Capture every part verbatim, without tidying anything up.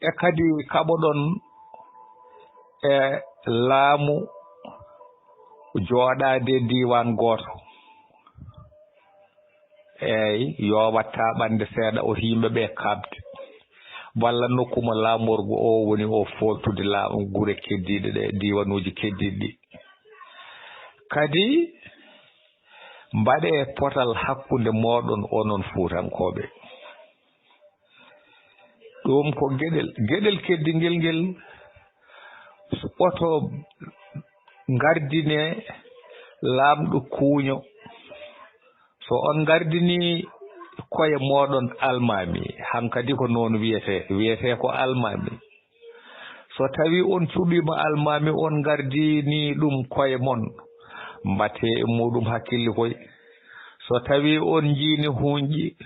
E kadi kaɓoɗon e laamu jooɗaade diiwaan gooto. Eey, yo watta ɓande seeɗa o yimɓe ɓe kaɓde. Walla nokku mo laamorgo o woni o fooltude laamu gure keddiiɗe ɗe, diiwanuuji keddiiɗi ɗi. Kadi mbaɗe potal hakkunde mooɗon onon Fuutankooɓe. Ɗum ko geɗel, geɗel keddingel ngel, oto ngardine laamɗo kuuño. So on ngardini koye mooɗon almaami, hankadi ko noon wiyetee, wiyetee ko almaami. So tawi on cuɓiima almaami, on ngardini ɗum koye mon, mbattee e muuɗum hakkille koy. So tawi on njiini huunƴi,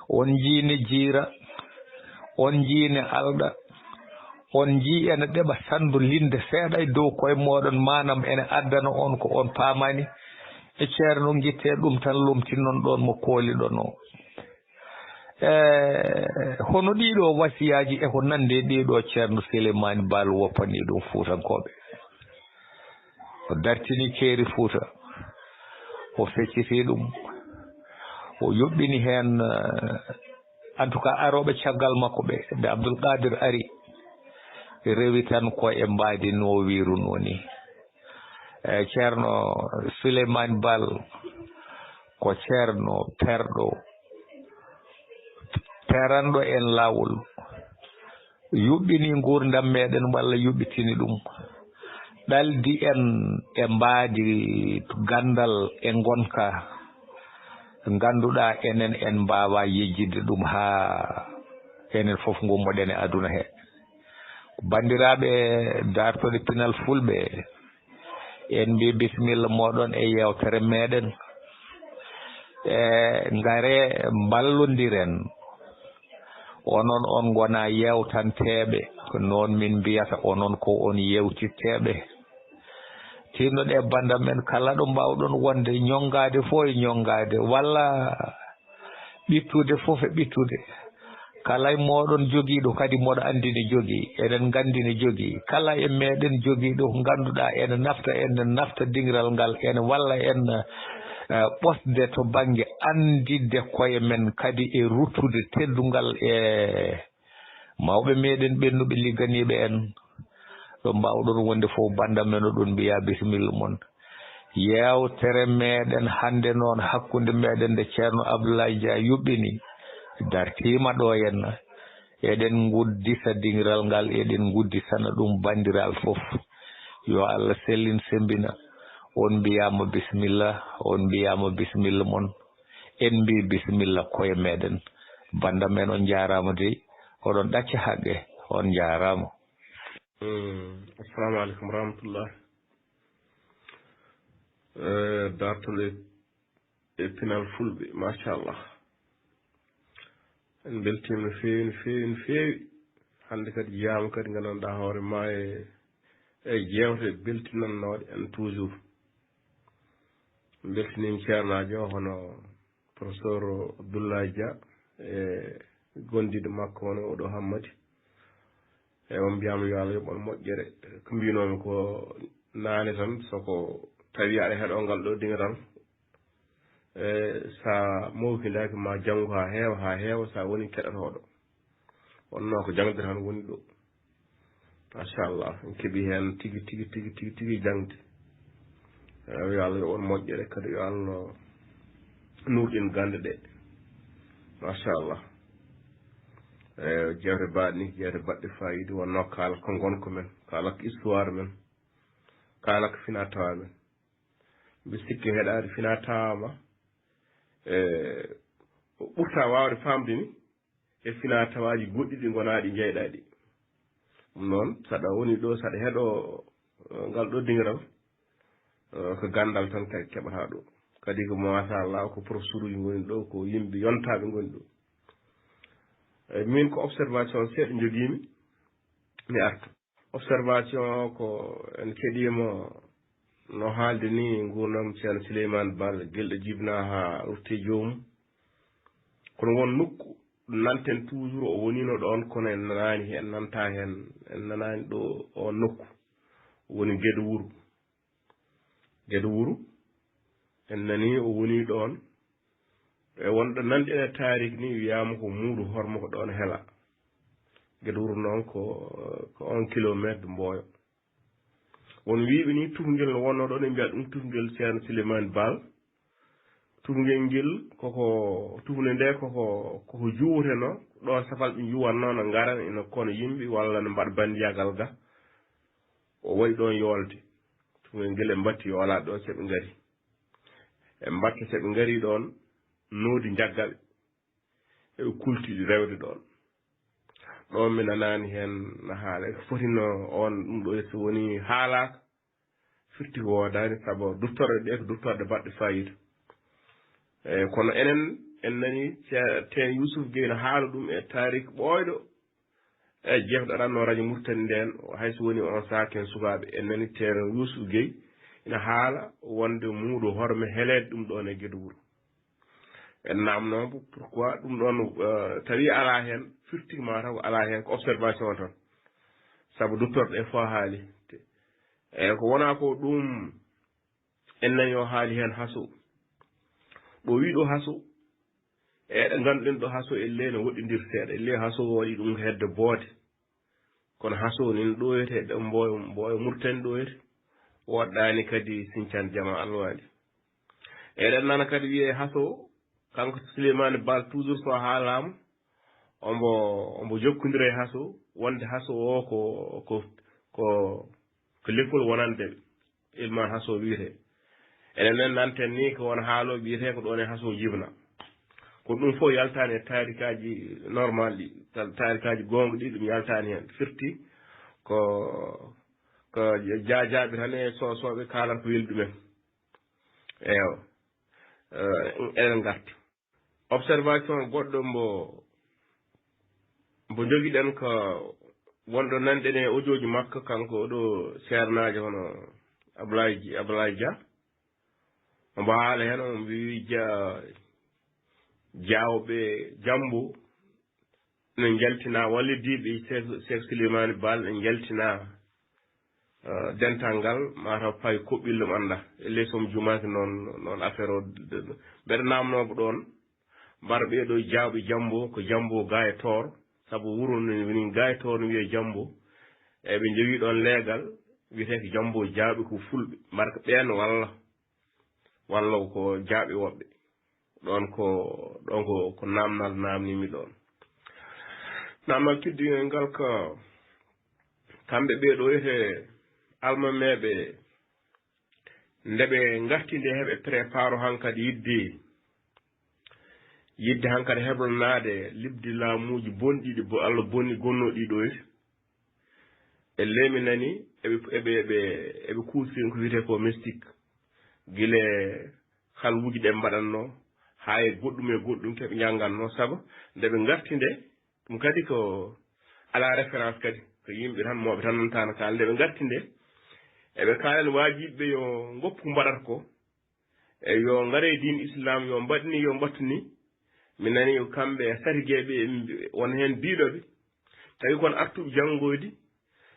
on njiini jiira, on njiini alɗa, on njii ene ɗeɓa sandu linde seeɗa e dow koye mooɗon, maanam ene addana on ko on paamaani, e ceerno, ngittee ɗum tan, lomtinon ɗoon mo kooliɗon o. E hono ɗiɗo wasiyaaji e ko nandi e ɗiɗo Ceerno Sileymaani Baal woppani ɗum Fuutankooɓe. O dartini keeri Fuuta, o fecciti ɗum, o yuɓɓini heen, eh, en tout cas, arooɓe caggal makko ɓe, nde Abdul Qaadir ari, rewi tan ko e mbaadi no wiirunoo ni. E Ceerno Suleymaan Baal ko ceerno perɗo, peranɗo en laawol, yuɓɓini nguurndam meeɗen walla yuɓɓitini ɗum, ɗaldi en e mbaadi ganndal e ngonka, ngannduɗaa enen en mbaawaa yejjitde ɗum haa enen fof ngummoɗen e aduna he. Banndiraaɓe daartooɓe Pinal Fulɓe, en mbii bisimilla mooɗon e yeewtere meeɗen. E ngare mballondiren. Onon on ngona yeewtanteeɓe, ko noon min mbiyata, onon ko on yeewtitteeɓe. Tinnoɗe banndam en kala ɗo mbaawɗon wonde, ñonngaade fof e ñonngaade, walla ɓittude fof e ɓittude. Kala e mooɗon jogiiɗo kadi mboɗo anndi ne jogii, eɗen nganndi ne jogii. Kala e meeɗen jogiiɗo ko ngannduɗaa ene nafta, ene nafta dingiral ngal, ene walla en, eh, ɓosde to bannge annditde koye men, kadi e ruttude teddungal e mawɓe meeɗen ɓennuɓe ligganiiɓe en. Ɗo mbaawɗon wonde fof, banndam men oɗon mbiyaa bisimilla mon. Yeewtere meeɗen hannde noon hakkunde meeɗen nde Ceerno Abdoulaye Dia yuɓɓini, dartiima ɗo henna. Eɗen nguddita dingiral ngal, eɗen ngudditana ɗum banndiraaɓe fof. Yo Allah sellin semmbina. On mbiyaama bisimilla, on mbiyaama bisimilla mon. En mbii bisimilla koye meeɗen. Banndam men on njaaraama dey, oɗon ɗacca haqqe, on njaaraama. Mm, assalamu aleykum wa rahmatullah. Eh, dartol e, e Pinal Fulɓe, machallah. En mbeltiima no feewi, no feewi, no feewi. Hannde kadi yiyaama kadi nganndanɗaa hoore ma e, e jeewte beltinannooɗe en toujours. En mbeltiniima ceernaajo o hono Professeur Abdoulaye Dia e gondiiɗo makko wano oɗo Hammadi. E on mbiyaama yo Allah yoɓ on moƴƴere. Ko mbinoomi ko naane tan, so ko tawi aɗa heɗoo ngal ɗo dingiral, e sa mawkindaaki ma janngu haa heewa, haa heewa, sa woni keɗotooɗo. Wonno ko jaŋde tan woni ɗo. Machallah, en keɓi heen tigi, tigi, tigi, tigi, tigi jaŋde. Eh, yo Allah yoɓ on moƴƴere, kadi yo Allah nurɗin gannde ɗe. Machallah. Eh, jeewte mbaɗe ni, jeewte baɗɗe faayiida, wonno kaalata ko ngonka men, kaalata ko histoire men, kaalata ko finaa tawaa men. Mbi sikki heɗaade finaa tawaa ma, eh, ɓurta waawde faamde ni, e finaa tawaaji goɗɗi ɗi ngonaa ɗi jeyɗaa ɗi. Ɗum noon, saɗa woni ɗo, saɗa heɗo, eh, ngal ɗo dingiral, eh, ko ganndal tan ke-, keɓataa ɗo. Kadi ko machallah, ko professeuruuji ngoni ɗo, ko yimɓe yontaaɓe ngoni ɗo. Eh, min ko observation seeɗa njogiimi, mi arta. Observation o ko en keɗiima no haalde ni nguurndam Ceerno Sileymaan Baal, gila ɗo jibinaa haa ruttee joomum. Kono won nokku nanten toujours o wonino ɗon, kono en nanaani, en nanta heen, en nanaani ɗo o nokku woni Gedo Wuro. Gedo Wuro, en nani o woni ɗon. E wonɗo nanɗe e taariik ni, wiyaama ko muudu hormo ko ɗon hela. Gedo Wuro noon ko, ko un kilomètre Mboyo. Won wiiɓe ni tufngel no wonno ɗon, ɓe mbiya ɗum tufngel Ceerno Souleymane Baal. Tufngel ngel koko, tufnde nde koko, koko juweteno, ɗo safal ɓe juwanno, no ngara, ina kono yimɓe walla no mbaɗa banndiyagal ga. O waɗi ɗon yolde. Tufngel ngel ɓe mbatti yoolaaɓe ɗo, so ɓe ngari. Ɓe mbatta, so ɓe ngari ɗon, noodi njagga ɓe. Eɓe kulti rewde ɗon. Ɗon mi nanaani heen no haala. Eko fotino on ɗum ɗo, so woni haalaaka, firti ko woodaani, sabu duttorɗe ɗe ko duttorɗe baɗɗe faayiida. Eyi, kono enen, en nani ce-, teen Yuusuf Gey no haala ɗum e taariik ɓooyɗo. Eyi, jeefɗo aɗa annoo radio Mauritanie nden, hay so woni on sahaa ken sukaaɓe, en nani teen Yuusuf Gey ina haala wonde muudo horme heleede ɗum ɗon e Gedo Wuro. En naamnoo mbo, pourquoi ɗum ɗon, eh, tawi alaa heen, firti ma taw ko alaa heen, ko observation tan. Sabu duttorɗe ɗe fof haali. Eyi, ko wonaa ko ɗum, en nani o haali heen haso. Ɗo wi ɗo haso, e ɗo ngannduɗen ɗo haso e le no woɗɗondiri seeɗa. E le haso o waɗi ɗum hedde boode. Kono haso nin ɗoyete, ɗo Mboyo, Mboyo Mauritanie ɗoyete. Woɗɗaani kadi Sinthiane Diama Alwali. Eɗen nana kadi wiyee haso, kanko Souleymane Baal toujours so haalaama, ombo, ombo jokkondira e haso, wonde haso o ko, ko, ko, ko leppol wonande ɓe. Ilman haso wiyetee. Enen nen nanten ni ko won haalo wiyetee ko ɗon e haso jibna. Ko ɗum fof yaltaani e taarikaaji normal ɗi, ta-, taarikaaji goonga ɗi, ɗum yaltaani heen. Firti ko, ko jaajaaɓe tan e soosooɓe kaalata ko weli ɗumen. Eewa. Eh, eɗen ngarta. Observation goɗɗo mbo, mbo njogiɗen ko wonɗo nanɗen e audio ji makko, kanko oɗo seernaajo hono Ablaye, Ablaye Dia. Omo haala heen, omo wiyi Ja-, Jawɓe Jambo ne njaltina, wallidiiɓe Cheikh, Cheikh Souleymane Baal ne njaltina, eh, dental ngal, mataw payi koɓɓillo mo annda. E ley soom jumaaki noon, noon affaire o, de, de, mbeɗa naamnoo ɗoon, mbar ɓee ɗo Jawɓe Jambo, ko Jambo ga e Toor, sabu wuro no woni ga e Toor no wiyee Jambo. E ɓe njogii ɗoon leegal, wiyetee ko Jambo Jawɓe ko Fulɓe, mbar ko ɓeen walla, walla ko Jawɓe woɓɓe. Ɗoon ko, ɗoon ko, ko naamnal naamnimi ɗoon. Naamnal keddiingal ngal ko kamɓe ɓee ɗo wiyetee almameeɓe, nde ɓe ngarti nde, heɓe préparo hankadi yidde, yidde hankadi heblanaade liɓdi laamuuji bonɗi ɗi bo-, Allah bonni gonnooɗi ɗo e. E leydi nani, eɓe, eɓe, eɓe, eɓe kuutori ko wiyetee ko mystique. Gila halwuuji ɗe mbaɗatnoo, haa e goɗɗum e goɗɗum ke ɓe njanngatnoo. Sabu nde ɓe ngarti nde, ɗum kadi ko alaa référence kadi, ko yimɓe tan, mawɓe tan nantaano kaala. Nde ɓe ngarti nde, eɓe kaalani waajiiɓe ɓe yo ngoppu ko mbaɗata ko, e yo ngare e diin Islam, yo mbaɗ ni, yo mbattu ni. Mi nani ko kamɓe e satigeeɓe, won heen biiɗoɓe, tawi kon artuɓe janngoyde,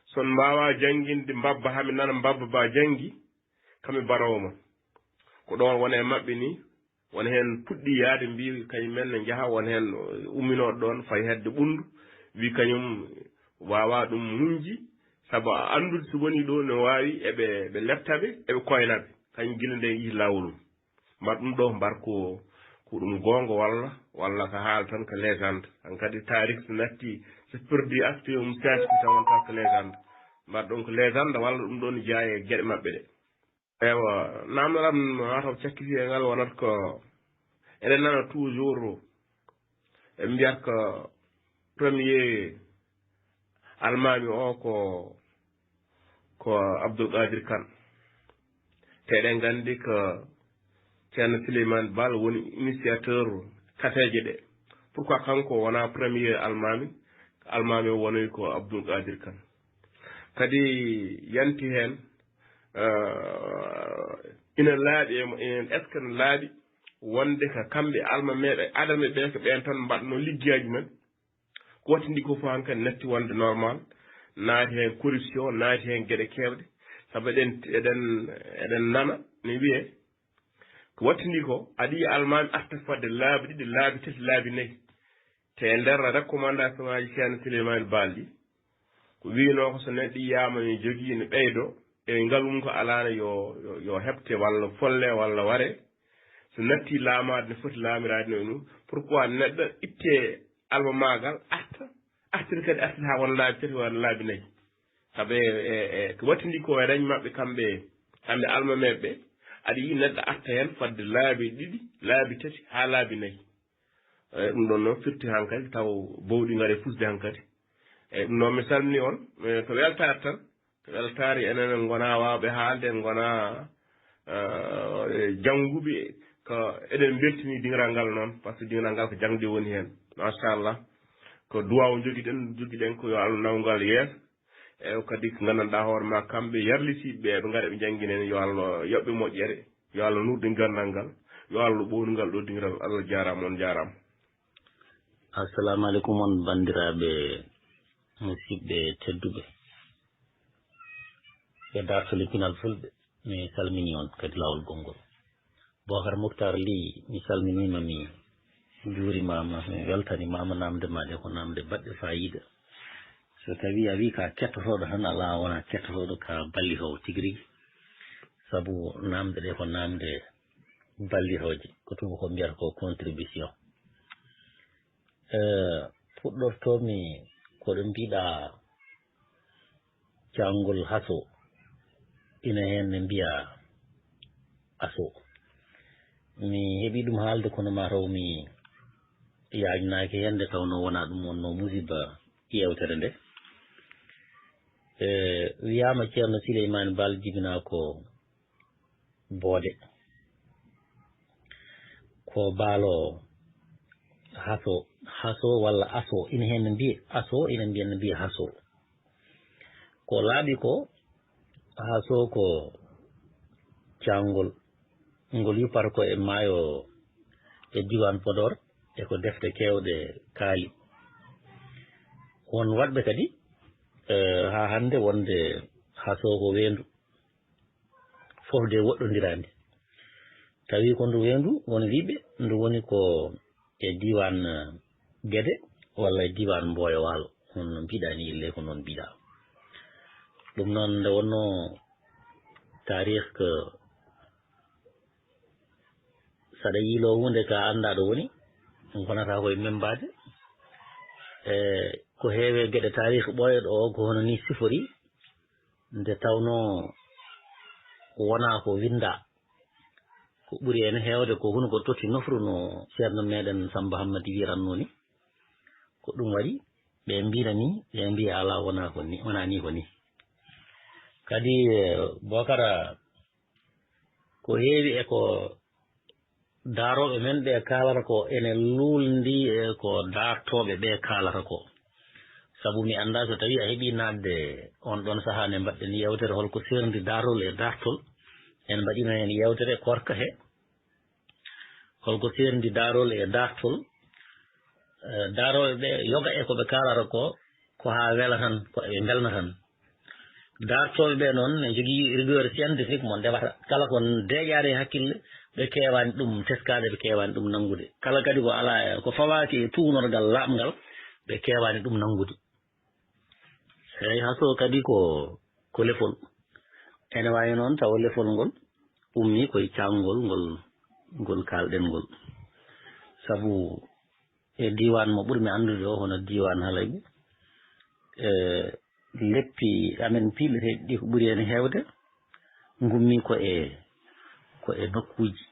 son mbaawaa jannginde mbabba, haa mi nana mbabba ba janngi, kamɓe mbaɗoowo mon. Ko ɗoon won e maɓɓe ni, won heen puɗɗi yahde mbii kañum men ne njaha, won heen umminooɗo ɗoon fayi hedde ɓunndu, wii kañum waawaa ɗum muñji, sabu a anndude so wonii ɗo no waawi eɓe, ɓe lepta ɓe, eɓe koyna ɓe, kañum gila nde yihi laawol mum. Mbar ɗum ɗo, mbar ko, ko ɗum goonga walla, walla ko haala tan ko légende. Hankadi taariik so natti, so perdi aspect mum scientifique tan wonta ko légende. Mbar ɗum ko légende walla ɗum ɗoon jeyaa e geɗe maɓɓe ɗe. Ewa, naamnal am mataw cakkiti e ngal wonata ko eɗen nana toujours ɓe mbiyata ko premier almaami o ko, ko Abdoul Qadir Kane. Te eɗen nganndi ko Ceerno Souleymane Baal woni initiateur kaseeje ɗe. Pourquoi kanko wona premier almaami? Almaami o wonoyi ko Abdoul Qadir Kane. Kadi yanti heen, eh, ina laaɓi e mo-, en, est-ce que no laaɓi? wonde ka kamɓe almameeɓe adame ɓe, ko ɓeen tan mbaɗno liggeyaaji men. Ko wattindi ko fof hankadi natti wonde normal, naati heen corruption, naati heen geɗe keewɗe. Sabu eɗen, eɗen, eɗen nana ne wiyee, ko wattindi ko, aɗa yiya almaami arta fodde laabi ɗiɗi, laabi tati, laabi nayi. Te e nder recommandation aji Ceerno Souleymane Baal ɗi, ko wiynoo ko so neɗɗo yiyaama ne jogii ne ɓeydoo, e ngalu mum ko alaano yo, yo, yo heɓte walla folle walla ware. So natti laamaade no foti laamiraade no e mum, pourquoi neɗɗo itte almamaagal arta, artiri kadi artiri haa wona laabi tati walla laabi nayi? Sabu e, e, e, ko wattindi ko e reñ maɓɓe kamɓe, kamɓe almameeɓe ɓe, aɗa yiyi neɗɗo arta heen fodde laabi ɗiɗi, laabi tati haa laabi nayi. E, ɗum ɗoon noon firti hankadi taw bowɗi ngare fusde hankadi. E, ɗum noon mi salmini on, e, ko weltaare tan, ko weltaare enen en ngonaa waawɓe haalde, en ngonaa, e, jannguɓe, ko eɗen mbeltini diŋral ngal noon, par ce que diŋral ngal ko jaŋde woni heen. Machallah, ko duwaaw njogiɗen, njogiɗen ko yo Allah nawngal yeeso. E, kadi ko nganndanɗaa hoore ma kamɓe yarlitiiɓe ɓe, ɓe ngara ɓe njanngina en, yo Allah yoɓ ɓe moƴƴere, yo Allah nuurɗin ganndal ngal, yo Allah ɓowngal ɗo diŋral. Allah jaaraama, on jaaraama. Assalamu alaikum on banndiraaɓe musidɓe tedduɓe ɓe dartoli pinal fulɓe, mi salmini on kadi laawol gonngol. Bokar Muktar Ly, mi salminiima, mi juurimaama, mi weltanimaama. Naamnde maa ɗe ko naamnde baɗɗe faayiida. So tawii a wii ka kettotooɗo tan, alaa wonaa kettotooɗo ka ballitoowo tigi rigi. Sabu naamnde ɗe ko naamnde ballitooje, ko tuubakooɓe mbiyata ko contribution. Eh, puɗɗortoomi ko ɗo mbiɗa caangol haso, ina heen ne mbiya aso. Mi heɓi ɗum haalde kono ma taw mi yaajnaaki heen nde tawnoo wonaa ɗum wonnoo musiba yeewtere nde. Eh, wiyaama Ceerno Sileymaani Baal jibinaa ko Boode. Ko baalo haso, haso walla aso, ina heen no mbiye aso, ina mbiya, no mbiya haso. Ko laaɓi ko, haso ko caangol, ngol yuppata ko e maayo e diiwaan Podor, e ko defte keewɗe kaali. Won waɗɓe kadi, eh, haa hannde wonde haso ko weendu. Fof de woɗɗondiraani. Tawi ko ndu weendu woni wiɓe, ndu woni ko e diiwaan, eh, Gede walla e diiwaan Mboyo Waalo. Hono no mbiɗaa ni, illee ko noon mbiɗaa. Ɗum noon, nde wonnoo taarih ko saɗa yiiloo huunde ka anndaa ɗo woni, ngonata ko e membaade. E ko heewi e geɗe taarih ɓooyɗo o, ko hono ni sifori, nde tawnoo wonaa ko winndaa. Ko ɓuri en heewde ko hunuko totti nofru, no ceerno meɗen Samba Hammadi wiranno ni. Ko ɗum waɗi ɓe mbina ni, ɓe mbiya alaa, wonaa ko ni, wonaa ni ko ni. Kadi, eh, Bokara, ko heewi e ko daarooɓe men ɓe kaalata ko ene luulndi e ko daartooɓe ɓe kaalata ko. Sabu mi anndaa so tawii a heɓii naatde on ɗoon sahaa nde mbaɗɗen yeewtere, holko seerndi daartol e daartol. En mbaɗino heen yeewtere korka he. Holko seerndi daartol e daartol? Eh, daarooɓe ɓe yoga e ko ɓe kaalata ko, ko haa wela tan, ko ɓe mbelna tan. Daartooɓe ɓe noon ne njogii rigueur scientifique mo ndewata. Kala ko deeƴaani e hakkille, ɓe keewaani ɗum teskaade, ɓe keewaani ɗum nanngude. Kala kadi ko alaa e, ko fawaaki e tuugnorgal laaɓngal, ɓe keewaani ɗum nanngude. Eey, haso kadi ko, ko lefol. Ene waawi noon tawa lefol ngol ummii ko e caangol ngol, ngol kaalɗen ngol. Sabu e diiwaan mo ɓurmi anndude o, hono diiwaan Halayɓe, e leppi amen piileteeɗi ɗi ko ɓuri heen heewde, ngummii ko e, ko e nokkuuji,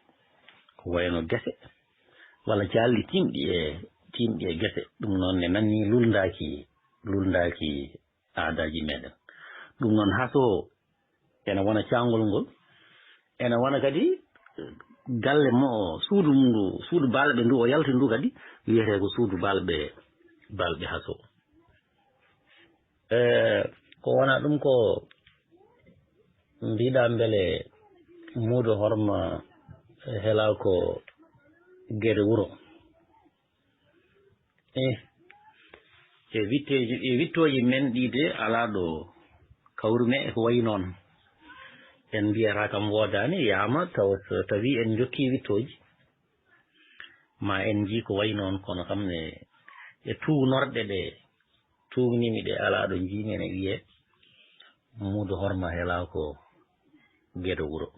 ko wayno gese, walla caalli tiimɗi e, tiimɗi e gese. Ɗum noon ne nanni lulndaaki, lulndaaki aadaaji meɗen. Ɗum noon, haso ene wona caangol ngol, ene wona kadi galle mo o, suudu mum ndu, suudu baalɓe ndu o yalti ndu kadi, wiyetee ko suudu baalɓe, baalɓe haso. E, ko wona ɗum ko mbiɗa mbele muudo horma hela ko Gede wuro. E e witteeji e wittooji men ɗii de alaa ɗo kawrumi e ko wayi noon. En mbiyata kam woodaani yaama tawa so tawii en njokkii wittooji ma en njii ko wayi noon kono kam e e tuugnorɗe ɗe tuugnimi ɗe alaa ɗo njiimi ene wiyee muudo horma helaa ko gedo wuro.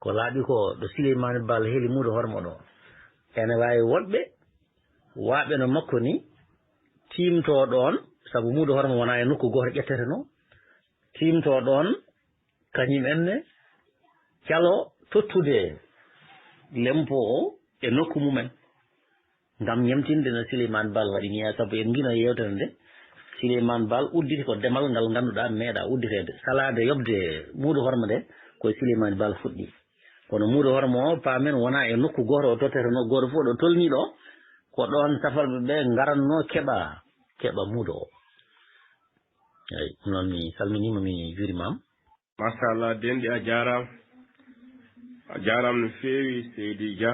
Ko laaɓi ko ɗo Sileymaani Baal heli muudo horma ɗo ene waawi woɗɓe waaɓe no makko ni tiimtoo ɗoon sabu muudo horma wonaa e nokku gooto ƴettetenoo tiimtoo ɗoon kañum en ne caloo tottude lempo o e nokku mumen. Ngam ñemtinde no Sileymaan Baal waɗi nii, sabu en mbino yeewtere nde Sileymaan Baal udditi ko demal ngal ngannduɗaa meeɗaa udditeede. Salaade yoɓde muudo horma nde ko e Sileymaan Baal fuɗɗi. Kono muudo horma o paamen wonaa e nokku gooto o tottetenoo, gooto fof ɗo tolnii ɗo ko ɗoon safalɓe ɓe ngaratnoo keɓa keɓa muudo o. Eyi, ɗum noon mi salminiima, mi juuriima. Machallah, denɗi a jaaraama. A jaaraama no feewi, Seydi Dia.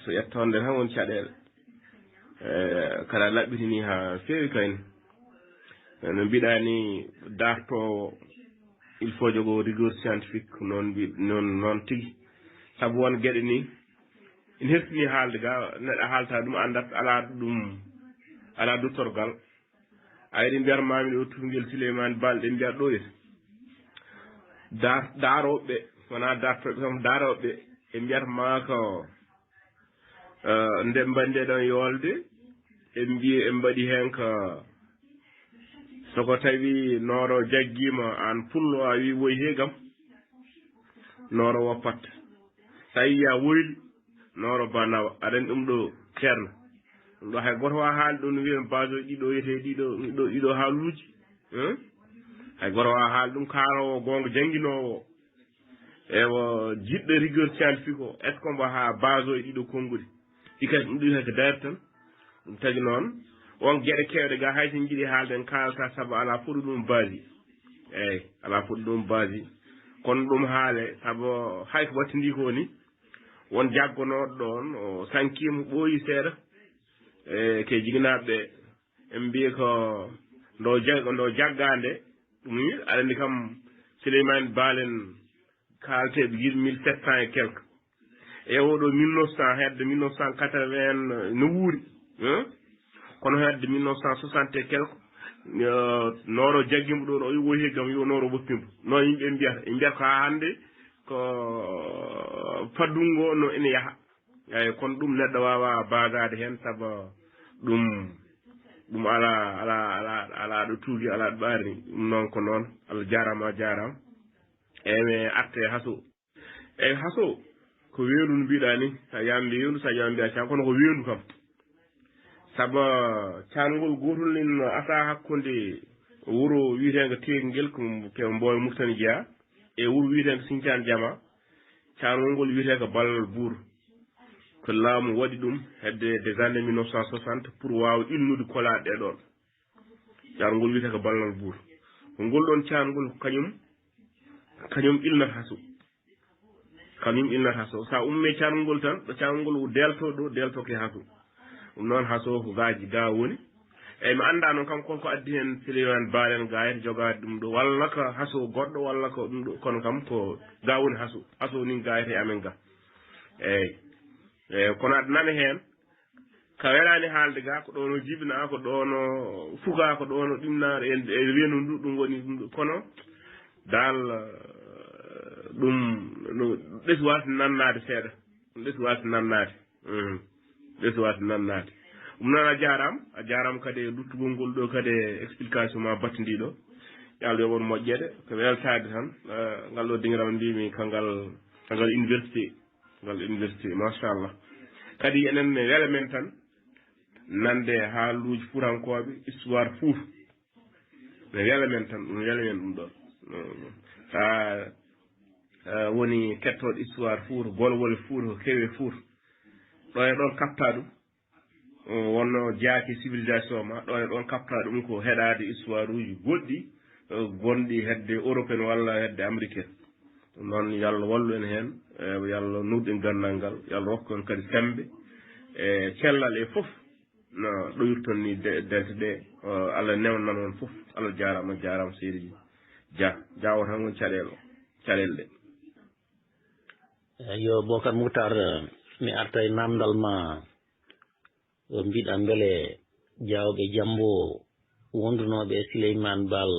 So ƴettoonde tan woni caɗeele. E, kala laɓɓitini haa feewi kayne. E, no mbiɗaa ni, dartoowo, il faut jogo rigueur scientifique, noon mbi-, noon, noon tigi. Sabu won geɗe ni, ina hersini haalde ga, neɗɗo haalta ɗum, anndat alaa ɗum, alaa duttorgal. Ay, ɗi mbiyata maami ɗo tuungel Sileymaani Baal, ɗe mbiyata ɗo ete. Daar-, daarooɓe, wonaa daartooɓe kam, daarooɓe, ɓe mbiyata maa ko, eh, nde mbaɗi nde ɗon yoolde, ɓe mbiyi ɓe mbaɗi heen ko, so ko tawi nooro jaggiima aan pullo, a wi woy he gam, nooro woppat. So a yiya woyli, nooro ba nawa. Aɗa anndi ɗum ɗo ceerno. Ɗum ɗo hay gooto waawa haalde ɗum no wiya base o ɗiɗo wiyetee ɗiɗo, ɗiɗo, ɗiɗo haaluuji. Hein? Hay gooto waawa haalde ɗum kaaloowo goonga jannginoowo. Ewa jiɗɗo rigueur scientifique o, est-ce que mbo haa base o e ɗiɗo konnguɗi? Ɗi kadi ɗum ɗum hay ko dayre tan. Ɗum tagi noon, won geɗe keewɗe ga hay so en njiɗi haalde en kaalata sabu alaa fof ɗum base. Eeyi, alaa fof ɗum base. Kono ɗum haale sabu hay ko wattindi ko ni, won jaggonooɗo ɗoon, o sankiima, ɓooyi seeɗa. E ke jiginaaɓe ɓe, en mbiyi ko ndo jag-, ndo jaggaande, ɗum ni, aɗa anndi kam, Sileymaani Baal en kaaletee ɓe gila mille sept cent et quelque. E oo ɗo mille neuf cent, hedde mille neuf cent quatre-vingts no wuuri, hein? Kono hedde mille neuf cent soixante et quelque, eh, nooro jaggi mbo ɗo, no o woyi he gam yo nooro woppi mbo. Noon yimɓe mbiyata, ɓe mbiyata ko haa hannde ko faddungo no ene yaha. Eeyi, kono ɗum neɗɗo waawaa baagaade heen, sabu ɗum, ɗum alaa, alaa, alaa, alaa ɗo tuugi, alaa ɗo ɓaarni. Ɗum noon ko noon. Allah jaaraama, a jaaraama. Eeyi, mi arta e haso. Eeyi, haso ko weendu no mbiɗaa ni. So a yambi weendu, so a yambi a caa, kono ko weendu kam. Sabu caangol gootol nin asaa hakkunde wuro wiyeteengo Teeringel, ko, ko Mbooyo Murtani jeyaa, e wuro wiyeteengo Sincaan Jama. Caangol ngol wiyetee ko Ballal Buur. Ko laamu waɗi ɗum hedde des années mille neuf cent soixante pour waawa ilnude kolaaɗe ɗee ɗoon. Caangol ngol wiyetee ko Ballal Buur. Ko ngol ɗoon caangol ko kañum, kañum ilnata haso. Kañum ilnata haso. So a ummii caangol ngol tan, ɗo caangol ngol deeltoo ɗo, deeltoo ke haso. Ɗum noon haso ko gaaji gaa woni. Eeyi, mi anndaa noon kam kon ko addi heen Sileymaani Baal en gaayata jogaade ɗum ɗo, walla ko haso goɗɗo, walla ko ɗum ɗo, kono kam ko gaa woni haso. Haso ni gaayata e amen ga. Eeyi. Eeyi, kono aɗa nana heen, ka welaani haalde ga, ko ɗoon o jibinaa, ko ɗoon o fugaa, ko ɗoon o ɗimnaa, e, e weendu ndu ɗum woni ɗum ɗo. Kono daal, eh, ɗum no ɗesi waasde nannaade seeɗa. Ɗum ɗesi waasde nannaade. Mhm. Ɗesi waasde nannaade. Ɗum noon a jaaraama, a jaaraama kadi e luttugol ngol ɗo kadi e explication ma battindiiɗo. Yo Allah yoɓ on moƴƴere. Ko weltaade tan, eh, ngal ɗo dingiral mbimi kangal, kangal université. Ngal université, machallah. Kadi enen ne wela men tan, nande haaluuji fuutankooɓe, histoire Fuuta. Ne wela men tan, ɗum wela men ɗum ɗon. Sa, eh, woni kettooɗo histoire Fuuta, golwole Fuuta, ko kewe Fuuta. Ɗo e ɗon kaɓta ɗum. Eh, wonno jaaki civilisation ma, ɗo e ɗon kaɓta ɗum ko heɗaade histoire uji goɗɗi, eh, gonɗi hedde Europe en walla hedde Amérique en. Ɗum noon, yo Allah wallu en heen. E, yo Allah nurɗin ganndal ngal, yo Allah rokku en kadi semmbe e cellal e fof no ɗoyirton ni de- dente ɗe. O, Allah newnan on fof. Allah jaaraama, jaaraama seydi Dia. Dia o tan woni caɗeele o, caɗeele ɗe. Eyi, yo Bocar Moutar, mi arta e naamndal ma, o mbiɗa mbele jaawɓe jambo wondunooɓe e Sileyman Baal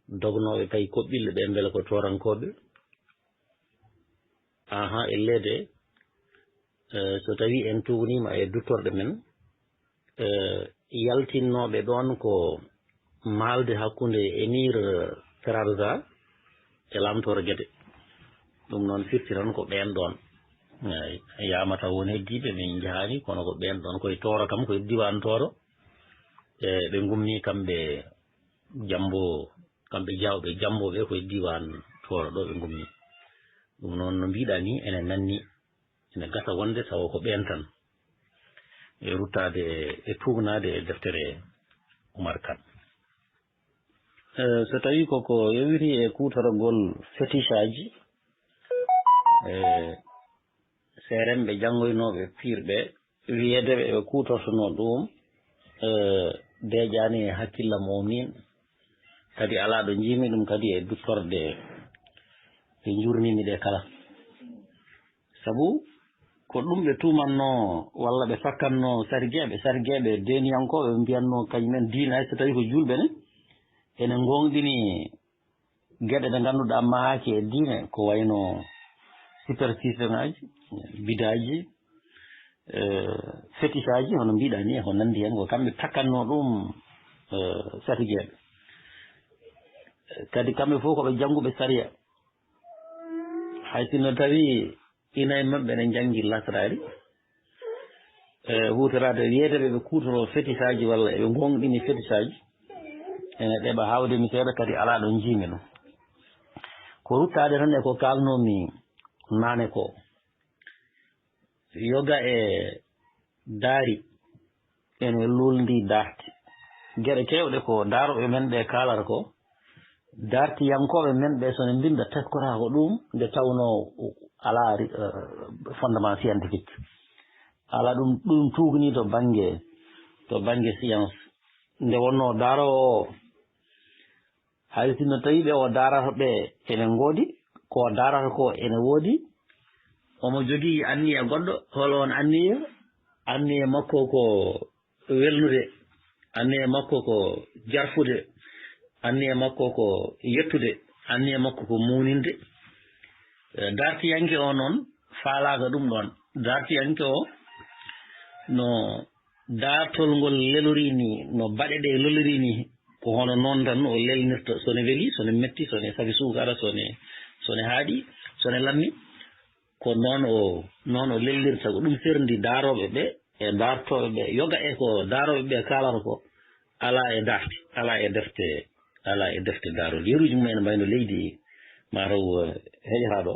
dognooɓe kay koɓɓille ɓe mbele ko toorankooɓe? Aha, elleede, eh, so tawii en tuugniima e duttorɗe men, eh, yaltinnooɓe ɗoon ko maalde hakkunde Emir Trarza e Laamtooro Gede. Ɗum noon firti tan ko ɓeen ɗoon. Eey, yaamata won heddiiɓe min njahaani, kono ko ɓeen ɗoon, koye Tooro kam, koye diiwaan Tooro. E ɓe ngummi kamɓe jambo, kamɓe jaawɓe jambo ɓe koye diiwaan Tooro ɗo ɓe ngummi. Ɗum noon no mbiɗa ni ene nanni, ene gasa wonde tawa ko ɓeen tan. E ruttaade e tuugnaade e deftere Umar Kan. Eh, so tawii koko yowiti e kuutoragol fetichaaji, eh, seeremɓe janngoynooɓe piirɓe, wiyeede ɓe ɓe kuutortonoo ɗum, eh, deeƴaani e hakkillam o miin, kadi alaa ɗo njiimi ɗum kadi e duttorɗe ɗe njuurnimi ɗe kala. Sabu ko ɗum ɓe tuumannoo walla ɓe sakkannoo sarigeeɓe, sarigeeɓe deeniyankooɓe ɓe mbiyannoo kañum en diine, hay so tawii ko juulɓe ne, ene ngoongɗini geɗe ɗe ngannduɗaa mahaaki e diine, ko wayno superstition aji, bidaaji, eh, fetichaaji, hono mbiɗa ni, e ko nanndi heen, ko kamɓe takkannoo ɗum, eh, sarigeeɓe. Kadi kamɓe fof ko ɓe jannguɓe sariya. Hay sinno tawii ina e maɓɓe ene njanngi lasraari, e huutoraade wiyeede ɓe ɓe kuutoroo fetisaaji walla eɓe ngoongɗini fetisaaji, ene ɗeɓa haawde mi seeɗa, kadi alaa ɗo njiimi ɗum. Ko ruttaade tan e ko kaalnoomi naane ko, yoga e daari ene luulndii daarti. Geɗe keewɗe ko daarooɓe men ɓee kaalata ko, daartiyankooɓe men ɓee, so ne mbinnda, teskotaako ɗum nde tawnoo alaa ri- eh, fondement scientifique. Alaa ɗum, ɗum tuugnii to bannge, to bannge science. Nde wonnoo daaroowo o, hay sinno tawii ɓe o daarata ɓe ene ngoodi, ko o daarata ko ene woodi, omo jogii anniya goɗɗo. Hol oon anniya? Anniya makko ko welnude, anniya makko ko jarfude, anniya makko ko yettude, anniya makko ko muuninde. Eh, daartiyanke o noon faalaaka ɗum ɗoon. Daartiyanke o no daartol ngol lelorii ni, no baɗe ɗe lelorii ni, ko hono noon tan o lelnirta, so ne weli, so ne metti, so ne safi suukara, so ne, so ne haaɗi, so ne lammi, ko noon o, noon o lelnirta. Ko ɗum serndi daarooɓe ɓe e daartooɓe ɓe. Yoga e ko daarooɓe ɓe kaalata ko, alaa e daarti, alaa e defte, alaa e defte daarol. Yeruuji mum ene mbayno leydi, mataw, eh, heƴataa ɗo.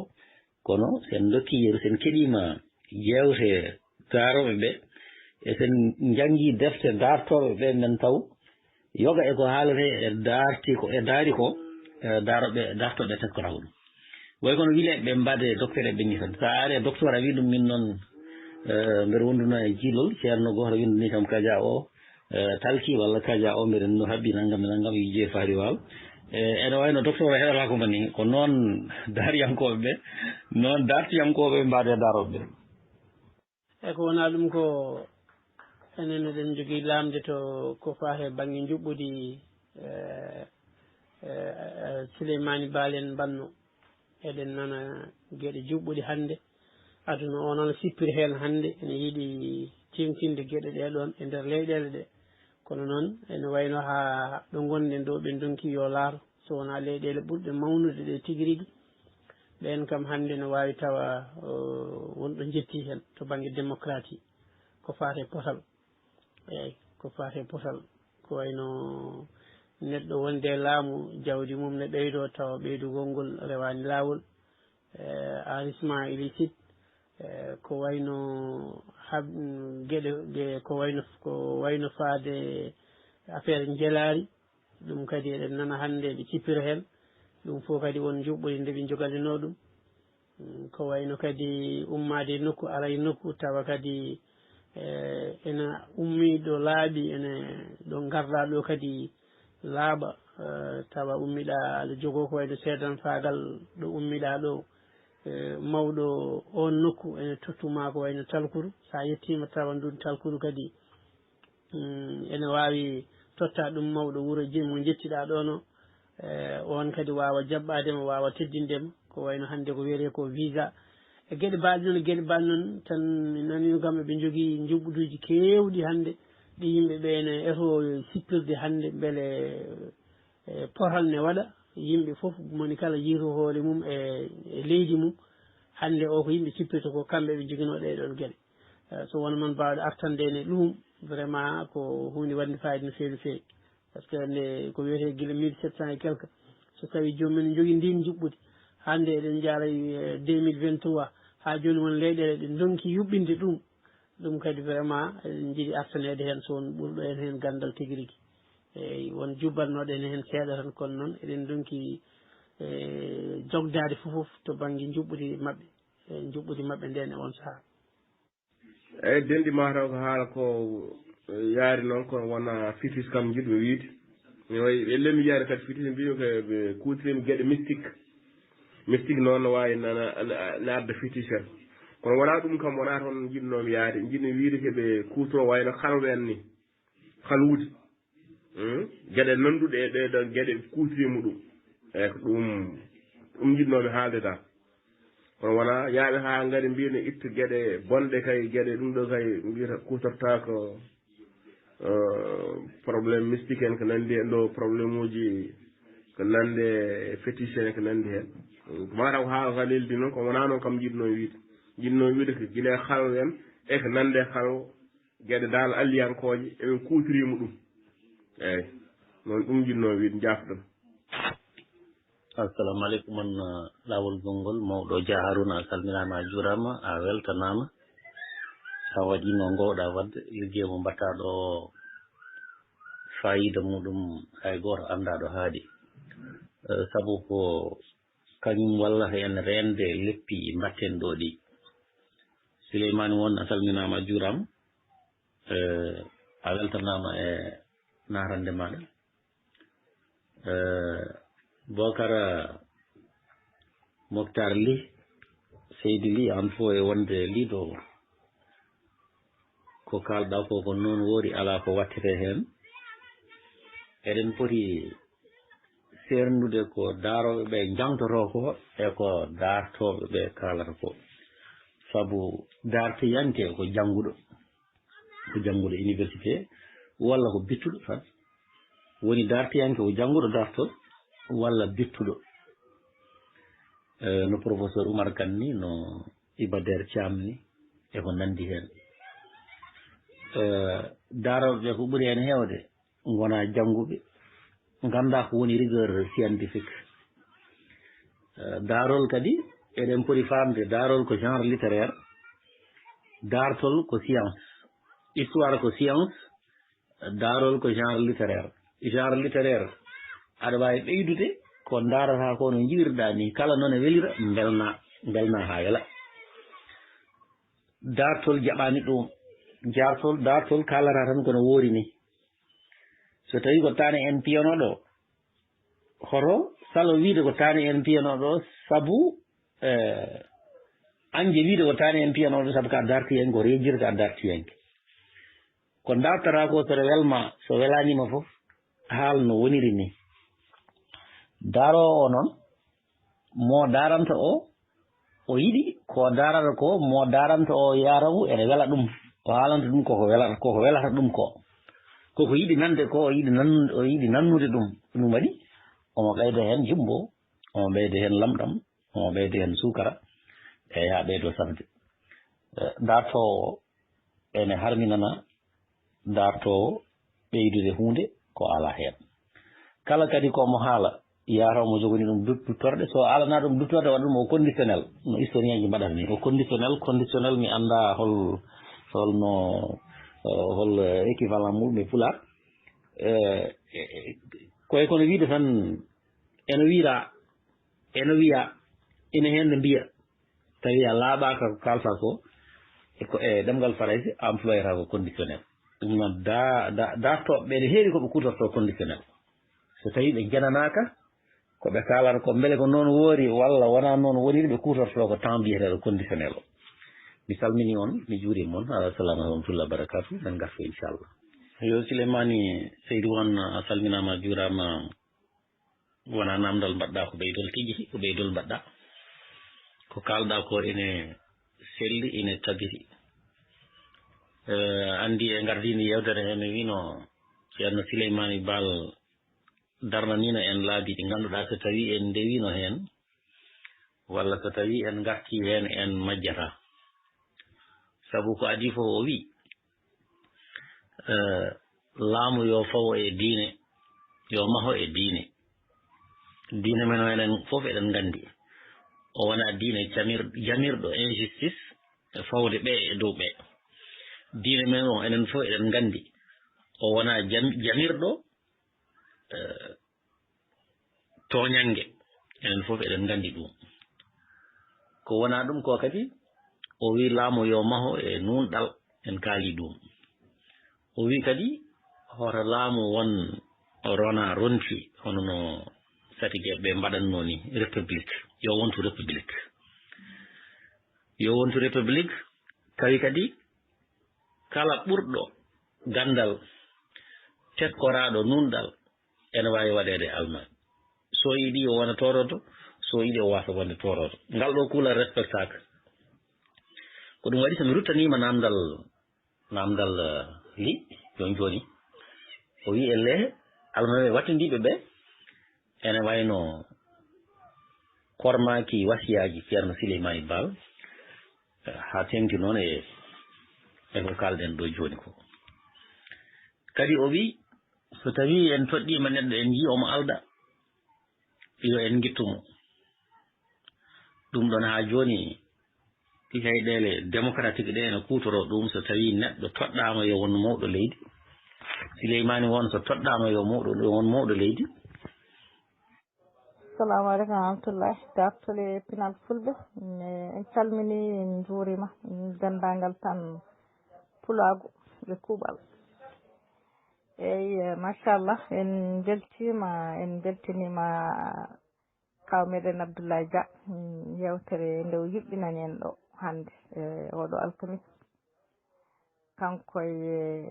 Kono sen ndokki yeru, sen keɗiima jeewte daarooɓe ɓe, e sen njanngii defte daartooɓe ɓe, men taw yoga e ko haaletee e daarti ko, e daari ko, eh, daarooɓe, daartooɓe ɓe teskotako ɗum. Way kono wileeɓe ɓe mbaɗe docteur e ɓe ni tan. So a ari e docteur a wii ɗum min noon, eh, mbeɗa wonduna e jiilol, ceerno gooto windanii kam kaja o, eh, talki walla kaja o mbeɗen no haɓɓi nanngam e nanngam, yiijee faari waal. Eh, ene wayno docteur o heɗataako mo ni, ko noon daariyankooɓe ɓe, noon daartiyankooɓe ɓe mbaɗe daarooɓe ɓe. E ko wonaa ɗum ko enen eɗen njogii laamde to ko faati e bannge njuɓɓudi, eh, eh, eh, Sileymaani Baal en mbaɗno. Eɗen nana geɗe juɓɓuɗe hannde. Aduna o noon sippiri heen hannde, ene yiɗi teeŋtinde geɗe ɗee ɗoon e nder leyɗeele ɗe. Kono noon, ene wayno haa ɗo ngonɗen ɗo, ɓe ndonki yo laato, so wonaa leyɗeele ɓurɗe mawnude ɗe tigi rigi. Ɓeen kam hannde no waawi tawa, o, won ɗo njettii heen to bannge démocratie, ko faati e potal. Eey, ko faati e potal. Ko wayno neɗɗo wonde e laamu, jawdi mum ne ɓeydoo, tawa ɓeydugol ngol rewaani laawol. Eh, enrichissement illicite, eh, ko wayno hab-, mm, geɗe, ge-, ko wayno, ko wayno faade affaire njelaari, ɗum kadi eɗen nana hannde ɓe cippira heen, ɗum fof kadi won njuɓɓudi nde ɓe njogalinoo ɗum. Mm, ko wayno kadi ummaade e nokku, ara e nokku, tawa kadi, eh, ena ummii ɗo laaɓi, ene ɗo ngarɗaa ɗo kadi laaɓa, eh, tawa ummiɗaa aɗa jogoo ko wayno seedanfaagal ɗo ummiɗaa ɗo, eh, mawɗo oon nokku ene tottu maa ko wayno talkuru. So a yettiima tawa nduun talkuru kadi, mm, ene waawi totta ɗum mawɗo wuro je-, mo njettiɗaa ɗoon o. Eh, oon kadi waawa jaɓɓaade ma, waawa teddinde ma. Ko wayno hannde ko wiyetee ko visa. E geɗe baaɗe noon, e geɗe baaɗe noon, tan mi nanii kam eɓe njogii njuɓɓuduuji keewɗi hannde, ɗi yimɓe ɓe ene eto sippirde hannde, mbele, eh, potal ne waɗa, yimɓe fof, moni kala yiito hoore mum e, e leydi mum. Hannde o ko yimɓe sippirta ko, kamɓe ɓe njoginoo ɗee ɗoon geɗe. Eh, so won man mbaawɗo artande en e ɗum, vraiment ko huunde waɗnde fayida no feewi, no feewi. Par ce que nde ko wiyetee gila mille sept cent et quelque, so tawi joomum en njogii ndiin njuɓɓudi, hannde eɗen njaara e deux mille vingt-trois, haa jooni won leyɗeele ɗe ndonki yuɓɓinde ɗum. Ɗum kadi vraiment eɗen njiɗi artaneede heen, so won ɓurɗo en heen ganndal tigi rigi. Eey, won jubbatnooɗo en heen seeɗa tan, kono noon eɗen ndonki, e, jogdaade fof fof to bannge njuɓɓudi maɓɓe, e, njuɓɓudi maɓɓe ndeen e oon sahaa. Eey, denɗi mataw ko haala ko yaari noon, kono wona fitis kam njiɗmi wiyde. Mi wayi, ɓe lemmi yaari kadi fitis, mbimi ko ɓe kuutirima geɗe mystique. Mystique noon no waawi nana, na, na adda fitis en. Kono wonaa ɗum kam, wonaa toon njiɗnoomi yaade. Njiɗmi wiyde ko ɓe kuutoro wayno kalwe en ni. Kalwude. Hmm? Geɗe nannduɗe e ɗee ɗoo geɗe kuutirima ɗum. Eey, ko ɗum, ɗum njiɗnoomi haalde tan. Kono wonaa yaaɓe haa ngari mbiya ne itta geɗe bonɗe kay, geɗe ɗum ɗo kay mbiyata kuutortaako, eh, problème mystique en ko nanndi heen ɗo, problème uji ko nanndi e fétiche en ko nanndi heen. Mataw ko haala ka leldi noon, ko wonaa noon kam njiɗnoo wiyde. Njiɗnoo wiyde ko gila e halal en e ko nanndi e halal, geɗe daal alliyankooje eɓe kuutorima ɗum. Eey, noon ɗum njiɗnoo wiyde, njaafɗon. Assalamu aleykum, on, uh, laawol gonngol, mawɗo Dia Haruna, a salminaama, a juuraama, a weltanaama. A waɗii no ngoowɗa waɗde, liggey mo mbaɗɗaa ɗo, faayiida muɗum hay gooto anndaa ɗo haaɗi. Uh, sabu ko kañum wallata en reende leppi mbaɗten ɗo ɗi. Sileymaani won, a salminaama, a juuraama. Eh, a weltanaama e naatande maaɗa. Eh, Bokar Moktar Ly, Seydi Ly, aan fof e wonde Ly ɗo. Ko kaalɗaa ko, ko noon woori, alaa ko waɗtetee heen. Eɗen poti seerndude ko daarooɓe ɓe njaŋtotoo ko e ko daartooɓe ɓe kaalata ko. Sabu daartiyanke ko jannguɗo, ko jannguɗo université, walla ko bittuɗo tan. Woni daartiyanke ko jannguɗo daartol walla bittuɗo. Eh, no professeur Oumar Kane ni, no Iba Der Thiam ni, e ko nanndi heen. Eh, daarooɓe ɓe ko ɓuri heen heewde ngonaa jannguɓe, nganndaa ko woni rigueur scientifique. Eh, daarol kadi, eɗen poti faamde, daarol ko genre littéraire, daartol ko science, histoire ko science, daarol ko genre littéraire. Genre littéraire, aɗa waawi ɓeydude ko ndaarataa ko no njiɗirɗaa ni, kala noon e welira, mbelna, mbelna haa wela. Daartol jaɓaani ɗum. Jaartol, daartol kaalata tan ko no woori ni. So tawii ko taane en piyanoo ɗo, hoto salo wiide ko taane en piyanoo ɗo, sabu, eh, anje wiide ko taane en piyanoo ɗo, sabu ka daartiyanke, ko rejirta daartiyanke. Ko daartata ko, so welma, so welaanima fof, haal no woniri ni. Daaroowo o noon, mo daaranta o, o yiɗi ko daarata ko, mo daaranta o yaara ngu ene wela ɗum. O haalanta ɗum koko wela-, koko welata ɗum ko. Koko yiɗi nande ko, o yiɗi nan-, o yiɗi nannude ɗum. Ɗum waɗi omo ɓeyda heen jumbo, omo ɓeyda heen lamɗam, omo ɓeyda heen suukara, e yaa ɓeydo safde. Eh, daartoowo o ene harminana daartoowo ɓeydude huunde ko alaa heen. Kala kadi ko mo haala, yaata omo jogani ɗum dut-, duttorɗe. So alana ɗum duttorde, waɗa ɗum o conditionnel, no historien ji mbaɗata ni. O conditionnel, conditionnel mi anndaa hol, hol no, hol, eh, équivalent muɗum e Pulaar. Eh, eh, eh, koye kono wiide tan, ene wiyra, ene wiya, ene heen ne mbiya, Tawi a laaɓaaka ko kaalta ko, e ko, e ɗemngal Farayse, a employata ko conditionnel. Ɗum noon, da, da, da toɓɓe ne heewi ko ɓe kuutorto conditionnel. So tawi ɓe njananaaka, ko ɓe kaalata ko mbele ko noon woori walla wonaa noon woori, ɓe kuutorto ko temps biyeteeɗo conditionnel o. Mi salmini on, mi juuri mon, assalamu aleykum wa rahmatullahi wa barakatuh, men ngarto inchallah. Yo Souleymani Seydou Wan, a salminaama, a juuraama. Wonaa naamndal mbaɗɗaa, ko ɓeydol tigi, ko ɓeydol mbaɗɗaa. Ko kaalɗaa ko ene selli, ene tabiti. Eh, anndi e ngardiinde yeewtere hee, mi wiino Ceerno Sileymaani Baal darnaniino en laabi ɗi ngannduɗaa so tawii en ndewiino heen, walla so tawii en ngartii heen, en majjataa. Sabu ko adii fof o wii, eh, laamu yo fawo e diine, yo maho e diine. Diine men o enen fof eɗen nganndi. O wonaa diine jamir-, jamirɗo injustice e fawde ɓe e dow ɓe. Diine men o enen fof eɗen nganndi. O wonaa jam-, jamirɗo, eh, tooñannge. Enen fof eɗen nganndi ɗum. Ko wonaa ɗum ko kadi, o wii laamu yo maho e nuunɗal, en kaali ɗum. O wii kadi, hoto laamu won rona ronti, hono no satigeɓe mbaɗatnoo ni, république. Yo wontu république. Yo wontu république, tawi kadi kala ɓurɗo ganndal, teskoraaɗo nuunɗal, ene waawi waɗeede almaami. So yiɗi o wona tooroto, so yiɗi o waasa wonde tooroto. Ngal ɗo kuulal respectaaka. Ko ɗum waɗi so mi ruttaniima naamndal, naamndal, eh, li, jooni jooni. O wii en le, almaami wattindiiɓe ɓe, ene wayno kormaaki wasiyaaji Ceerno Sileymaani Baal, eh, haa teeŋti noon e, e ko kaalɗen ɗo jooni ko. Kadi o wii, so tawii en toɗɗiima neɗɗo, en njii omo alda, yo en ngittu mo. Ɗum ɗoon haa jooni, leyɗeele démocratique ɗe ene kuutoroo ɗum, so tawii neɗɗo toɗɗaama yo won mawɗo leydi. Sileymaani won so toɗɗaama yo mawɗo, yo won mawɗo leydi. Assalamu aleykum wa rahmatullahi. Dartole pinal fulɓe. Ne, en calmini, en njuurima, mm, denndaangal tan pulaagu e kuuɓal. Eyi, eh, machallah, en mbeltiima, en mbeltiniima kaw meɗen Abdoulaye Dia, mm, yeewtere nde o yuɓɓinani en ɗo hannde, e oɗo alkamis. Kanko e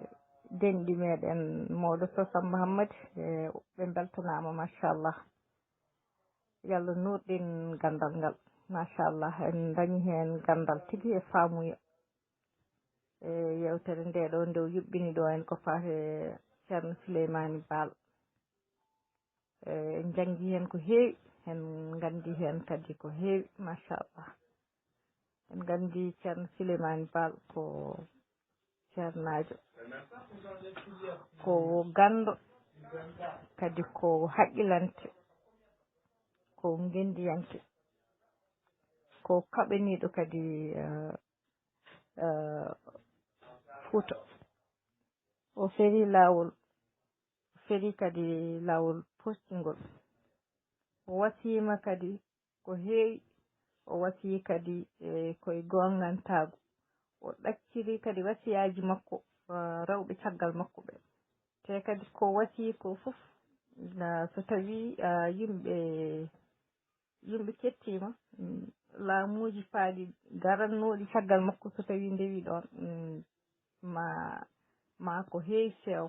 denɗi meɗen mawɗo Sow Samba Hammadi, e ɓe mbeltanaama, machallah. Yo Allah nuurɗin ganndal ngal, machallah. En ndañi heen ganndal tigi e faamuya. E yeewtere nde ɗo, nde o yuɓɓini ɗo en ko faati e Ceerno Sileymaani Baal. E, en njanngi heen ko heewi, en nganndi heen kadi ko heewi, machallah. En nganndi Ceerno Sileymaani Baal ko ceernaajo, ko ganndo, kadi ko haqqilante, ko ngenndiyanke, ko kaɓaniiɗo kadi, eh, eh, Fuuta. O ferii laawol, ferii kadi laawol postingol. O wasiima kadi ko heewi, o wasii kadi, e, koye goongantaagu. O ɗacciri kadi wasiyaaji makko, eh, rewɓe caggal makko ɓe. Te kadi ko wasii ko fof, na, so tawii, ah, yimɓe, yimɓe kettiima, mm, laamuuji paaɗi darannooɗi caggal makko, so tawii ndewii ɗoon, mm, ma, ma ko heewi feew.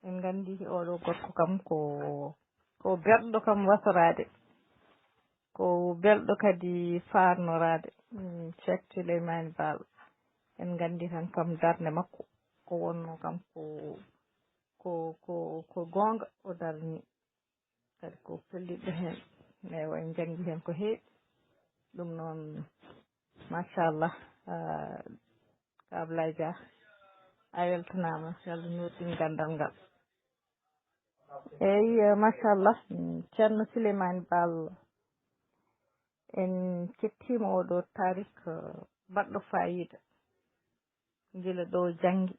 En nganndi oɗo gorko kam ko, ko belɗo kam wasoraade, ko belɗo kadi faarnoraade. Mm, Cheikh Souleymane Baal, en nganndi tan kam darnde makko, ko wonno kam ko, ko, ko, ko goonga o darni. Kadi ko pelliɗɗo heen, ewa, en njanngi heen ko heewi. Ɗum noon, machallah, ah, Ka Ablaye Dia, a weltanaama, yo Allah nuurɗin ganndal ngal. Eyi, eh, machallah, mm, Ceerno Souleymane Baal, en kettiima oɗo taariik, eh, baɗɗo faayiida. Gila ɗo janngi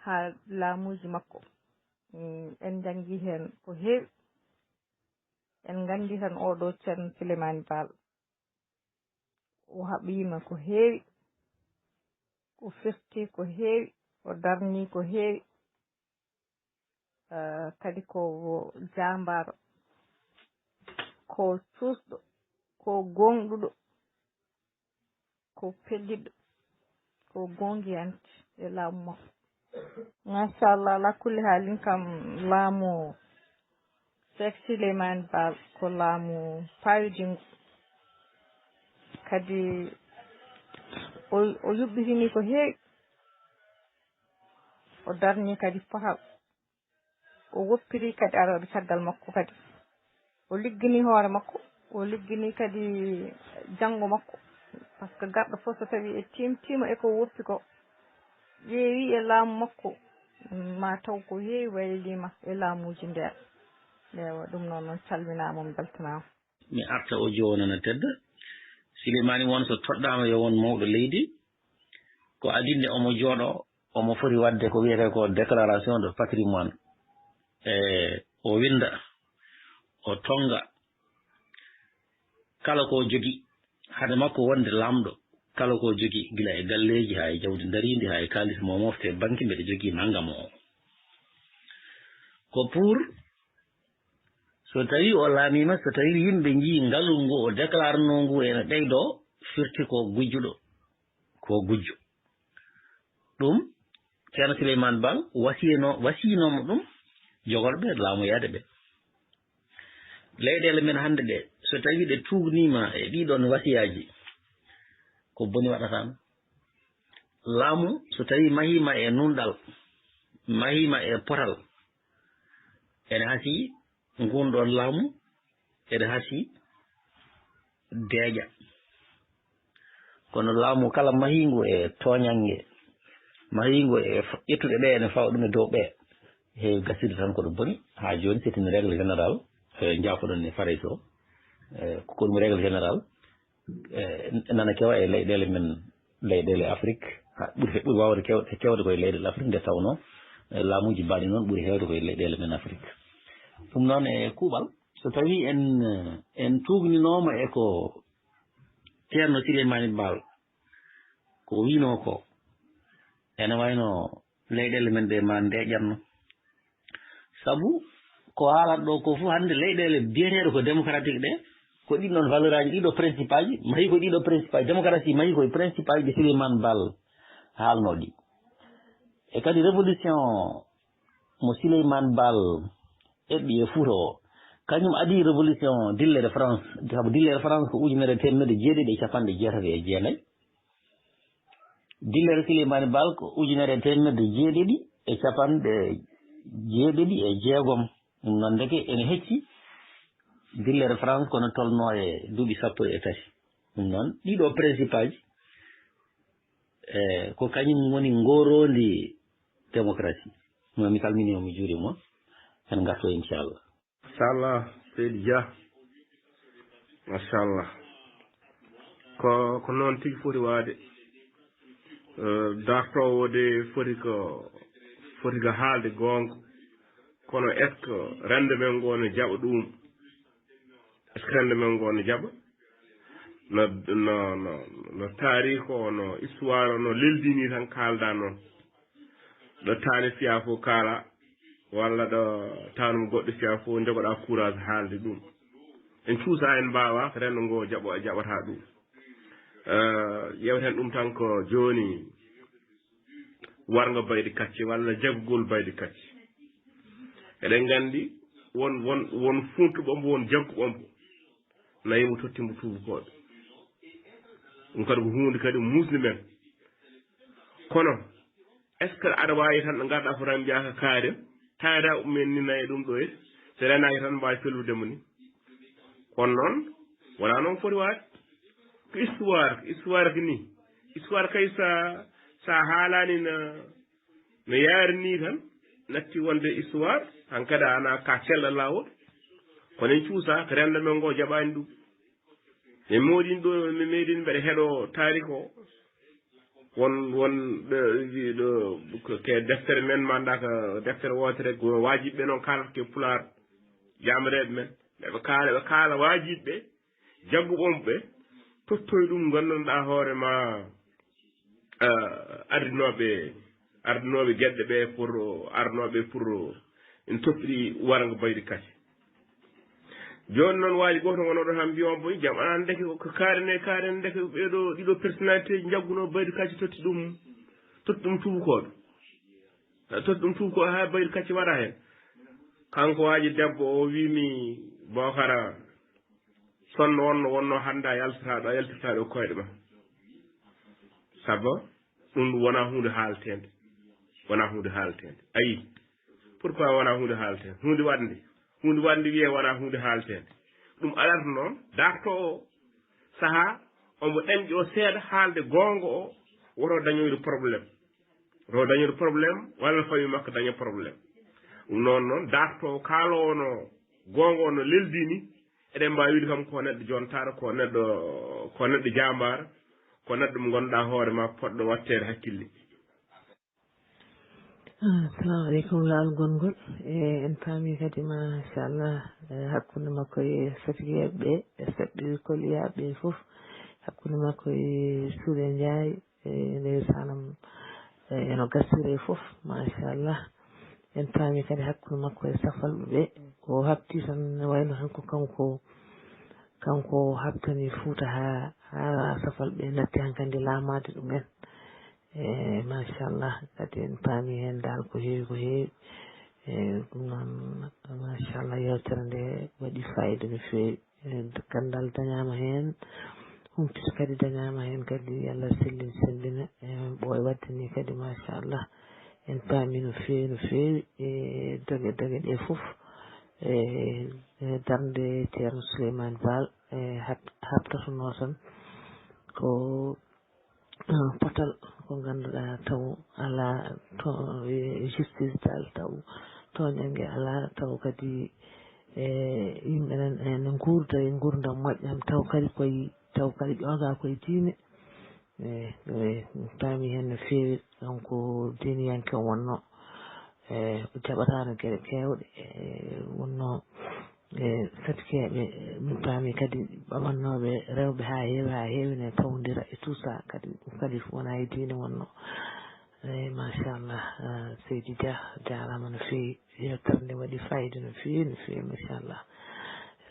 haa laamuuji makko. Mm, en njanngi heen ko heewi. En nganndi tan oɗo Ceerno Souleymane Baal, O haɓiima ko heewi, o firti ko heewi, o darni ko heewi. Eh, kadi ko jaambaaro, ko cuusɗo, ko gooŋɗuɗo, ko pelliɗo, ko goongiyanke e laamu makko. Machallah, ala kulli haalin kam, laamu Seek Sileymaani Baal ko laamu paayodingu. Kadi o, o yuɓɓitini ko heewi. O darni kadi potal. O woppiri kadi arooɓe caggal makko kadi. O liggini hoore makko, o liggini kadi janngo makko. Par ce que garɗo fof so tawi e tiimtiima e ko woppi ko, ƴeewi e laamu makko, ma taw ko heewi waylima e laamuuji nder. Ewa, ɗum noon, noon calminaama, on mbeltanaama. Mi arta o joonana tedda. Sileymaani won so toɗɗaama yo won mawɗo leydi, ko adinɗe omo jooɗo, omo foti waɗde ko wiyetee ko déclaration de patrimoine. E o winnda, o tonnga kala ko jogii, hade makko wonde laamɗo, kala ko jogii, gila e galleeji haa e jawdi ndariindi, haa e kaalis mo mofte e banki, mbeɗa jogii nanngam o. Ko pour, so tawii o laamiima, so tawii yimɓe njii ngalu ngu o déclarnoo ngu ene ɓeydoo, firti ko gujjuɗo, ko gujjo. Ɗum, Ceerno Sileymaani Baal wasiyeno-, wasiynooma ɗum jogorɓe laamoyaade ɓe. Leyɗeele men hannde ɗe, so tawii ɗe tuugniima e ɗiiɗoon wasiyaaji, ko boni waɗataa? Laamu, so tawii mahiima e nunɗal, mahiima e potal, ene hasii nguun ɗoon laamu, ene hasii deeƴa. Kono laamu kala mahiingu e tooñannge, mahiingu e f-, ƴettude ɓe ene fawa ɗum e dow ɓe, heewi gasirde tan ko ɗum boni. Haa jooni, c'est une règle générale, eh, njaafoɗon e Farayse o. Eh, ko ɗum règle générale, eh, nana kewa e leyɗeele men, leyɗeele Afrik. Ha, ɓuri he-, ɓuri waawde kew-, kewde koye leyɗeele Afrik, nde tawnoo, eh, laamuuji mbaɗi noon ɓuri heewde koye leyɗeele men Afrik. Ɗum noon, e kuuɓal, so tawii en, en tuugninooma e ko Ceerno Sileymaani Baal ko wiinoo ko, ene wayno leyɗeele men ɗe ma ndeeƴatno. Sabu ko haalata ɗo ko fof hannde leyɗeele biyeteeɗe ko démocratique ɗe, ko ɗin ɗon valeur aji, ɗiɗo principe aji, mahi ko ɗiɗo principe aji, démocratie mahi koye principe aji ɗi Sileymaani Baal haalnoo ɗi. E kadi révolution mo Sileymaani Baal eɓɓi e Fuuta o, kañum adii révolution dillere France, sabu dillere France ko ujunere e teemedde jeeɗiɗi e capanɗe jeetati e jeenayi. Dillere Sileymaani Baal ko ujunere e teemedde jeeɗiɗi e capanɗe jeeɗiɗi e jeegom. Ɗum noon, ndeke ene hecci dillere France, kono tolnoo e duuɓi sappo e tati. Ɗum noon, ɗiɗo principe aji, e ko kañum woni ngoroondi démocratie. Mo mi salminii, mo mi juuriima, en ngarto inchallah. Machallah, Seydi Dia. Machallah. Ko, ko noon tigi foti waade. Eh, dartoowo de foti ko, foti ko haalde goonga. Kono est-ce que renndo men ngoo no jaɓa ɗum? Est-ce que renndo men ngoo no jaɓa? No, no, no, no taariik o, no histoire o, no leldi nii tan kaalda noon. Ɗo taani fiya fof kaala, walla ɗo taanum goɗɗo fiya fof njogoɗa courage haalde ɗum. En cuusa, en mbaawa, renndo ngo jaɓo-, jaɓata ɗum. Eh, yewten ɗum tan ko jooni, warngo baydi kacce walla jaggugol baydi kacce. Eɗen nganndi won, won, won funtuɓe mbo, won jagguɓe mbo. Nayi mo totti mbo tuubakooɓe. Ɗum kadi ko huunde kadi muusde men. Kono, est-ce que aɗa waawi tan ɗo ngarɗa fof tan mbiyaa ko kaari, taada umen ni nayi ɗum ɗo e, so renaaki tan mbaawi fellude mo ni? Kono noon, wonaa noon foti waade. Ko histoire, ko histoire ko ni. Histoire kay sa, sa haalaani na, no yaari ni tan, natti wonde histoire, hankadi a ana ka kelɗo laawol. Kono en cuusa, ko renndo men ngo jaɓaani ɗum. Min moodin ɗo, min meeɗin mbeɗa heɗo taariik o. Won, won ɗo, ɗo, ko ke deftere men, manda ko deftere wootere, ko waajiɓe noon kaalata ke pulaar, jaamareeɓe men. Ɓe ɓe kaala, ɓe kaala waajiɓe, jagguɓe ɓe, Tottoy ɗum nganndanɗaa hoore ma, ah, ardinooɓe, ardinooɓe geɗe ɓe pour, arnooɓe pour en toppiri warango Baydi Kacce. Jooni noon waaji gooto wonooɗo han mbiya on boy jam, anan ndeke ko kaari ne, kaari ne ndeke ɓeeɗo ɗiɗo personnalité njaggunoo Baydi Kacce totti ɗum, totti ɗum tuubakooɓe. Totti ɗum tuubakooɓe haa Baydi Kacce waɗa heen. Kanko waaji debbo o wiimi Bokara, sonno wonno, wonno hannde a yaltata ɗo, a yaltirta ɗo koyɗe ma. Sabu ɗum wona huunde haalteende. Wona huunde haalteende. Ayi, pourquoi wona huunde haalteende? Huunde waɗnde. Huunde waɗnde wiyee wona huunde haalteende. Ɗum alata noon, darto o sahaa, omo ɗemƴi o seeɗa haalde goonga o, woto dañoyde problème. Woto dañoyde problème, walla famille makko daña problème. Ɗum noon noon, darto o kaaloowo no goonga o no leldi ni, eɗen mbaawi wiide kam ko neɗɗo jontaaɗo, ko neɗɗo, ko neɗɗo jaambaar, ko neɗɗo mo ngannduɗaa hoore ma poɗɗo watteede hakkille. Assalamu aleykum, laawol gonngol. E, en paami kadi, machallah, e, hakkunde makko e satigeeɓe ɓe, e saɗɗi koliyaaɓe ɓe fof, hakkunde makko e Suuɗe Njaay, e, ndeysaan, e, eno gasiri e fof, machallah. En paami kadi hakkunde makko e safalɓe ɓe, ko hapti tan, ne wayno tan ko kanko, kanko haptani Fuuta haa, haa safalɓe natti hankadi laamaade ɗum en. E, machallah, kadi en paami heen dal ko heewi, ko heewi. E, ɗum noon, machallah, yewtere nde waɗi fayida no feewi. E, ganndal dañaama heen, humpito kadi dañaama heen kadi, Allah sellin, sellina. E, ɓooy waɗde ni kadi, machallah, en paami no feewi, no feewi. E, doge, doge ɗe fof, e, e, darnde Ceerno Souleymane Baal, e, hab-, habtotonoo tan ko, e, potal ko ngannduɗaa taw alaa to, e, justice dal taw tooñannge alaa, taw kadi, e, yimɓe nan ene nguurda e nguurndam moƴƴam, taw kadi koye, taw kadi ƴoogaa koye diine. E, e, paami heen no feewi, donc diiniyanke o wonno, e, o jaɓataano geɗe keewɗe, e, wonno, e, satikeeɓe, e, min paami kadi ɓamannooɓe rewɓe haa heewi, haa heewi ne tawondira e tout ça, kadi ɗum kadi wonaa e diine wonno. E, machallah, e, Seydi Dia, jaaraama no feewi, yewtere nde waɗi fayida no feewi, no feewi, machallah.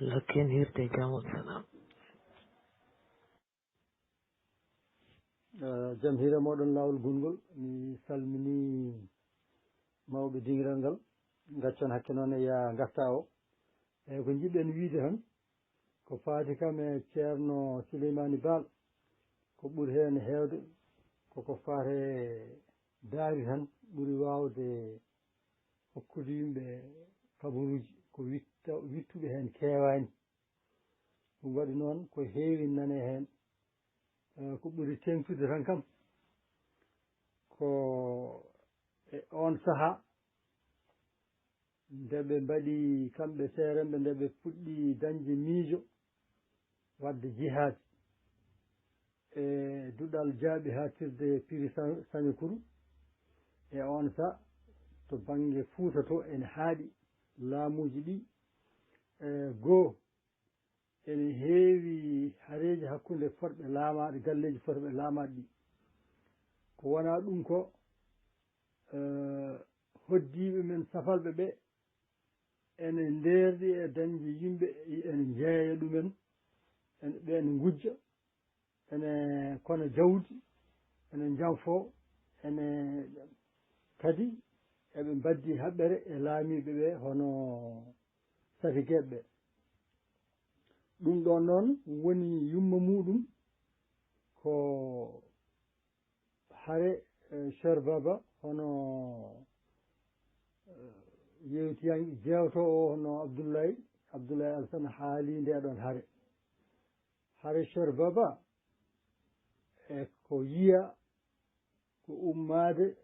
Allah hokku en hiirde e jam, wa salaam. Eh, jam hiira moɗon laawol gongol. Mi salmini mawɓe dingiral ngal. Gaccon hakke noon e ya ngarta o. Eyi, ko njiɗɗen wiide tan, ko faati kam e Ceerno Sileymaani Baal, ko ɓuri heen heewde koko faati e daari tan, ɓuri waawde hokkude yimɓe kabaruuji ko witta, wittuɓe heen keewaani. Ɗum waɗi noon ko heewi nane heen. Eh, ko ɓuri teeŋtude tan kam, ko e oon sahaa nde ɓe mbaɗi kamɓe seerenɓe, nde ɓe puɗɗi dañde miijo waɗde jihaad e duɗal jaaɓi haaɗtirde Piri Sa-, Sañakuru. E oon sahaa to bannge Fuuta to ene haaɗi laamuuji ɗi, e goo ene heewi hareeji hakkunde fotɓe laamaaɗe, galleeji fotɓe laamaaɗe ɗi. Ko wonaa ɗum ko, eh, hoddiiɓe men safalɓe ɓe ene ndeerɗi e dañde yimɓe, ene njeeya ɗumen, ene, ɓe ene ngujja, ene kona jawdi, ene njanfoo, ene kadi eɓe mbaɗdi haɓɓere e laamiiɓe ɓe hono satigeeɓe ɓe. Ɗum ɗoon noon woni yumma muuɗum ko hare, eh, Cheikh Baba, hono, eh, yewtiyanke jeewtoowo o, hono Abdoulaye, Abdoulaye Alassane haali ndee ɗoon hare. Hare Cheikh Baba, e ko yiya ko ummaade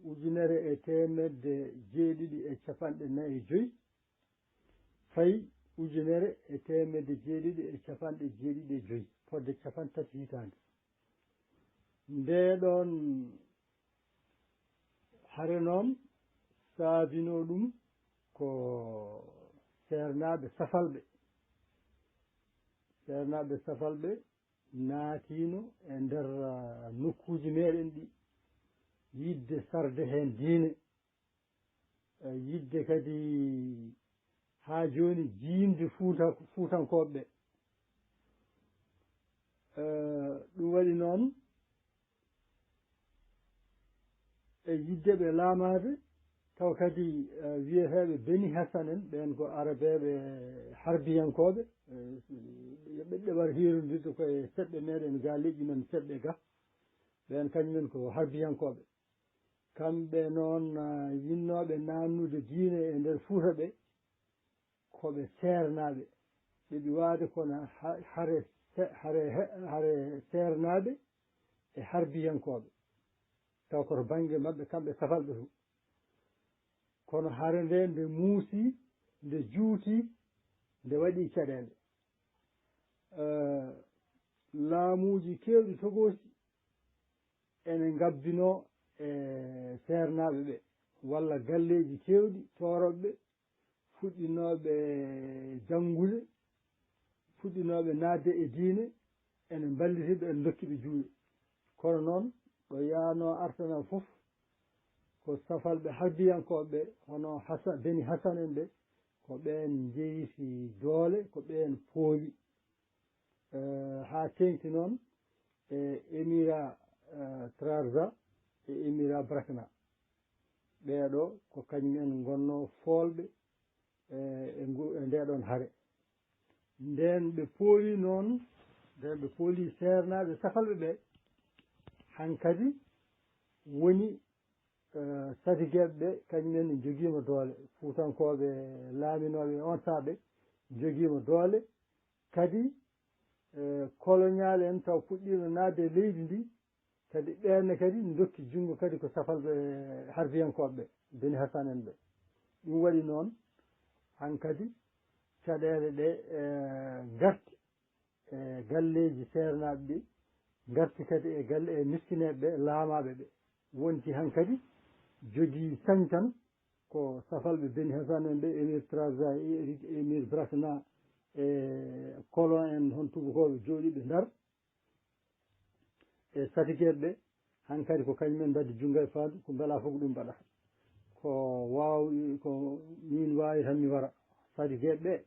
ujunere e teemedde jeeɗiɗi e capanɗe nayi e joy, fayi ujunere e teemedde jeeɗiɗi e capanɗe jeeɗiɗi e joy, fodde capanɗe tati hitaande. Ndee ɗoon hare noon, saabinoo ɗum ko seernaaɓe safalɓe. Seernaaɓe safalɓe naatiino e nder, ah, nokkuuji meɗen ɗi, yiɗde sarde heen diine, eh, yiɗde kadi haa jooni jiimde Fuuta-, Fuutankooɓe ɓe. Eh, ɗum waɗi noon, e yiɗde ɓe laamaade, taw kadi, eh, wiyeteeɓe Beni Hasan en, ɓeen ko Arabeeɓe harbiyankooɓe, eh, ɓe ɗewata hiirondirde ko e seɓɓe meɗen ga, leƴƴi men seɓɓe ga, ɓeen kañumen ko harbiyankooɓe. Kamɓe noon, eh, yinnooɓe naannude diine e nder Fuuta ɓe, ko ɓe seernaaɓe. Ɓe ɗi waade kono ha-, hare se-, hare he-, hare seernaaɓe e harbiyankooɓe. Taw koto bannge maɓɓe kamɓe safalɓe to. Kono hare nde, nde muusi, nde juuti, nde waɗi caɗeele. Eh, laamuuji keewɗi togoosi ene ngabbinoo e seernaaɓe ɓe, walla galleeji keewɗi toorooɓe ɓe, fuɗɗinooɓe janngude, fuɗɗinooɓe naatde e diine, ene mballiti ɓe, ene ndokki ɓe juuɗe. Kono noon, ɗo yaanoo artanoo fof, ko safalɓe harbiyankooɓe ɓe, hono Hasa-, Beni Hasan en ɓe, ko ɓeen njeyiti doole, ko ɓeen pooli. Eh, haa teeŋti noon e Émirat, eh, Trarza e Émirat Brakna. Ɓeeɗo ko kañum en ngonnoo foolɓe, eh, e ngu-, e ndee ɗoon hare. Ndeen ɓe pooli noon, ndeen ɓe pooli seernaaɓe safalɓe ɓe, hankadi woni eh, satigeeɓe ɓe, kañum en njogiima doole. Fuutankooɓe laaminooɓe on saabe njogiima doole. Kadi, eh, koloñaal en taw puɗɗiino naatde e leydi ndi, kadi ɓeen ne kadi ndokki junngo kadi ko safalɓe harbiyankooɓe ɓe, Beni Hasan en ɓe. Ɗum waɗi noon, hankadi caɗeele ɗe, eh, ngarti e galleeji seernaaɓe ɗi, ngarti kadi e galle, e miskineeɓe ɓe, laamaaɓe ɓe. Wonti hankadi jogii sañ-sañ ko safalɓe Beni Hasan en ɓe, Emir Trarza, e Emir Brakna, e colon en, hon tubakooɓe jooɗiiɓe Ndar, e satigeeɓe ɓe, hankadi ko kañum en mbaddi junngo e faandu, ko mbelaa fof ko ɗum mbaɗata. Ko waawi, ko miin waawi tan mi wara. Satigeeɓe ɓe,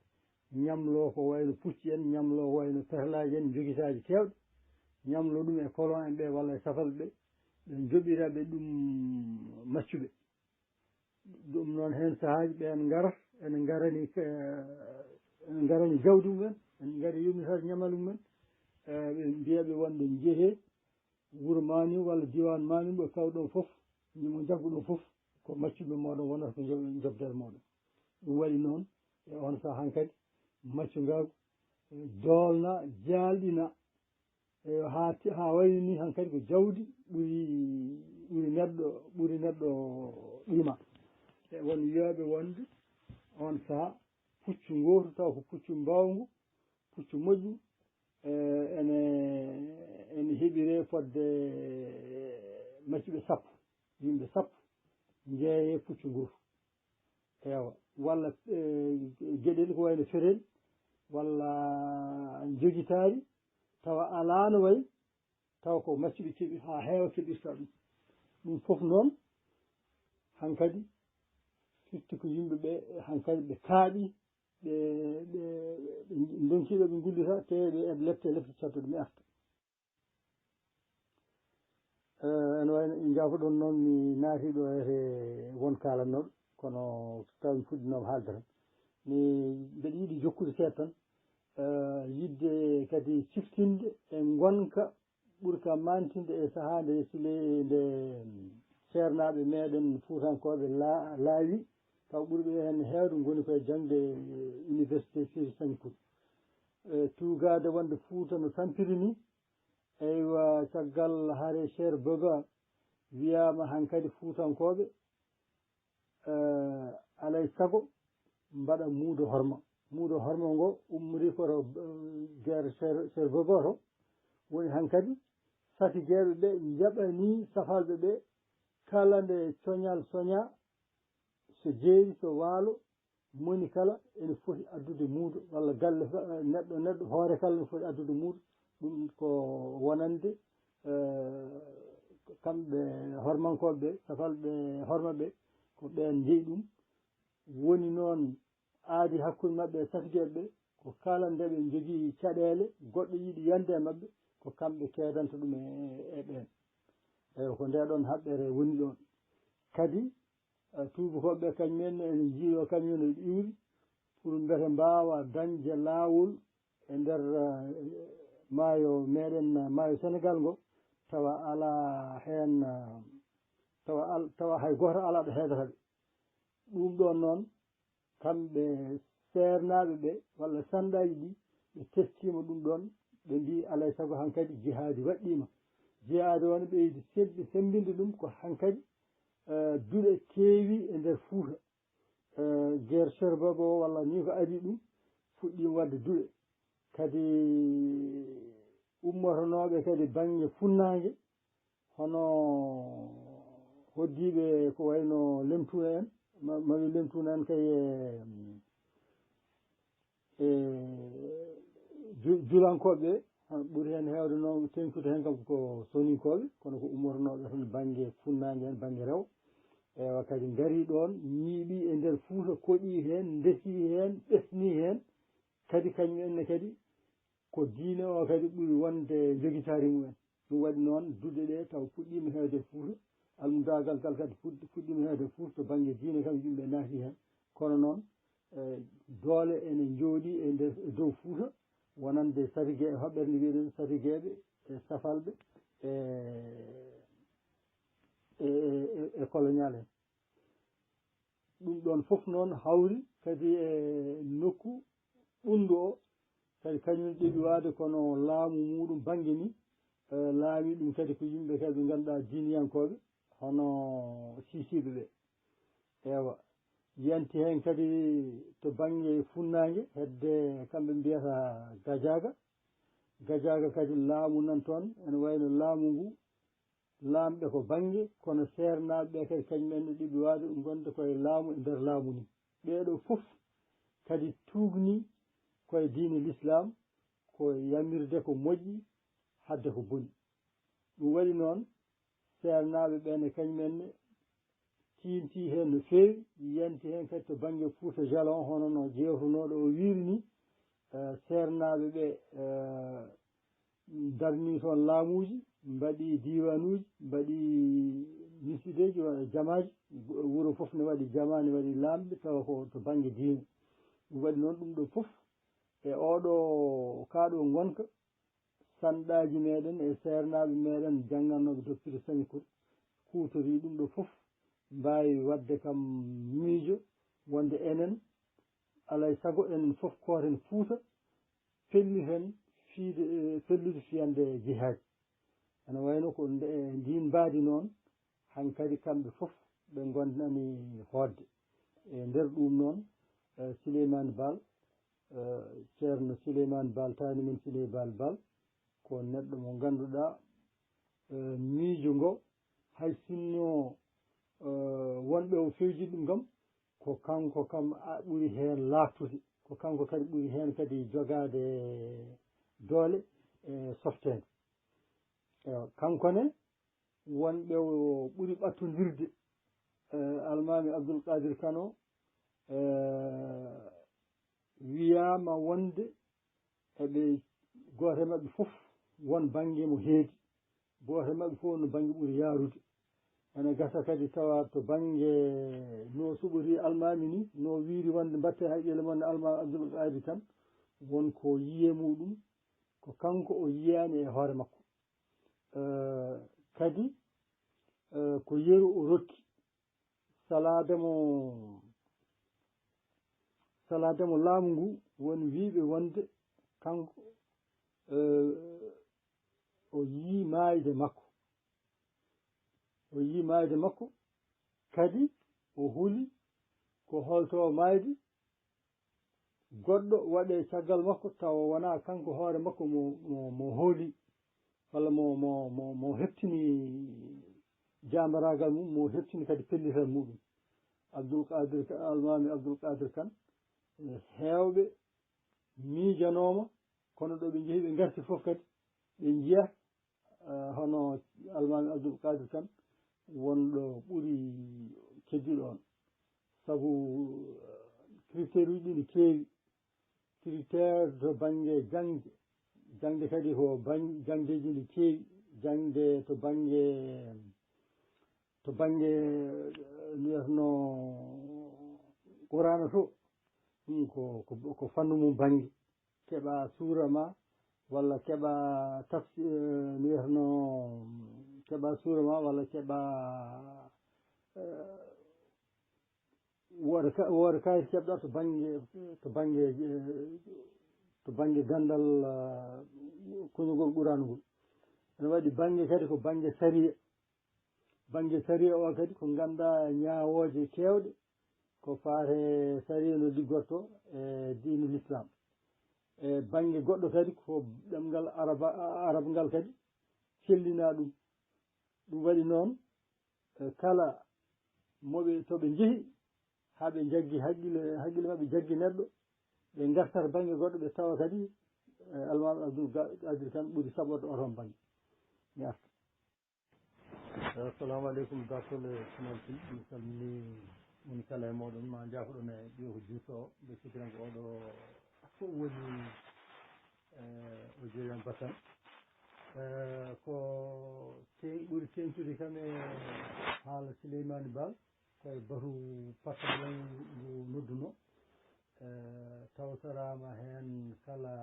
ñamloo ko wayno pucci en, ñamloo ko wayno perlaaji en, njogitaaji keewɗi, ñamloo ɗum e colon en ɓe walla e safalɓe ɓe, ɓe njoɓira ɓe ɗum maccuɓe. Ɗum noon, heen sahaaji ɓeen ngara, ene ngarani, eh, ene ngarani jawdi mumen, ene ngari yomnitaade ñamalu mumen, eh, ɓe mbiya ɓe wonde njehee wuro Manim walla diiwaan Manim, ɓe kaw ɗoon fof, mo njaggu ɗoon fof, ko maccuɓe mooɗon wonata ko njoɓ-, njoɓdere mooɗon. Ɗum waɗi noon, e oon sahaa hankadi, maccungaagu, eh, doolna, jaalɗina, e haa ti-, haa wayni nii hankadi ko jawdi ɓuri, ɓuri neɗɗo, ɓuri neɗɗo qima. E won wiyooɓe wonde oon sahaa puccu ngootu, taw ko puccu mbaawngu, puccu moƴƴu, eh, ene, ene heɓiree fodde maccuɓe sappo, yimɓe sappo njeeyee puccu ngootu. Ewa, walla, eh, geɗel ko wayno ferel, walla njogitaari, tawa alaano way, tawa ko maccuɓe keɓi, haa heewa keɓirta ɗum. Ɗum fof noon, hankadi, firti ko yimɓe ɓe, hankadi ɓe kaaɗi, ɓe, ɓe, ɓe ndonkiiɓe ɓe ngullita, te ɓe eb-, lepte, lepte cattuɗe mi arta. Eh, ene wayno, njaafo-ɗon noon, mi naati ɗo e won kaalannooɓe, kono taw mi fuɗɗinooma haalde tan. Mi, mbeɗa yiɗi jokkude seeɗa tan, eh, yiɗde kadi ciftinde e ngonka ɓurka maantinde e sahaa nde sile-, nde seernaaɓe meɗen Fuutankooɓe la-, laawi, taw ɓurɓe heen heewde ngoni koye jaŋde université Siri Sañkut. E tuugaade wonde Fuuta no tampiri ni, eywa, caggal hare Cherbourg wiyaama hankadi Fuutankooɓe, eh, alay sago mbaɗa muudo horma. Muudo horma ngo ummori koto, eh, guerre Cher-, Cherbourg to. Woni hankadi satigeeɓe ɓe njaɓanii safalɓe ɓe kala nde coñal soñaa, so jeeri, so waalo, moni kala ene foti addude muudo, walla galle, eh, neɗɗo, neɗɗo hoore kala ene foti addude muudo, Ɗum ko wonande, eh, kamɓe hormankooɓe ɓe, safalɓe horma ɓe, ko ɓeen njeyi ɗum. Woni noon aadi hakkunde maɓɓe e satigeeɓe ɓe, ko kala nde ɓe njogii caɗeele, goɗɗo yiɗi yande e maɓɓe, ko kamɓe keedanta ɗum e, e ɓeen. Eyo, ko ndee ɗoon haɓɓere woni ɗoon. Kadi, eh, tuubakooɓe ɓe kañum en ene njiiloo kañum en e iwri pour mbete mbaawa dañde laawol e nder, eh, maayo meɗen, maayo Senegaal ngo, tawa alaa heen, eh, tawa al-, tawa hay gooto alaa ɗo heedata ɓe. Ɗum ɗoon noon, kamɓe seernaaɓe ɓe, walla sanɗaaji ɗi, ɓe teftiima ɗum ɗoon, ɓe mbii alaa e sago hankadi jihaadi waɗɗiima. Jihaadi o ne ɓeydi sembi-, semmbinde ɗum ko hankadi, eh, duɗe keewi e nder Fuuta. Eh, guerre Sherbroobe o, walla nii ko adii ɗum, fuɗɗiima waɗde duɗe. Kadi ummotonooɓe kadi bannge funnaange, hono hoddiiɓe ko wayno Lemtuuna en, ma, mawi Lemtuuna en kay e, e ju-, julankooɓe ɓe, ɓuri heen heewde noon, teŋtude heen kam ko soninkooɓe, kono ko ummotonooɓe tan bannge funnaange en, bannge rewo. Ewa, kadi ngarii ɗoon, ñiiɓii e nder Fuuta, koɗii heen, ndesii heen, ɓesnii heen, kadi kañum en ne kadi ko diine o kadi ɓuri wonde njogitaari mumen. Ɗum waɗi noon, duɗe ɗe taw puɗɗiima heewde Fuuta, almudaagal ngal kadi fuɗ-, fuɗɗiima heewde Fuuta to bannge diine kam, yimɓe naati heen. Kono noon, eh, doole ene njooɗii e nder, e dow Fuuta, wonande satige-, hoɓɓere nde mbiyeɗen satigeeɓe e safalɓe e, e, e, e colonial en. Ɗum ɗoon fof noon hawri kadi e nokku ɓunndu o, kadi kañum ɗeɓi waade kono laamu muɗum bannge ni, eh, laami ɗum kadi ko yimɓe kadi ɓe ngannduɗaa diiniyankooɓe, hono siisiiɓe ɓe. Ewa, yanti heen kadi to bannge funnaange, hedde kamɓe mbiyata Gajaaga. Gajaaga kadi laamu nan toon, ene wayno laamu ngu, laamɓe ko bannge, kono seernaaɓe ɓe kadi kañum en ne ɗeɓi waade ɗum wonde koye laamu e nder laamu ni. Ɓee ɗoo fof kadi tuugni koye diine Lislaam, ko yamirde ko moƴƴi, haɗde ko boni. Ɗum waɗi noon, seernaaɓe ɓe ne kañum en ne tiinti heen no feewi, yanti heen kadi to bannge Fuuta Jalon, hono no jeewtunooɗo o wiiri ni, eh, seernaaɓe ɓe, eh, darnii toon laamuuji, mbaɗi diiwaanuuji, mbaɗi misideeji, wa-, jamaaji, wuro fof ne waɗi jamaa, ne waɗi laamɓe, tawa ko to bannge diine. Ɗum waɗi noon ɗum ɗo fof, e oɗo, kaa ɗo ngonka, sanɗaaji meɗen e seernaaɓe meɗen janngannooɓe to Piri Sañi Kuri, kuutorii ɗum ɗo fof, mbaawi waɗde kam miijo wonde enen, alaa e sago enen fof kooten Fuuta, pelliten fiide, eh, pellude fiyande jihaaji. Ene wayno ko nde, e ndiin mbaadi noon, hankadi kamɓe fof ɓe ngondani hootde. E nder ɗum noon, eh, Sileymaani Baal, eh, Ceerno Sileymaani Baal, taani men Siley Baal Baal, ko neɗɗo mo ngannduɗaa, eh, miijo ngo, hay sinno, eh, wonɓe o fewji ɗum kam, ko kanko kam a ɓuri heen laaɓtude, ko kanko kadi ɓuri heen kadi jogaade doole e softeende. Ewa, kanko ne, wonɓe o ɓuri ɓattondirde, eh, Almaami Abdul Qadir Kano, eh, wiyaama wonde eɓe, gooto e maɓɓe fof won bannge mo heedi, gooto e maɓɓe fof no bannge ɓuri yaarude. Ene gasa kadi tawa to bannge no suɓori Almaami ni, no wiiri wonde mbatte haqqille mon e Almaami Abdul Qadir Kan, won ko yiye muɗum, ko kanko o yiyaani e hoore makko. Eh, kadi, eh, ko yeru o rokki salaade mo, salaade mo laamu ngu, won wiiɓe wonde kanko, eh, o yii maayde makko. O yii maayde makko, kadi o huli ko holto maayde, goɗɗo waɗe caggal makko, tawa wonaa kanko hoore makko mo, mo, mo hooli, walla mo, mo, mo, mo heɓtini jaambaraagal mum, mo heɓtini kadi pellital muɗum. Abdul Qadir Ka-, Almaami Abdul Qadir Kan, e heewɓe miijanooma, kono ɗo ɓe njehi ɓe ngarti fof kadi, ɓe njiya, eh, hono Almaami Abdul Qadir Kan wonɗo ɓuri keddiiɗo on. Sabu, eh, critère uji ɗi ne keewi. Critère to bannge jaŋde. Jaŋde kadi ko baŋ-, jaŋdeeji ne keewi. Jaŋde to bannge, to bannge, eh, mbiyatno Qur'aana to, ɗum ko, ko, ko fannu mum bannge. Keɓa suura ma, walla keɓa tafsi-, eh, mbiyatno, keɓa suura ma, walla keɓa, eh, wooda ka-, wooda kayit keɓɗa to bannge, to bannge, eh, to bannge ganndal, eh, kuñugol Qur'aana ngol. Ene waɗi bannge kadi ko bannge sariya. Bannge sariya o kadi ko ngannduɗaa ñaawooje keewɗe ko faati e sariya no liggorto e diine Lislaam. E bannge goɗɗo kadi ko ɗemngal Araba, Arab ngal kadi sellinaa ɗum. Ɗum waɗi noon, e kala mo ɓe, to ɓe njehi haa ɓe njaggi haqqille, haqqille maɓɓe jaggi neɗɗo, ɓe ngartata bannge goɗɗo, ɓe tawa kadi, e, Almaami Abdul Ga-, Qadir Kan ɓuri saɓorde oo ɗoon bannge. Mi arta. Assalamu aleykum, dartol e Simal Tine. Mi salmini mon kala e mooɗon. Ma njaafoɗon e ɓiyo ko juuto o, mbe sikkiran ko oɗo fof woni, eh, o jeeyan Basan. Eh, ko te-, ɓuri teeŋtude kam e haala Sileymaani Baal, ko e batu patron ngu nodduno. Eh, tawtoraama heen kala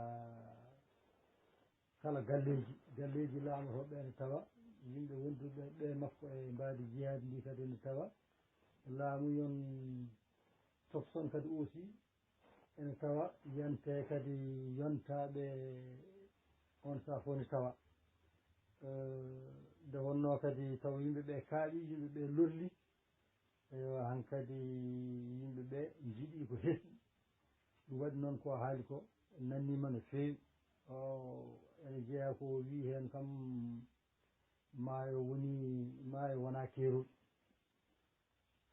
kala galleeji, galleeji laamotooɓe ɓe ene tawa, yimɓe wonduɓe ɓe makko e mbaadi jihaadi ndi kadi ene tawa. Laamu yon tofson kadi aussi ene tawa, yonte kadi yontaaɓe on sahaa fof ene tawa. Eh, nde wonnoo kadi taw yimɓe ɓe kaaɓi, yimɓe ɓe lorli, Eywa, hankadi yimɓe ɓe njiɗi ko hesɗi. Ɗum waɗi noon ko haali ko nanniima no feewi. O, ene jeyaa ko o wii heen kam, maayo woni, maayo wonaa keerol.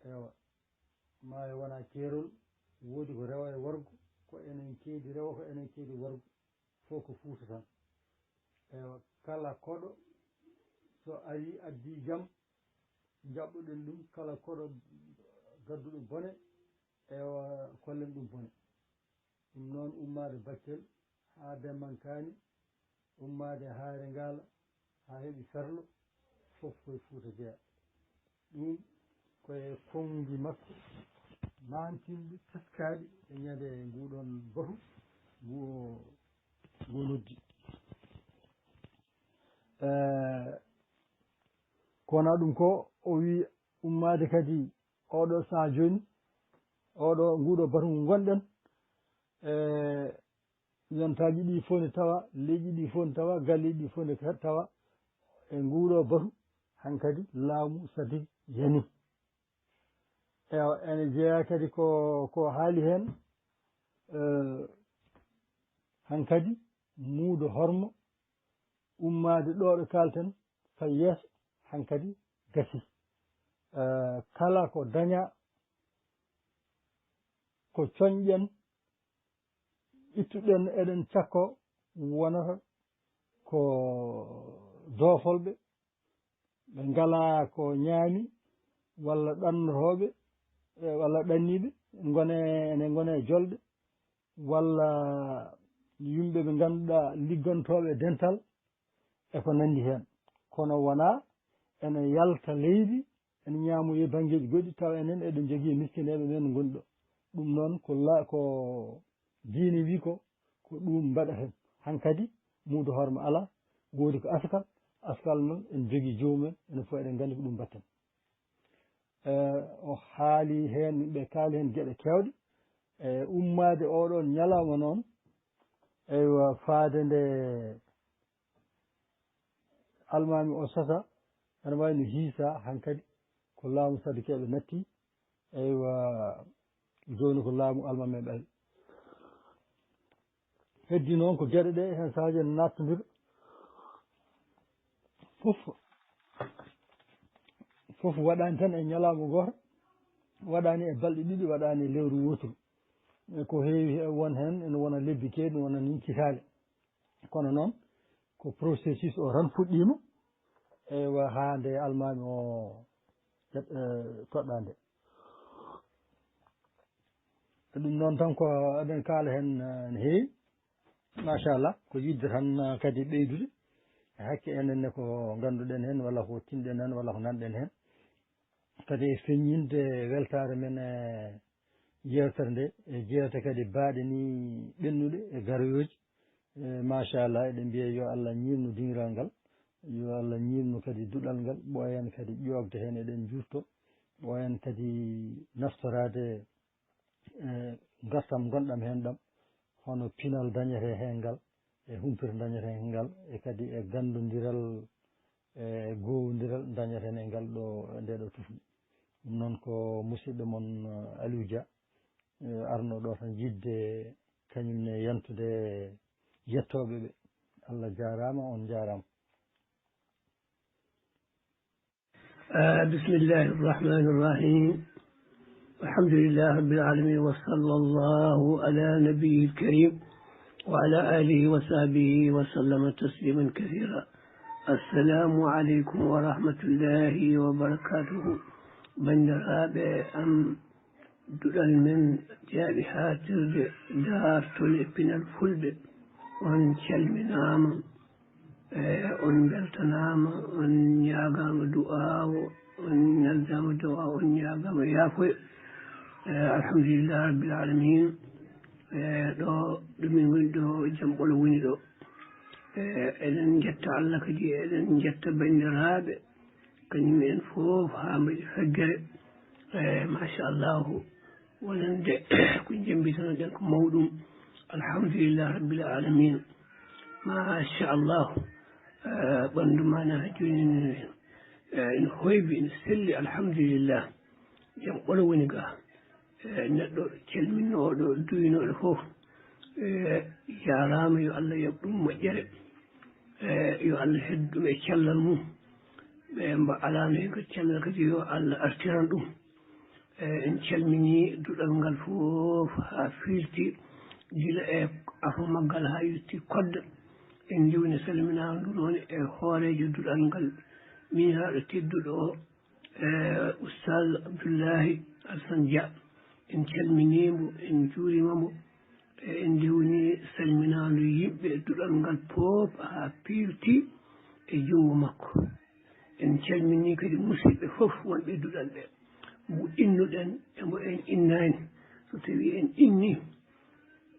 Eywa, maayo wonaa keerol, woodi ko rewo e worgo, ko enen keedi rewo, ko enen keedi worgo. Fof ko Fuuta tan. Eywa, kala koɗo so arii addii jam, njaɓɓoɗen ɗum, kala koɗo gadduɗo bone, eywa, kollen ɗum bone. Ɗum noon, ummaade Bakel haa Dembankaani, ummaade Haayre Ngaala haa heɓi Ferlo, fof koye Fuuta jeyaa. Ɗum koye konngi makko maantinɗi, teskaaɗi e ñande nguɗon batu ngu o, ngu o noddi. Eh, ko wonaa ɗum ko o wii ummaade kadi oɗo sahaa jooni, oɗo, nguɗo batu ngu ngonɗen, eh, yontaaji ɗi fof ne tawa, leƴƴi ɗi fof ne tawa, galleeji ɗi fof ne tawa e nguɗo batu, hankadi laamu Sadik yani. Eywa, ene jeyaa kadi ko, ko haali heen, eh, hankadi muudo hormo ummaade ɗo ɗo kaalten fay yeeso, hankadi gasi. Eh, kala ko dañaa, ko coñɗen, ittuɗen eɗen cakko, wonata ko doofolɓe, ɓe ngalaa ko ñaami, walla ɗannotooɓe, e, walla ɗanniiɓe, ngone, ene ngone e jolɗe, walla yimɓe ɓe ngannduɗaa liggantooɓe e dental, e ko nanndi heen. Kono wonaa ene yalta leydi, ene ñaamoyi e banngeeji goɗɗi, tawa enen eɗen njogii miskineeɓe men ngonɗo. Ɗum noon ko la-, ko diine wi ko, ko ɗum mbaɗaten. Hankadi muudo horma alaa, woodi ko askal, askal noon en njogii joomum en, enen fof eɗen nganndi ko ɗum mbaɗten. Eh, o haali heen, ɓe kaali heen geɗe keewɗe. E ummaade oɗon ñalawma noon, eywa, faade nde almaami o sosa, ene wayi no hiisa hankadi ko laamu Sadikeeɓe natti, eywa, jooni ko laamu almameeɓe ari. Heddi noon ko geɗe ɗe heen sahaaji ene naattondira. Fof, fof waɗaani tan e ñalawma gooto, waɗaani e balɗe ɗiɗi, waɗaani e lewru wooturu. E ko heewi e won heen ene wona lebbi keewɗi, wona nii kitaale. Kono noon, ko processus o tan fuɗɗiima, eywa, haa nde almaami o ƴet-, e, toɗɗaa nde. Ɗum noon tan ko eɗen kaala heen, e, ne heewi. Machallah, ko yiɗde tan, e, kadi ɓeydude e hakke enen ne ko ngannduɗen heen, walla ko tinɗen heen, walla ko nanɗen heen. Kadi e feññinde weltaare men e yeewtere nde, e jeewte kadi baaɗe ni ɓennuɗe e garoyooji. E, machallah, eɗen mbiya yo Allah ñiimnu dingiral ngal, yo Allah ñiimnu kadi duɗal ngal, ɓooyen kadi ƴoogde heen, eɗen njuurto, ɓooyen kadi naftoraade e ngartam ngonɗam heen ɗam, hono pinal dañetee heen ngal, e humpito dañetee heen ngal, e kadi e ganndondiral, e gowondiral dañetee heen e ngal ɗo, nde ɗo tufnde. Ɗum noon ko musidɗo mon, eh, Aliou Dia, eh, arno ɗo tan yiɗde kañum ne yantude yettooɓe ɓe. Allah jaaraama, on njaaraama. آه، بسم الله الرحمن الرحيم. الحمد لله رب العالمين، وصلى الله على نبيه الكريم وعلى آله وصحبه وسلم تسليما كثيرا. السلام عليكم ورحمة الله وبركاته. Banndiraaɓe am, duɗal men jaaɓi haatirde daartol e pinal fulɓe, on calminaama. E, on mbeltanaama, on ñaagaama du'aawo, on ñaldaama du'aawo, on ñaagaama yaafoya. E, alhamdulillah rabbil alamin. E, ɗo, ɗo min ngoni ɗo, jam ɓolo woni ɗo. E, eɗen njetta Allah kadi, eɗen njetta banndiraaɓe. Kañum en fof haa mbaɗi feggere. E, machallahu. Wonande ko jemmbitanoɗen ko mawɗum. Alhamdulillah rabbil alamin. Machallahu. E, ɓanndu ma na jooni ne, e, ene hoybi, ene selli, alhamdulillah. Jam ɓolo woni ga. E, neɗɗo calminnooɗo, duwinooɗo fof, e, jaaraama, yo Allah yoɓ ɗum moƴƴere. E, yo Allah heddu ɗum e cellal mum. Ɓe mba alaano heen kadi cellal kadi yo Allah artiran ɗum. E, en calminii duɗal ngal fof haa firti, gila e afo maggal haa yotti kodda. En ndiwni salminaandu noon e hooreejo duɗal ngal, miñiraaɗo tedduɗo o, e, Oustaz Abdoullahi Alassane Dia. En calminii mo, en njuuriima mo, e, en ndiwni salminaandu yimɓe duɗal ngal fof haa piirti e junngo makko. En calminii kadi musidɓe fof wonɓe e duɗal ɓe, mo innuɗen e mo en innaani. So tawii en innii,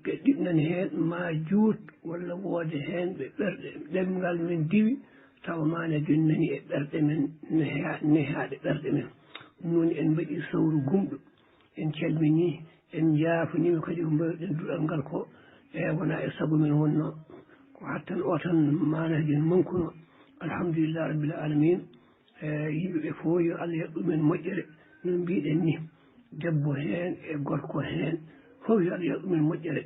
ɓe ɗiɗnan heen maa juut walla wooda heen ɓe ɓerɗe, ɗemngal men diwi, tawa maana jooni nani e ɓerɗe men, neha-, nehaaɗe ɓerɗe men. Ɗum woni en mbaɗii sawru gumɗo, en calminii, en njaafniima kadi ko mbaawɗen duɗal ngal ko, e wonaa e sago men wonnoo, ko hattan o tan maana jooni mankunoo. Alhamdulillah rabbil alamin. E, yimɓe ɓe fof yo Allah yoɓ ɗumen moƴƴere, no mbiɗen ni, debbo heen e gorko heen, fof yo Allah yoɓ ɗumen moƴƴere,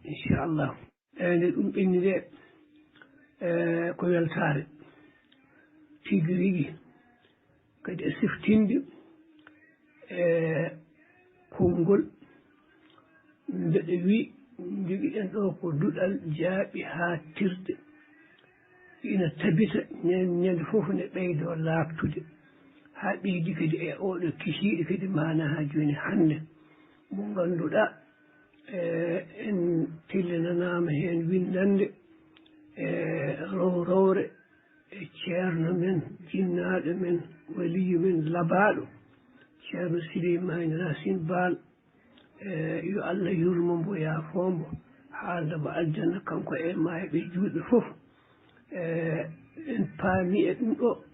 inchallah. E, nde ɗum ɓenni nde, e, ko weltaare tigi rigi, kadi e siftinde, e, konngol, mbeɗa wi, njogiɗen ɗo ko duɗal jaaɓi haaɗtirde. Ina tabita ñande, ñande fof ne ɓeydo laaɓtude, haa ɓeydi kadi e oɗo kikiiɗe kadi maana haa jooni hannde, mo ngannduɗaa, e, en tellinanaama heen winndannde, e, rowrowre, e ceerno men, jinnaaɗo men, waliyu men, labaaɗo, Ceerno Sileymaani Raasin Baal, e, yo Allah yurmo mbo, yaafoo mbo, haalda mbo aljanna, kanko e maayɓe juulɓe fof. E, en paami e ɗum ɗo,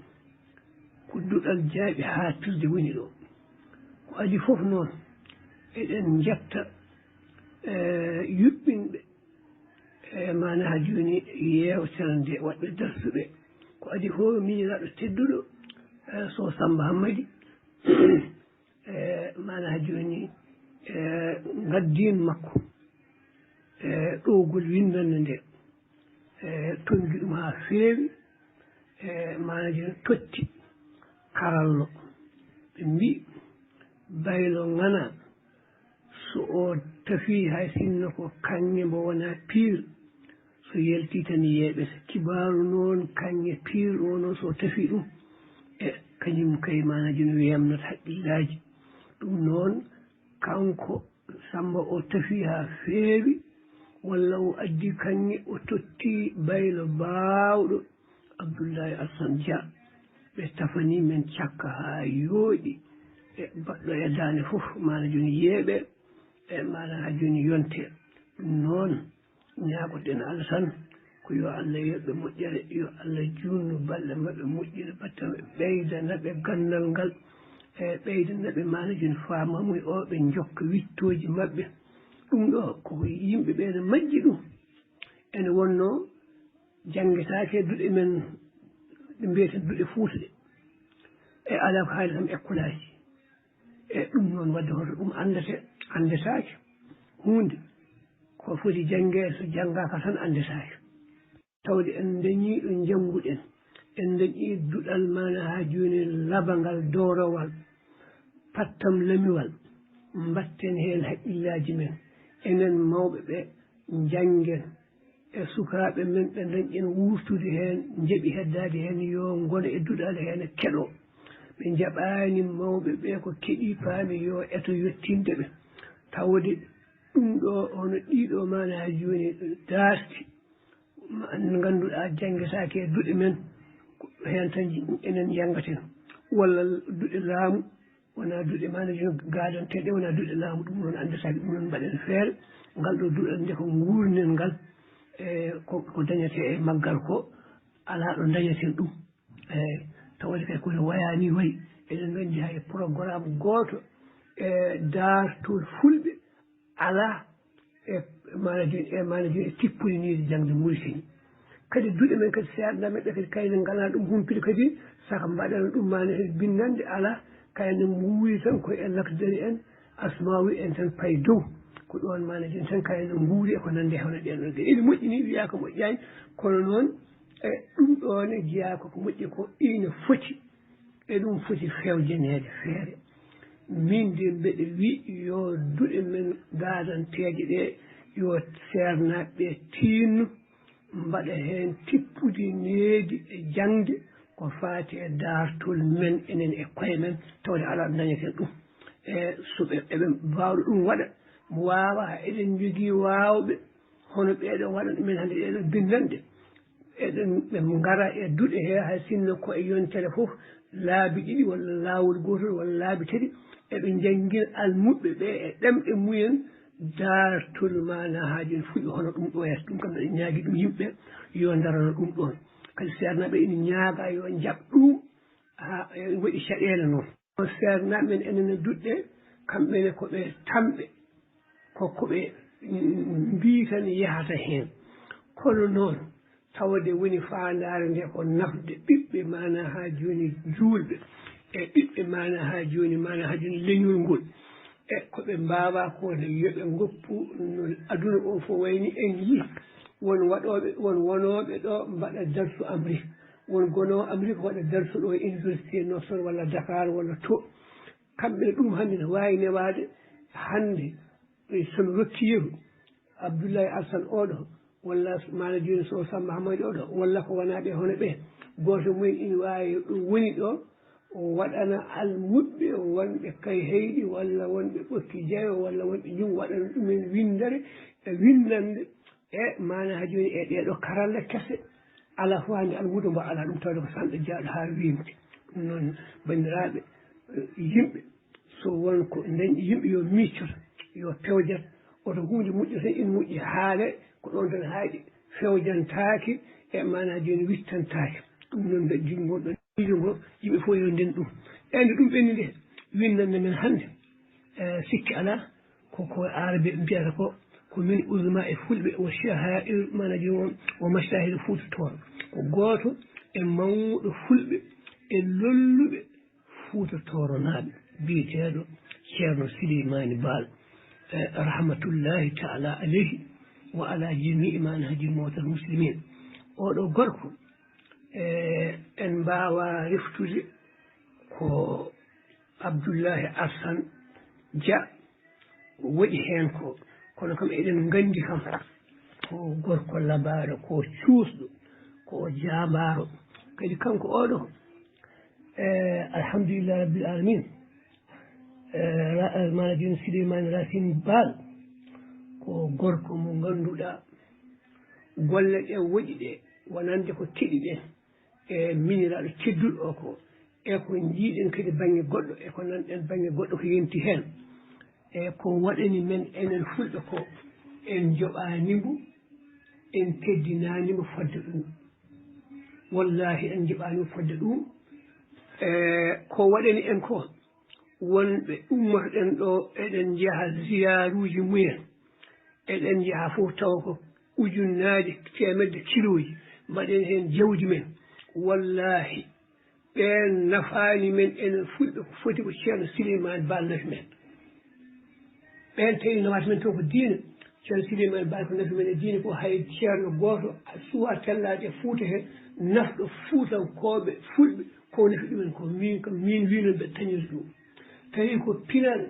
ko duɗal jaaɓi haaɗtirde woni ɗo. Ko adii fof noon, eɗen njetta, e, yuɓɓinɓe, e, maanaa jooni yeewtere nde, waɗɓe darsuɓe. Ko adii fof, miñiraaɗo tedduɗo, e, Sow Sammba Hammadi, e, maanaa jooni, e, ngaddiin makko, e, ɗowgol winndannde nde, e, tonngi ɗum haa feewi, e, maanaa jooni totti karallo. Ɓe mbii, baylo ŋanaa, so o tafii hay sinno ko kaŋŋe mbo wonaa piir, So yaltii tan yeeɓe, kibaaru noon kaŋŋe piirɗo noon so tafi ɗum, e kañum kay maana joni weemnata haqqillaaji. Ɗum noon kanko Sammba o tafi haa feewi, walla o addi kaŋŋe o totti baylo baawɗo Abdullahi Alsan Dia. Ɓe tafani men cakka haa yooɗi, e baɗɗo e daande fof maana joni yeeɓe, e maana haa joni yonte. Ɗum noon ñaagoten Allah tan ko yo Allah yoɓ ɓe moƴƴere, yo Allah juutnu balɗe maɓɓe moƴƴere batte maɓɓe, ɓeydana ɓe ganndal ngal, e ɓeydana ɓe maana joni faamamuya o, ɓe njokka wittooji maɓɓe. Ɗum ɗo koko yimɓe ɓe ene majji ɗum. Ene wonno janngetaake duɗe men ɗe mbiyeten duɗe Fuuta ɗe, e alaa ko haali kam ekkolaaji. E ɗum noon waɗde hoto ɗum anndete, anndetaake huunde. Ko foti janngeede, so janngaaka tan anndetaake. Tawde en ndañii ɗo njannguɗen, en ndañii duɗal maana haa jooni labangal, dowrowal, pattam lamiwal, mbaɗten heen haqqillaaji men, enen mawɓe ɓe, njanngen, e sukaaɓe men ɓe ndañɗen wuurtude heen, njaɓi heddaade heen, yo ngona e duɗal heen e keɗo. Ɓe njaɓaani mawɓe ɓe ko keɗi paami yo eto yottinde ɓe. Tawde ɗum ɗo hono ɗiɗo maana haa jooni daarti, ma-, ngannduɗaa janngetaake e duɗe men, ko heen tan enen njanngaten, walla duɗe laamu, wonaa duɗe maana joni gaadanteeɗe, wonaa duɗe laamu, ɗum noon anndetaake, ɗum noon mbaɗen feere, ngal ɗo duɗal nde ko nguurnen ngal, e ko, ko dañetee e maggal ko, alaa ɗo dañeten ɗum. Eeyi, tawde kay kono wayaani wayi, eɗen nganndi hay programme gooto e daartol fulɓe alaa e maana jooni, e maana jooni e tippinirde jaŋde Muritani. Kadi duɗe men kadi seernaaɓe ɓe kadi kayne ngalaa ɗum humpito kadi, saka mbaɗana ɗum maana heen binndannde alaa, kayne nguuri tan ko e Lakdari en, Asmaawi en tan payi dow. Ko ɗoon maana jooni tan kayne nguuri e ko nanndi e hono ɗeen ɗoon geɗe. Ene moƴƴi ni, wiyaa ko moƴƴaani, kono noon e ɗum ɗoon ne jeyaa ko ko moƴƴi ko ina foti, eɗum foti fewjaneede feere. Miin de mbeɗa wiy yo duɗe men gaadanteeje ɗe, yo seernaaɓe ɓe tiinno, mbaɗa heen tippude needi e jaŋde ko faati e daartol men enen e koye men, tawde alaa ɗo dañeten ɗum. E so ɓe, eɓe mbaawɗo ɗum waɗa, mo waawaa, eɗen njogii waawɓe, hono ɓeeɗo waɗan men hannde ɗeeɗo binndanɗe. Eɗen, ɓe ngara e duɗe he, hay sinno ko e yontere fof, laabi ɗiɗi walla laawol gootol walla laabi tati, eɓe njanngina almuɓɓe ɓe e ɗemɗe mumen, daartol maana haa jooni fuɗi hono ɗum ɗo. Yeeso ɗum kam, eɗen ñaagi ɗum yimɓe yo ndarano ɗum ɗoon. Kadi seernaaɓe ina ñaaga yo njaɓ ɗum, haa e waɗi caɗeele noon. Seernaaɓe men enen e duɗe, kamɓe ne ko ɓe tamɓe, ko ko ɓe, mm, mbii tan yahata heen. Kono noon, tawde woni faandaare nde ko nafde ɓiɓɓe maana haa jooni juulɓe, e ɓiɓɓe maana haa jooni, maana haa jooni leñol ngol. E ko ɓe mbaawaa ko ne, yo ɓe ngoppu no aduna o fof wayni. En yii won waɗooɓe, won wonooɓe ɗo mbaɗa darsu Amrik, won gonoowo Amrik waɗa darsu ɗo e Université Northern walla Dakar walla to. Kamɓe ɗum hannde ne waawi newaade hannde, e so mi rokki yeru, Abdullahi Alsan oɗo, walla maana jooni so Samba Hammayɗo oɗo, walla ko wonaa ɓe hono ɓe, gooto mumen ina waawi ɗo woni ɗo, o waɗana almuɓɓe wonɓe Kayhayɗi, walla wonɓe Ɓokki Jayo, walla wonɓe Ñum, waɗana ɗumen winndere e winndannde, e maana haa jooni e ɗee ɗo karalle kese, alaa fof hannde almuudo mbo alaa ɗum, tawde ko sanɗo jaaɗo haa wiimde. Ɗum noon, banndiraaɓe, eh, yimɓe, so won ko dañɗi yimɓe, yo miiccoto, yo pewjat, oto huunde moƴƴo tan ina moƴƴi haale, ko ɗoon tan haaɗi, fewjantaake, e maana jooni wittantaake. Ɗum noon, mbeɗa jogii ngol ɗoon miijo ngo, yimɓe fof yo nden ɗum. Eyi, nde ɗum ɓenni nde, winndannde men hannde, eh, sikki alaa, ko ko Aarabe mbiyata ko, ko min ulama e fulɓe, o shaha'ir, maana jooni on, o mashahir Fuuta Tooro. Ko gooto e mawɗo fulɓe e lolluɓe Fuuta Tooronaaɓe, biyeteeɗo Ceerno Sileymaani Baal, eh, rahmatullahi taala aleyhi wa ala jamii maana haaji mawtal muslimin. Oɗo gorko, eh, en mbaawaa reftude ko Abdullahi Asan Dia waɗi heen ko, kono kam eɗen nganndi kam, ko gorko labaaɗo, ko cuusɗo, ko jaambaaro. Kadi kanko oɗo, e, alhamdulillah rabbil alamin. E, ra-, e, Maanaji Suleymaani Racine Baal ko gorko mo ngannduɗaa golle ɗe woɗɗi ɗe, wonande ko keɗi ɗen e miñiraaɗo tedduɗo o ko, e ko njiiɗen kadi bannge goɗɗo, e ko nanɗen bannge goɗɗo ko yonti heen, e ko waɗani men enen Fulɓe ko, en njoɓaani mbo, en teddinaani mbo fodde ɗum. Wallaahi, en njoɓaani mbo fodde ɗum. E ko waɗani en ko, wonɓe ummotoɗen ɗo, eɗen njaha ziyaaruuji mumen, eɗen njaha fof tawa ko ujunnaaje teemedde kilooji, mbaɗen heen jawdi men. Wallaahi, ɓeen nafaani men enen Fulɓe ko foti ko Ceerno Suleymaani Baal nafi men. Ɓeen tawi nafaata men taw ko diine, Ceerno Suleymaani Baal ko nafi men e diine ko hay ceerno gooto suwaa tellaade e Fuuta he, nafɗo Fuutankooɓe Fulɓe ko nafi ɗumen ko. Min kam, min wii noon mbeɗa tañori ɗum. Tawi ko pinal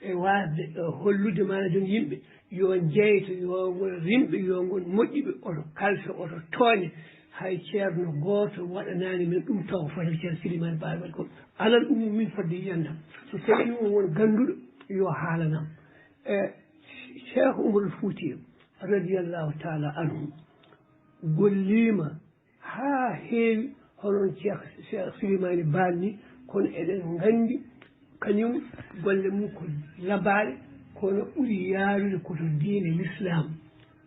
e waasde, e hollude maana joom yimɓe, yo njeyto, yo ngon rimɓe, yo ngon moƴƴuɓe, oto kalfe, oto tooñe. Hay ceerno gooto waɗanaani men ɗum taw ko fotata Ceerno Suleymaani Baal waɗi ko. Alal umum min fodde yiyannam. So tawi ɗum won gannduɗo, yo haalanam. E Cheikh Umarul Fuuti radiyallahu taala anhu golliima haa heewi, hono Cheikh, Cheikh Suleymaani Baal ni, kono eɗen nganndi kañum golle mum ko labaaɗe, kono ɓuri yaarude ko to diine Lislaam,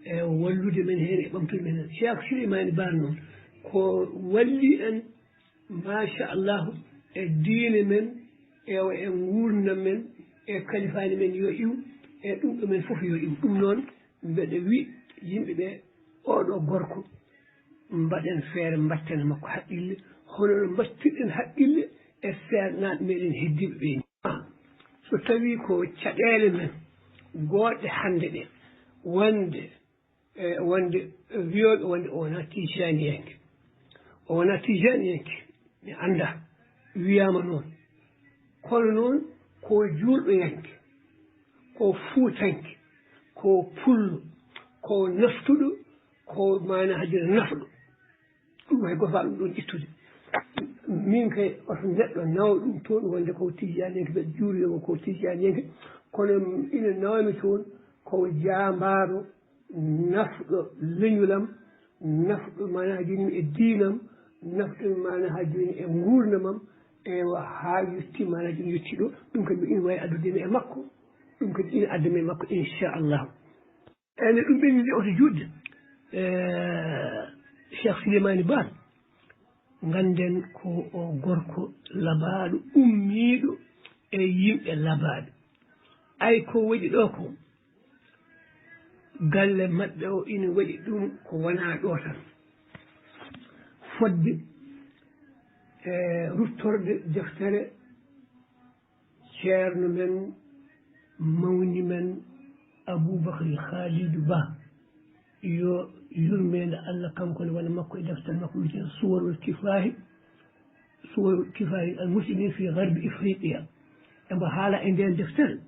e wallude men heen e ɓamtude men heen. Cheikh Suleymaani Baal noon ko walli en, machallahu, e diine men, e, e nguurndam men, e kalifaani men yo iw, e ɗum ɗo men fof yo iw. Ɗum noon mbeɗa wi yimɓe ɓe, oɗo gorko, mbaɗen feere mbatten makko haqqille, hono no mbattirɗen haqqille e seernaaɓe meɗen heddiiɓe ɓe ni. So tawii ko caɗeele men goɗɗe hannde ɗe, wonde, e, wonde wiyooɓe wonde o wonaa tijaaniyanke, o wonaa tijaaniyanke, mi anndaa, wiyaama noon. Kono noon ko juulɓeyanke, ko fuutanke, ko pullo, ko naftuɗo, ko maana hajira nafɗo. Ɗum hay gooto ɗum ɗon ittude. Min kay, oto neɗɗo nawa ɗum toon, wonde ko tijaaniyanke, mbeɗa juuriyoo mo ko tijaaniyanke, kono ina nawami toon ko jaambaaro, nafɗo leñol am, nafɗo maana haa jooni e diinam, nafɗo maana haa jooni e nguurndam am, ewa, haa yotti maana jooni yotti ɗo, ɗum kadi ina waawi addude mi e makko, ɗum kadi ina adda mi e makko, inchallah. Eyyi, nde ɗum ɓenni nde, oto juutde, e, Cheikh Souleymane Baal, ngannden ko o gorko labaaɗo, ummiiɗo e yimɓe labaaɓe. Ay ko waɗi ɗo ko, galle maɓɓe o ina waɗi ɗum ko wonaa ɗo tan. Fodde, e, ruttorde deftere ceerno men, mawni men, Aboubacry Khalidou Ba, yo yurmeende Allah kanko ne wona makko, e deftere makko wiyeteende Suwarul Kifahi, Suwarul Kifahi al Muslimin fi Gharbi Ifriqiya. Emo haala e ndeen deftere,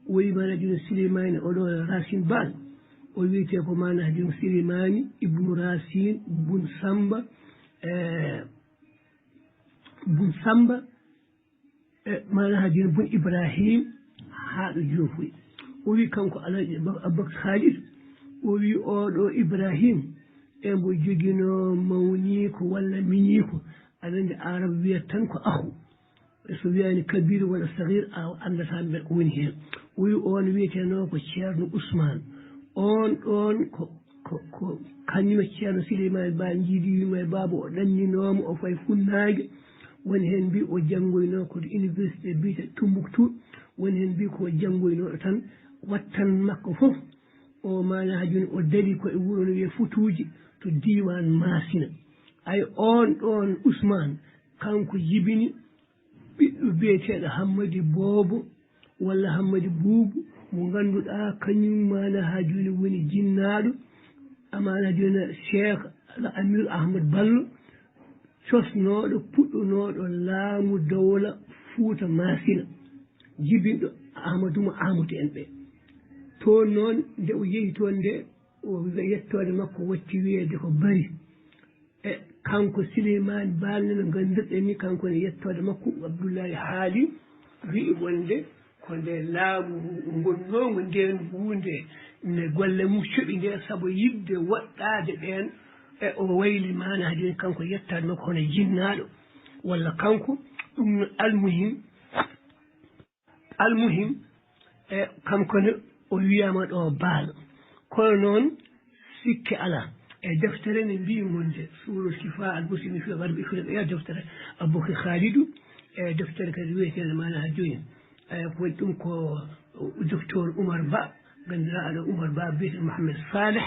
o wiyi maana jooni Souleymane oɗo Racine Baal, o wiyetee ko maana jooni Souleymane Ibnu Racine Bun Samba, e, Bun Samba, e, maana haa jooni Bun Ibrahim haa ɗo joofoyi. O wiyi kanko Alhaji Abou-, Aboubacar Khalid, o wiyi oɗo Ibrahim, e mbo joginoo mawniiko walla miñiiko, aɗa anndi Arab wiyata tan ko akhu. So wiyaani kabir walla saghir, a anndataa mbeɗa ko woni heen. O wiyi oon wiyetenoo ko Ceerno Ousmane. Oon ɗoon ko, ko, ko kañum e Ceerno Souleymane Ba njiidi, wiyi mo e baaba o ɗanninooma, o fayi funnaange. Woni heen mbiyi o janngoynoo ko to université biyetee Tumbuktu. Woni heen mbiyi ko janngoynooɗo tan, wattan makko fof. O maana haa jooni o darii ko e wuro no wiyee Futuuji to diiwaan Maasina. Ay oon ɗoon Ousmane, kanko jibini ɓiɗɗo biyeteeɗo Hammadi Boobo walla Hammadi Buubu, mo ngannduɗaa kañum maana haa jooni woni jinnaaɗo, amaana jooni Cheikh Al Amir Ahmad Ballo, cosnooɗo, puɗɗunooɗo laamu dowla Fuuta Maasina, jibinɗo Ahmadu mo Ahmadu en ɓe. Toon noon, nde o yehi toon nde, O wiya yettoode makko watti wiyeede ko bari. E kanko Sileymaani Baal no nganndirɗen ni, kanko ne yettoode makko, Abdullahi haali, wi'i wonde ko nde laamu ngonnoongu ndeen huunde ne golle mum coɓi nde sabu yiɗde woɗɗaade ɓeen. E o wayli maana hade kanko yettaade makko hono jinnaaɗo walla kanko. Ɗum no almuhim. Almuhim, e kanko ne o wiyaama ɗo Baal. Kono noon, sikke alaa. E deftere ne mbiyi wonde Suura Sifa al Muslim fi Garbi Ifriqiya, deftere Abubakar Khalidu, e deftere kadi wiyeteende maana ha jooni. E ko waɗi ɗum ko Docteur Oumar Ba, ganndiraaɗo Oumar Ba, biyeteeɗo Mohamed Saleh,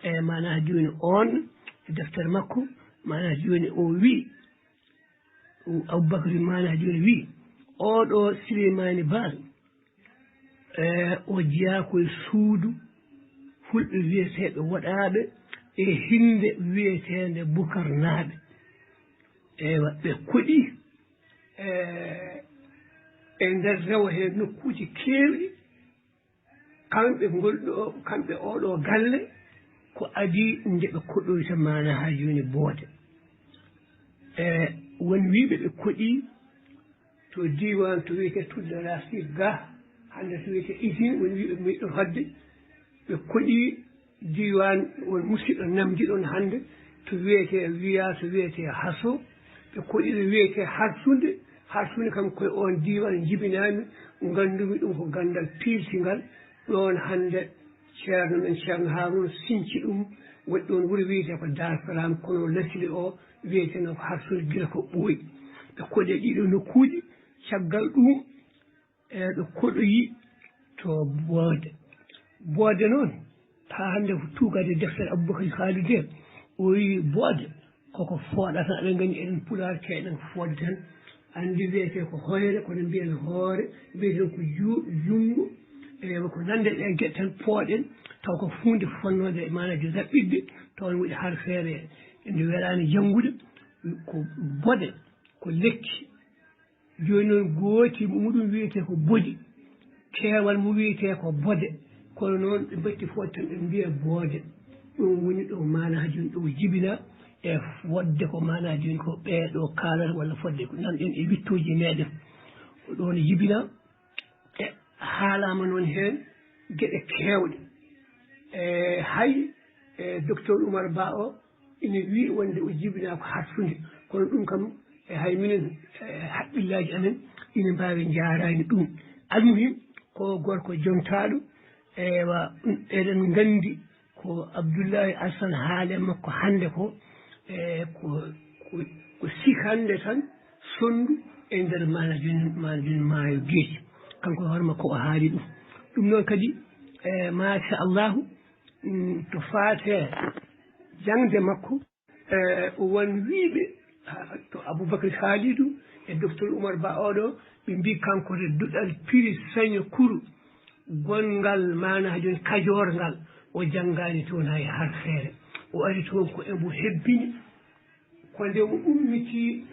e maana ha jooni oon, e deftere makko, maana ha jooni o wiyi, Abubakar maana ha jooni wiyi, oɗo Sileymaani Baal, e o jeyaa ko e suudu fulɓe wiyeteeɓe woɗaaɓe e hinnde wiyeteende Bukarnaaɓe. Ewa, ɓe koɗi, e, e nder rewo he nokkuuji keewɗi, kamɓe ngol ɗo, kamɓe oɗo galle, ko adii nde ɓe koɗoyta maana ha jooni Boode. E won wiiɓe ɓe koɗi to diiwaan to wiyetee Tudda Racine ga, hannde to wiyetee Izine, won wiiɓe miɗo fadde, ɓe koɗi diiwaan, won musidɗo namdi ɗon hannde to wiyetee, wiyaa to wiyetee Haso, ɓe koɗi ɗo wiyetee Harsunde. Harsunde kam koye oon diiwaan jibinaami, nganndumi ɗum ko ganndal piiltingal. Ɗoon hannde ceerno men Ceerno Haaruna sinci ɗum, waɗi ɗoon wuro wiyetee ko Daar Salaam, kono Lasli o wiyeteeno ko Harsunde gila ko ɓooyi. Ɓe koɗi e ɗiɗo nokkuuji, caggal ɗum, e ɓe koɗoyi to Boode. Boode noon, haa hannde ko tuugaade e deftere Abubakar Khalidu he, o wiyi Boode koko fooɗata. Eɗen nganndi enen Pulaar keewɗen ko fooɗde tan. Anndi wiyetee ko hoyre, kono mbiyen hoore, mbiyen ko ju-, junngo. Ewa, ko nande ɗeen geɗe tan pooɗen, taw ko huunde fonnoode e maanaaji raɓɓiɗde, taw ne waɗi har feere nde welaani janngude, ko Boode, ko lekki. Jooni noon, gooti muɗum wiyetee ko Bodi, keewal mum wiyetee ko Bode, kono noon ɓe mbatti fooɗde tan ɓe mbiya Boode. Ɗum woni ɗo maanaaji ɗo jibina, e fodde ko maanaaji ko ɓee ɗo kaalata walla fodde ko nanɗen e wittooji meɗen. Ko ɗoon jibina, e haalaama noon heen geɗe keewɗe. E hay, e Docteur Oumar Ba o, ina wiyi wonde o jibinaa ko harsude, kono ɗum kam, e hay minen, e haqqillaaji amen ina mbaawi njaaraani ɗum. Almuhim, ko gorko jontaaɗo, ewa, eɗen nganndi ko Abdullahi Asan haale makko hannde ko, e ko, ko, ko sikannde tan sonndu e nder maana jooni, maana jooni maayo geeci. Kanko hoore makko o haali ɗum. Ɗum noon kadi, e machallahu, mm, to faate jaŋde makko, e won wiiɓe, ha, to Abubakar Khalidou e Docteur Oumar Ba oɗo, ɓe mbii kanko de duɗal piri saño kuru, gonngal maana jooni Kajoor ngal, o janngaani toon hay har feere. O ari toon ko e mbo hebbini, ko nde o ummiti,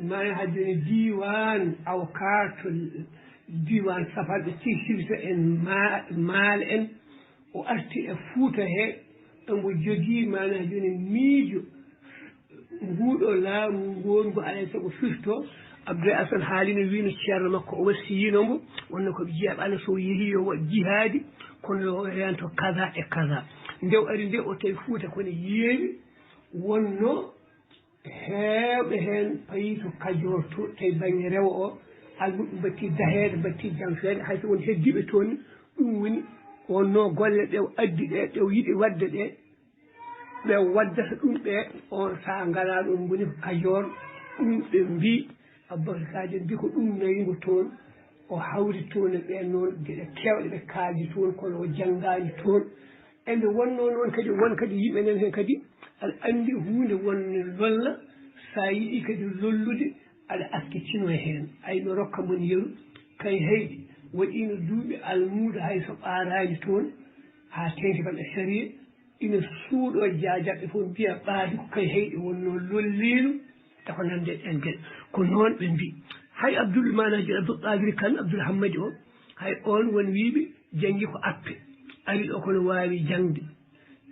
maana jooni diiwaan Awkaar to diiwaan Safalɓe Tirtirta en ma-, Maal en, o arti e Fuuta he, e mbo jogii maana jooni miijo nguuɗo laamu ngoongu alaa e sago firto. Abdoulaye Assane haalino, wiino ceerno makko o wasiyino mbo, wonno ko ɓe jeeɓa Allah so o yehi yo waɗ jihaadi, kono yo o rento kaza e kaza. Nde o ari nde o tawi Fuuta kono yeeri, wonno heewɓe heen payi to Kajoor to, tawi baŋnge rewo o, almuɓɓe mbattii daheede, mbattii jamfeede, hay so won heddiiɓe toon, ɗum woni wonno golle ɗe o addi ɗe, ɗe o yiɗi waɗde ɗe, ɓe waddata ɗum ɓe, on sahaa ngalaa ɗum woni ko Kajoor, ɗum ɓe mbii, Abubakar Kaajo mbii ko ɗum nawi mo toon, o hawri toon e ɓeen noon, geɗe keewɗe ɓe kaaldi toon, kono o janngaani toon. E nde wonnoo noon kadi, won kadi yimɓe nan heen kadi, aɗa anndi huunde wonde lolla, so a yiɗi kadi lollude, aɗa askitino heen. Ay no rokka mon yeru, kay heyɗi, waɗiino duuɓi almuudo hay so ɓaaraani toon, haa teeŋti kam e sariya, ina suuɗoo jaajaɓe fof mbiya ɓaadi ko kay heyɗi wonnoo lolliino, e ko nande ɗeen geɗe. Ko noon ɓe mbii. Hay Abdul Maana Abdul Qadir Kan, Abdul Hammadi o, hay oon won wiiɓe janngi ko appe. Ari ɗo kono waawi jaŋde.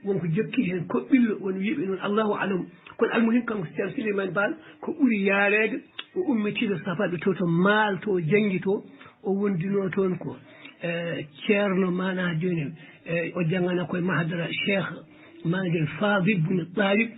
Won ko jokki heen koɓɓillo, won wiiɓe noon, Allahu alam. Kono almuhim, kanko Ceerno Souleymane Baal, ko ɓuri yaareede, o ummitiiɗo Safaɓe to, to Maal to, o janngi to, o wondunoo toon ko, eh, ceerno, maanaa jooni, eh, o janngana koye mahadara Cheikh, maanaa jooni, Fadil bun Talib,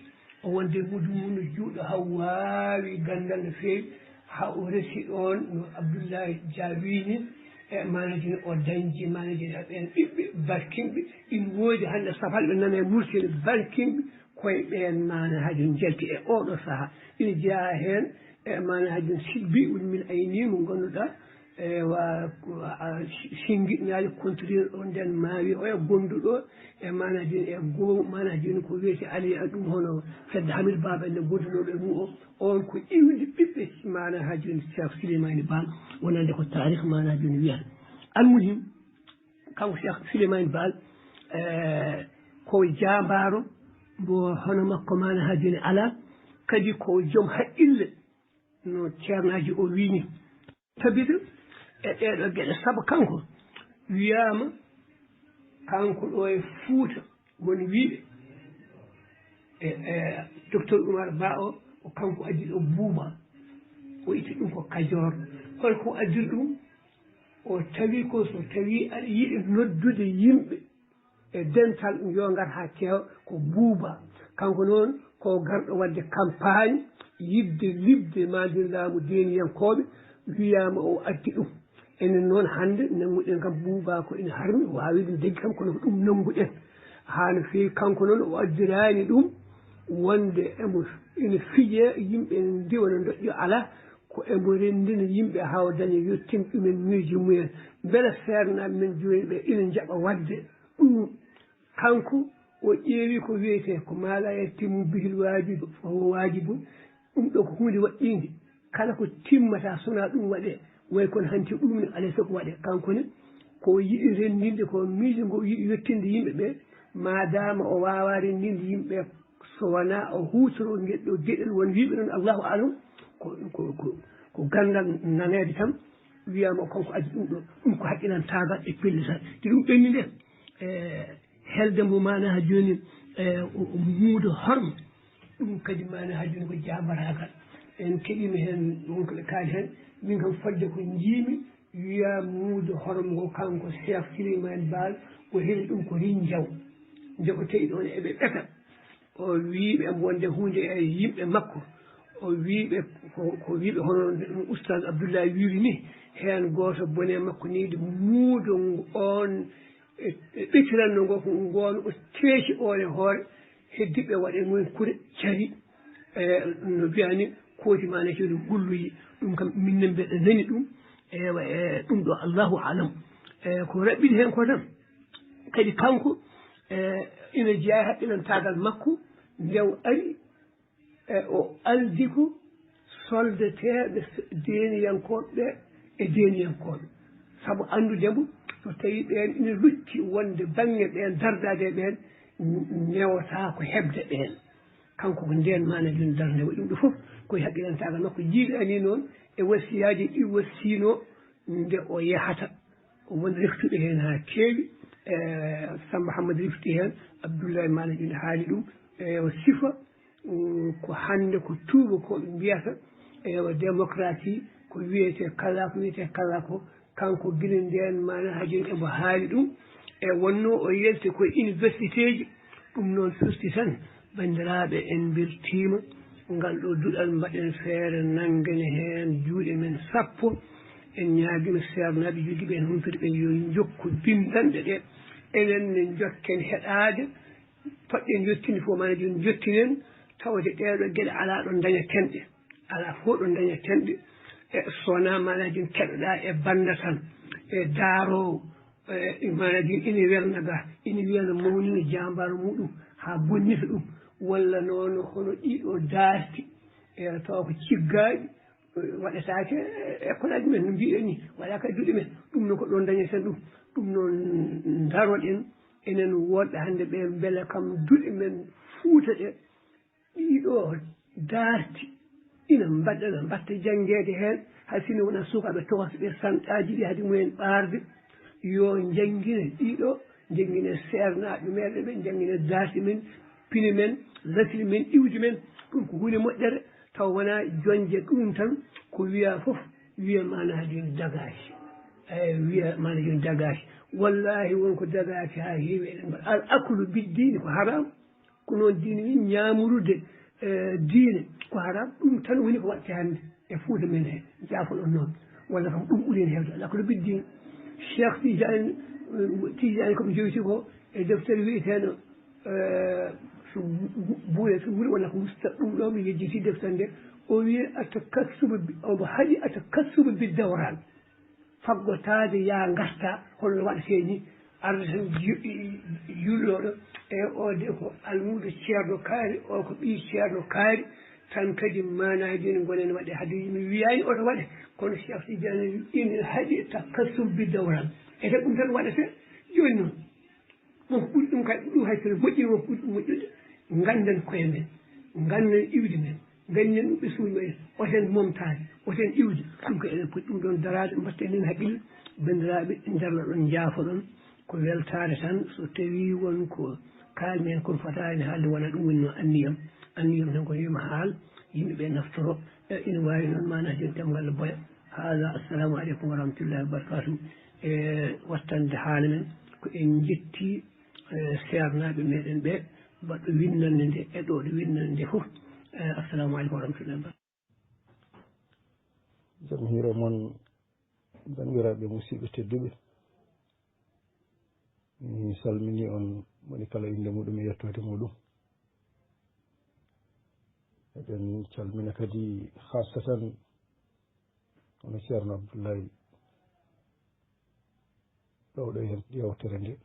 o wonde mudu mum no juuɗo, haa waawi ganndal no feewi, haa o resi ɗoon no Abdullahi Dia wiyi ni, e maanaa jooni o dañji, maanaa jooni e ɓeen ɓiɓɓe barkinɓe, ina woodi hannde Safaɓe nana e Mauritanie barkinɓe, koye ɓeen maanaa haaju njalti e ooɗoo sahaa. Ina jeyaa heen e maanaa haaju Sibbi woni min ayni mo ngannduɗaa, ewa, ko a, si, singiɗnaajo contrôleur o nden maawi oya gonduɗo e maanaa jooni e goo, maanaa jooni ko wiyetee Aliya ɗum hono fedde Hamidou Baba en ne gondunooɓe e mum o, on ko iwdi ɓiɓɓe maanaa haaju Cheikh Souleymane Baal, wonande ko taarikh maanaa jooni wiyata. Almuhim, kanko Cheikh Souleymane Baal, eh, ko jaambaaro mbo hono makko maanaa haaju ne alaa, kadi ko joom haqqille no ceernaaji o wiyi ni. Tabita e ɗeeɗoo geɗe, sabu kanko wiyaama kanko ɗo e Fuuta won wiiɓe e, e docteur Oumar Ba o, ko kanko addi ɗo Buuba, o itti ɗum ko Kajoor. Holko addiri ɗum? O tawi ko so tawi aɗa yiɗi noddude yimɓe e dental ɗum yo ngar haa keewa ko Buuba. Kanko noon ko garɗo waɗde campagne, yiɗde liɓde maanaa jooni laamu deeniyankooɓe, wiyaama o addi ɗum. Enen noon hannde nannguɗen kam Buuba ko ina harmi, waawi ɗum deggi kam, kono ko ɗum nannguɗen haa no feewi. Kanko noon o addiraani ɗum wonde emo ina fije yimɓe ndiwna ndoƴƴo alaa, ko emo renndina yimɓe haa o daña yottin ɗumen miijo mumen. Mbela seernaaɓe men jooni ɓe ina njaɓa waɗde ɗum? Kanko o ƴeewi ko wiyetee ko maa laa yatimmu bihil waajibu fahuwa waajibun. Ɗum ɗo ko huunde waɗɗiinde. Kala ko timmataa so wonaa ɗum waɗee, way kono hanti ɗum ne alaa e sago waɗee. Kanko ne ko o yiɗi renndinde ko miijo ngo o yiɗi yettinde yimɓe ɓe, maadaama o waawaa renndinde yimɓe ɓe so wonaa o huutoroo ngel ɗo geɗel. Won wiiɓe noon, Allahu alam, ko, ko, ko, ko ganndal naneede tan, wiyaama kanko addi ɗum ɗo. Ɗum ko haqqilantaagal e pellital. Te ɗum ɓenni nde, e helde mbo maanaa jooni, e o, o muudo horma. Ɗum kadi maanaa jooni ko jaambaraagal. En keɗiima heen won ko ɓe kaali heen. Min kam fodde ko njiimi, wiyaa muudo horma ngo kanko Cheikh Souleymane Baal, o heɓi ɗum ko Rinjaw. Nde ko tawi ɗoon eɓe ɓeta. O wii ɓe wonde huunde e yimɓe makko. O wii ɓe ko, ko wii ɓe hono no Oustaz Abdoulaye wiiri ni, heen gooto bone makko ni, muudo on e, e ɓetiranno ngo ko ngoon o teeci oon e hoore, heddiiɓe waɗa e mumen kure cari, e, no mbiyaa ni, kooti maanaa jooni ngulloyi. Ɗum kam, min ne mbeɗa nani ɗum, ewa, e ɗum ɗo, Allahu alam. E, ko raɓɓiɗi heen ko tan, kadi kanko, e, ina jeyaa e haqqilantaagal makko, nde o ari, e, o aldi ko soldateeɓe s-, deeniyankooɓe ɓe e deeniyankooɓe. Sabu anndude mbo, so tawii ɓeen ina lutti wonde baŋŋe ɓeen dardaade e ɓeen, n-, newataa ko heɓde ɓeen. Kanko ko ndeen maanaa jooni darnde waɗi ɗum ɗo fof, ko e haqqilantaagal makko. Jiilaani noon e wasiyaaji ɗi wasiinoo nde o yahata. Won reftuɓe heen haa keewi, e, Sammba Hammadi refti heen, Abdullahi maanaa jooni haali ɗum, e, o sifa, mm, ko hannde ko tuubakooɓe mbiyata, ewa, démocratie, ko wiyetee kala, ko wiyetee kala ko, kanko gila ndeen maanaa haa jooni emo haali ɗum. E wonnoo o yalti ko e universitéji, ɗum noon firti tan, banndiraaɓe, en mbeltiima. Ngal ɗo duɗal, mbaɗen feere, nanngen heen juuɗe men sappo. En ñaagiima seernaaɓe jogiiɓe heen humpito ɓe yo njokku binndanɗe ɗe. Enen ne njokken heɗaade, poɗɗen yettinde fof, maanaa jooni njottinen, tawde ɗee ɗoo geɗe alaa ɗo ndañaten ɗe. Alaa fof ɗo ndañaten ɗe. E so wonaa maanaa jooni keɗoɗaa e bannda tan, e daaroowo, e maanaa jooni ina welna ga, ina wiyana mawnina jaambaaro muɗum haa bonnita ɗum, walla noon hono ɗii ɗoo daarti, e tawa ko ciggaaɗi, e waɗetaake e ekkolaaji men no mbiɗen ni, waɗaaka e duɗe men. Ɗum noon ko ɗoon ndañeten ɗum. Ɗum noon ndaroɗen enen wonɓe hannde ɓe, mbele kam duɗe men Fuuta ɗe, ɗii ɗoo daarti, ina mbaɗa, mbaɗta janngeede heen, hay sinno wonaa sukaaɓe tokosɓe sanɗaaji ɗi hade mumen ɓaarde, yo njanngine ɗii ɗoo Njanngina seernaaɓe meeɗen ɓe, njanngina darsi men, pine men, lasli men, iwdi men. Ɗum ko huunde moƴƴere, taw wonaa joñde ɗum tan, ko wiya fof, wiya maanaaji ne dagaaki. Eey, wiya maanaaji ne dagaaki. Wallaahi won ko dagaaki haa heewi, eɗen mbaɗa. Al aklu biddiini ko haram. Ko noon diine wi ñaamurude, eh, diine ko haram, ɗum tan woni ko waɗte hannde e Fuuta men he, jaafoɗon noon, walla kam ɗum ɓuri heen heewde, alaa ko no biddi. Cheikh Tidiane, eh, Tidiane ko mi jowiti ko e deftere wiyeteeno, eh, so bu-, bu-, buure so wuri walla ko musta ɗum ɗo, mi yejjiti deftere nde, o wiye atakassubu bi-, omo haɗi atakassubu bi dawran. Faggotaade yaa ngarta, hono no waɗetee ni, arde tan ju-, jullooɗo, e o de ko almuudo ceerno kaari, o ko ɓii ceerno kaari, tan kadi maanaaji ne ngonen waɗe. Hade mi wiyaani oto waɗe, kono Cheikh Tidiane wi ina haɗi takassum bi dawran. E tan ɗum tan waɗete jooni noon. Won ko ɓuri ɗum kadi, ɗum hay so moƴƴi, won ko ɓuri ɗum moƴƴude. Ngannden koye men, ngannden iwdi men, ngannden ɓesnguuji men, oten momtaade, oten iwde. Ɗum ko eɗen poti ɗum ɗoon daraade, mbaɗten heen haqqille. Banndiraaɓe, njarno ɗon, njaafo ɗon, ko weltaare tan. So tawii won ko kaalmi heen kono fotaani haalde, wonaa ɗum woni no anniyam. Anniyam tan ko yo mi haal, yimɓe ɓe naftoro. E, ina waawi noon maanaa joni ɗemngal boya. Haala, assalamu aleykum wa rahmatullahi wa barakatuh. E, wattande haala men, ko en njetti, e, seernaaɓe meɗen ɓe, baɗɗo winnande nde e ɗo ɗo winnande nde fof. E, assalamu aleykum wa rahmatullahi wa barakatuh. Jam hiire mon, banndiraaɓe musidɓe tedduɓe. Mi salmini on, moni kala innde muɗum e yettoode muɗum. Eɗen calmina kadi khassatan hono Ceerno Abdullahi, ɗowɗo heen yewtere nde.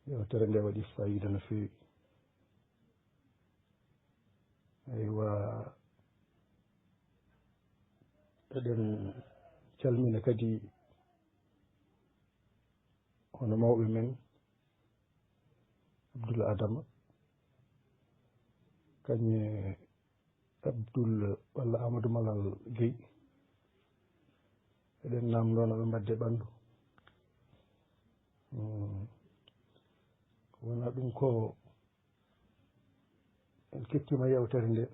Yewtere nde waɗi faayiida no feewi. Eywa, eɗen calmina kadi hono mawɓe men, Abdul Adama, kañum e Abdul walla Amadou Malal Guèye. Eɗen naamndoo no ɓe mbaɗde ɓanndu. Hmm. Wona ɗum ko en kettiima yewtere nde.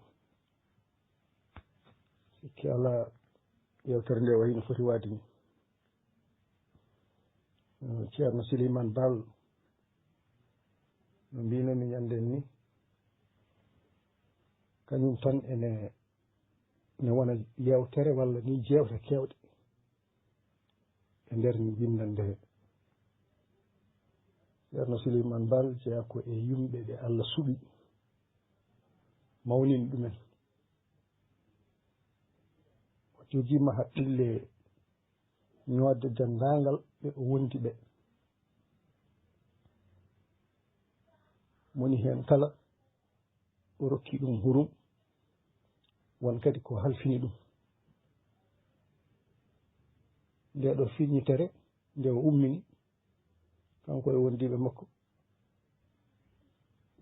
Sikki alaa, yewtere nde wayi no foti waade ni. Eh, Ceerno Souleymane Baal, no mbiynomi ñande ni, kañum tan ene, ene wona yewtere walla ni jeewte keewɗe e nder winndannde he. Ceerno Souleymane Baal jeyaa ko e yimɓe ɓe Allah suɓi, mawnini ɗumen. O jogiima haqqille ñoodde denndaangal ɓe o wondi ɓe. Moni heen kala, o rokki ɗum hurum, won kadi ko halfini ɗum. Nde ɗo filñitere, nde o ummini, kanko e wondiiɓe makko,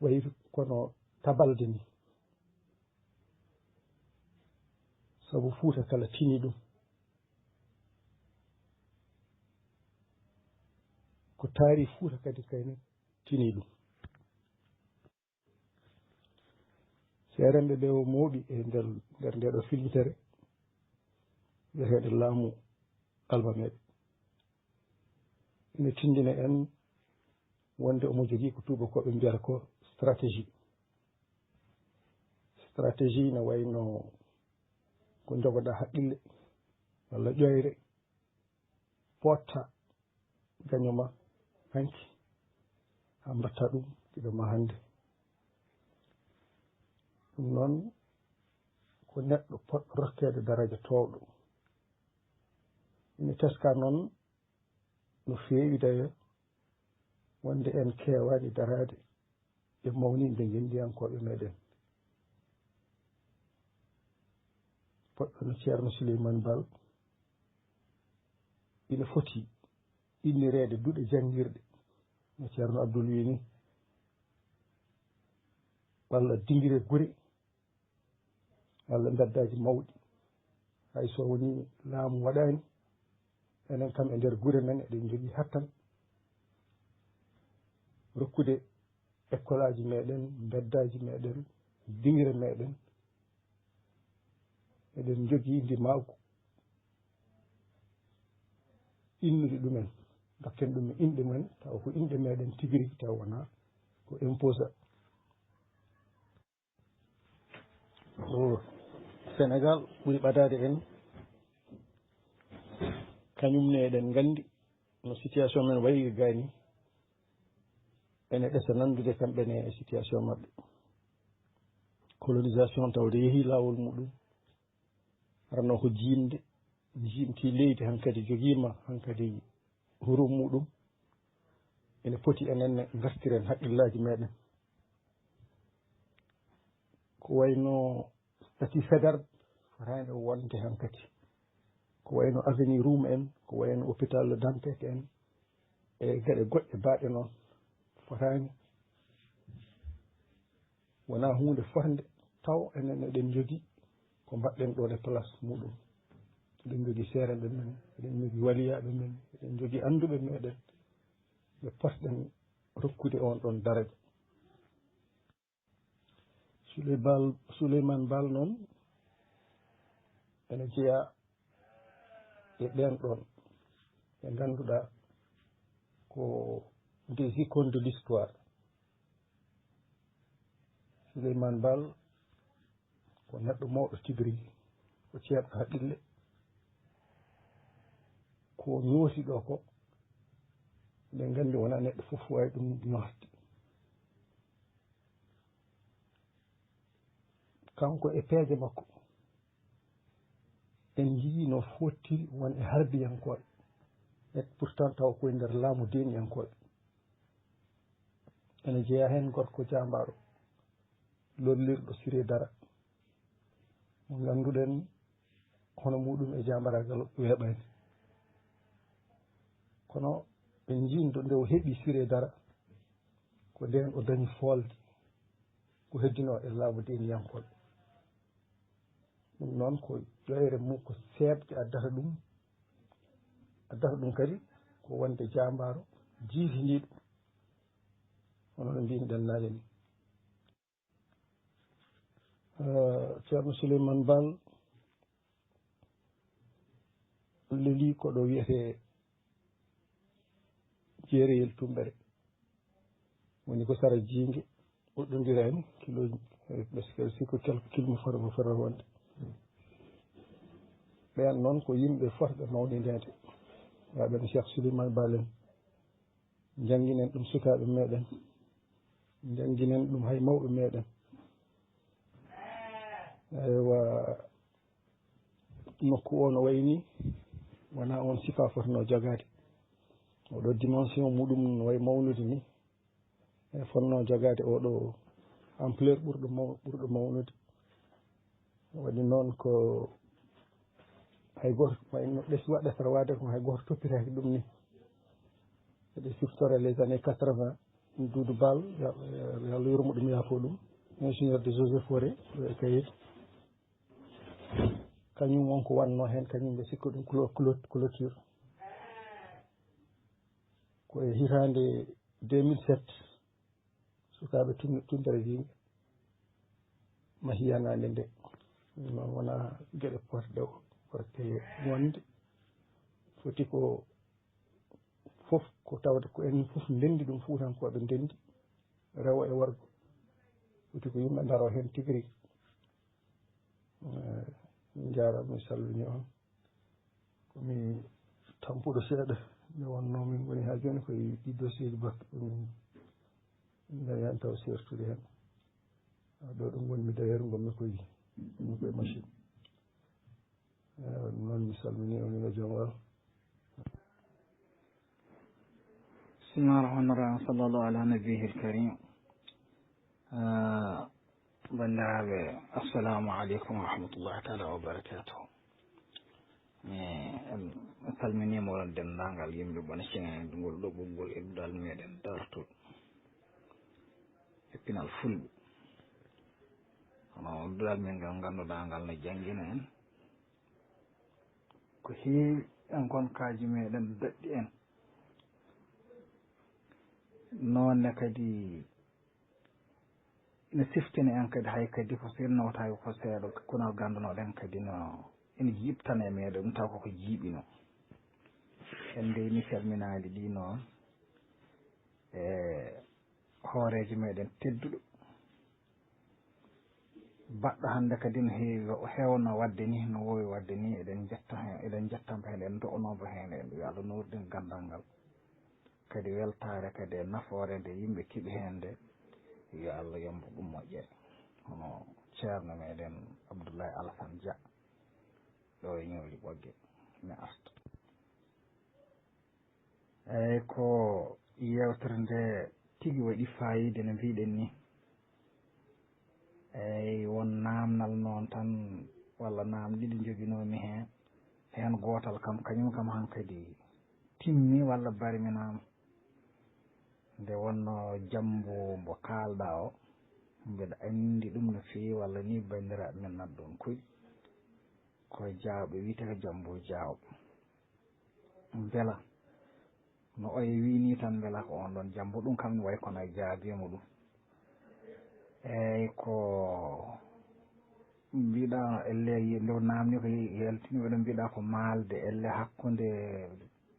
wayi kono tabalde ni. Sabu Fuuta kala tini ɗum. Ko taari Fuuta kadi kayne tini ɗum. Seerenɓe ɓe o mooɓi e nder, nder nde ɗo filñitere, wiyeteeɗo laamu almameeɓe. Ina tinndina en wonde omo jogii ko tuubakooɓe mbiyata ko stratégie. Stratégie ina wayno ko njogoɗaa haqqille walla ƴoyre, pootta gaño ma hanki, haa mbaɗta ɗum giɗo ma hannde. Ɗum noon ko neɗɗo poɗɗo rokkeede daraja toowɗo. Ina teska noon no feewi dayo wonde en keewaani daraade e mawninde ngenndiyankooɓe meɗen. Poɗɗo no Ceerno Souleymane Baal ina foti innireede duɗe janngirɗe, no Ceerno Abdul wii ni, walla dingire gure, walla mbeddaaji mawɗi. Hay so wonii laamu waɗaani, enen kam e nder gure men eɗen njogii hattan rokkude ekkolaaji meɗen, mbeddaaji meɗen, dingre meɗen. Eɗen njogii ndimaagu innude ɗumen, dokken ɗum e inɗe men, tawa ko inɗe meɗen tigi rigi, tawa wonaa ko imposa. Ko Senegal ɓuri ɓadaade en, kañum ne eɗen nganndi no situation men wayi gani, ene ɗesa nanndude kamɓe ne e situation maɓɓe. Colonisation tawde yehi laawol muɗum, arano ko jiimde, jiimti leydi hankadi jogiima hankadi hurum muɗum, ene poti enen ne ngartiren haqqillaaji meɗen. Ko wayno statut fédéral fotaani wonde hankadi. Ko wayno avenue Roume en, ko wayno hôpital Dantec en, e geɗe goɗɗe baaɗe noon fotaani. Wonaa huunde fotnde taw enen eɗen njogii ko mbaɗɗen ɗoon e place muɗum. Eɗen njogii seerenɓe men, eɗen njogii waliyaaɓe men, eɗen njogii annduɓe meɗen ɓe potɗen rokkude oon ɗoon daraja. Souley Baal, Souleymane Baal noon ene jeyaa e ɓeen ɗoon ɓe ngannduɗaa ko des icônes de l'histoire. Souleymane Baal ko neɗɗo mawɗo tigi rigi, ko ceerɗo haqqille. Ko o ñooti ɗo ko, eɗen nganndi wonaa neɗɗo fof waawi ɗum ñootde. Kanko e peeje makko, en njiyii no foottiri won e harbiyankooɓe, et pourtant taw koye nder laamu deeniyankooɓe. Ene jeyaa heen gorko jaambaaro, lollirɗo Siré Dara, mo ngannduɗen hono muɗum e jaambaraagal weeɓaani. Kono en njiindo nde o heɓi Siré Dara, ko ndeen o dañi foolde ko heddinoo e laamu deeniyankooɓe. Ɗum noon ko ƴoyre mum ko seeɓde addata ɗum, addata ɗum kadi ko wonde jaambaaro jiitindiiɗo, hono no mbiynoɗen naane ni. Eh, Ceerno Souleymane Baal leli ko ɗo wiyetee Jeereyel Tummbere. Woni ko sara Jiinge, woɗɗondira heen kilo, eh, parce que si ko quelques kilomètres fota, fota wonde. Ɓeen noon ko yimɓe fotɓe mawnindeede. Waaɓe no Cheikh Souleymane Baal en. Njannginen ɗum sukaaɓe meɗen. Njannginen ɗum hay mawɓe meɗen. Eywa, nokku o no wayi ni, wonaa oon sifa fotnoo jogaade. Oɗo dimension muɗum no wayi mawnude ni. E fotnoo jogaade oɗo ampleur ɓurɗo maw-, ɓurɗo mawnude. Waɗi noon ko hay gooto, wayno ɓesngu waɗata waade ko hay gooto toppitaaki ɗum ni. Eɗe siftore les années quatre-vingts, Doudou Baal, yo, yo, yo Allah yurmo ɗum, yaafo ɗum, ingénieur des eaux et forêts, e Kayel. Kañum won ko wannoo heen, kañum ɓe sikko ɗum clo-, clo-, clôture. Ko e hitaande deux mille sept, sukaaɓe tun-, Tunnere Jiinge mahi yanaande nde. Ɗum noon wonaa geɗe potɗe o, waɗde wonde. Foti ko fof ko tawde ko en fof ndenndi ɗum, Fuutankooɓe ndenndi, rewo e worgo. Foti ko yimɓe ndaroo heen tigi rigi. Eh, njaaraama, mi salminii on. Ko mi tampuɗo seeɗa, nde wonnoo min ngoni haa jooni koye ɗi dossier ji batte, ko min ndañi heen taw seertude heen. Ah, ɗo ɗo ngonmi d'ailleurs, ngonmi koye, ngonmi koye machine. Eh, ɗum noon mi salminii on, ino jam wal. Bismillah rahman rahim. Sallallahu ala nabiyil karim. Ah, banndiraaɓe, assalamu aleykum wa rahmatullahi taala wa barakatuh. Mi, em, salminiima onon denndaangal yimɓe Bonacin e ngol ɗo ɓoggol e duɗal meɗen dartol e pinal Fulɓe. Hono duɗal men ngal ngannduɗaa ngal no janngina en ko heewi en konkaaji meɗen daɗɗi en. Noon ne kadi ina siftina en kadi, hay kadi ko sennootaaki ko seeɗa, kono ganndanoɗen kadi no ina yiɓtana e meɗen, ɗum taw koko jiiɓino. En ndeyni calminaali ɗi noon e hooreejo meɗen tedduɗo, baɗɗo hannde kadi no heewi, o heewno waɗde ni, no woowi waɗde ni, eɗen njetta heen, eɗen njettamo heen, en ndo'onoomo heen, en yo Allah nuurɗin ganndal ngal. Kadi weltaare kadi e nafoore nde yimɓe keɓi heen nde, yo Allah yoɓ ɗum moƴƴere. Hono ceerno meɗen Abdoulaye Alassane Dia, ɗo e Ñooli Ɓogge, mi arta. Eeyi, ko yeewtere nde tigi waɗi faayiida no mbiɗen ni. Eeyi, won naamnal noon tan, walla naam ɗiɗi njoginoomi heen. Heen gootal kam, kañum kam hankadi timmi walla barminaama. Nde wonnoo Jammbo mbo kaalɗaa o, mbeɗa anndi ɗum no feewi, walla ni banndiraaɓe men nan ɗoon koɗi. Ko Jaaw ɓe wiyetee ko Jammbo Jaaw. Mbela no oye wii nii tan, mbela ko oon ɗoon Jammbo, ɗum kam ne wayi kono e jaabiima ɗum. Eeyi, ko mbiɗa elle, nde naamni ko yaltini, mbiɗa mbiɗa ko maalde elle hakkunde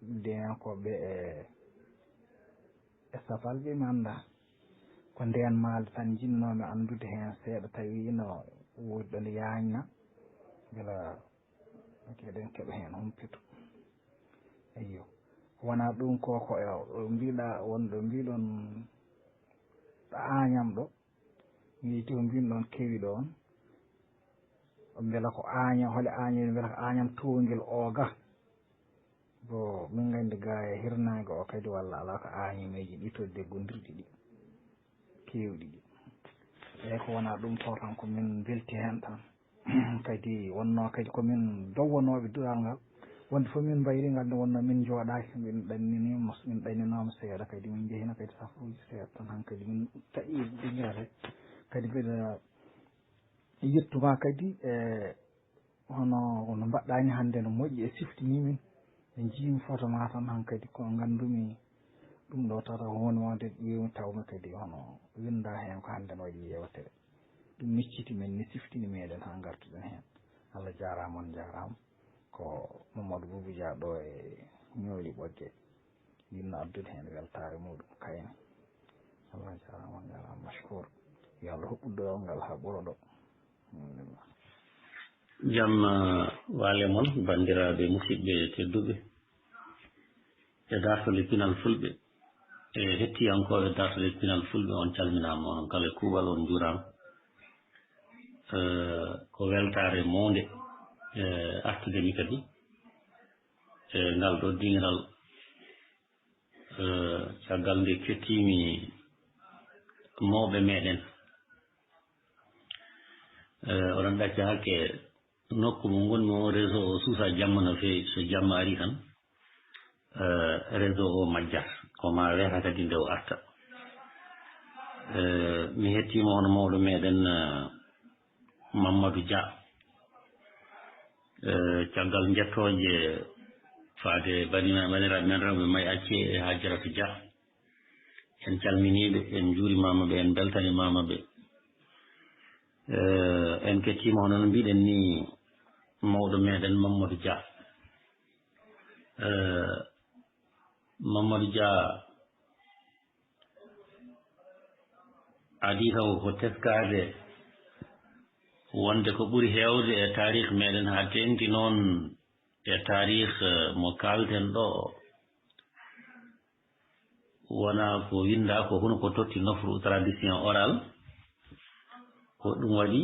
Deyankooɓe e, e Safalɓe, mi anndaa. Ko ndeen maalde tan njinnoomi anndude heen seeɗa, tawi ina woodi ɗo nde yaajna, mbela eɗen keɓa heen humpito. Eyyo. Wonaa ɗum ko, ko e mbiɗa wonɗo mbiɗon ɗo Aañam ɗo. Mi yii ko mbinɗon kewi ɗoon. Mbela ko Aañam, holi Aañam, mbela ko Aañam toowngel o ga. Bo min nganndi ga e hirnaange o kadi walla alaa ko Aañameeji ɗi to deggondirɗi ɗi. Keewɗi ɗi. Eeyi, ko wonaa ɗum ko tan ko min mbelti heen tan. Kadi wonnoo kadi ko min dowwanooɓe duɗal ngal. Wonde fof min mbayri ngal nde wonnoo min njooɗaaki, min ɗanniniima, min ɗanninooma seeɗa, kadi min njehino kadi safruuji seeɗa tan. Hankadi min taƴi ɗiŋere. Kadi mbiɗa yettuma kadi e hono no mbaɗɗaa ni hannde no moƴƴi e siftinii min. Ɓe njii mi foto ma tan hankadi ko nganndumi ɗum ɗo tata woni wonde ƴeewmi tawmi kadi hono winnda heen ko hannde no waɗi yeewtere. Ɗum micciti men ni, siftini meɗen haa ngartuɗen heen. Allah jaaraama, on njaaraama. Ko Mamadou Boubou Dia ɗo e Ñooli Ɓogge. Ɗin no addude heen weltaare muɗum kayne. Allah jaaraama, on njaaraama, mashkour. Yo Allah huɓɓu duɗal ngal haa ɓura ɗo. Alhamdulillah. Jam, eh, waale mon, banndiraaɓe, musidɓe tedduɓe e daartol e pinal fulɓe, e hettiyankooɓe daartol e pinal fulɓe, on calminaama, onon kala e kuuɓal, on njuuraama. Eh, ko weltaare mawnde, eh, artude mi kadi, eh, ngal ɗo diŋiral, eh, caggal nde kettiimi mawɓe meɗen. Eh, oɗon ɗacca hakke nokku mo ngonmi o, réseau o suusa jamma no feewi. So jamma ari tan, eh, réseau o majjat. Ko ma weeta kadi nde o arta. Eh, mi hettiima hono mawɗo meɗen, eh, Mamadou Dia. Eh, caggal jettooje faade banina-, baniraaɓe men rewɓe May Acce e Hajjaratu Dia. En calminiiɓe, en njuurimaama ɓe, en mbeltanimaama ɓe. Eh, en kettiima hono no mbiɗen ni mawɗo meɗen Mamadou Dia. Eh, Mamadou Dia adii taw ko teskaade wonde ko ɓuri heewde e taarikh meɗen, haa teeŋti noon e taarikh, eh, mo kaalten ɗo o. Wonaa ko winndaa, ko hono ko totti nofru, tradition orale. Ko ɗum waɗi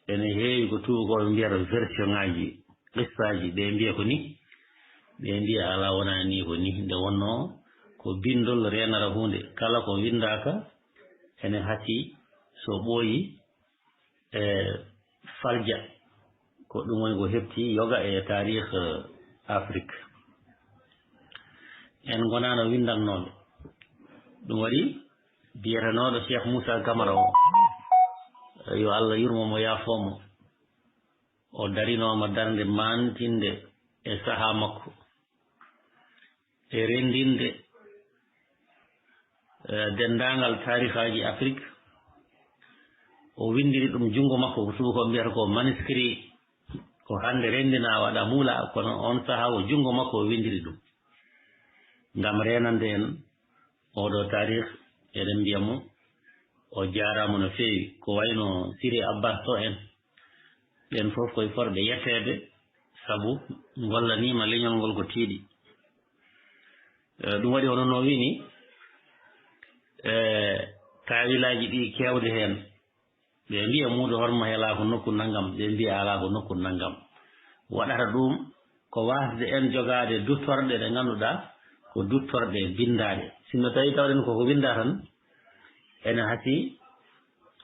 ene heewi ko tuubakooɓe mbiyata version ŋaaji, qissaaji, ɓe mbiya ko ni, ɓe mbiya alaa, wonaa ni, ko ni. Nde wonnoo ko binndol reenata huunde, kala ko winndaaka ene hasii, so ɓooyi, e falja. Ko ɗum woni ko heɓti yoga e taarikh, eh, Afrik. En ngonaano winndannooɓe. Ɗum waɗi biyetenooɗo Cheikh Moussa Camara o, yo Allah yurmo mo, yaafoo mo, o darinooma darnde maantinde e sahaa makko, e renndinde eh, denndaangal taarihaaji Afrik. O winndiri ɗum junngo makko, ko tuubakooɓe mbiyata ko manuscrit. Ko hannde renndinaa, waɗa muula, kono on sahaa o junngo makko o winndiri ɗum. Ngam reenande en oɗo taarih, eɗen mbiya mo o jaaraama no feewi. Ko wayno Siri Abbas Sow en, ɓeen fof koye forɓe yetteede, sabu ngollaniima leñol ngol ko tiiɗi. Eh, ɗum waɗi hono no wini, eh, taawilaaji ɗi keewde heen. Ɓe mbiya muudo horma helaa ko nokku nanngam, ɓe mbiya alaa ko nokku nanngam. Waɗata ɗum ko waasde en jogaade duttorɗe ɗe ngannduɗaa ko duttorɗe binndaaɗe. Sinno tawi tawɗen koko winnda tan, ene hasii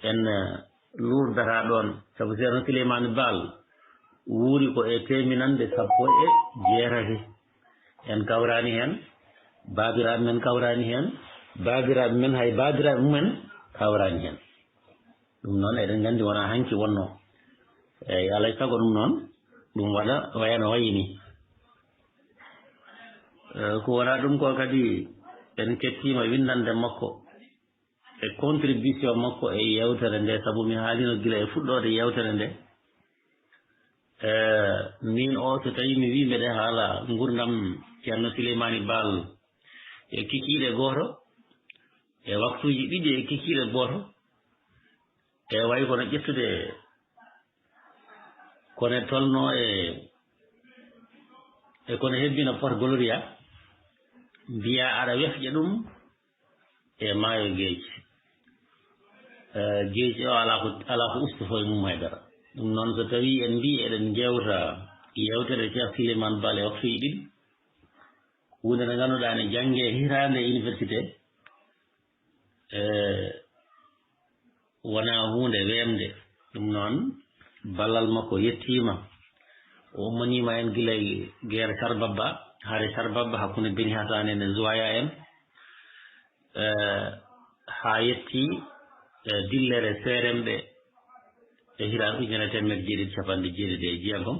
en, eh, luurdata ɗoon. Sabu Ceerno Sileymaani Baal wuuri ko e teeminannde sappo e jeetati. En kawraani heen, baabiraaɓe men kawraani heen, baabiraaɓe men hay baabiraaɓe mumen kawraani heen. Ɗum noon eɗen nganndi wonaa hanki wonnoo. Eey, alaa e sago ɗum noon, ɗum waɗa waya no wayi ni. Eh, ko wonaa ɗum ko kadi en kettiima winndande makko e contribution makko e yeewtere nde, sabu mi haalino gila e fuɗɗoode yeewtere nde. Eh, min o, so tawi mi wi mbeɗe haala ngurdam Ceerno Sileymaani Baal e kikiiɗe gooto, e waktuuji ɗiɗi e kikiiɗe gooto, e wayi kono ƴettude kono tolno e, e kono hebbina Port Gloria, mbiya aɗa wefƴa ɗum e maayo geej. Eh, geej o alaa ko, alaa ko ustotoo e mum hay dara. Ɗum noon, so tawii en mbii eɗen njeewta yeewtere Cheikh Souleymane Baal e waktuuji ɗiɗi, ko huunde nde ngannduɗaa ne janngee hitaande e université, eh, wonaa huunde weemde. Ɗum noon, ballal makko yettiima. O ummaniima en gila e geer Sarbabba, hare Sarbabba hakkunde Beni Hasan en e Zuwaya en. Eh, haa yetti, eh, dillere seeremɓe e hitaande ujunere e teemedere jeeɗiɗi e cappanɗe jeeɗiɗi e jeegom.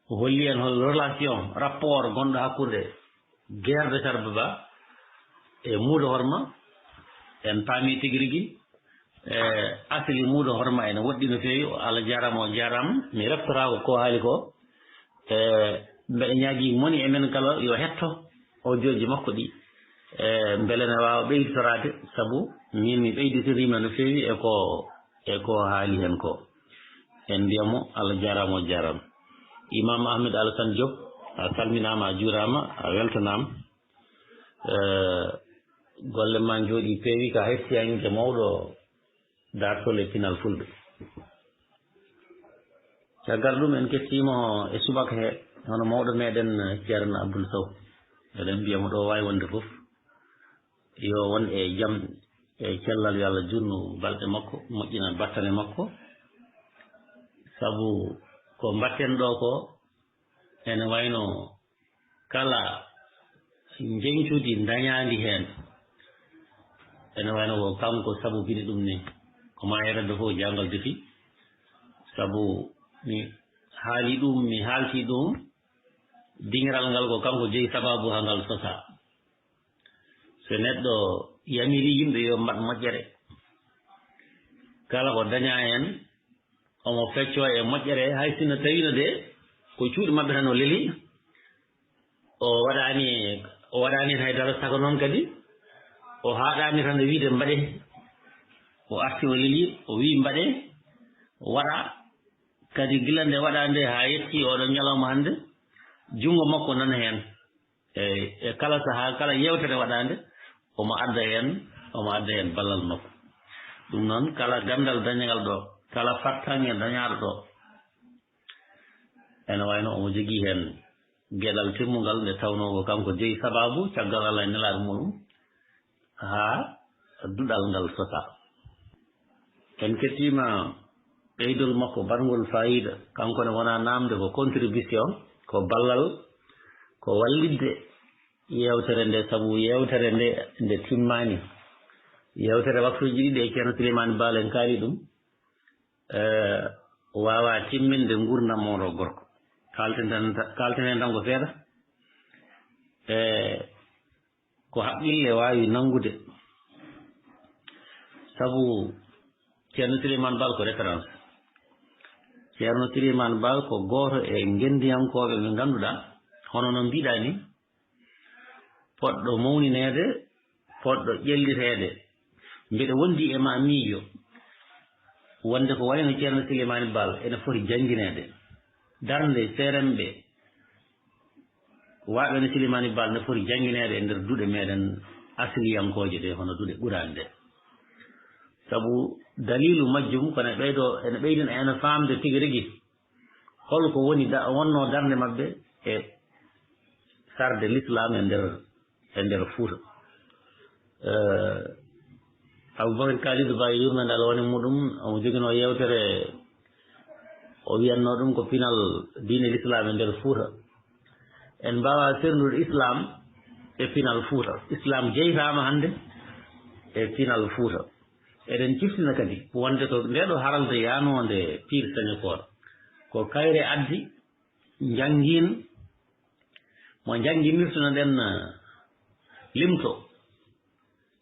O holli en hol relation, rapport gonɗo hakkunde geer Sarbabba e Muudo Horma. En paami tigi rigi, eh, asli Muudo Horma ene woɗɗi no feewi. Allah jaaraama, o jaaraama. Mi reftotaako ko haali ko. Eh, mbeɗa ñaagii moni e men kala yo hetto audiooji makko ɗi, eh, mbele ne waawa ɓeyditoraade, sabu min mi ɓeyditiriima no feewi e ko, e ko haali heen ko. En mbiya mo Allah jaaraama, o jaaraama. Imam Ahmed Alassane Diop, a salminaama, a juuraama, a weltanaama. Eh, golle ma njooɗii, peewi ka hettiyanke mawɗo daartol e pinal fulɓe. Caggal ɗum, en kettiima e subaka he, hono mawɗo meɗen Ceerno Abdoul Sow. Eɗen mbiya mo ɗo waawi wonde fof, yo won e jam e cellal, yo Allah juutnu balɗe makko, moƴƴina battane makko. Sabu ko mbaɗten ɗo ko, ene wayno kala njeñcudi ndañaandi heen, ene wayno ko kanko sabubini ɗum ni. Ko maa e renndo fof jaangal defi, sabu mi haali ɗum, mi haalti ɗum, diŋiral ngal ko kanko jeyi sabaabu haa ngal sosaa. So neɗɗo yamiri yimɓe yo mbaɗ moƴƴere, kala ko dañaa heen, omo feccoo e moƴƴere, hay sinno tawiino de ko cuuɗi maɓɓe tan o leli, o waɗaani, o waɗaani heen hay dara. Saka noon kadi, o haaɗaani tan e wiyde mbaɗee. O arti, o leli, o wiyi mbaɗee, waɗa. Kadi gila nde waɗaa nde haa yetti oɗo ñalawma hannde, junngo makko nana heen. E, e kala sahaa, kala yeewtere waɗaande, omo adda heen, omo adda heen ballal makko. Ɗum noon, kala ganndal dañangal ɗo, kala fartaŋŋe dañaaɗo ɗo, ene wayno omo jogii heen geɗal timmungal, nde tawnoo ko kanko jeyi sabaabu, caggal Allah e nelaaɗo muɗum, haa duɗal ngal sosaa. En kettiima ɓeydol makko baɗngol faayiida. Kanko ne wonaa naamnde, ko contribution, ko ballal, ko wallitde yeewtere nde, sabu yeewtere nde, nde timmaani. Yeewtere waktuuji ɗiɗi e Ceerno Souleymane Baal en kaali ɗum, eh, waawaa timminde nguurndam oɗo gorko. Kaalten tan, kaalten heen tan ko seeɗa. Eh, ko haqqille waawi nanngude. Sabu Ceerno Souleymane Baal ko référence. Ceerno Souleymane Baal ko gooto e ngenndiyankooɓe ɓe ngannduɗaa, hono no mbiɗaa ni, poɗɗo mawnineede, poɗɗo ƴelliteede. Mbeɗa wondi e ma miijo wonde ko wayno Ceerno Souleymane Baal ene foti janngineede. Darnde seeremɓe waaɓe no Silimani Baal ne foti janngineede e nder duɗe meɗen asliyankooje ɗe, hono duɗe Quraan ɗe. Sabu daliilu majjum ko ne ɓeydo, ene ɓeydina en faamde tigi rigi holko woni da, wonnoo darnde maɓɓe e sarde lislaam e nder, e nder Fuuta. Eh, Abubakar Kalidou Ba, yurmeende Allah woni muɗum, omo joginoo yeewtere, o wiyannoo ɗum ko pinal diine lislaam e nder Fuuta. En mbaawaa serndude islaam e pinal Fuuta. Islaam jeytaama hannde e pinal Fuuta. Eɗen ciftina kadi wonde ko ndee ɗoo haralde yanoonde Piir Sañokoor, ko kayre addi njanngiin mo njannginirtuno ɗen, eh, limto.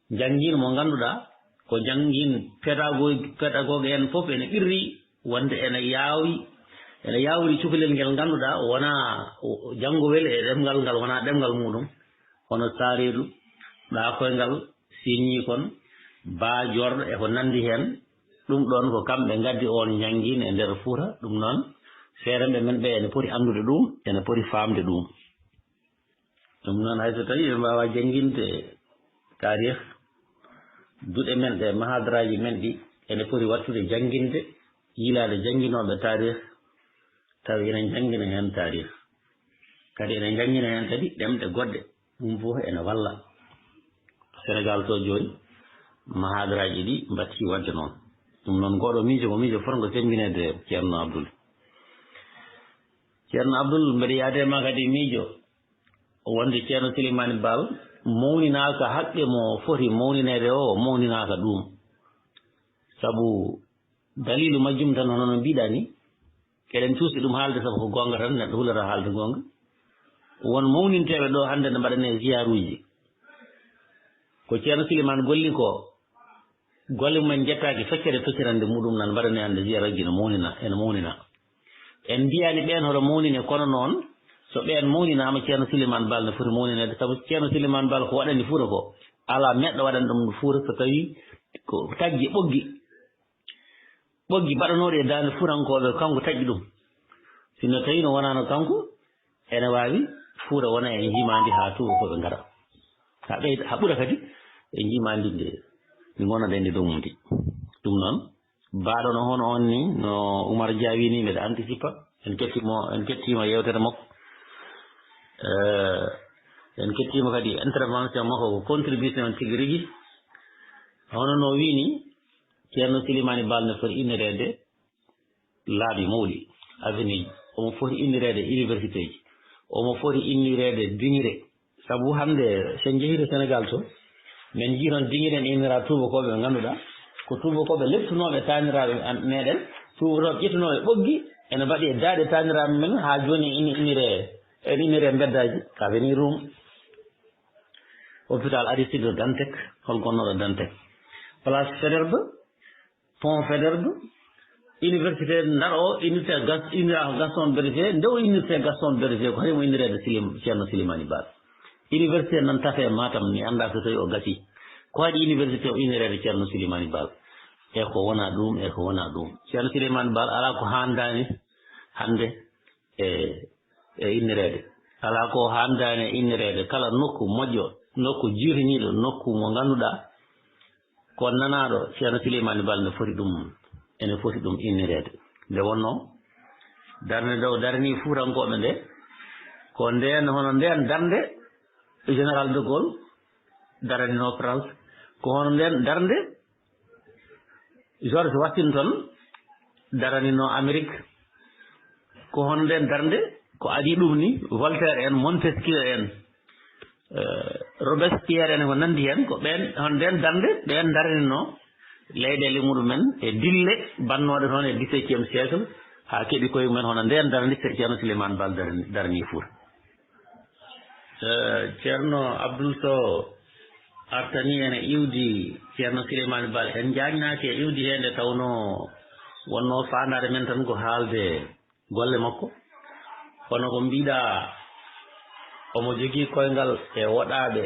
Njanngiin mo ngannduɗaa ko njanngiin pédagogue, pédagogue en fof ene qirri wonde ene yaawi, ene yaawri cukalel ngel ngannduɗaa wonaa janngowel e ɗemngal ngal, wonaa ɗemngal muɗum, hono Saareedu, Ɗaakoyngal, Siiñiikon, Baajorɗo e ko nanndi heen. Ɗum ɗoon ko kamɓe ngaddi oon njanngiin e nder Fuuta. Ɗum noon, seeremɓe men ɓe ene poti anndude ɗum, ene poti faamde ɗum. Ɗum noon, hay so tawii ɓe mbaawaa jannginde taarih, duɗe men ɗe, mahadaraaji men ɗi, ene poti waɗtude jannginde, yiilaade jannginooɓe taarih, tawa ina njanngina heen taarih. Kadi ene njanngina heen kadi ɗemɗe goɗɗe. Ɗum fof ene walla. Senegaal to jooni, mahadaraaji ɗi mbattii waɗde noon. Ɗum noon, ngooɗoo miijo ko miijo fotngo semmbineede, Ceerno Abdul. Ceerno Abdul, mbeɗa yaade ma kadi miijo wonde Ceerno Silimani Baal mawninaaka haqqe mo foti mawnineede o, mawninaaka ɗum. Sabu daliilu majjum tan, hono no mbiɗaa ni, eɗen cuusɗi ɗum haalde, sabu ko goonga tan, neɗɗo hulata haalde goonga. Won mawninteeɓe ɗo hannde ne mbaɗanee ziyaaruuji. Ko Ceerno Silimani golli ko, golle mum en njettaaki feccere feccirande muɗum nan mbaɗanee hannde ziyaaruuji no mawnina, ene mawnina. En mbiyaani ɓeen hoto mawnine, kono noon, so ɓeen mawninaama, Ceerno Silimani Baal ne foti mawnineede, sabu Ceerno Silimani Baal ko waɗani Fuuta ko, alaa neɗɗo waɗani ɗum Fuuta so tawii ko taggi ɓoggi. Ɓoggi baɗanooɗi e daande Fuutankooɓe, kanko taggi ɗum. Sinno tawii no wonaano kanko, ene waawi Fuuta wona e njiimaandi haa tuubakooɓe ngara. Haa ɓeyda, haa ɓura kadi e njiimaandi ndi, ndi ngonnoɗen ndi dow mum ndi. Ɗum noon, baaɗo no hono on ni, no Oumar Dia wii ni, mbeɗa anticipa. En kettiima, en kettiima yeewtere makko. Eh, en kettiima kadi intervention makko, ko contribution tigi rigi. Hono no wii ni, Ceerno Silimani Baal ne foti innireede laabi mawɗi, avenue ji. Omo foti innireede université ji. Omo foti innireede diŋire. Sabu hannde, so en njehii to Senegaal to, men njii toon diŋire ne innira tuubakooɓe ɓe ngannduɗaa ko tuubakooɓe leptunooɓe taaniraaɓe an-, meɗen, tuubakooɓe ƴettunooɓe ɓoggi, ene mbaɗi e daaɗe taaniraaɓe men, haa jooni en inni-, innire, en innire mbeddaaji, avenue Roume, hôpital Aristide Dantec, hol gonnooɗo Dantec, place Faidherbe, pont Faidherbe, université Ndar o, université Gas-, innira ko Gaston Berger, nde o université Gaston Berger, ko hoymo innireede Silim-, Ceerno Silimani Baal. Université nan tafe Matam, mi anndaa so tawi o gasi. Ko waɗi université o innireede Ceerno Silimani Baal? E ko wona ɗum, e ko wona ɗum. Ceerno Silimani Baal alaa ko haandaani hannde e, e innireede. Alaa ko haandaani e innireede. Kala nokku moƴƴo, nokku jiirniiɗo, nokku mo ngannduɗaa ko nanaaɗo Ceerno Silimani Baal ne foti ɗum, ene foti ɗum innireede. Nde wonnoo, darnde nde o daranii Fuutankooɓe nde, ko ndeen, hono ndeen darnde Général de Gaulle daraninoo France, ko hono ndeen darnde George Washington daraninoo Amérique, ko hono ndeen darnde ko adii ɗum ni, Voltaire en, Montesquieu en, eh, Robespierre en, ko nanndi heen, ko ɓeen, hono ndeen darnde ɓeen daraninoo leyɗeele muɗumen e dille bannooɗe toon e dix-septième siècle, haa keɓi koye mumen, hono ndeen darnde Ceerno Souleymane Baal darani, daranii Fuuta. Eh, Ceerno Abdoul Sow, artani ene iwdi Ceerno Sileymaani Baal. En njaajnaaki e iwdi hee nde tawnoo wonnoo faandaare men tan ko haalde golle makko. Kono ko mbiɗaa omo jogii koyngal e woɗaaɓe.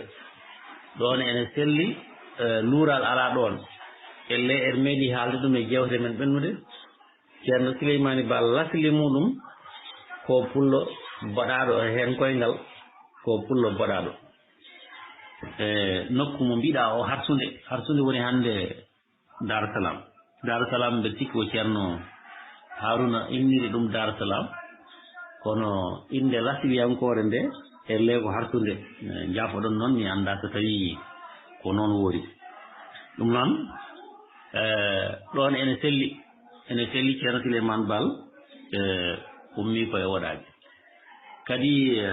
Ɗoon ene selli, eh, luural alaa ɗoon. Ellee en meeɗii haalde ɗum e jeewte men ɓennude. Ceerno Sileymaani Baal lasli muɗum ko pullo boɗaaɗo, heen koyngal ko pullo boɗaaɗo. E nokku mo mbiɗaa o Harsunde, Harsunde woni hannde Daaru Salaam. Daaru Salaam mbeɗa sikki ko Ceerno Haaruna inniri ɗum Daaru Salaam, kono innde lasliyankoore nde ellee ko Harsunde. E, njaafoɗon noon, mi anndaa so tawii ko noon woori. Ɗum noon, e, ɗoon ene selli, ene selli Ceerno Sileymaani Baal, e, ummii ko e woɗaaɓe. Kadi, e,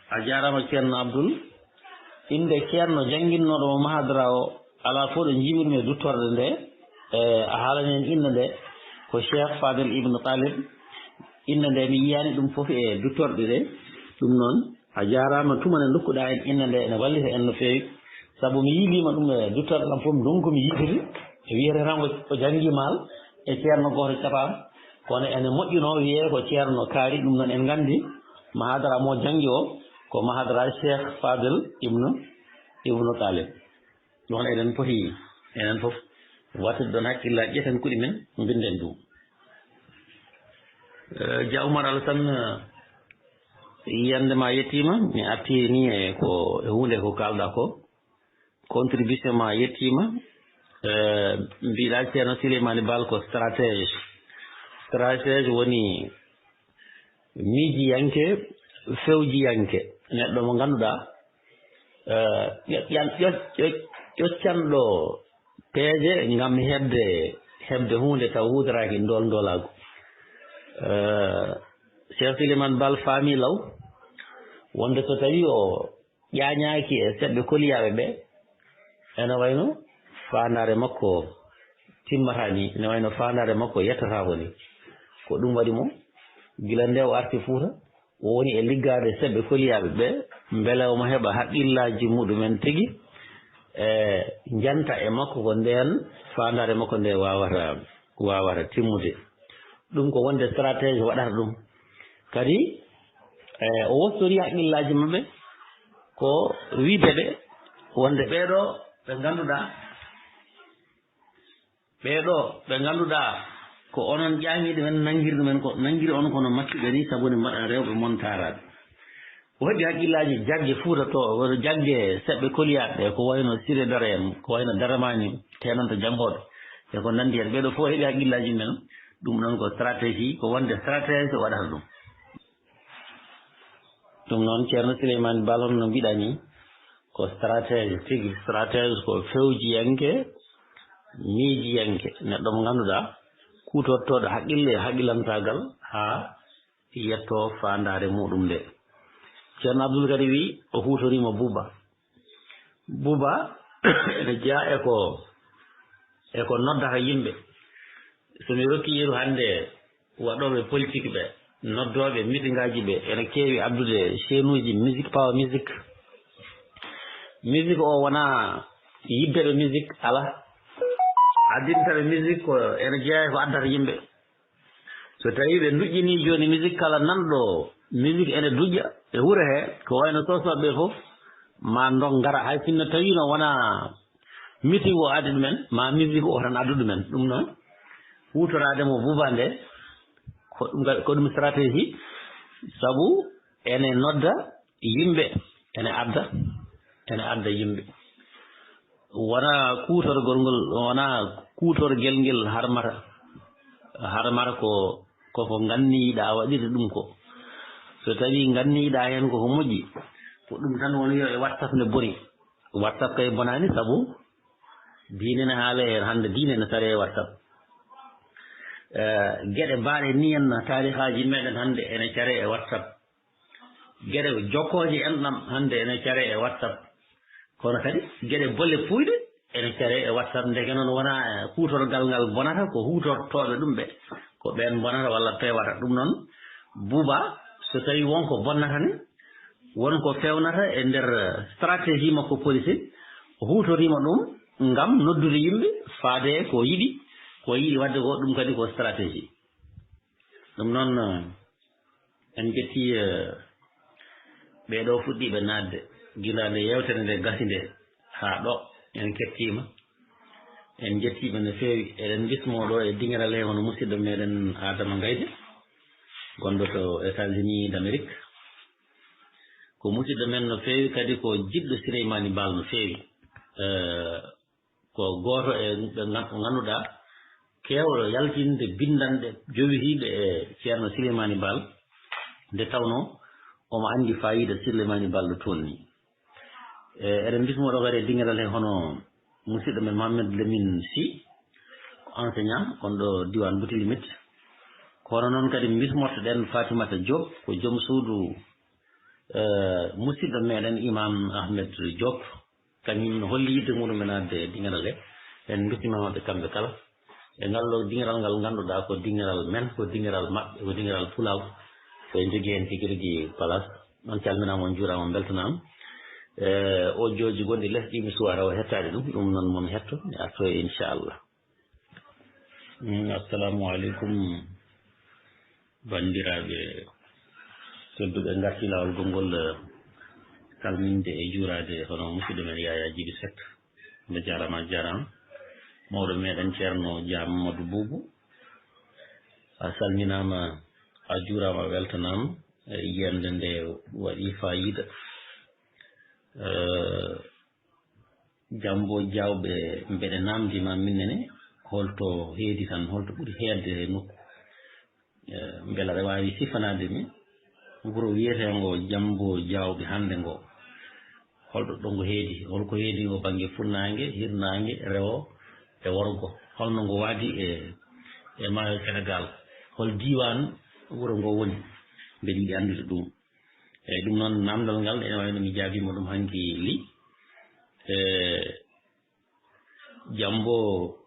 a jaaraama Ceerno Abdul, innde Ceerno jannginnooɗo mo mahadara o, alaa fof ɗo njiimi ɗum e duttorɗe nde, e, a haalani en innde nde, ko Cheikh Fadel Ibn Talib, innde nde mi yiyaani ɗum fof e duttorɗe ɗe. Ɗum noon, a jaaraama tuma nde ndokkuɗaa en innde nde, ene wallita en no feewi. Sabu mi yiiliima ɗum e duttorɗe am fof, mi ndonku mi yiitude, e wiyete tan o, o janngi maal e ceerno gooto capaama, kono ene moƴƴunoo wiyee ko ceerno kaari. Ɗum noon en nganndi mahadara mo janngi o, ko mahadara Cheikh Fadel Ibn, Ibn Talib. Ɗoon eɗen poti, enen fof, wattude ɗoon hakkillaaji, ƴetten kuɗi men, mbinden ɗum. Eh, Dia Oumar Alassane, eh, yiyannde ma yettiima, mi artii ni e ko, e huunde ko kaalɗaa ko. Contribution ma yettiima. Eh, mbiɗa Ceerno Sileymaani Baal ko stratège. Stratège woni miijiyanke, fewjiyanke, neɗɗo mo ngannduɗaa, eh, ƴo-, ƴan-, ƴo-, ƴo-, ƴoccanɗo peeje ngam heɓde, heɓde huunde taw huutoraaki ndool ndoolaagu. Eh, Cheikh Souleymane Baal faami law wonde so tawii o ƴaañaaki e seɓɓe koliyaaɓe ɓe, ene wayno faandaare makko timmataa ni, ene wayno faandaare makko yettataako ni. Ko ɗum waɗi mo, gila nde o arti Fuuta, o woni e liggaade seɓɓe koliyaaɓe ɓe, mbele omo heɓa haqqillaaji muɗumen tigi, e njanta e makko ko ndeen faandaare makko nde waawata, waawata timmude. Ɗum ko wonde stratégie waɗata ɗum. Kadi, e, o wostori haqqillaaji maɓɓe ko wiide ɓe wonde ɓee ɗoo ɓe ngannduɗaa, ɓee ɗoo ɓe ngannduɗaa ko onon ƴaañiiɗo men, nanngirɗo men ko nanngiri on kono maccuɓe ni, sabu ne mbaɗa rewɓe mon taaraaɓe. O heɓi haqqillaaji jagge Fuuta to, wano jagge seɓɓe koliyaaɓe ɓe, ko wayno Siré Dore en, ko wayno Daramaani, tenanta janngooɓe, e ko nanndi heen. Ɓee ɗoo fof heɓi haqqillaaji men. Ɗum ɗoon ko stratégie, ko wonde stratégie o waɗata ɗum. Ɗum noon, Ceerno Sileymaani Baal, hono no mbiɗa ni, ko stratégie tigi, stratégie ko fewjiyanke, miijiyanke, neɗɗo mo ngannduɗaa, kuutortooɗo haqqille e haqqilantaagal haa yettoo faandaare muɗum nde. Ceerno Abdul kadi wi o huutoriima Buuba. Buuba ene jeyaa e ko, e ko noddata yimɓe. So mi rokki yeru hannde waɗooɓe politique ɓe, noddooɓe mitingaaji ɓe, ene keewi addude chaîne uji musique, pawa musique. Musique o wonaa yiddeɓe musique, alaa. Addintaɓe musique ko ene jeyaa e ko addata yimɓe. So tawii ɓe nduƴƴinii jooni musique, kala nanɗo musique ene duƴƴa e wuro hee, ko wayno soosooɓe ɓe fof, ma ndok ngara, hay sinno tawiino wonaa meeting o addi ɗumen, ma musique o tan addu ɗumen. Ɗum noon, huutoraade mo Buuba nde, ko ɗum kadi, ko ɗum stratégie, sabu ene nodda yimɓe, ene adda, ene adda yimɓe. Wonaa kuutorgol ngol, wonaa kuutorgel ngel harmata. Harmata ko, ko ko nganniyiɗaa waɗirde ɗum ko. So tawii nganniyiɗaa heen ko ko moƴƴi, ko ɗum tan woni yo e WhatsApp nde boni. WhatsApp kay bonaani, sabu diine ne haalee heen hannde, diine ne saree e WhatsApp. Eh, geɗe mbaaɗe nii en, taarihaaji meɗen hannde ene caree e WhatsApp. Geɗe jokkooje enɗam hannde ene caree e WhatsApp. Kono kadi geɗe bolle puuyɗe ene caree e WhatsApp. Ndeke noon wonaa, eh, kuutorgal ngal bonata, ko huutortooɓe ɗum ɓe, ko ɓeen bonata walla peewata. Ɗum noon, Buuba, so tawii won ko bonnata ne, won ko feewnata e nder, eh, stratégie makko politique, huutoriima ɗum ngam noddude yimɓe faade ko yiɗi, ko yiɗi waɗde ko, ɗum kadi ko stratégie. Ɗum noon, en njettii, eh, ɓee ɗoo fuɗɗiiɓe naatde gila nde yeewtere nde gasi nde haa ɗo. En kettiima, en njettiiɓe no feewi. Eɗen mbismoo ɗo e diŋiral he hono musidɗo meɗen Adama Gayde, gonɗo to États-Unis d'Amérique. Ko musidɗo men no feewi, kadi ko jiɗɗo Sileymaani Baal no feewi. Eh, ko gooto e ɓe ngan-, ngannduɗaa keewɗo yaltinde binndanɗe jowitiiɗe e Ceerno Sileymaani Baal, nde tawnoo omo anndi faayiida Sileymaani Baal ɗo tolnii. E, eɗen mbismoo ɗo kadi e diŋiral he hono musidɗo men Mohamed Lamine Sy, ko enseignant, on ɗo diiwaan Boutilimit. Ko hono noon kadi mbismortoɗen Fatimata Diop, ko joom suudu, eh, musidɗo meɗen Imam Ahmed Diop. Kañum ne holli yiɗde muɗum e naatde e diŋiral he. En mbismiima ɓe kamɓe kala. E ngal ɗo diŋiral ngal ngannduɗaa ko diŋiral men, ko diŋiral maɓɓe, ko diŋiral Pulaar. Ko en njogii heen tigi rigi place. On calminaama, on njuuraama, on mbeltanaama. E, audio ji gonɗi les ɗi mi suwaa taw hettaade ɗum, ɗum noon mo mi hetto, mi artoya inchallah. Mm, assalamu aleykum, banndiraaɓe tedduɓe. Ngarti laawol gongol, eh, salminde e juuraade hono musidɗo men Yaya Jibi Seck. Nde jaaraama, a jaaraama. Mawɗo meɗen Ceerno Dia Mamadou Boubou, a salminaama, a juuraama, a weltanaama. E yiyannde nde waɗi faayiida. Eh, Jambo Jawɓe, mbeɗe naamndi ma minnene, holto heedi tan, holto ɓuri heedde e nokku? Eh, mbela aɗa waawi sifanaade mi wuro wiyeteengo Jambo Jawɓe hannde ngo? Holɗo ɗo ngo heedi? Holko heedi ngo bannge funnaange, hirnaange, rewo e worgo? Holno ngo waadi e, e maayo Senegaal? Hol diiwaan wuro ngo woni? Mbeɗa yiɗi anndude ɗum. Eeyi, ɗum noon, naamndal ngal ene wayi no mi jaabiima ɗum hanki li. E, Jambo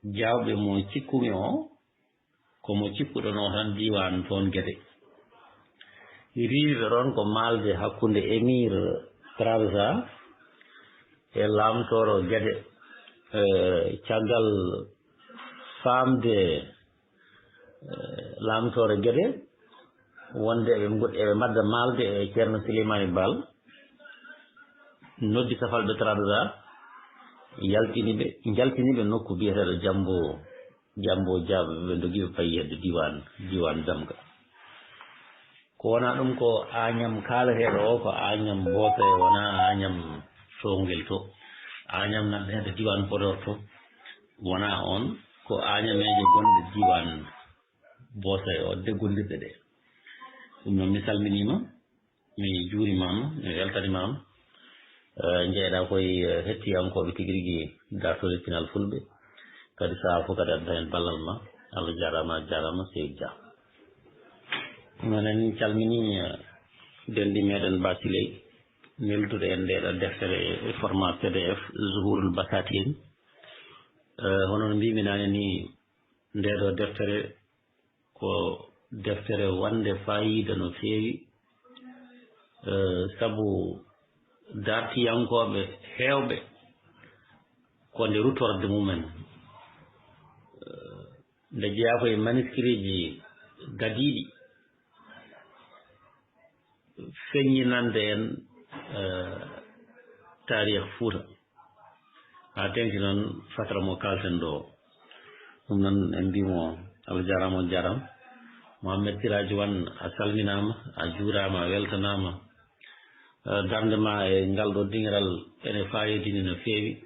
Jawɓe mo cikkumi o, ko mo cikkuɗon o tan diiwaan toon Gede. Riiwɓe ɗoon ko maalde hakkunde Emir Trarza e laamtooro Gede. E, caggal faamde, e, laamtoore Gede, wonde eɓe ngot-, eɓe mbaɗda maalde e Ceerno Sileymaani Baal, noddi safalɓe Trarza, yaltini ɓe, njaltini ɓe nokku biyeteeɗo Jambo, Jambo Jaaɓe, ɓe ndogi ɓe payi hedde diiwaan, diiwaan Damga. Ko wonaa ɗum, ko Aañam kaalateeɗo o, ko Aañam Boosay, wonaa Aañam towngel to. Aañam nanɗo hedde diiwaan Podor to, wonaa oon, ko Aañameeje gonɗe diiwaan Boosay o, deggondirɗe ɗe. Ɗum noon, mi salminiima, mi juurimaama, mi weltanimaama. Eh, njeyɗaa koye, eh, hettiyankooɓe tigi rigi dartol e pinal Fulɓe. Kadi sahaa fof kadi adda heen ballal ma. Allah jaaraama, a jaaraama, Seydi Dia. Noon en calminii, eh, denɗi meɗen Basiley, nelduɗo en ndeɗo deftere e format P D F, Zuhurul Basatin. Eh, hono no mbiimi naane ni, ndeɗo deftere ko deftere wonde faayiida no feewi, eh, sabu dartiyankooɓe heewɓe ko nde rutorde mumen. Eh, nde jeyaa ko e manuscriptji gadiiɗi, feññinande en, eh, taarih Fuuta. Haa teŋti noon fatra mo kaalten ɗo. Ɗum noon en mbiimo Allah jaaraama, on jaaraama. Mohamed Siraji Wan, a salminaama, a juuraama, a weltanaama. Eh, darnde ma e ngal ɗo diŋiral ene faayiidini no feewi,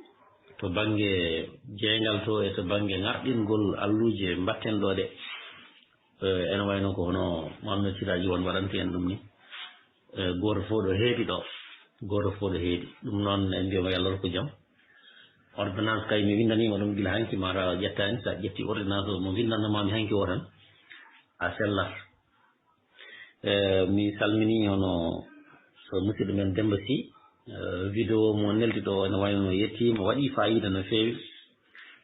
to bannge jeeyngal to e to bannge ŋarɗingol alluuje mbaɗten ɗo ɗe. Eh, ene wayi noon ko hono Mohamed Siraji Wan waɗanti en ɗum ni. Eh, gooto fof ɗo heedi ɗo, gooto fof ɗo heedi. Ɗum noon en mbiyamo yo Allah rokku jam. Ordonnance kay mi winndaniima ɗum gila hanki, mataw a ƴettaani. So a ƴetti ordonnance o mo mbinndanno maami hanki o tan, a sellat. Eh, mi salminii hono so musidɗo men Demba Sy, eh, vidéo mo neldi ɗo ene wayi no yettiima, waɗi faayiida no feewi.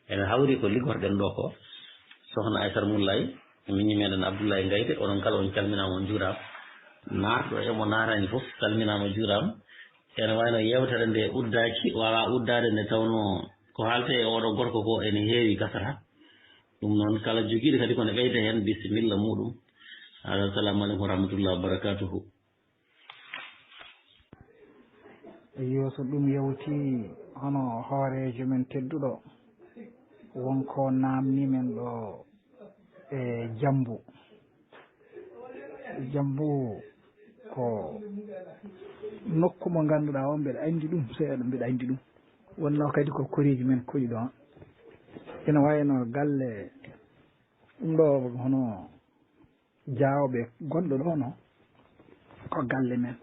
Ene hawri ko liggorɗen ɗo ko. Sohna Aysata Mullay, miñi meɗen Abdoulaye Gayde, onon kala on calminaama, on njuuraama. Naatɗo e mo naataani fof, salminaama, juuraama. Ene wayno yewtere nde uddaaki, waawaa uddaade nde tawnoo ko haaletee e oɗo gorko ko ene heewi gasata. Ɗum noon, kala jogiiɗo kadi ko ne ɓeyda heen bisimilla muuɗum. Alaa, assalamu aleykum wa rahmatullahi wa barakatuhu. Eyyo, so ɗum yawti hono hooreejo men tedduɗo, won ko naamni men ɗo e Jambu. Jambu ko nokku mo ngannduɗaa o, mbeɗa anndi ɗum seeɗa, mbeɗa anndi ɗum. Wonnoo kadi ko koreeji men koɗi ɗoon. Ina wayno galle ɗum ɗo hono Jaawɓe gonɗo ɗo no ko galle men,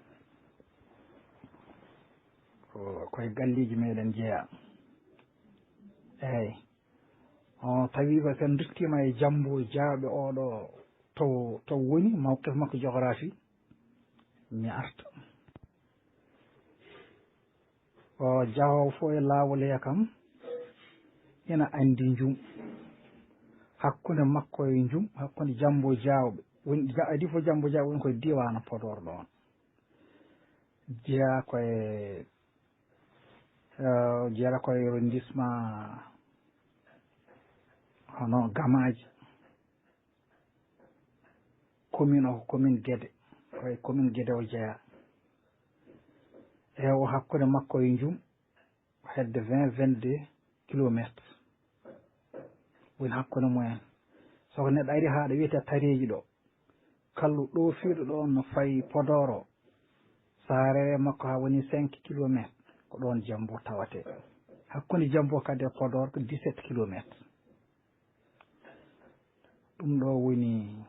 ko koye galleeji meɗen jeyaa. Eeyi, o tawi ko sen nduttiima e Jammbo Jaawɓe oɗo to to woni mawqif makko géographie, mi arta. O jahoowo fof e laawol he kam ina anndi Njum. Hakkunde makko e Njum, hakkunde Jammbo Jaawɓe, woni ja- adii fof Jammbo Jaawɓe woni koye diiwaana Podoor ɗoon. Jeyaa koye, eh, jeyaa koye arrondissement hono Gamaaji. Commune o ko commune Guédé, ko e commune Guédé o jeyaa. E o hakkunde makko e Njum hedde vingt, vingt-deux kilométres woni hakkunde mumen. So ko neɗɗo ari haa ɗo wiyetee Tareeji ɗo, kallu ɗo fiiɗo ɗo no fayi Podoor o, so a rewii makko haa woni cinq kilométres, ko ɗoon Jammbo tawetee. Hakkunde Jammbo kadi e Podoor ko dix-sept kilométres. Ɗum ɗo woni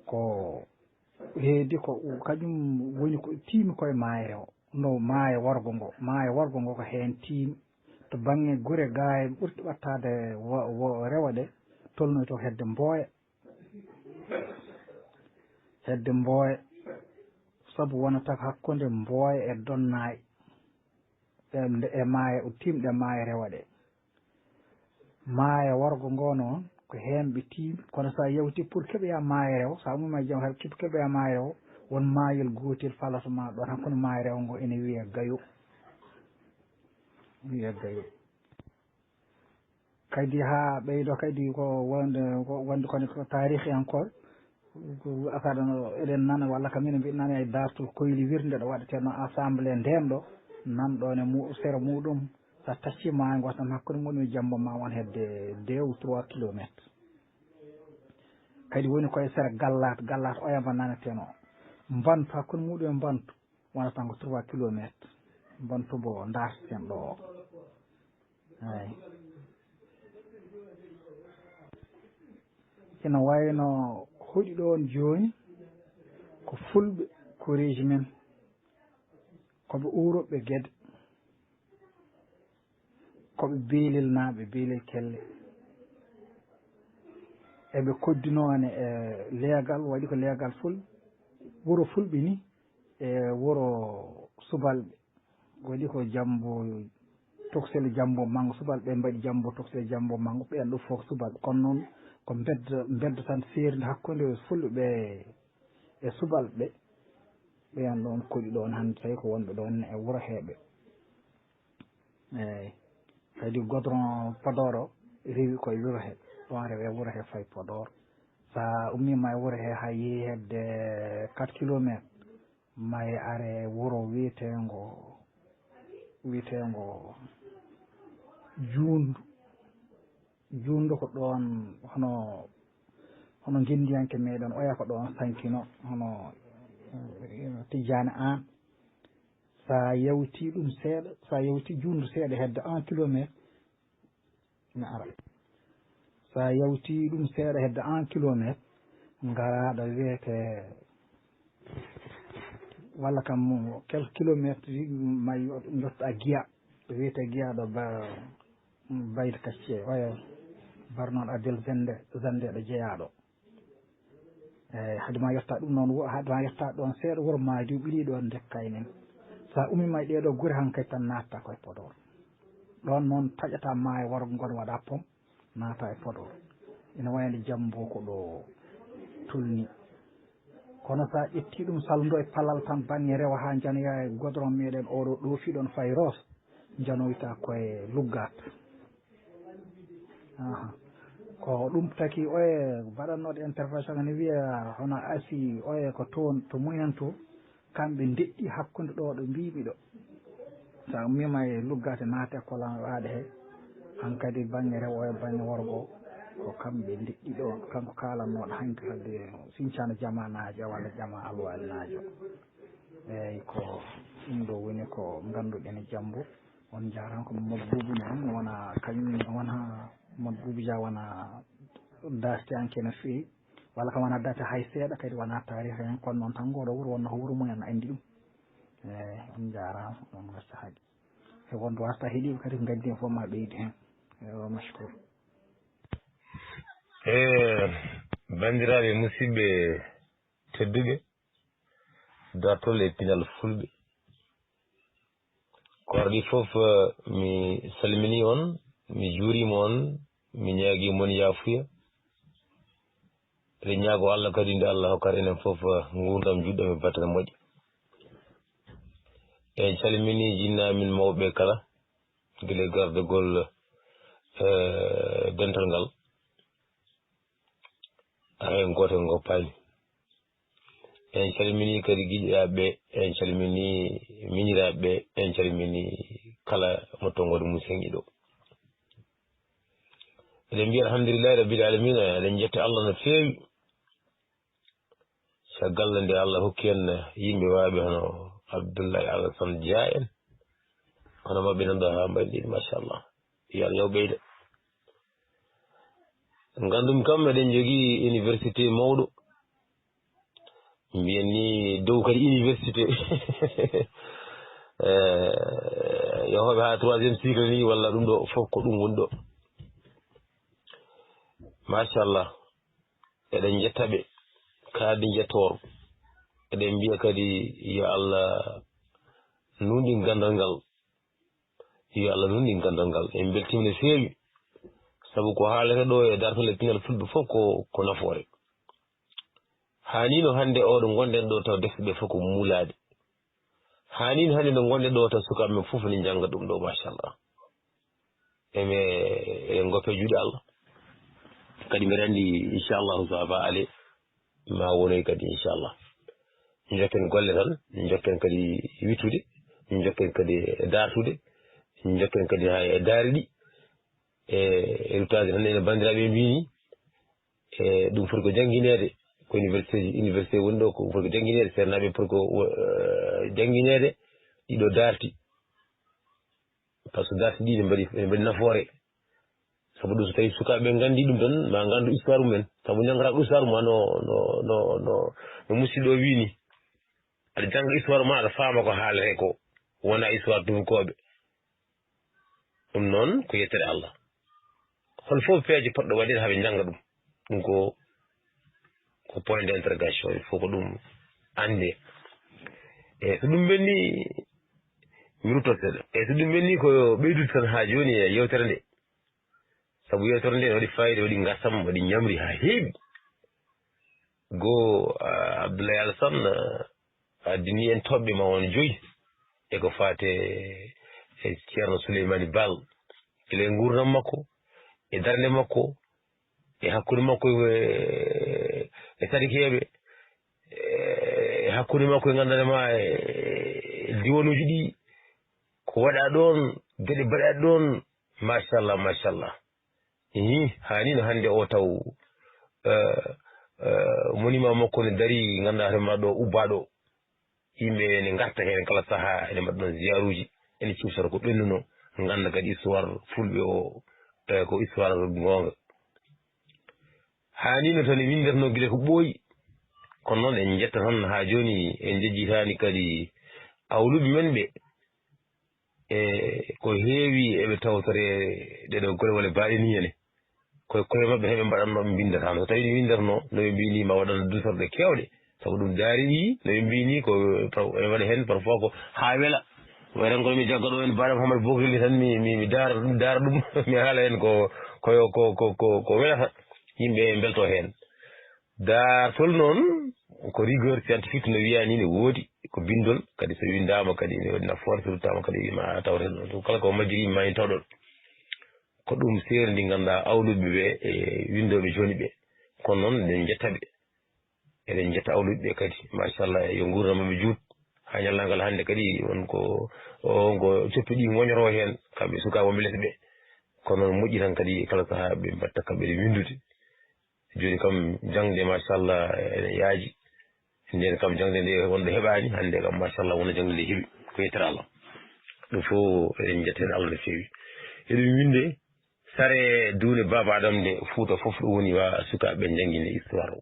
ko heedi ko kañum woni ko tiimi koye maayre o, no maayo worgo ngo, maayo worgo ngo ko heen tiimi. To bannge gure gaa en ɓurɗe ɓattaade wo- wo- rewo ɗe, tolnoyto hedde Mbooya. Hedde Mbooya, sabu wonata ko hakkunde Mbooya e Donnaay, e e maayo, tiimɗe maayo rewo ɗe. Maayo worgo ngo noon ko heen ɓe tiimi, kono so a yawtii pour keɓoyaa maayo rewo, so a ummiima e jam hay keɓoyaa maayo rewo, won maayel gootel falata ma ɗoon hakkunde maayo rewo ngo ene wiyee Gayo. Wiyee Gayo. Kadi haa ɓeydo kadi ko wonde ko wonde kono ko taarihiyankooɓe, ko affaire no eɗen nana walla kam ene mbiɗa nana e daartol koyli wirnde ɗo waɗetee no assemblée ndeen ɗo, nan ɗoon e mu- sera muuɗum, so a taccii maayo ngo tan hakkunde muɗum e Jammbo ma won hedde deux ou trois kilométres. Kadi woni koye sera Gallaat, Gallaat Oyamba naneteno. Mbantu, hakkunde muɗum e Mbantu wonata ko trois kilométres. Mbantu mbo ndaarteten ɗo o. Eeyi. Ina wayno hoɗi ɗoon jooni ko fulɓe koreeji men, ko ɓe uurooɓe Gede, ko ɓe Beelelnaaɓe, Beelel Kelle. Eɓe koddinoo ne e leegal, waɗi ko leegal ful, wuro fulɓe ni e wuro subalɓe. Waɗi ko Jammbo, Toksel Jammbo Manngo, subalɓe ɓe mbaɗi Jammbo, Toksel Jammbo Manngo, ɓeen ɗo fof ko subalɓe. Kono noon ko mbedda, mbedda tan seerndi hakkunde fulɓe ɓe e subalɓe ɓe. Ɓeen ɗoon koɗi ɗoon hannde tawi ko wonɓe ɗoon e wuro heeɓe. Eeyi, kadi godron Podoor o rewi koye wuro he, ɗoon rewe wuro he fayi Podoor. So a ummiima e wuro he haa yehi hedde quatre kilométres, ma e are wuro wiyeteengo, wiyeteengo Juundu. Juundu ko ɗoon hono, hono ngenndiyanke meɗen oya ko ɗoon sankino, hono, eh, Tijjaani Aan. So a yawtii ɗum seeɗa, so a yawtii Juundu seeɗa hedde un kilométre, mi ara. So a yawtii ɗum seeɗa hedde un kilométre, ngaraa ɗo wiyetee, walla kam mo quelques kilomètres, ma njottaa Giya, ɗo wiyetee Giya ɗo ba, Bayda Kacce, oya barnoɗo Abel Zende, Zende ɗo jeyaaɗo. Eeyi, hade ma yettaa ɗum noon, wo- hade ma yettaa ɗoon seeɗa wuro Maadiw ɓirii ɗoon ndekkaynen. So a ummiima e ɗee ɗoo gure hankadi tan naattaa koye Podoor. Ɗoon noon taƴataa maayo worgo ngon waɗaa pom, naataa e Podoor. Ina wayno Jammbo ko ɗo tolni. Kono so a ƴettii ɗum, salndo e palal tan, baŋŋe rewo haa njanoya e godron meɗen oɗo ɗo fiɗon fay Roos, njanoyta koye Luggaat. Aha. Ko ɗum taki oye mbaɗannooɗo intervention ne wiya hono Asi oye ko toon to mumen to, kamɓe ndeɗɗi hakkunde ɗo ɗo mbiimi ɗo. So a ummiima e Luggaat e naate e kolan waaɗe he, hankadi baŋŋe rewo e baŋŋe worgo, ko kamɓe ndeɗɗi ɗo, kanko kaalannooɗo hanki kadi sincano jamaanaajo walla jamaa alwaalinaajo. Eeyi, ko ɗum ɗo woni ko ngannduɗen e Jammbo. On njaaraama, ko Mamadou Boubou noon, wona kañum, wona Mamadou Boubou Dia, wona daastiyanke no feewi, walla kam wona date hay seeɗa, kadi wona taariha heen, kono noon tan ngooɗo wuro wonno ko wuro mumen, anndi ɗum. Eeyi, on njaaraama, on ngacca haqqe. E wonde wasta heɗiiɓe kadi ko ngaddi heen fof ma ɓeydu heen. Eeyi, wa mashkur. E banndiraaɓe musidɓe tedduɓe, dartol e pinal fulɓe. Ko ardi fof, eh, mi salmini on, mi juurima on, mi ñaagi mon yaafuya. Eɗen ñaago Allah kadi nde Allah hokkata enen fof, eh, nguurndam juɗɗam e battane moƴƴe. En calmini jinnaaɓe men mawɓe kala, gila e gardagol, eh, dental ngal. Hay gooto en ngoppaani. En calmini kadi giɗiraaɓe, en calmini miñiraaɓe, en calmini kala mo tonngode mum sengi ɗo. Eɗen mbiya alhamdulillahi rabbil alamina, eɗen njetta Allah no feewi. Caggal nde Allah hokki en yimɓe waaɓe hono Abdoulaye Alassane Dia en, hono maɓɓe nan ɗo haa mbaɗi ɗiɗi, machallah. Yo Allah yo ɓeyda. Nganndumi kam eɗen njogii université mawɗo. Mbiyen ni dow kadi université. Eh, yahooɓe haa troisième cycle ni, walla ɗum ɗo fof ko ɗum woni ɗo. Machallah. Eɗen njetta ɓe, kadi njettoor. Eɗen mbiya kadi yo Allah nunɗin ganndal ngal. Yo Allah nunɗin ganndal ngal. En mbeltiima no feewi. Sabu ko haalete ɗo e dartol e pinal fulɓe fof ko, ko nafoore. Haanino hannde oɗo ngonɗen ɗo taw defte ɗe fof ko muulaaɗe. Haanino hannde no ngonɗen ɗo taw sukaaɓe men fof ne njannga ɗum ɗo, machallah. Eme, eɗen ngoppe juuɗe Allah. Kadi mbeɗa anndi, inchallahu, so Aba Ale ma wonoy kadi, inchallah. Njokken golle tan, njokken kadi wittude, njokken kadi e dartude, njokken kadi haa e daari ɗi. E, e ruttaade tan ene banndiraaɓe mbii ni, e, ɗum foti ko janngineede, ko université ji, université woni ɗo, ko foti ko janngineede, seernaaɓe foti ko, eh, janngineede, ɗiɗo daarti. Par ce que darti ɗi ne mbaɗi, ne mbaɗi nafoore. Sabu ɗum, so tawi sukaaɓe ɓe nganndi ɗum tan, ma nganndu histoire mumen. Sabu njanngataa ko histoire ma no, no, no, no, no musidɗo o wii ni. Aɗa jannga histoire ma, aɗa faama ko haalete ko. Wona histoire tubakooɓe. Ɗum noon ko yettere Allah. Hol fof peeje poɗɗo waɗeede haa ɓe njannga ɗum. Ɗum ko, ko point d'interrogation, il faut ko ɗum annde. E so ɗum ɓenni, mi rutto seeɗa. E so ɗum ɓenni, ko ɓeydude tan haa jooni e yewtere nde. Sabu yewtere nde ne waɗi fayida, waɗi ngasam, waɗi ñamri haa heewi. Goo, ah, Abdoulaye Alassane, ah, addini en toɓɓe ma won joyi. E ko faate e Ceerno Souleymani Baal. Gila e nguurndam makko, e darnde makko, e hakkunde makko e, e Sadikeeɓe, e hakkunde makko e nganndanɗaa ma e, e diwanuuji ɗi, ko waɗaa ɗoon, geɗe mbaɗaa ɗoon, machallah, machallah. Ihi, haanino hannde o taw, eh, eh, monument makko ne darii, nganndaa hoore ma ɗo ubbaa ɗo. Yimɓe ene ngarta heen kala sahaa, ene mbaɗa ɗoon ziyaaruuji, ene cuusora ko ɓennuno, ngannda kadi histoire fulɓe o, eh, ko histoire goonga. Haanino tan e winnderno gila ko ɓooyi, kono noon en njetta tan haa jooni, en njejjitaani kadi awluɓe men ɓe. E ko heewi eɓe tawtore ɗeɗo gole walla baaɗe ni ene. Koye koye maɓɓe heɓe mbaɗatno, ɓe mbinndata. So tawi ɓe winndatno, no ɓe mbini ma waɗan duusorɗe keewɗe. Sabu ɗum daari ɗi, no ɓe mbini ko par-, ene waɗa heen parfois ko haa wela. Way tan kono mi jagga ɗo en baaɗam Hamar Bokrel tan mi, mi, mi daara ɗum, daara ɗum, mi haala heen ko, ko, ko, ko, ko, ko welata. Yimɓe mbelto heen. Daartol noon ko rigueur scientifique no wiyaa ni, ne woodi ko binndol, kadi so winndaama kadi ne waɗi nafoore, so ruttaama kadi ma tawte ɗum. Ɗum kala ko majjiri ma en tawɗon. Ko ɗum seerndi ngannduɗaa awluɓe ɓe e winndooɓe jooni ɓe. Kono noon eɗen njetta ɓe. Eɗen njetta awluɓe ɓe kadi. Machallah, yo nguurndam maɓɓe juut. Haa ñallangal hannde kadi won ko, o, ngo coppi ɗi ngoñoroo heen, kamɓe sukaaɓe wonɓe les ɓe. Kono noon moƴƴi tan kadi kala sahaa ɓe mbatta kamɓe ɗe winndude. Jooni kam jaŋde, machallah, ene yaaji. Ndeen kam jaŋde nde wonɗo heɓaani, hannde kam, machallah, wona jaŋde nde heɓi. Ko yettere Allah. Ɗum fof eɗen njetta heen Allah no feewi. Eɗen winnde sare duunde Baaba Adama nde Fuuta fof ɗo woni wa sukaaɓe njanngi nde histoire o.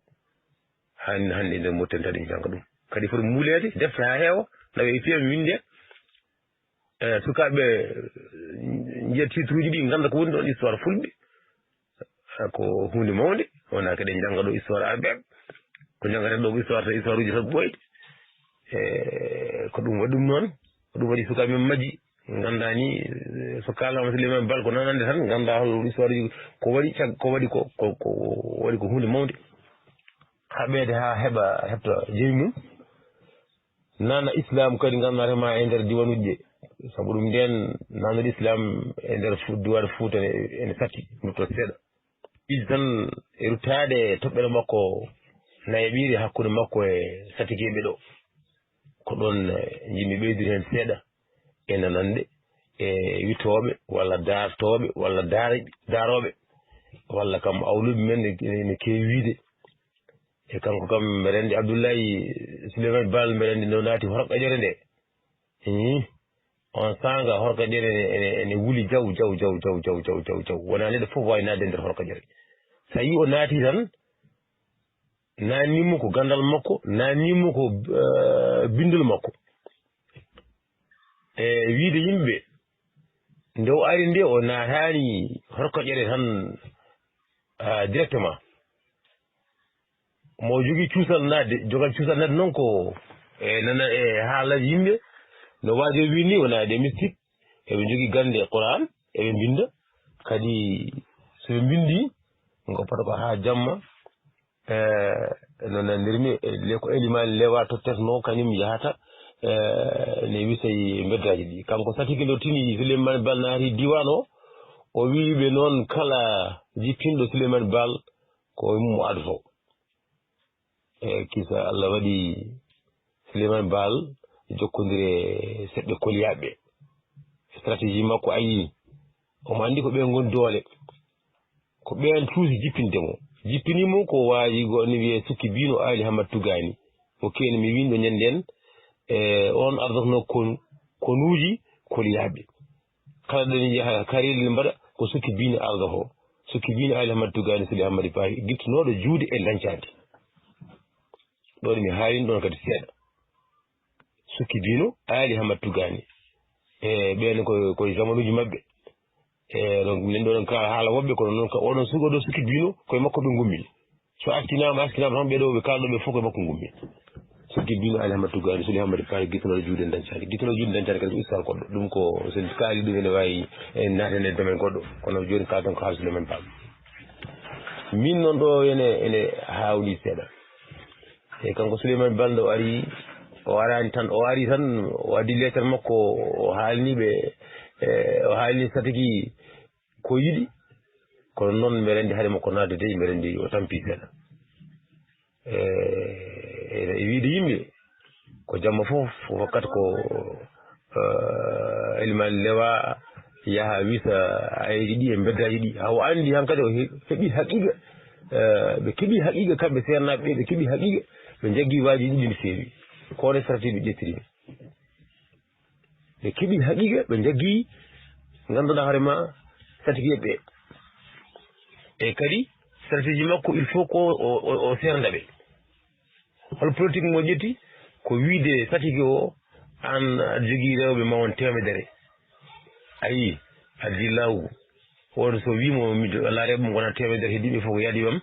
Hannde, hannde nder Mauritanie tan eɗen njannga ɗum. Kadi foti muuleede, defte haa heewa, nawe e fiyam winnde. E, sukaaɓe, eh, njiya titre uji ɗi, ngannda ko woni ɗoon histoire fulɓe. Eh, ko huunde mawnde, wonaa ko eɗen njannga ɗo histoire arɓeeɓe. Ko njanngaten ɗo ko histoire, tan histoire uji tan ɓooyɗi. E, ko ɗum waɗi ɗum noon, ko ɗum waɗi sukaaɓe men majji. Nganndaa ni, eh, so kaalaama Souleymane Baal ko nanande tan, nganndaa hol histoire uji ko waɗi cag-, ko waɗi ko, ko, ko waɗi ko huunde mawnde. Haɓeede haa heɓa, heɓta jeyi mum. Nana Islam kadi ngannduɗaa ma e nder diwaanuuji ɗi. Sabu ɗum ndeen nana Islam e nder fu-, diwaan Fuuta ne, ene satti, nutto seeɗa. Ɓiɗi tan e ruttaade e toɓɓere makko nayaɓiire hakkunde makko e satigeeɓe ɗo. Ko ɗoon, eh, njiɗmi ɓeydude heen seeɗa e nanande e wittooɓe walla daartooɓe walla daara-, daarooɓe walla kam awluɓe men ne, ne, ne keewi wiyde. E kanko kam, mbeɗa anndi Abdullahi Souleymane Baal, mbeɗa anndi no naati Horkajere nde. Hii. On saanga Horkajere ene, ene, ene wuli jaw, jaw, jaw, jaw, jaw, jaw, jaw, jaw. Wonaa neɗɗo fof waawi naatde nder Horkajere. So a yii o naati tan, naatnii mo ko ganndal makko, naatnii mo ko, eh, binndol makko. E wiyde yimɓe, nde o ari nde, o naataani Horkajere tan, ah, directement. Mo jogii cuusal naatde, jogal cuusal naatde noon ko e nana, e haala yimɓe. No waajo wiyi ni, wonaa ɗe mystique, eɓe njogii gannde Quraan, eɓe mbinnda. Kadi so ɓe mbinndii, ngoppata ko haa jamma. Eh, no nandirmi, eh, le ko Elimane Lewa tottetnoo, kañum yahata, eh, ne wisay mbeddaaji ɗi. Kanko Satike no tini Souleymane Baal naati diiwaan o, o wiyi ɓe noon kala jippinɗo Souleymane Baal ko mo adotoo. E kisa Allah waɗi Souleymane Baal jokkondire seɓɓe koliyaaɓe. Stratégie makko a yii, omo anndi ko ɓe ngoni doole. Ko ɓeen cuusi jippinde mo. Jippini mo ko waaji goo ne wiyee Sukki Biino Aali Hamad Tugaani. O keeni mi wiin ɗo ñannden, e on ardotno kon-, konuuji koliyaaɓe. Kala ɗo ne yaha kareeli ne mbaɗa ko Sukki Biino ardotoo. Sukki Biino Aali Hamad Tugaani Sidi Hamadi Paahi gittunooɗo juude e dañcaade. Ɗo ne mi haalin ɗoon kadi seeɗa. Sukki Biino Aali Hamad Tugaani. E ɓeen ko, ko e zamanuuji maɓɓe. E, donc, min ɗo ɗon ka haala woɓɓe, kono noon ka oɗon suka ɗo Sukki Biino, koye makko ɓe ngummini. So askinaama, askinaama tan ɓe ɗo ɓe kaalɗo ɓe fof koye makko ngummini. Sukki Biino Aali Hamad Tugaani, Suli Hamad Paari, gittuno juuɗe dañcaani. Gittuno juuɗe dañcaani kadi ko histoire goɗɗo. Ɗum ko, so en kaali ɗum ene waawi en naatande e domaine goɗɗo. Kono jooni kaalten ko haala Souleymane Baal. Min noon ɗo ene, ene haawni seeɗa. E kanko Souleymane Baal nde o ari, o araani tan, o ari tan, o addi lettre makko, o haalni ɓe, e, o haalni satiki ko yiɗi, kono noon mbeɗa anndi hade makko naatde dey, mbeɗa anndi o tampi seeɗa. E, e, e wiyde yimɓe, ko jamma fof, fof wakkat ko, eh, Elimane Lewa yaha wisa ayeeji ɗi e mbeddaaji ɗi. Haa o anndi hankadi o he-, heɓi haqiiqa, eh, ɓe keɓi haqiiqa kamɓe seernaaɓe ɓe, ɓe keɓi haqiiqa, ɓe njaggi waaji ɗi no feewi. Ko oon stratégie ɓe ƴettiri. Ɓe keɓi haqiiqa, ɓe njaggi ngannduɗaa hoore ma satiki ɓe. E kadi stratégie makko, il faut ko o, o, o seernda ɓe. Hol politique mo ƴetti? Ko wiide satike o, aan aɗa jogii rewɓe ma won teemedere. A yii, aɗa jogii laawu. Won so wii mo, mi jo-, alaa rewɓe mo wona teemedere heddiiɓe fof ko yaadi mam.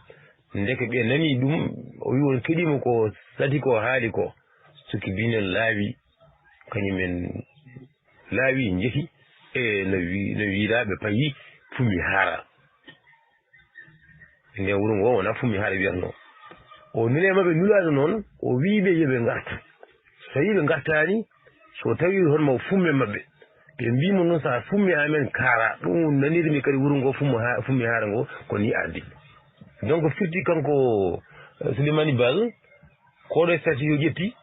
Ndeke ɓe nani ɗum, o wii on keɗii mo ko satike o haali ko. Sukki Biino laawi, kañum en laawi, njehi, e no wi-, no wiiraa ɓe payi Fumi Hara. Nde wuro ngo wona Fumi Hara wiyatnoo. O nuli e maɓɓe nulaaɗo noon, o wiyi ɓe yo ɓe ngartu. So tawii ɓe ngartaani, so tawii hono ma o fumme maɓɓe, ɓe mbii mo noon, so a fummii amen kaara. Ɗum nanirmi kadi wuro ngo fummo ha-, fummi haara ngo, ko ni ardi. Donc firti kanko, eh, Souleymany Baal, ko ɗo stratégie o ƴetti.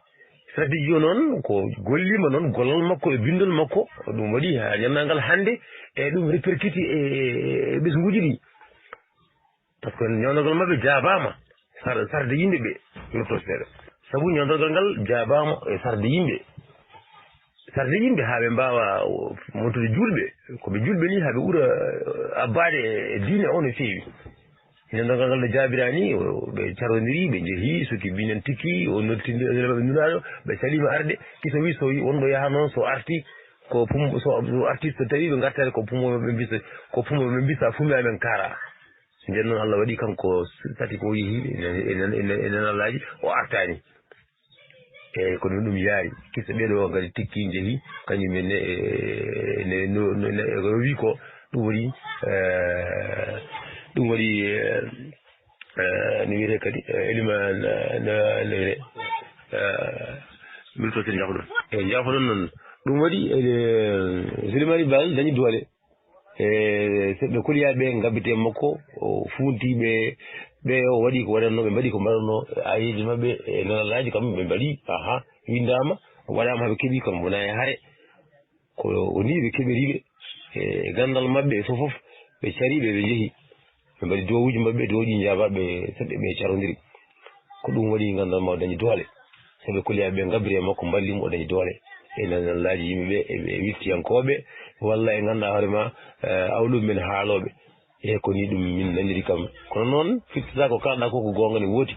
Stratégie o noon ko golliima noon, gollal makko e binndol makko. Ɗum waɗi haa ñannal ngal hannde, e ɗum répercuti e, e, e ɓesnguuji ɗi. Par ce que ñownagol maɓɓe jaabaama, sar-, sarde yimɓe ɓe, yurto seeɗa. Sabu ñownagol ngal jaabaama e sarde yimɓe. Sarde yimɓe haa ɓe mbaawa, o, montude juulɓe. Ko ɓe juulɓe ni haa ɓe ɓura, eh, abbaade e diine o no feewi. Ñownagol ngal no jaabiraani, o, ɓe carondiri, ɓe njehi, suki binen tikki, o nodditi nde, nde maɓɓe nulaaɗo, ɓe caliima arde, kiso wi so wi wonɗo yaha noon, so arti, ko pum-, so, so arti, so tawi ɓe ngartaani, ko pumo ɓe mbisa, ko pumo ɓe mbisa, fumi amen kaara. Nden noon Allah waɗi kanko sati ko yehi, ene, ene, ene, ene Allaaji, o artaani. Eeyi, ko noon ɗum yaari. Kisa ɓee ɗoo kadi tikki njehi, kañum en ne, e, ne, no, no, ne, ko wi ko, ɗum waɗi, eh, ɗum waɗi, eh, eh, no wiyetee kadi, eh, Eliman, eh, no, no wiyetee, eh, Milton Sène Ndiakhou ɗum. Eeyi, Ndiakhou ɗum noon. Ɗum waɗi, eh, Souleymany Baal dañi doole. E seɓɓe koliyaaɓe ngabbiti e makko, o fuunti ɓe, ɓe o waɗi ko waɗatnoo, ɓe mbaɗi ko mbaɗatnoo, e aayeeji maɓɓe, e nelallaaji kam ɓe mbaɗi, aha, winndaama, waɗaama haa ɓe keɓi kam wonaa e hare. Ko o nii ɓe keɓiri ɓe, e ganndal maɓɓe e fof fof, ɓe cari ɓe, ɓe njehi. Ɓe mbaɗi duwawuuji maɓɓe, duwawuuji njaabaa ɓe, seɓɓe ɓe carondiri. Ko ɗum waɗi ganndal ma o dañi doole. Sabu koliyaaɓe ɓe ngabbiri e makko, mballi mo, o dañi doole. E nanallaaji yimɓe ɓe, e, e wittiyankooɓe, walla e ngannduɗaa hoore ma, eh, awluɓe men haalooɓe. E ko nii ɗum min naniri kam. Kono noon, firtata ko kaalɗaa ko, ko goonga ne woodi.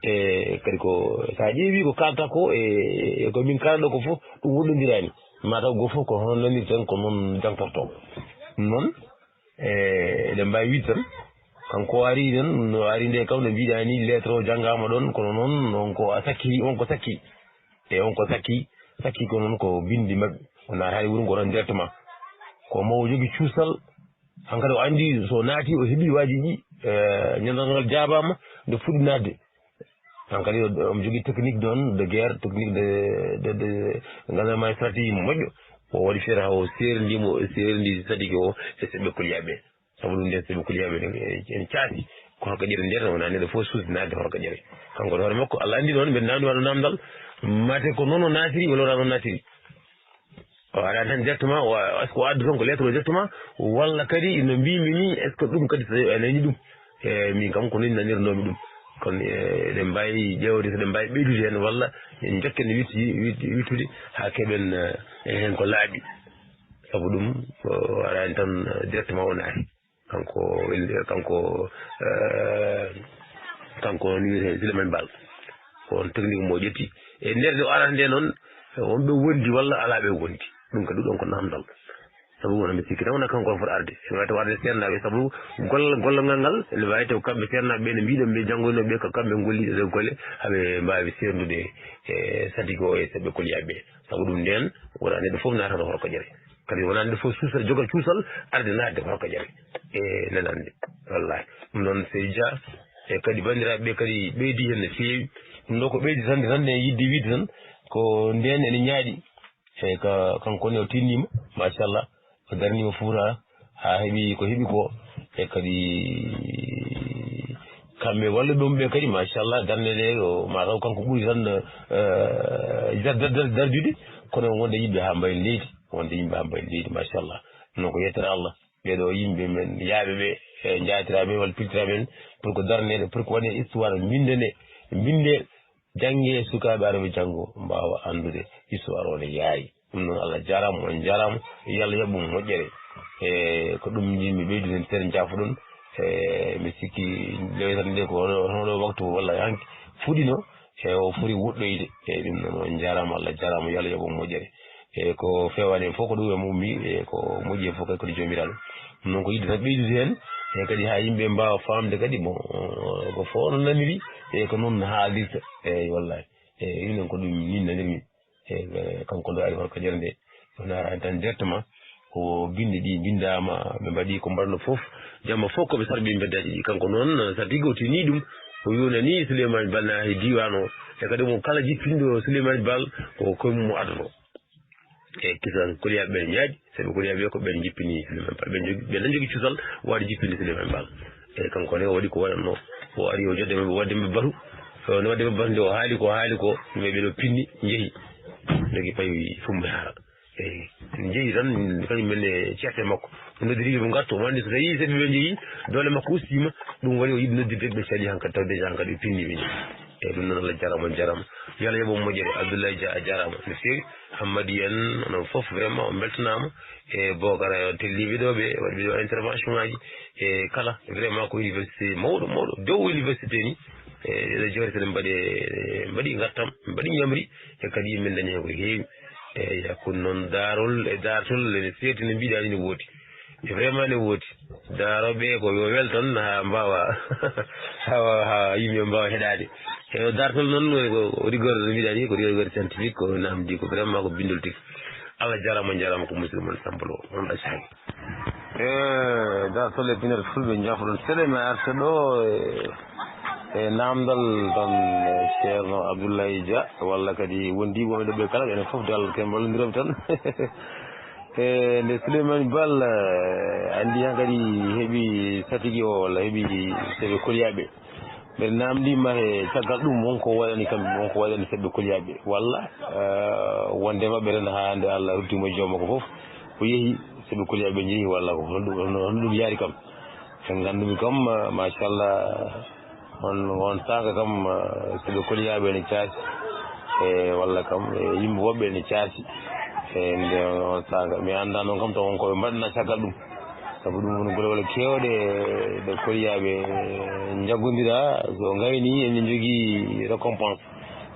E kadi ko, so a ƴeewi ko kaalta ko, e, e ko min kaalɗo ko fof, ɗum woɗɗondiraani. Ma taw goo fof ko hono nanirten ko noon jangtortoo. Ɗum noon, e, eɗen mbaawi wiide tan, kanko o ari tan, no ari nde kam, no mbiɗaa ni, lettre o janngaama ɗoon, kono noon, on ko a sakki, on ko sakki. E on ko sakki, sakki ko noon ko binndi maɓɓe. O naataani wuro ngo tan directement. Ko mo o jogii cuusal, hankadi o anndi so naati, o heɓi waaji ɗi, e, ñande ngal jaabaama, nde fuɗi naatde. Hankadi o, omo jogii technique noon de guerre, technique de, de, de, ngannduɗaa ma stratégie moƴƴo. O waɗi feere haa o seerndi mo, seerndi Sadiki o e seɓɓe koliyaaɓe. Sabu ɗum nden, seɓɓe koliyaaɓe ene, ene caasi. Ko horka ƴere nder, wonaa neɗɗo fof suusde naatde horka ƴere. Kanko hoore makko, Allah anndi noon, mbeɗa naamndi waɗo naamndal, mate ko noon o naatiri, walla wonaa noon naatiri. O ara tan directement, o, est-ce que o addi toon ko lettre o directement, walla kadi no mbiimi ni, est-ce que ɗum kadi so ene nani ɗum? E min kam ko noon nanirnoomi ɗum. Kono, e, eɗen mbaawi ƴeewde, so eɗen mbaawi ɓeydude heen, walla en njokken witti-, witti-, wittude haa keɓen, e, heen ko laaɓi. Sabu ɗum, o araani tan, e, directement o naati. Kanko, kanko, e, kanko no wiyetee Souleymany Baal. Ko on technique mo ƴetti. E nder nde o arata nde noon, wonɓe wondi walla alaa ɓe wondi. Ɗum kadi ɗum ko naamndal. Sabu wona mbi sikki tan wona kanko on foti arde. Ene waawi taw arde seernaaɓe, sabu gollal, gollal ngal, ene waawi taw kamɓe seernaaɓe ɓe no mbiɗen ɓe janngoynoo ɓe ko kamɓe ngolliiɗo ɗe golle, haɓe mbaawi seerndude e Sadiki o e seɓɓe koliyaaɓe ɓe. Sabu ɗum nden, wonaa neɗɗo fof naatata horko ƴere. Kadi wonaa neɗɗo fof suusata, joga cuusal, arde naatde horko ƴere. E nanande. Wallahi. Ɗum noon, sey Dia, e kadi banndiraaɓe ɓe kadi ɓeydi heen no feewi. Ɗum ɗo ko ɓeydi tan, tan e yiɗde wiide tan, ko nden ene ñaaɗi. E ka, kanko ne o tinniima, machallah, o darniima Fuuta, haa heɓi ko heɓi ko. E kadi kamɓe walluɓe mum ɓe kadi, machallah, darnde nde o, ma taw kanko ɓuri tan, eh, dar-, dar-, dar-, darjude, kono wonde yimɓe haa mbayi leydi, wonde yimɓe haa mbayi leydi, machallah. Ɗum noon ko yettere Allah. Ɓeeɗo yimɓe men yaaɓe ɓe, e njaatiraaɓe walla piltiraaɓe men, pour que darneede, pour que waɗee histoire, mbinndee, mbinndee, janngee, sukaaɓe arooɓe janngo mbaawa anndude histoire o no yaari. Ɗum noon, Allah jaaraama, on njaaraama, yo Allah yoɓ on moƴƴere. E ko ɗum njiɗmi ɓeydude heen seeɗa, njaafoɗon. E mi sikki, lewtal nde ko hono, hono ɗo waktu walla hanki fuɗino, e o foti woɗɗoyde. E ɗum noon, on njaaraama, Allah jaaraama, yo Allah yoɓ on moƴƴere. E ko feewaani en fof ko ɗum e mo ummi, e ko moƴƴi en fof kadi ko ɗo Joomiraaɗo. Ɗum noon ko yiɗde tan ɓeydude heen, e kadi haa yimɓe mbaawa faamde kadi, bon, ko fof no naniri, e ko noon haalirta. Eeyi, wallahi. E minen ko ɗum min nanirmi. E, e, kanko ɗo ari horko ƴere nde. Wona tan directement, ko binde ɗi mbindaama, ɓe mbaɗi ko mbaɗno fof. Jamma fof ko ɓe sarɓi mbeddaaji ɗi. Kanko noon, Sadiki o tinii ɗum. Ko yonani Souleymane Bal na e diiwaan o, e kadi mo kala jippinɗo Souleymane Bal ko koye mum mo addoto. E kisan koliyaɓe ɓe ñaaƴi, sabi koliyaɓe ko ɓen jippini Souleymane Bal. Ɓen jogi, ɓen tan jogi cuusal waɗde jippinde Souleymane Bal. E kanko ne o waɗi ko waɗatnoo, o ari o jodde maɓɓe waɗde maɓɓe batu. So nde waɗde maɓɓe batu nde o haali ko haali ko, yimɓe ɓe ɗo pinni, njehi. Jogi payi Fumbe Haara. Eyi, en njehi tan, kañum men e ceerte makko. Ɓe noddiri ɓe ngartu, omo anndi so tawii seɓɓe ɓe njehi, doole makko ustiima, ɗum waɗi o yiɗi noddirde ɓe caɗi hankadi, taw déjà hankadi ɓe pinni ɓe njehi. Eyi, ɗum noon Allah jaaraama, on jaaraama. Yo Allah yoɓ on moƴƴere. Abdoulaye Dia a jaaraama no feewi. Hammadi en, onon fof vraiment on mbeltanaama. E Bocar telliiɓe ɗo ɓe, waɗiɓe ɗo intervention ŋaaji. E kala, vraiment ko université mawɗo, mawɗo, dow université ni. E ɗeɗo joore so ɗen mbaɗi, mbaɗi ngartam, mbaɗi ñamri, e kadi min dañi hen ko heewi. Eyi, hakkunde noon daarol e daartol ene seerti no mbiɗa ni, ne woodi. E vraiment ne woodi. Daaroɓe ko yo wel tan haa mbaawa, haa, haa yimɓe mbaawa heɗaade. E o daartol noon ko, ko rigueur no mbiɗa ni, ko rigueur scientifique, ko namdi, ko vraiment ko bindol tigi. Allah jaaraama, on jaaraama, ko musiɗɗo mon Samba Lo, on ɗaccaaki. E daartol e pinal fulɓe, njaafoɗon seeɗa mi arta ɗo e, e namdal tan e Ceerno Abdoulaye Dia, walla kadi wondiiɓe ɓe kala, enen fof dal ken mballondiroɓe tan. E nde Souleymane Bal, eh, anndi han kadi heɓi satigi o, walla heɓi seɓe koliyaɓe. Mbeɗa namndima he caggal ɗum wonko waɗani kam, wonko waɗani seɓe koliyaɓe. Walla, eh, wonde maɓɓe tan haa nde Allah ruttimo e joom makko fof, o yehi seɓe koliyaɓe njehi, walla ko hono ɗum, hono, hono ɗum yaari kam. En nganndumi kam, eh, machallah, on, on saaka kam, eh, seɓe koliyaaɓe ene caasi, e walla kam, e yimɓe woɓɓe ene caasi. E nde on saaka, mi anndaa noon kam, taw on ko ɓe mbaɗna caggal ɗum. Sabu ɗum woni gole wala keewɗe, ɗe koliyaaɓe njaggondiraa, so ngayni, ene njogii récompense.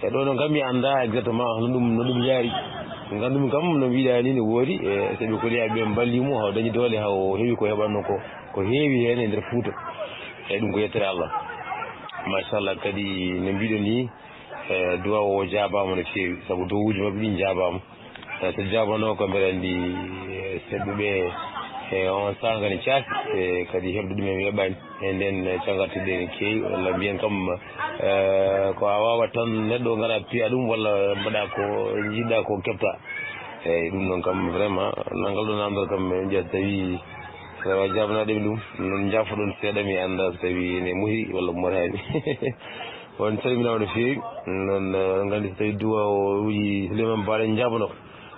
E ɗo noon kam, mi anndaa exactement no ɗum, no ɗum yaari. Nganndumi kam, no mbiɗaa ni, no woodi, e seɓe koliyaaɓe ɓe mballii mo, haw dañi doole, haw heɓi ko heɓatnoo ko, ko heewi heen e nder Fuuta. Eyi, ɗum ko yettere Allah. Machallah, kadi no mbiɗon ni, e, duwaaw o jaabaama no feewi, sabu duwawuuji maɓɓe ɗin jaabaama. E, so jaabanoo ko mbeɗa anndi, e, seɓɓe ɓe, e, on saanga ne caasi, e, kadi heɓde ɗum en weeɓaani. E nden, e, caggal ɗe ne keewi, walla mbiyen kam, e, ko a waawat tan neɗɗo ngara piya ɗum, walla mbaɗa ko njiɗɗa ko keɓta. Eyi, ɗum noon kam vraiment, nanngal ɗo namdal kam, en mbiyat so tawii Awa, jaabanaɗen ɗum. Noon njaafoɗon seeɗa, mi anndaa so tawii ene mohi walla motaani. On calminaama no feewi. Noon, eh, oɗon nganndi so tawii duwawuuji Souleymane Baal en njaabano ko.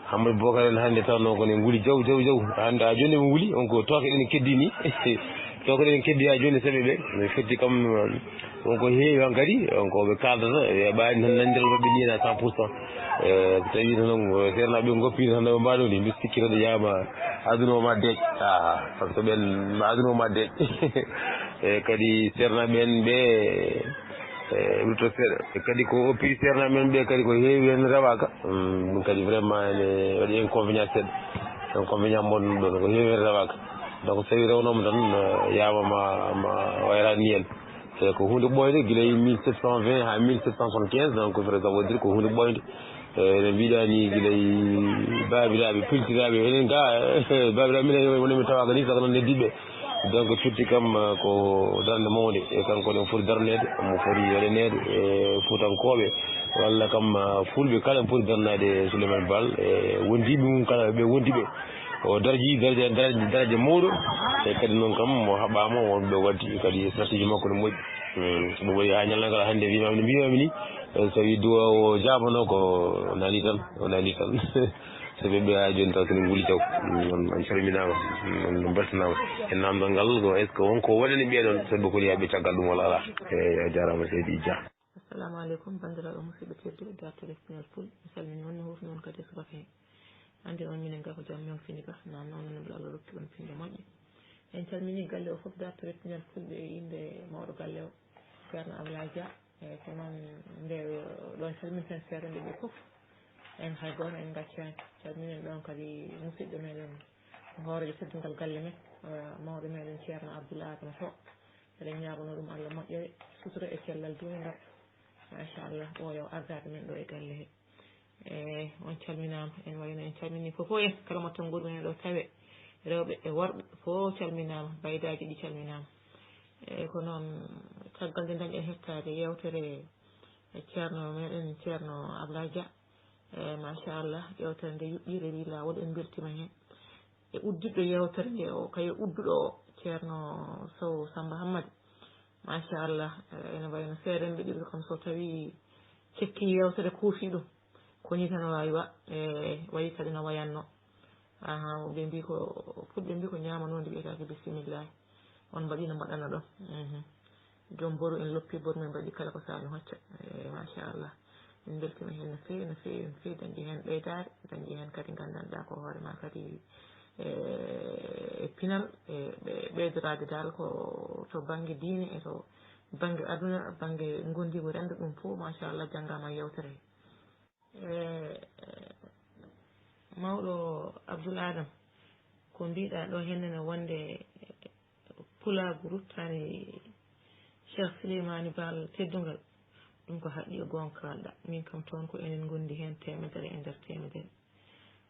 Hammadi Bocar en hannde tawnoo ko ne nguli jaw, jaw, jaw. Hannde haa jooni ene nguli, on ko tooke ɗen keddi ni. Tooke ɗen keddi haa jooni seɓɓe ɓe. No fetti kam, won ko heewi han kadi, won ko ɓe kaaldata, ɓe ɓaani tan nanndiral maɓɓe ni na cent pour cent. Eh, so tawii tan, eh, seernaaɓe ɓe ngoppiino tan, no ɓe mbaɗi ni, mbiɗo sikki tan ɓe yaama aduna o ma deeƴ. Ah, par ce que ɓen, aduna o ma deeƴ. E kadi seernaaɓe ɓen ɓe, e, ɓurto seeɗa. E kadi ko oppi seernaaɓe ɓen ɓe kadi ko heewi heen rewaaka. Mm, ɗum kadi vraiment ene waɗi inconvénient seeɗa. Inconvénient mon ɗum ɗon, ko heewi heen rewaaka. Donc, so tawii rewnooma tan, eh, yaama ma, ma wayraani ni en. E ko huunde ɓooynde, gila e mille sept cent vingt haa mille sept cent soixante-quinze, donc, ça veut dire ko huunde ɓooynde. E, no mbiɗa ni, gila e baabiraaɓe, peltiraaɓe, enen ga, baabiraaɓe minen, woni mi tawaaka ni, saka noon neddiɓe. Donc, firti kam, ko darnde mawnde, e kanko ne foti darneede, omo foti waɗaneede, e Fuutankooɓe, walla kam, fulɓe kala, foti darnaade Souleymane Baal, e wondiiɓe mum kala, ɓe wondiiɓe. O darji daraja, daraja, daraja mawɗo, e kadi noon kam mo haɓaama, wonɓe waddi kadi stratégie makko no moƴƴi. Mm, ɗum waɗi haa ñalngal hannde mbiymaami no mbiymaami ni, e so tawii duwaaw o jaabano ko nani tan, o nani tan. So ɓe mbiya haa jooni taw kene nguli jaw. Mm, on, on calminaama, mm, on mbeltanaama. E namdal ngal, ko est-ce que won ko waɗani ɓee ɗoon, so ɓe koliyaɓe caggal ɗum walla alaa? Eeyi, a jaaraama seydi Dia. Assalamu aleykum, banndiraaɓe musidɓe tedduɓe, darto Leppinal Pul. Mi salmini on, no huufni on kadi e subaka hee. Anndi on minen ga ko jam men fini ga, na noon no Allah rokki on pinɗe moƴƴe. En calmini galle o fof, darto Leppinal Fulɓe e innde mawɗo galle o, Ceerno Ablaye Dia. E ko noon nde ɗon calminten seeɗa nde ɓe fof. En hay gooto en ngaccaani. Calminen ɗon kadi musidɗo meɗen, hooreejo teddungal galle men, eh, mawɗo meɗen Ceerno Abdoul Adama Sow. Eɗen ñaaganoo ɗum Allah moƴƴere, sutura e cellal duunde ngal. Machallah, o yo ardaade men ɗo e galle he. E, on calminaama, en wayno en calmini fof fof en, kala mo tonnguɗo men ɗo tawe, rewɓe e worɓe, fof calminaama, baydaaji ɗi calminaama. Eyyi, ko noon, caggal nde dañɗen hettaade yeewtere e ceerno meɗen, ceerno Ablaye Dia. Eyyi, machallah, yeewtere nde yuɓɓiire wi laawol, en mbeltiima heen. E uddiɗɗo yeewtere nde o, kayo udduɗo o, ceerno Sow Samba Hammadi. Machallah, eyyi, ene wayno seerenɓe ɗiɗo kam so tawi cekki yeewtere kuufi ɗum, ko ni tan waawi wa, e wayi kadi no wayanno. Aha, ɓe mbi ko, fulɓe mbi ko ñaama noon ndi wiyetaake bisimillahi. On mbaɗi no mbaɗana ɗon. Mhm. Joom boru en loppi boru men mbaɗi kala ko saami hocca. E, machallah. Min mbeltima heen no feewi, no feewi, no feewi. Dañde heen ɓeydaare, dañde heen kadi nganndanɗaa ko hoore ma kadi, e, e pinal, e ɓe-, ɓeydoraade dal ko to bannge diine e to bannge aduna, bannge ngondigu renndo ɗum fof, machallah, janngaama yeewtere. E, mawɗo Abdoul Adam, ko mbiɗa ɗo henne ne wonde pulaagu ruttaani Cheikh Souleymani Baal teddungal, ɗum ko haqqi e goonga kalɗa. Min kam toon ko enen ngondi heen teemedere e nder teemedere.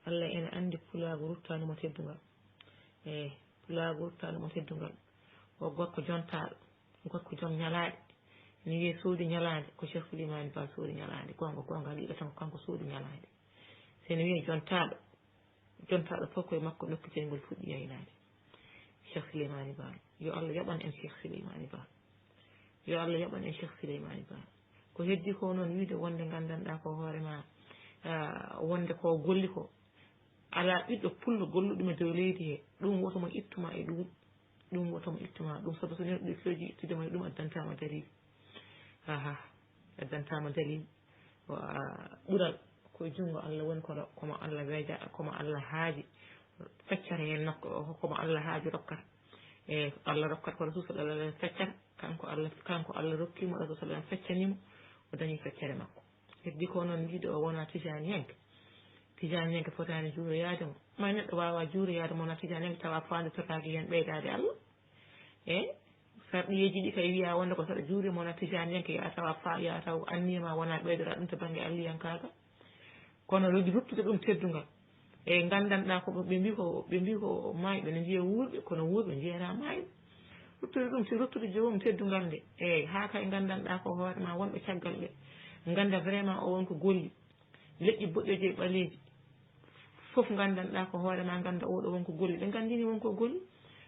Allah ene anndi pulaagu ruttaani mo teddungal. Eey, pulaagu ruttaani mo teddungal. O gorko jontaaɗo, gorko joom ñalaaɗe. Ni wiyee soodi ñalaande, ko Cheikh Souleymani Baal soodi ñalaande. Goonga, goonga, wiɗo tan ko kanko soodi ñalaande. So ene wiyee jontaaɗo, jontaaɗo fof koye makko nokkitel ngol fuɗɗi yaynaade. Cheikh Souleymani Baal. Yo Allah yoɓan en Cheikh Souleymani Baal. Yo Allah yoɓan en Cheikh Souleymani Baal. Ko heddi ko noon wiide wonde nganndanɗaa ko hoore ma, ah, wonde ko golli ko. Alaa ɓiɗɗo pullo golluɗo mo dow leydi he. Ɗum woto mo ittuma e ɗum. Ɗum woto mo ittuma ɗum. Sabu so neɗɗo ɗi feeji ittude ma e ɗum addantama dalil. Aha, addantama dalil. Wa-, ɓural ko e junngo Allah woni, kono komo Allah weeja, komo Allah haaji feccata heen nokku, komo Allah haaji rokkata. E Allah rokkata ko Rasul sallallahu alaihi wasallam feccata, kanko Allah, kanko Allah rokki mo, Rasul sallallahu alaihi wasallam feccani mo, o dañi feccere makko. Heddi ko noon wiide o wona tijaniyanke. Tijaniyanke fotaani juuroyaade mo. Ma neɗɗo waawa juuroyaade mo wona tijaniyanke tawa faandotoraaki heen ɓeydaade Allah. E sarɗiyeeji ɗi kay wiya wonde ko saɗa juuri mo wona tijaniyanke, ya tawa fa-, ya taw anniya ma wona ɓeydora ɗum to bannge alliyankaagal. Kono ruttude ɗum teddungal. E nganndanɗaa ko ɓe mbi ko, ɓe mbi ko maayɓe ne njiya wuurɓe, kono wuurɓe njiyata maayɓe. Ruttude ɗum, si ruttude joomum teddungal nde. Eey, haa kay nganndanɗaa ko hoore ma wonɓe caggal ɓe. Ngannda vraiment o won ko golli. Leƴƴi boɗeeji e ɓaleeji. Fof nganndanɗaa ko hoore ma, ngannda oɗo won ko golli. Ɓe nganndini won ko golli.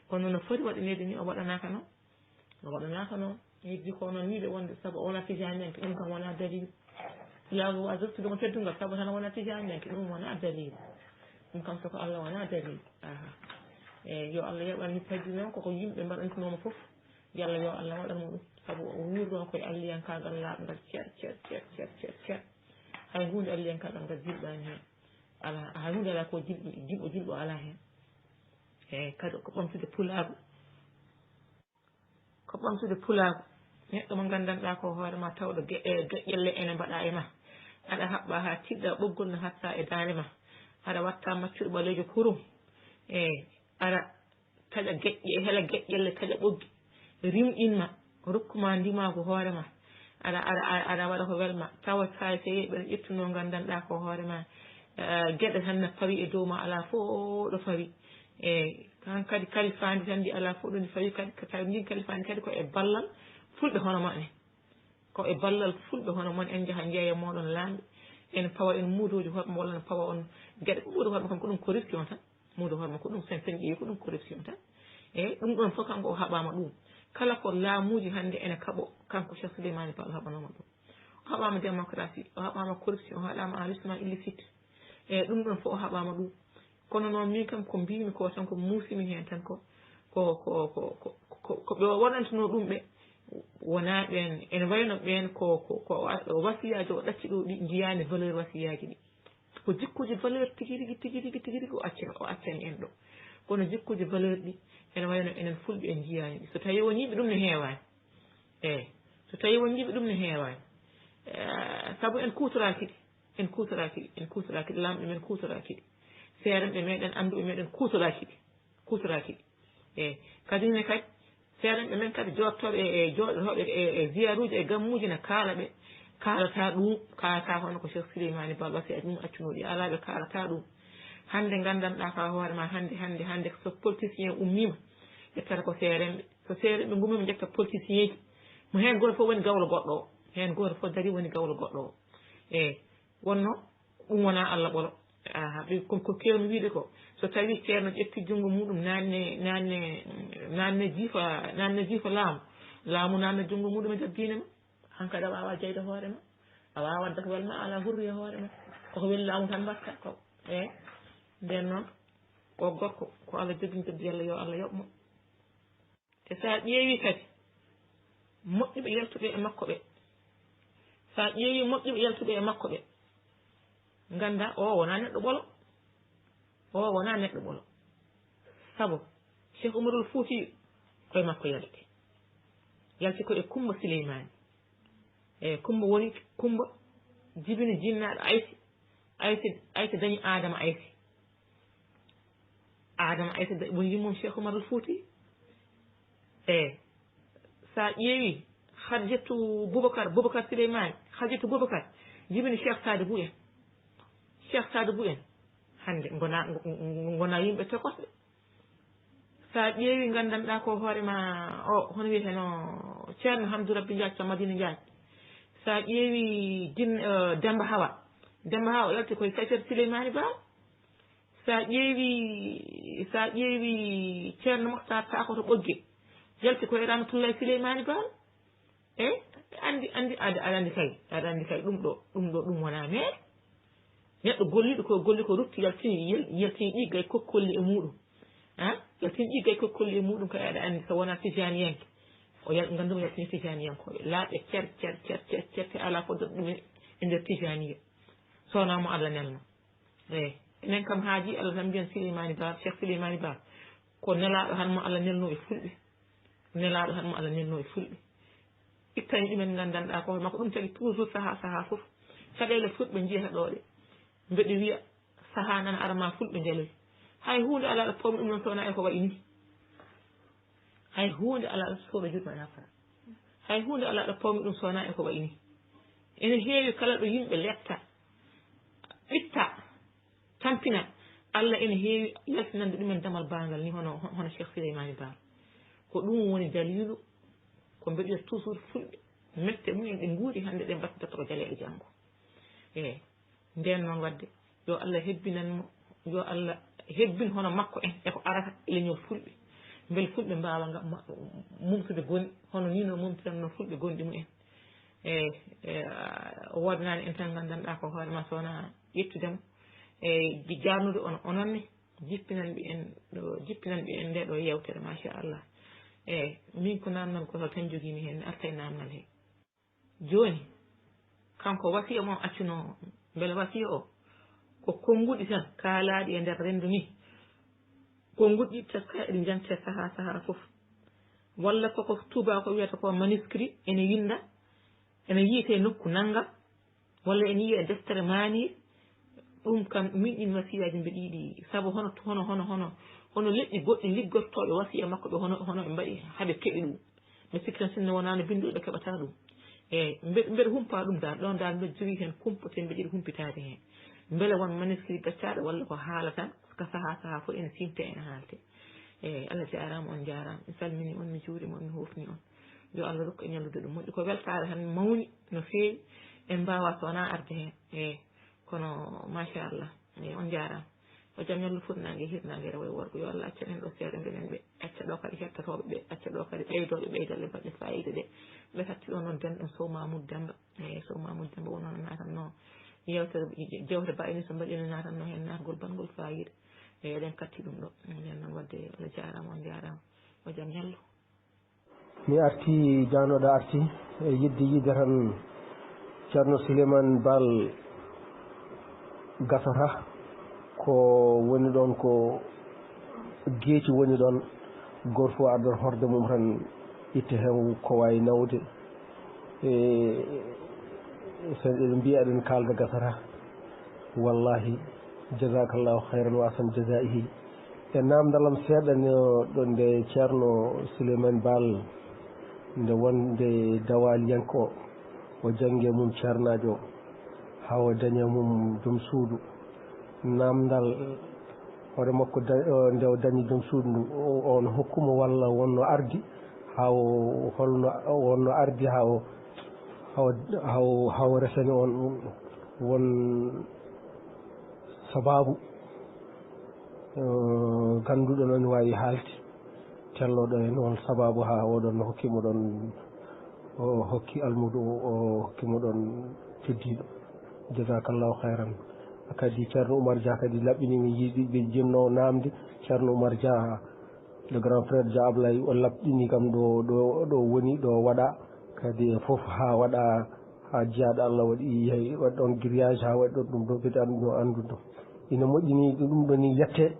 Kono no foti waɗaneede ni o waɗanaaka noon. O waɗanaaka noon. Heddi ko noon wiide wonde sabu o wona tijaniyanke, ɗum kam wona dalil. Yaago wa ruttude mo teddungal sabu tan o wona tijaniyanke, ɗum wona dalil. Ɗum kam soko Allah wona dalil. Aha. Eey, yo Allah yoɓan mi pajji noon koko yimɓe mbaɗantunoo mo fof. Yalla yo Allah waɗan mo ɗum. Sabu o wuurno koye alliyankaagal laaɓngal cer, cer, cer, cer, cer, cer. Hay huunde alliyankaagal ngal jilɓaani heen. Alaa, hay huunde alaa ko jilɓi, jilɓo, jilɓo alaa heen. Eey, kadi ko ɓamtude pulaagu. Ko ɓamtude pulaagu. Neɗɗo mo nganndanɗaa ko hoore ma tawɗo ge-, e geƴƴelle ene mbaɗa e ma. Aɗa haɓɓa haa tiɗɗa, ɓoggol no hatta e daande ma. Aɗa watta maccuɗo ɓaleejo kurum. Eey, aɗa taƴa geƴƴe, hela geƴƴelle, taƴa ɓoggi. Rimɗin ma, rokku ma ndimaagu hoore ma. Aɗa, aɗa, aɗa, aɗa waɗa ko welma. Tawa saay so yehi ɓen ƴettuno nganndanɗaa ko hoore ma. Eh, geɗe tan no pawi e dow ma, alaa fof ɗo fawi. Eey, kan kadi kalifaandi tan ndi alaa fof ɗo ndi fawi kadi, ka tawi ndin kalifaandi kadi ko e ballal fulɓe hono mon en. Ko e ballal fulɓe hono mon en njaha njeeya mooɗon laamɓe. En pawa en muudooji hoɗɓe walla no pawa on geɗe. Muudo hoɗɓe kam ko ɗum corruption tan. Muudo hoɗɓe ko ɗum sen sen ƴeewi ko ɗum corruption tan. Eey, ɗum ɗon fof kanko o haɓaama ɗum. Kala ko laamuuji hannde ene kaɓo, kanko Cheikh Souleymane Ba o haɓanooma ɗum. O haɓaama démocratie, o haɓaama corruption, o haɓaama enrichissement illicite. E ɗum ɗon fof o haɓaama ɗum. Kono noon min kam ko mbiymi ko tan ko muusimi heen tan ko, ko, ko, ko, ko, ko, ko ɓe waɗantuno ɗum ɓe, wonaa ɓeen, ene wayno ɓeen ko, ko, ko wa-, wasiyaaji o ɗacci ɗo ɗi njiyaani valeur wasiyaaji ɗi. Ko jikkuuji valeur tigi rigi, tigi rigi, tigi rigi o acci-, o accani en ɗo. Kono jikkuuji valeur ɗi ene wayno enen fulɓe en njiyaani ɗi. So tawii wonii ɓe ɗum ne heewaani. Eey. So tawii wonii ɓe ɗum ne heewaani. Eh, sabu en kuutoraaki ɗi. En kuutoraaki ɗi, en kuutoraaki ɗi, laamɓe men kuutoraaki ɗi. Seerenɓe meɗen, annduɓe meɗen kuutoraaki ɗi, kuutoraaki ɗi. Eey, kadi ne kadi, seerenɓe men kadi jooɗotooɓe e, e jooɗotooɓe e, e ziyaaruuji e gammuuji ne kaala ɓe, kaalata ɗum, kaalata hono ko Cheikh Souleymane Ba wasiyaaji mum accunoo ɗi, alaa ɓe kaalata ɗum. Hannde nganndanɗaa ka hoore ma, hannde, hannde, hannde, so politicien ummiima, ƴettata ko seerenɓe, Ko seeɗa ɓe ngummi ɓe njetta politicienji. Mo heen gooto fof woni gawlo goɗɗo o. Heen gooto fof darii woni gawlo goɗɗo o. Eey, wonno ɗum wonaa Allah ɓolo. Aha, ɓe ko, ko keewmi wiyde ko, so tawii ceerno ƴetti junngo muɗum naatne, naatne, naatne jiifa, naatne jiifa laamu, laamu naatna junngo muɗum e nder diine ma. Hankadi a waawaa jeyde hoore ma. A waawaa waɗde ko welma, a alaa hurri e hoore ma. Koko weli laamu tan mbaɗta ko. Eey, ndeen noon, o gorko, ko Allah joginta, Yalla yo Allah yoɓ mo. Te so a ƴeewii kadi, moƴƴuɓe yaltuɓe e makko ɓe, so a ƴeewii moƴƴuɓe yaltuɓe e makko ɓe, nganndaa o wonaa neɗɗo ɓolo, o wonaa neɗɗo ɓolo. Sabu Cheikh Umarul Fuuti ko e makko yalti, yalti ko e Kummba Sileymaani. E Kummba woni, Kummba jibini jinnaaɗo Aysi, Aysi, Aysi dañi Aadama Aysi. Aadama Aysa da-, woni yummum Cheikh Oumar al Fouti. E so a ƴeewi Khadijatu Boubacar, Boubacar Souleymane, Khadijatu Boubacar, jibini Cheikh Sadibou en. Cheikh Sadibou en hannde ngona, ngo-, ngo-, ngona yimɓe tokosɓe. So a ƴeewi nganndanɗaa ko hoore ma o, hono wiyeteno Ceerno Hamdou Rabbi Ndiaye to Madina Ndiaye. So a ƴeewi jin, eh, Demba Hawa, Demba Hawa o yalti koye Seydi Souleymane Ba. So a ƴeewi, so a ƴeewi Ceerno Moktar Sakho to Ɓoggel, yalti koye Ramatullahi Souleymane Ba. Eyi, anndi, anndi, aɗa, aɗa anndi kay, aɗa anndi kay, ɗum ɗo, ɗum ɗo, ɗum wonaa meer. Neɗɗo golliiɗo ko golli ko, rutti, yaltini, yel-, yaltini ɗiggay kokkolli e muuɗum. Ah, yaltini ɗiggay kokkolli e muuɗum kay, aɗa anndi so wonaa tijaaniyanke. O yal-, nganndu mo yaltini tijaaniyankooɓe. Laaɓe cer, cer, cer, cer, cer, te alaa ko daɗi ɗum e, e nder tijaaniya. So wonaa mo Allah nelno. Eyi, enen kam haaji Allah tan mbiyen Souleymane Ba, Cheikh Souleymane Ba, ko nelaaɗo tan mo Allah nelno e fulɓe. Nelaaɗo tan mo Allah nelno e fulɓe. Ittani ɗumen nganndanɗaa ko hoore makko, ɗum tagi toujours sahaa, sahaa fof. Caɗeele fulɓe njiyata ɗo ɗe. Mbeɗe wiya, sahaa nana ara ma fulɓe njeloy. Hay huunde alaa ɗo pawmi ɗum noon so wonaa e ko wayi nii. Hay huunde alaa ɗo sooɗo juuɗe ma yafara. Hay huunde alaa ɗo pawmi ɗum so wonaa e ko wayi nii. Ene heewi kala ɗo yimɓe letta, ɓitta, tampina. Allah ene heewi yaltinande ɗumen damal baangal ni hono, hono Cheikh Souleymane Ba. Ko ɗum woni daliilu ko mbeɗa toujours fulɓe mette mumen ɗe nguuri hannde ɗe mbatta ko jaleeɗe janngo. Eyi, ndeen noon waɗde yo Allah hebbinan mo, yo Allah hebbin hono makko en e ko arata e leñol fulɓe. Mbele fulɓe mbaawa nga-, ma-, mumtude goni hono ni no mumtiranno fulɓe gonɗi mumen. Eyi, e, a, o woodanaani en tan nganndanɗaa ko hoore ma so wonaa ƴettudema. Eyi, jaarnude on, onon ne. Jippinanɓe en ɗo, jippinanɓe en nde ɗo yewtere, machallah. Eyi, min ko namdal gotal tan jogiimi heen, mi arta e namdal he. Jooni, kanko wasiya mo accuno o, mbele wasiya o ko konnguɗi tan kaalaaɗi e nder renndo ni, konnguɗi ɗi taska eɗi njante sahaa, sahaa fof. Walla koko tubaako wiyata ko manuscrit ene winnda, ene yiyetee nokku nannga, walla ene yiya e deftere maani, ɗum kam, min ɗin wasiyaaji mbeɗa yiɗi, sabu hono, hono, hono, hono, hono leƴƴi goɗɗi liggotooɓe wasiya makko ɓe, hono, hono ɓe mbaɗi haɓe keɓi ɗum. Mi sikki tan sinno wonaa no binnduɗo ɓe keɓata ɗum. Eyi, mbe-, mbeɗa humpa ɗum dal, ɗon dal mbeɗa jogii heen kumpa, te mbeɗa yiɗi humpitaade heen. Mbele won manuscrit gaccaaɗo walla ko haala tan, ka sahaa, sahaa fof ene siimte, ene haalte. Eyi, Allah jaaraama, on njaaraama. Mi salmini on, mi juurima on, mi hoofni on. Yo Allah rokku en ñallude ɗum moƴƴi. Ko weltaare tan mawni no feewi. En mbaawaa so wonaa arde heen. Eyi, kono machallah. Eyi, on njaaraama. Yo jam ñallu fuɗnaange e hirnaange, rewo e worgo. Yo Allah accu en ɗo seeɗa, mbelen ɓe. Acca ɗo kadi hettotooɓe ɓe. Acca ɗo kadi ɓeydooɓe ɓeydalle baɗɗe faayiida ɗe. Ɓe hatti ɗo noon denɗen Sow Mamoudou Demba. Eyi, Sow Mamoudou Demba wonno no naatanno yeewtere, jewte ba ene so mbaɗi ene naatanno heen naatgol baɗngol faayiida. Eyi, eɗen katti ɗum ɗo. Ndeen noon waɗde Allah jaaraama, on njaaraama. Yo jam ñallu. Mi arti, jaanooɗo arti, e yiɗde yiide tan Ceerno Souleymane Baal gasata, ko woni ɗoon ko geeci woni ɗoon, gooto fof ardan horde mum tan, itta heen ko waawi nawde. E, so eɗen mbiya eɗen kaalda gasata, wallahi, jazakallahu khayran wa ahsan jazaihi. E naamndal am seeɗa no ɗo nde Ceerno Souleymane Baal, nde wonde dawaaliyanke o, o jannge mum ceernaajo, haa o daña mum joom suudu. Naamndal hoore makko da-, o, nde o dañi joom suudu ndu, o, o no hokkumo walla wonno ardi, Haw holno o wonno ardi haw haw haw haw resani on ɗum won sababu ganduɗo noon wawi haalde telloɗo en on sababu ha oɗon hokki moɗon o hokki almudu o hokki moɗon teddiɗo. Jazakallahu khairan. Kadi Ceerno Oumar Dia kadi laɓɓini mi yiɗi ɓe jinno namde Ceerno Oumar Dia le grand frère Dia Ablaye o laɓɗini kam ɗo ɗo ɗo woni ɗo waɗa kadi e fof ha waɗa ha jiyaɗo Allah waɗi yehi waɗi ɗon grillage ha waɗi ɗon ɗum ɗo kadi anduno anduno ina moƴƴini ɗum ɗo ni yette.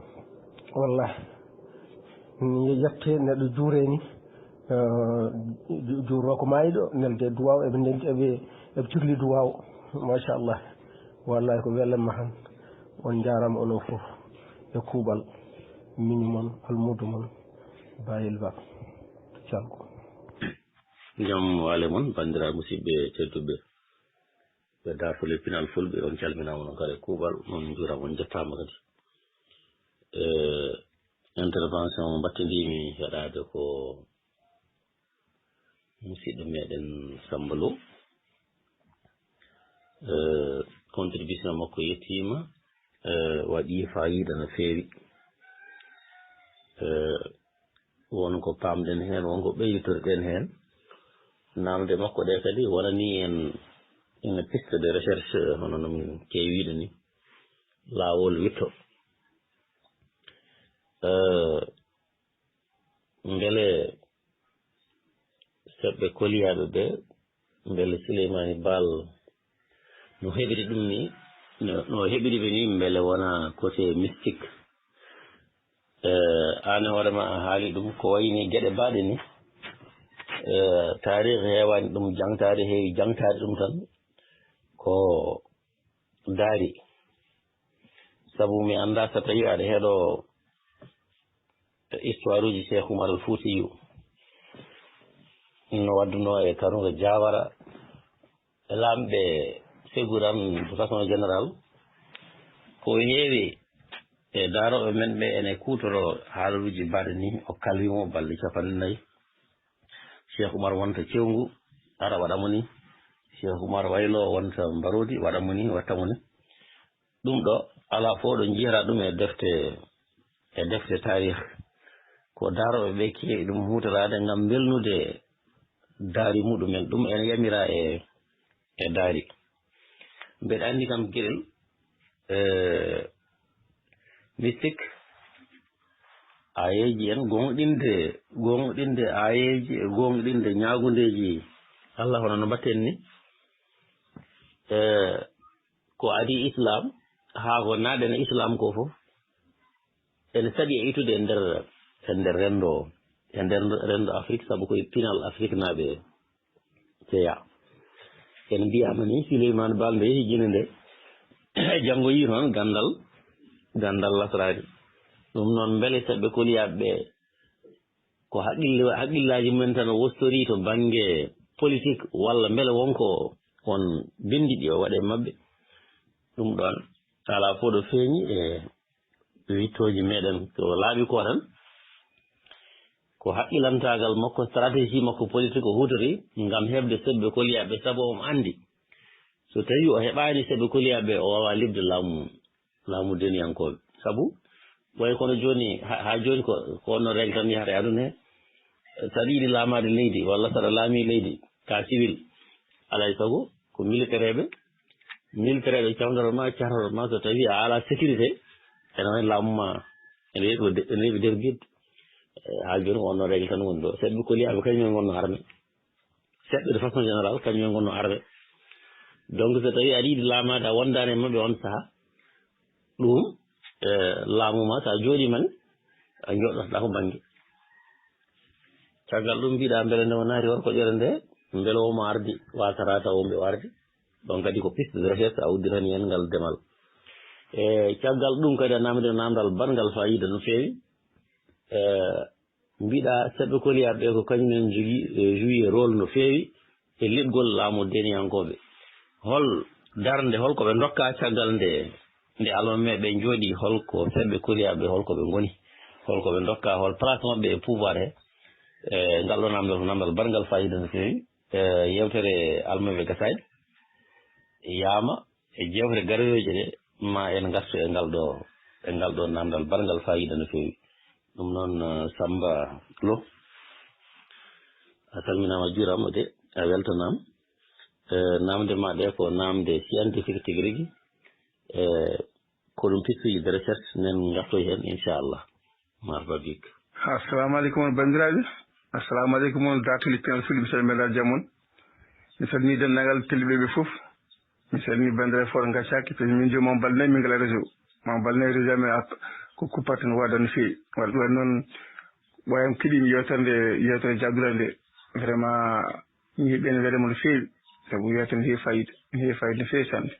Wallahi ni yette neɗɗo juureni juuro ko mayiɗo nelde duwaw eɓe ndendi eɓe eɓe cukli duwaw. Machallah. Wallahi ko welamma han. On jarama onon fof e kuuɓal. Miñi mon almuudo mon Bayel Ba Calko. Jam waale mon banndiraaɓe musidɓe tedduɓe ɓe dartole pinal fulɓe on calminaama non kadi kuuɓal on njuuraama on njettaama kadi e intervention mo mbattindimi heɗaade ko musidɗo meɗen Samba Lo contribution makko yettiima waɗi fayida no feewi. Won ko pamɗen heen won ko ɓeyditorɗen heen. Namde makko ɗe kadi wonani en ina piste de recherche hono no min keewiɗo ni laawol witto. Mbele seɓɓe koliyaaɓe ɓe mbele Sileymaani Baal no heɓiri ɗum ni no heɓiri ɓe ni mbele wona côté mystique. Aan e hoore ma a haali ɗum ko wayni geɗe baaɗe ni. Taarih heewani ɗum jangtaade heewi jangtaade ɗum tan ko daari. Sabu mi annda so tawi aɗa heɗo histoire uji Cheikh Oumar al Foutiyou no wadduno e Kanouga Diawara e laamɓe Ségou tan de façon générale ko heewi e daarooɓe men ɓe ene kuutoro haaluuji mbaɗa ni o kalwi mo balɗe capanɗe nayi. Cheikh Oumar wonta cewngu ara waɗa mo ni. Cheikh Oumar waylo wonta mbaroodi waɗa mo ni watta mo ni. Ɗum ɗo alaa fof ɗo njiyata ɗum e defte e defte taarih. Ko daarooɓe ɓe keewi ɗum huutoraade ngam mbelnude daari muɗumen ɗum ene yamira e e daari. Mbeɗa anndi kam geɗel e mystique aayeeji en gooŋɗinde gooŋɗinde aayeeji e gooŋɗinde ñaagundeeji Allah hono no mbatten ni. E ko adii islam haa ko naɗen e islam ko fof ene saɗi e itude e nder e nder renndo e nder renndo Afrique sabu koye pinal Afrique naaɓe ceya. En mbiyaama ni Sileymaani Baal nde yehi Gine nde janngo yii toon ganndal ganndal lasraari. Ɗum noon mbele seɓɓe koliyaaɓe ɓe ko haqqille haqqillaaji mumen tan o wostorii to bannge politik walla mbele won ko won binndi ɗi o waɗa e maɓɓe. Ɗum ɗoon alaa fof ɗo feeñi e wittooji meɗen ko laaɓi ko tan ko haqqilantaagal makko stratégie makko politique o huutori ngam heɓde seɓɓe koliyaaɓe sabu omo anndi so tawii o heɓaani seɓɓe koliyaaɓe o waawaa liɓde laamu mum laamu deniyankooɓe sabu way kono jooni haa jooni ko ko onno règle tan yahata e aduna he saɗa yiɗi laamaade leydi walla saɗa laamii leydi ka civil alaa e sago ko militaire ɓe militaire ɓe cawndoro ma caroro ma so tawii a alaa sécurité ene wayi laamu ma ene weeɓi ene weeɓi derbidde haa jooni ko onno règle tan woni ɗo seɓɓe koliyaaɓe kañum en ngonno armée seɓɓe de façon général kañum en ngonno armée donc so tawii aɗa yiɗi laamaade a wondaani e maɓɓe on sahaa ɗum e laamu ma so a jooɗiima ne a jooɗotoɗaa ko bannge caggal ɗum mbiɗa mbele nde o naati worko ƴere nde mbele omo ardi wasata taw mbe o ardi ɗon kadi ko piste de recherche a udditani heen ngal demal e caggal ɗum kadi a namdino namdal banngal fayida no feewi e mbiɗa seɓɓe koliyaaɓe ɓe ko kañum en jogii joué rôle no feewi e liɓgol laamu deniyankooɓe hol darnde hol ko ɓe ndokka caggal nde nde almameeɓe njooɗi hol ko seɓɓe koliyaaɓe hol ko ɓe ngoni hol ko ɓe ndokka hol place maɓɓe e pouvoir he E ngal ɗo namdal ko namdal barngal faayiida no feewi. E yewtere almuɓe gasaani yaama e jewte garoyooje ɗe, ma en ngartu e ngal ɗo, e ngal ɗo namdal barngal faayiida no feewi. Ɗum noon, eh, Samba Lo, a salminaama, a juuraama de, a weltanaama. Eh, naamnde ma ɗe ko naamnde scientifique tigi rigi. Eh, ko ɗum pistuuji de recherche, nen ngartoy heen, inchallah. Marhaba bik. Assalamu aleykum on banndiraaɓe. Assalamu aleykum on daatuli pen fulɓe, so ɓe mbaɗa jam on. Mi salmini denndaangal telliɓe ɓe fof. Mi salmini banndiraaɓe fof, ngaccaaki, parce que min joom Mame Balla nayi, min ngala réseau. Mame Balla nayi réseau amen a, ko kuppat tan waɗa no feewi. Waɗa ɗum waɗi noon, ɓooyam keɗiimi yewtere nde, yewtere jaggula nde. Vraiment, mi heɓi en welema no feewi. Sabu yewtere nde heewi fayida, nde heewi fayida no feewi sanne.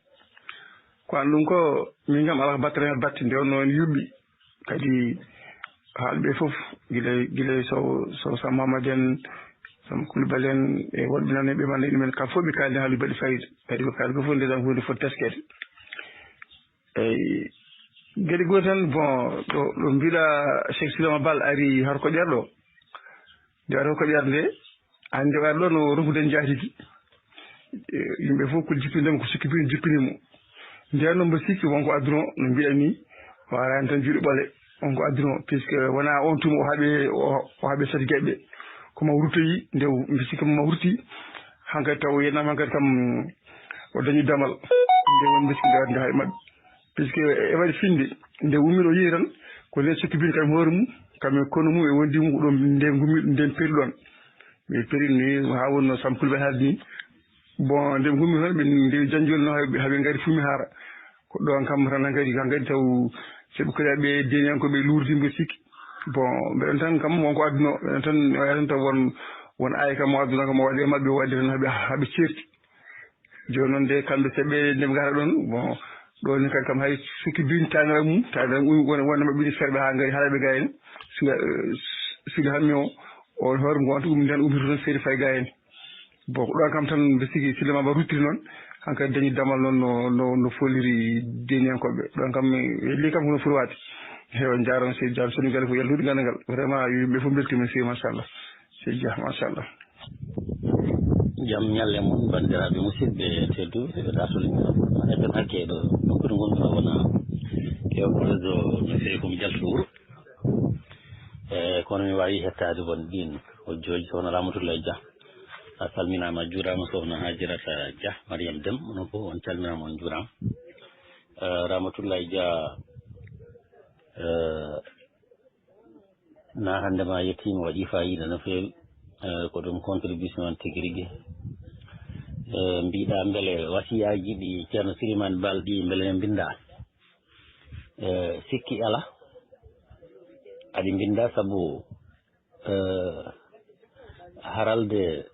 Ko an ɗum ko, min kam alaa ko batten heen batte, nde wonno en yuɓɓi. Kadi haalɓe fof, gila, gila e Sow, Sow Sam Mamadou en, Sam Coulibaly en, e woɗɓe nan e ɓe mannda ɗumen, kam fof ɓe kaaldi haalde baɗi fayida. Kadi ko kaali ko fof nde tan huunde foti teskeede. Eyi, geɗe goo tan, bon, ɗo, ɗo mbiɗa Cheikh Silama Bal ari har ko ƴerɗo. Nde ari ko ƴerɗo nde, an nde ari ɗo no rufude njaatigi. E, yimɓe fof ko jippindema ko sikki bin jippini mo. Nden noon mbo sikki wonko adduno no mbiɗa ni, o arani tan juuɗe ɓole, wonko adduno, puisque wona on tuma o haɓe, o, o haɓe sati geɓɓe. Kono o ruttoyi, nde o, mbi sikki mo o rutti, hankadi taw o yenama hankadi kam o dañi damal. Nde woni mbi sikki nde wadde hay maɓɓe. Puisque e waɗi finde, nde wummiɗo o yehi tan, ko nden sikki bin kam hoore mum, kam e kono mum e wondi mum ko ɗon nde gummi, nden peri ɗon. Ɓe peri ni haa wonno Sam Coulibaly haaldi ni. Bon, nde mi hummi tan, ɓe ndewi janjol no, haɓe, haɓe ngari fumi haara. Ko ɗon kam tan hankadi, hankadi taw, so ɓe koɗa ɓe deniyankoɓe lurdi mbo sikki. Bon, mbeɗen tan kam wonko adduno, mbeɗen tan, o yaha tan taw won, won aaya kam o adduno kam o waɗi e maɓɓe, o waɗi tan haɓe, haɓe ceerti. Jooni noon de kamɓe seɓɓe nde ɓe ngara ɗon, bon, ɗo ni kadi kam hay sikki bin tanira mum, tanira mum, wona, wona maɓɓe ni ferɓe haa ngari haa ɓe gayni. Siga, eh, siga hammi o, o hoore mum wonta ɗum nden ummito tan seedi fay gayni. Bon, ko ɗon kam tan mbi sikki Silema Ba ruttiri noon, hankadi dañi damal noon no, no, no foliri deniyankoɓe. Ɗon kam mi welli kam kono foti waade. Heewa, njaarama seydi Diallo, soni galle fof yaltude galle ngal. Vraiment, yimɓe fof mbeltima no feewi, machallah. Seydi Dia, machallah. Jam ñalle mon, banndiraaɓe musidɓe tedduɓe, ɓe ɗaatol e nder F M hakke ɗo nokkude ngonɗon wona keewɗo réseau no feewi ko mi jaltuɗo wuro. E, kono mi waawi hettaade won ɗiin hojjooji, hono Ramatullahi Dia. A salminaama, a juuraama, sohna Hajirata Dia, Mariam Dem, onon fof on calminaama, on njuuraama. E, Ramatullahi Dia, e, na hannde ma yettiima, waɗi faayiida no feewi. E, ko ɗum contribution tigi rigi. E, mbiɗa mbele wasiyaaji ɗi Ceerno Silimani Baal ɗi mbele ne mbinnda? E, sikki alaa, aɗi mbinnda sabu, e, haralde,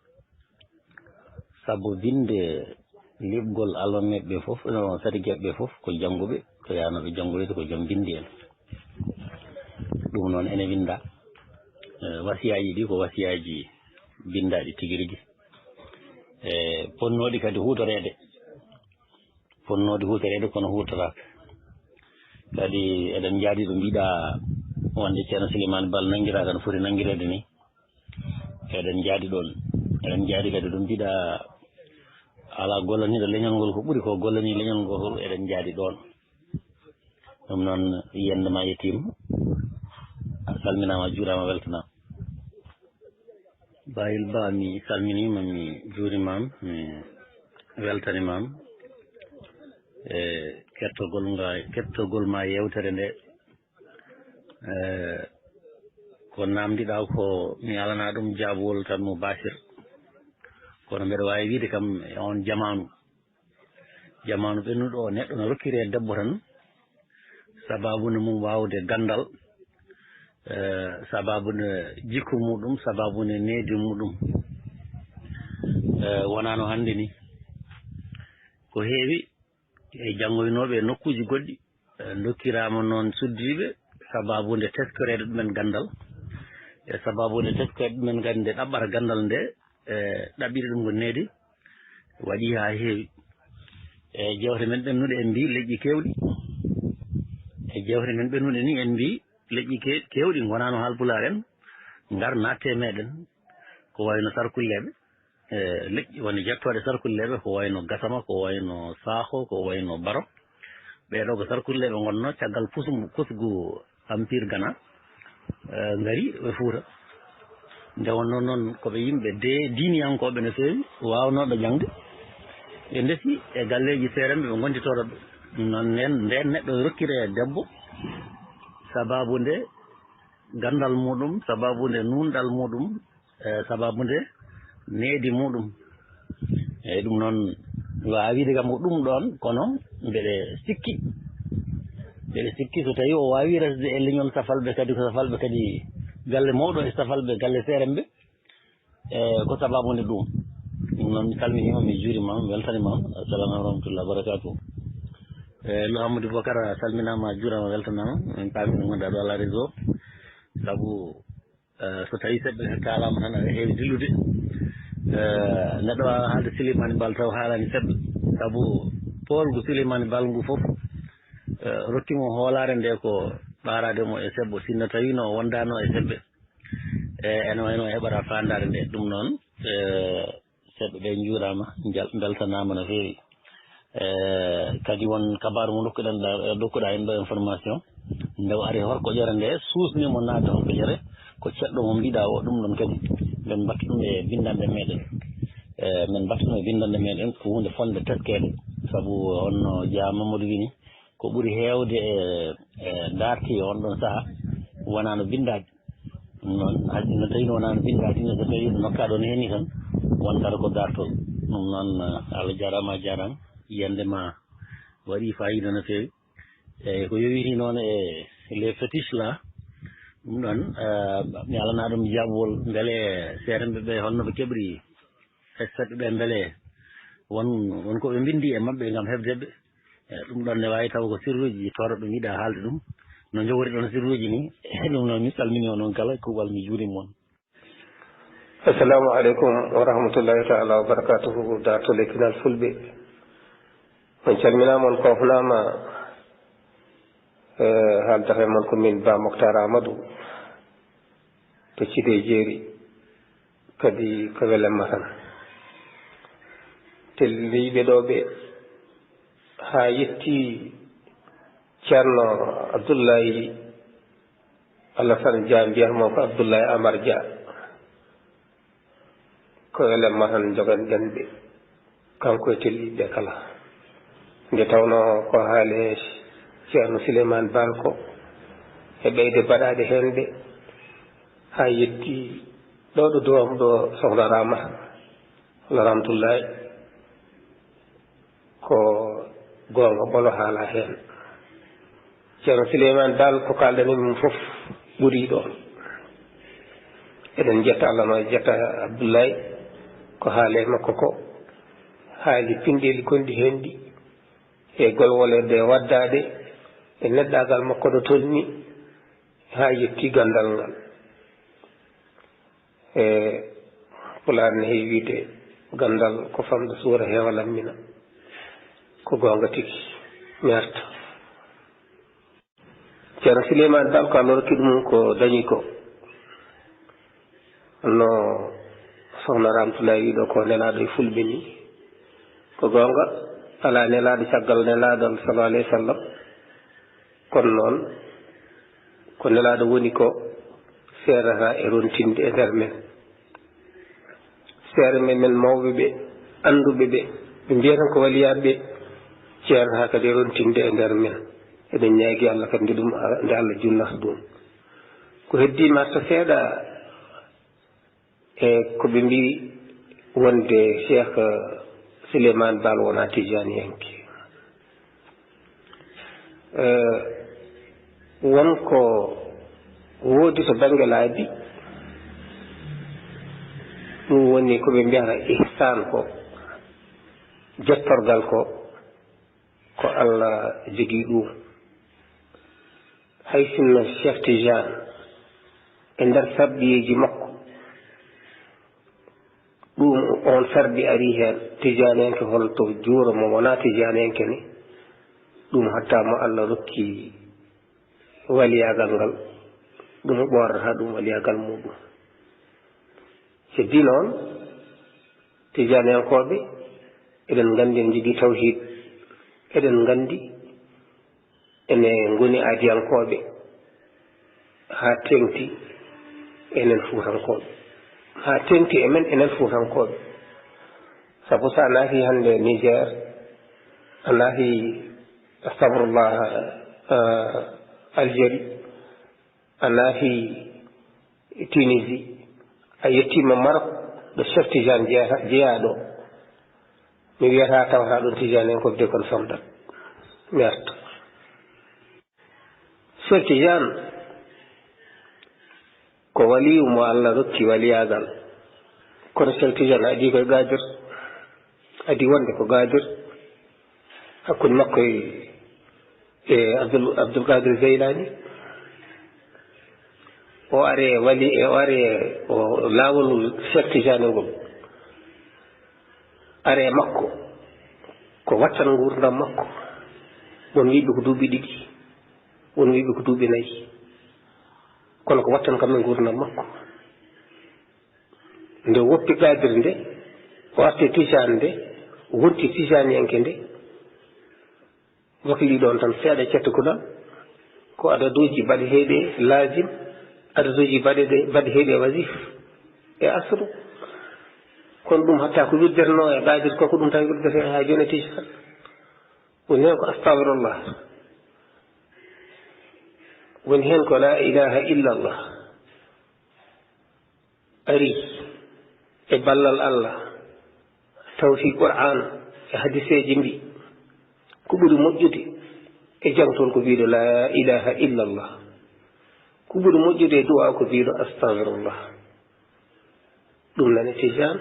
sabu binde liɓgol almameeɓe ɓe fof, no, sati geɓe ɓe fof ko jannguɓe, ko yahanooɓe janngoyde, ko joom bindi en. Ɗum noon ene winnda, e, wasiyaaji ɗi ko wasiyaaji binndaaɗi tigi rigi. E, ponnooɗi kadi huutoreede, ponnooɗi huutoreede kono huutoraaka. Kadi eɗen njaadi ɗo mbiɗa wonde Ceerno Silimani Baal nanngiraa tan foti nanngireede ni. Eɗen njaadi ɗoon. Eɗen njaadi kadi ɗo mbiɗa alaa gollaniiɗo leñol ngol ko ɓuri ko gollanii leñol ngol, eɗen njaadi ɗoon. Ɗum noon, yiyannde ma yettiima. A salminaama, a juuraama, a weltanaama. Bayil Ba, mi salminiima, mi juurimaama, mi weltanimaama e kettogol nga, kettogol ma yeewtere nde. E, ko naamndiɗaa ko mi alanaa ɗum jaabowol tan mo baasir. Kono mbeɗa waawi wiyde kam e oon jamaanu, jamaanu ɓennuɗo o, neɗɗo no rokkiri e debbo tan, sababu nde mum waawde ganndal, e, sababu nde jikku muɗum, sababu nde needi muɗum. E, wonaano hannde ni. Ko heewi e janngoynooɓe e nokkuuji goɗɗi, e, ndokkiraama noon suddiiɓe, sababu nde teskoreede ɗumen ganndal, e sababu nde teskoreede ɗumen nganndi nde ɗaɓɓata ganndal nde, e, ɗaɓɓiri ɗum ko needi, waɗi haa heewi. E jeewte men ɓennuɗe en mbii leƴƴi keewɗi. E jeewte men ɓennuɗe ni en mbii leƴƴi ke-, keewɗi, ngonaano Haalpulaar en, Ngar naatte meɗen, ko wayno sarkulleeɓe, e leƴƴi woni jettooɗe sarkulleeɓe, ko wayno Gasama, ko wayno Saaxo, ko wayno Baro. Ɓee ɗoo ko sarkulleeɓe ngonnoo caggal pusgu, pusgu Empire Ghana, e, ngari ɓe Fuuta. Nde wonnoo noon ko ɓe yimɓe de-, diiniyankooɓe no feewi, waawnooɓe jaŋde. Ɓe ndesi e galleeji seeremɓe, ɓe ngontitoro ɓe. Noon nden, nden neɗɗo rokkiree debbo, sabaabu nde ganndal muuɗum, sabaabu nde nuunɗal muuɗum, e, sabaabu nde needi muuɗum. Eeyi, ɗum noon, mi waawaa wiide kam ko ɗum ɗoon, kono mbeɗe sikki, mbeɗe sikki so tawii o waawii resde e leñol Safalɓe kadi, ko Safalɓe kadi galle mawɗo e Safalɓe galle seeremɓe, e ko sabaabu nde ɗum. Ɗum noon, mi salminii ma, mi juuriima ma, mi weltaniima ma. Assalamu aleykum wa rahmatullahi wa barakatuh. E, Lo Amadou Boubacar, a salminaama, a juuraama, a weltanaama. Min paami ɗum wonde aɗa ala réseau. Sabu Eh, so tawii seɓɓe kaalaama tan, aɗa heewi dillude. Eh, neɗɗo waawaa haalde Souleymany Baal taw haalaani seɓɓe. Sabu poolgu Souleymany Baal ngu fof, eh, rokki mo hoolaare nde ko ɓaaraade mo e seɓɓo, sinno tawiino o wondaano e seɓɓe. Eh, ene wayno o heɓata faandaare nde. Ɗum noon, eh, seɓɓe ɓe njuuraama, njal-, mbeltanaama no feewi. Eh, kadi won kabaaru mo ndokkuɗen ɗa-, eh, ndokkuɗaa en ɗo information. Nde o ari horkoƴere nde, suusni mo naatde horkoƴere, ko ceɗɗo mo mbiɗa o, ɗum ɗon kadi, men mbatta ɗum e binndanɗe meɗen. Eh, men mbatta ɗum e binndanɗe meɗen, ko huunde fotnde teskeede. Sabu on no Dia Mamadou wini, ko ɓuri heewde e, e daarti e on ɗon sahaa, wonaa no binndaaji. Ɗum noon, hay sinno tawii wonaa no binndaaji, no so tawii no nokkaa ɗoon heen tan, wontata ko daartol. Ɗum noon, eh, Allah jaaraama, a jaaraama. Yiyannde ma waɗii faayiida no feewi. Eeyi, ko yowiti noon e les fétiches là, ɗum ɗoon, eh, mi alanaa ɗum jaabowol, mbele seeremɓe ɓe holno ɓe keɓri e seɓɓe ɓe, mbele won, won ko ɓe mbinndi e maɓɓe ngam heɓde ɓe. E, ɗum ɗoon ne waawi taw ko sirruuji toro ɗum yiɗa haalde ɗum. No njogori ɗoon sirruuji ni, e, ɗum noon mi salminii on, on kala e kuuɓal, mi juuriima on. Assalamu aleykum wa rahmatullahi taala wa barakatuhu, daartol e pinal fulɓe. On calminaama, on koofnaama, e, haaldata e mon ko min Ba Moktar Amadou to Cide Jeeri, kadi ko welemma tan. Telliiɓe ɗo ɓe, haa yetti Ceerno Abdullahi Alassane Dia, mbiyata mo ko Abdullahi Amar Dia. Ko welemma tan njoganɗen ɓe, kanko e telliiɓe ɓe kala. Nde tawnoo ko haali e Ceerno Souleymane Baal ko, e ɓeyde baɗaaɗe heen ɗe, haa yetti ɗo ɗo doom ɗo Sohna Ramata, Rahmatullahi. Ko goonga ɓolo haala heen. Ceerno Souleymane Baal, ko kaalɗen e mum fof ɓurii ɗoon. Eɗen njetta Allah, no njetta Abdullahi, ko haali e makko ko, haali pinɗeeli gonɗi heen ɗi, e golwole ɗe waddaade, e neɗɗaagal makko ɗo tolni, haa yetti ganndal ngal. E Pulaar ne heewi wiyde, ganndal ko famɗa suura, heewa lammina. Ko goonga tigi, mi arta. Ceerno Souleymane Baal, ko Allah rokki ɗum ko dañi ko. No Sohna Ramtulaay wii ɗo, ko nelaaɗo e fulɓe ni. Ko goonga, alaa nelaaɗo caggal nelaaɗo, sallallahu alayhi wa sallam. Kono noon, ko nelaaɗo woni ko, seerata e rontinde e nder men. Seere men, men mawɓe ɓe, annduɓe ɓe, ɓe mbiyata ko waliyaaɓe ɓe, ceerata kadi e rontinde e nder men. Eɗen ñaagi Allah kadi nde ɗum ara, nde Allah junnata ɗum. Ko heddii mi arta seeɗa, e ko ɓe mbiyi wonde Cheikh Souleymane Baal wonaa tijaaniyanke. Eh, won ko woodi to bannge laabi, ɗum woni ko ɓe mbiyata ihsaan ko, jettorgal ko, ko Allah jogii ɗum. Hay sinno Cheikh Tidiane e nder sarɗiyeeji makko, ɗum on sarɗi ari heen, Tidianenke holto juuro mo wonaa Tidianenke ni, ɗum hatta mo Allah rokki waliyaagal ngal, ɗum ɓoorata ɗum waliyaagal muɗum. Heddi noon, Tijaaniyankooɓe, eɗen nganndi en njogii tawhiid, eɗen nganndi ene ngoni aadiyankooɓe, haa teeŋti enen Fuutankooɓe, haa teeŋti e men enen Fuutankooɓe. Sabu so a naati hannde Niger, a naati, astafirullah, eh, Algérie, a naati Tunisie, a yettiima Maroc, ɗo Cheikh Tidiane jeyaa-, jeyaa ɗo. Mi wiyataa tawata ɗon Tidiane en ko de kon somdat. Mi arta. Cheikh Tidiane ko waliyu mo Allah rokki waliyaagal. Kono Cheikh Tidiane adii koye gaadir. Adii wonde ko gaadir. Hakkunde makko e, e Abdul, Abdul Qadir Zeylani. O ari e wali, e o ari e o laawol Cheikh Tidiane ngol. Ari e makko. Ko wattan nguurndam makko. Won wiiɓe ko duuɓi ɗiɗi. Won wiiɓe ko duuɓi nayi. Kono ko wattan kam e nguurndam makko. Nde woppi gaadir nde, o arti Tijaan nde, wonti Tijaaniyanke nde. Wakili ɗon tan seeɗa cettukuɗa, ko adaduuji baɗeteeɗi laazim, adaduuji baɗeɗe-, baɗeteeɗi wasiif e asru. Kono ɗum hatta ko wirdatnoo e gaadir ko, ko ɗum tan wirdetee haa jooni e Tijaan. Woni heen ko astafirullah. Woni heen ko laa ilaaha illallah. Ari e ballal Allah, taw fii Qur'aan e hadiseeji mbi, ko ɓuri moƴƴude e jangtol ko biiɗo laa ilaaha illallah. Ko ɓuri moƴƴude e du'a ko biiɗo astafirullah. Ɗum nane Tijaan,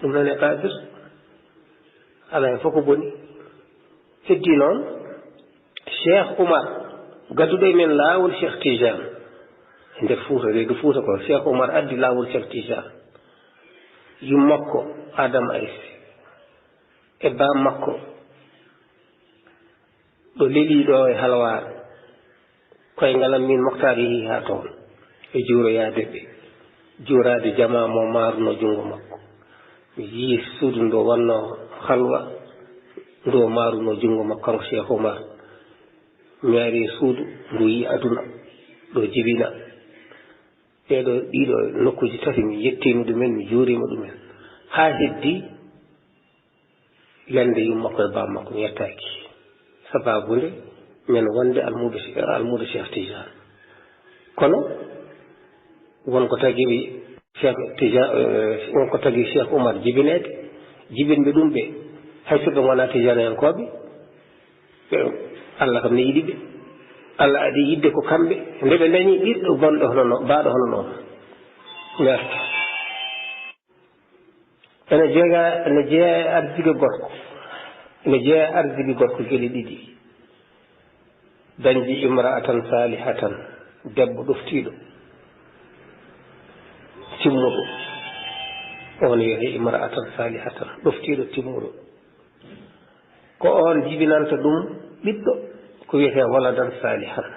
ɗum nane Qaadir. Alaa heen fof ko boni. Heddii noon, Cheikh Oumar, gadduɗo e men laawol Cheikh Tijaan. E nder Fuuta, reedu Fuuta ko Cheikh Oumar addi laawol Cheikh Tijaan. Yummakko Adama Ayse e baam makko, ɗo lelii ɗo e Halwaar. Koyngal am miin Moktaar yehii haa toon e juuroyaade ɓe, juuraade jamaa mo maarunoo junngo makko. Mi yii suudu ndu wannoo halwa, ndu maarunoo junngo makko, kanko Cheikh Oumar. Mi ari e suudu ndu, yii aduna ɗo jibina. Ɗeeɗo, ɗiɗo nokkuuji tati mi yettiima ɗumen, mi juuriima ɗumen. Haa heddii yande yumma ko e baam makko, mi yettaaki. Sababu nde men wonde almuudo, almuudo Cheikh Tidiane. Kono won ko tagi Cheikh Tidiane, eh, won ko tagi Cheikh Oumar jibineede, jibinɓe ɗum ɓe, hay so ɓe ngonaa Tidiane en kooɓe, ɓe, Allah kam ne yiɗi ɓe. Allah adii yiɗde ko kamɓe. Nde ɓe ndañi ɓiɗɗo bonɗo hono no, baaɗo hono noon. Merci. Ene jeyaa, ene jeyaa e arsugue gorko. Ene jeyaa e arsugue gorko geɗe ɗiɗi. Dañde imra'atan salihatan, debbo ɗoftiiɗo, timmuɗo. On wiyetee imra'atan salihatan, ɗoftiiɗo, timmuɗo. Ko on jibinanta ɗum ɓiɗɗo, ko wiyetee waladan salihan.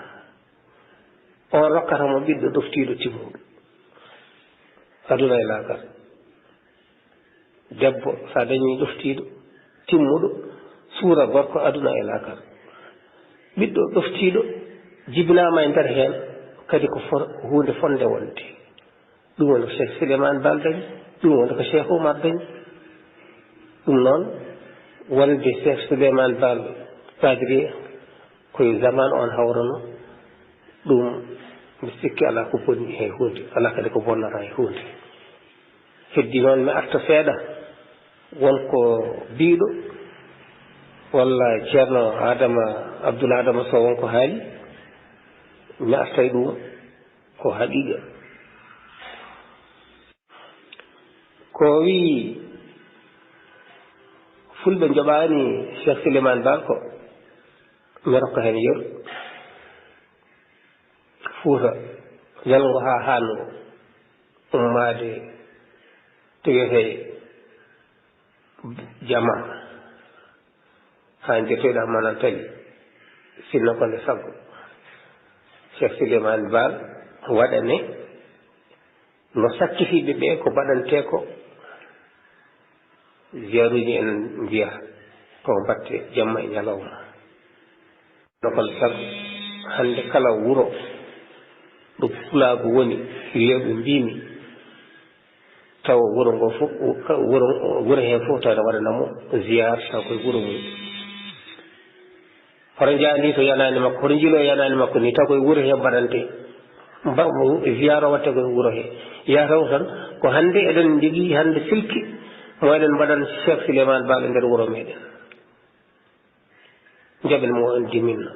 On rokkata mo ɓiɗɗo ɗoftiiɗo timmuɗo. Aduna e laakara. Debbo, so a dañii ɗoftiiɗo timmuɗo, suura gorko aduna e laakara. Ɓiɗɗo ɗoftiiɗo jibinaama e nder heen, kadi ko for-, ko huunde fotnde wonde. Ɗum woni ko Cheikh Souleymane Baal dañi, ɗum woni ko Cheikh Oumar dañi. Ɗum noon, wonde Cheikh Souleymane Baal Badri, ko e zaman on hawrano, ɗum mi sikki alaa ko bonni e huunde, alaa kadi ko bonnata e huunde. Heddi noon mi arta seeɗa, won ko biiɗo, walla Ceerno Adama, Abdoul Adama Sow won ko haali, mi arta e ɗum. Ko haqiiqa. Ko o wiyi, Fulɓe njoɓaani Cheikh Souleymane Baal ko mi rokka heen yeru. Fuuta, ñalngu haa haangu, ummaade to wiyetee Jama. Haa njettoyɗaa manan tali. Sinno ko nde sago. Cheikh Souleymane Baal waɗane No sakkitii ɓe ɓe ko baɗantee ko, ziyaaruuji en mbiya ko mbaɗte jamma e ñalawma. No kon sabu hannde kala wuro ɗo pulaagu woni, wiyeeɓe mbiimi, tawa wuro ngo fof, wuro, wuro heen fof tawa ene waɗana mo ziyaar tawa koye wuro mum. Hoto njaani to yanaani makko, hoto njilo yanaani makko ni, taw koye wuro he mbaɗante. Mba-, ziyaara watte koye wuro he. Yataw tan, ko hannde eɗen njogii hannde silki mo eɗen mbaɗan Cheikh Souleymane Baal e nder wuro meɗen. Njaɓen mo en diminno.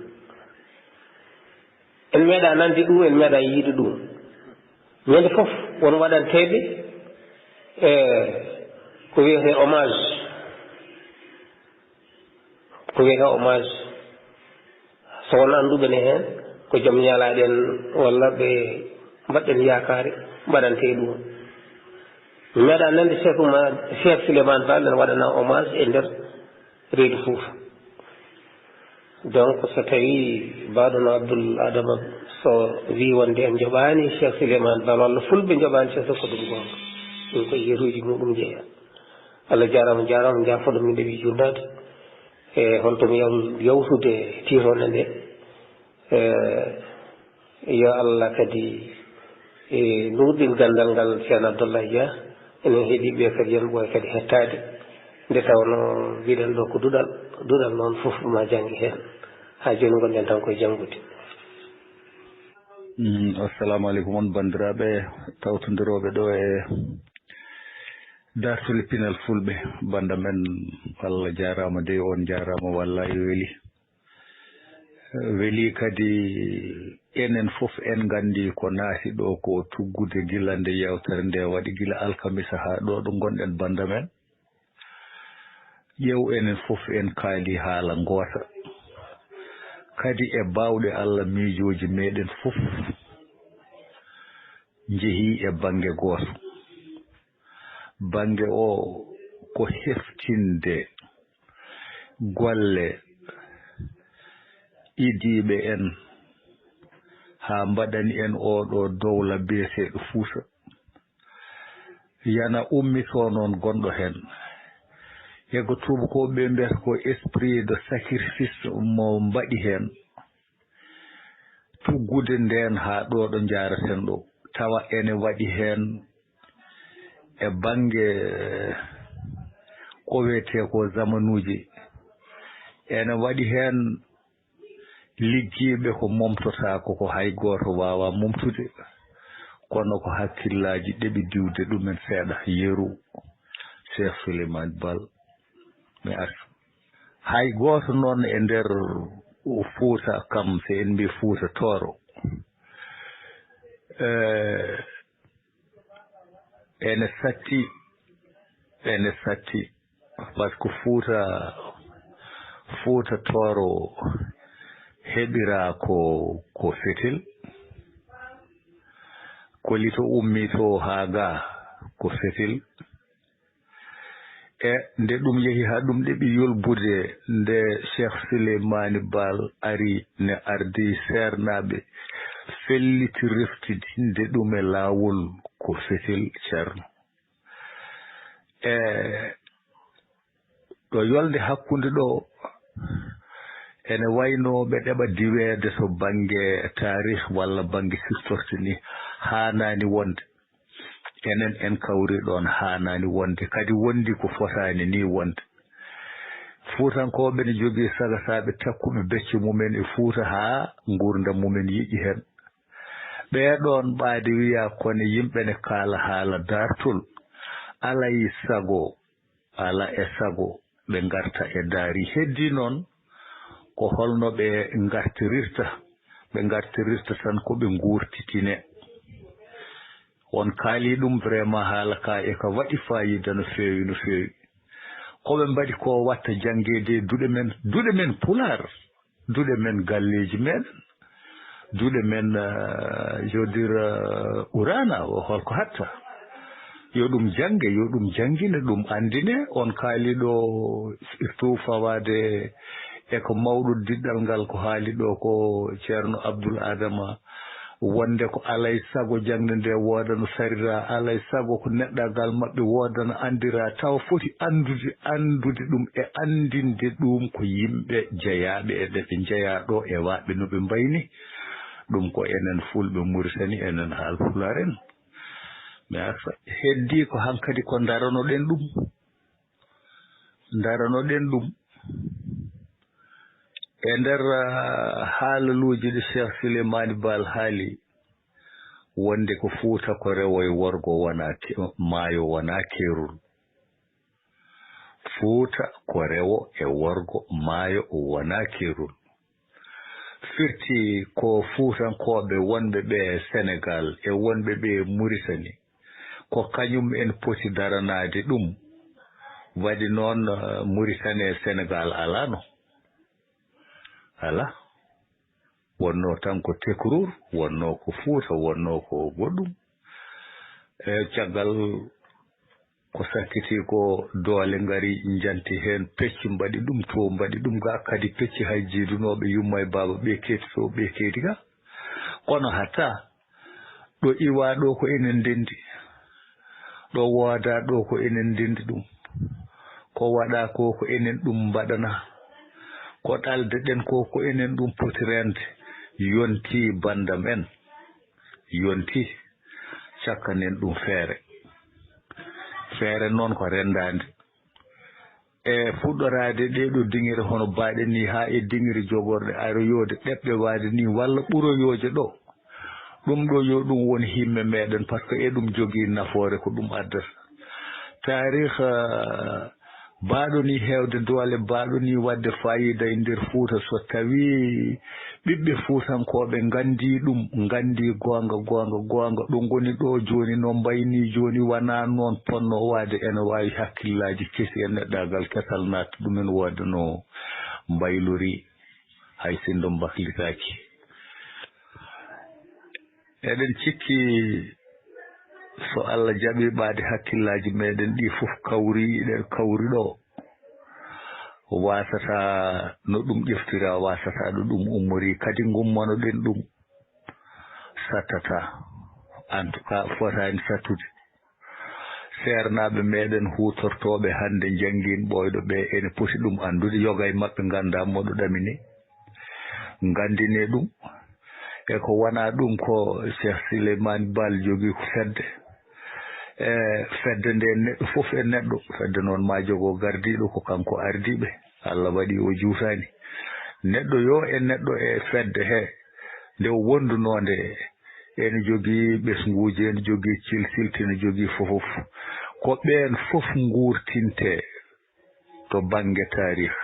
En meeɗa nande ɗum, en meeɗa yiide ɗum. Ñande fof won waɗanteeɓe, e, ko wiyetee hommage. Ko wiyetee hommage. So won annduɓe ne heen, ko joom ñalaaɗe en walla ɓe mbaɗɗen yaakaare mbaɗantee ɗum. Mi meeɗa nande Cheikh Oumar, Cheikh Souleymane Baal ene waɗana hommage e nder reedu Fouta. Donc, so tawii baaɗo no Abdoul Adama so wii wonde en njoɓaani Cheikh Souleymane Baal walla Fulɓe njoɓaani Cheikh, so ko ɗum goonga. Ɗum ko yeruuji muɗum jeyaa. Allah jaaraama, jaaraama, njaafo ɗum min ɗeɓi juurnaade. E holto mi yaw-, yawtude tiitonde nde. E, yo Allah kadi, e, nuurɗin ganndal ngal, Ceerno Abdoulaye Dia. Enen heɗiiɓe kadi, yo ɓooy kadi hettaade. Nde tawnoo mbiɗen ɗo ko duɗal, duɗal noon fof ma jannge heen. Haa jooni ngonɗen tan koye janngude. Mm, assalamu aleykum on banndiraaɓe tawtondirooɓe ɗo e Daartol Pinal Fulɓe. Bannda men, Allah jaaraama dey, on njaaraama, wallaahi weli. Weli kadi, enen fof en nganndi ko naati ɗo ko tuggude gila nde yeewtere nde waɗi, gila alkamisa haa ɗo ɗo ngonɗen bannda men. Ƴeew, enen fof en kaali haala ngoota. Kadi e baawɗe Allah miijooji meɗen fof njehii e bannge gooto. Bannge o ko heftinde golle idiiɓe en haa mbaɗani en oo ɗo dowla biyeteeɗo Fuuta. Yana ummitoo noon gonɗo heen. E ko tuubakooɓe mbiyata ko esprit de sacrifice mo mbaɗi heen. Tuggude ndeen haa ɗo ɗo njaaraten ɗo. Tawa ene waɗi heen e bannge ko wiyetee ko zamanuuji. Ene waɗi heen liggiiɓe ko momtotaako, ko hay gooto waawaa momtude, kono ko hakkillaaji ɗeɓi diwde ɗumen seeɗa, yeru Cheikh Souleymane Baal. Mi artu. Hay gooto noon e nder Fuuta kam, so en mbii Fuuta Tooro, eh, ene satti, ene satti, parce que Fuuta, Fuuta Tooro heɓiraa ko, ko fetel, ko lito ummii to haa ga ko fetel. E nde ɗum yehi haa ɗum ɗeɓi yolbude, nde Cheikh Souleymane Baal ari, ne ardi seernaaɓe felliti reftidinde ɗum e laawol ko fetel, Ceerno. E ɗo yolnde hakkunde ɗo, ene wayno ɓe ɗeɓa diweede to bannge taarih walla bannge siftorte ni, haanaani wonde. Enen en kawri ɗoon, haanaani wonde, kadi wondi ko fotaani ni wonde. Fuutankooɓe ne jogii sagataaɓe takkuɓe becce mumen e Fuuta haa nguurndam mumen yiƴi heen. Ɓee ɗoon ɓaade wiyaa ko ne yimɓe ne kaala haala daartol, alay sago, ala e sago ɓe ngarta e daari. Heddii noon, ko holno ɓe ngartirirta? Ɓe ngartirirta tan ko ɓe nguurtitine. On kaali ɗum, vraiment, haala ka e ka waɗi faayiida no feewi, no feewi. Ko ɓe mbaɗi ko watta janngeede e duɗe men, duɗe men Pulaar, duɗe men, galleeji meɗen, duɗe men, eh, je veux dire, eh, Qur'aana o, holko hatta? Yo ɗum jannge, yo ɗum janngine, ɗum anndine. On kaali ɗo surtout fawaade e ko mawɗo diɗɗal ngal ko haali ɗo ko Ceerno Abdul Adama wonde ko alay sago jaŋde nde woodano sarira, alay sago ko neɗɗagal maɓɓe woodano anndira, tawa foti anndude, anndude ɗum e anndinde ɗum ko yimɓe jeyaaɓe e ɓe ɓe njeyaa ɗo e waɓɓe no ɓe mbayni. Ɗum ko enen Fulɓe Muritani, enen Haalpulaar en. Mais a fa-, heddii ko hankadi ko ndaranoɗen ɗum. Ndaranoɗen ɗum. E nder, ah, haalaluuji ɗi Cheikh Souleymane Baal haali, wonde ko Fuuta ko rewo e worgo wona ke-, maayo wona keerol. Fuuta ko rewo e worgo maayo wona keerol. Firti ko Fuutankooɓe wonɓe ɓe Senegaal e wonɓe ɓe Muritani, ko kañum en poti daranaade ɗum. Waɗi noon, eh, Muritani e Senegaal alaano. Alaa. Wonnoo tan ko tekruur, wonnoo ko Fuuta, wonnoo ko goɗɗum. E caggal ko sakkiti ko, doole ngari, njanti heen, pecci mbaɗi ɗum, to mbaɗi ɗum ga, kadi pecci hay jiidunooɓe yumma e baaba ɓe keedii to, ɓe keedii ga. Kono hatta ɗo iwa ɗo ko enen ndenndi, ɗo wooda ɗo ko enen ndenndi ɗum, ko waɗa ko ko enen ɗum mbaɗana, ko ɗalde ɗen ko ko enen ɗum poti reende. Yonti bandam en, yonti cakkanen ɗum feere. Feere noon ko renndaande. E fuɗɗoraade ɗee ɗoo diŋire hono baaɗe nii, haa e diŋire jogorɗe aroyooje ɗeɓɓe waade nii walla ɓuroyooje ɗo. Ɗum ɗo yo ɗum won himme meɗen, par ce que eɗum jogii nafoore ko ɗum addata. Taarikh, ah, baaɗo nii heewde doole, baaɗo nii waɗde faayiida e nder Fuuta, so tawii ɓiɓɓe Fuutankooɓe nganndii ɗum, nganndii goonga, goonga, goonga, ɗo ngoni ɗo jooni, no mbaynii jooni, wanaa noon potnoo waade, ene waawi hakkillaaji kesi e neɗɗaagal kesal naata ɗum en, waade no mbaylorii, hay sinno mbaklitaaki. Eɗen cikki so Allah jaɓii ɓaade hakkillaaji meɗen ɗi fof kawri, ɗe kawri ɗo, waasata no ɗum ƴeftira, waasata ɗo ɗum ummori, kadi ngummanoɗen ɗum. Sattata. En tout cas, fotaani sattude. Seernaaɓe meɗen huutortooɓe hannde njanngiin ɓooyɗo ɓe, ene poti ɗum anndude. Yoga e maɓɓe nganndaa moɗo ɗamini. Nganndinee ɗum. E ko wonaa ɗum ko Cheikh Souleymane Baal jogii ko fedde. E fedde nde neɗɗo fof e neɗɗo. Fedde noon ma jogo gardiiɗo ko kanko ardiiɓe. Allah waɗi o juutaani. Neɗɗo yo e neɗɗo e fedde he nde o wondunoo nde, ene jogii ɓesnguuji, ene jogii cilsilti, ene jogii fofof. Ko ɓeen fof nguurtintee to bannge taarikh.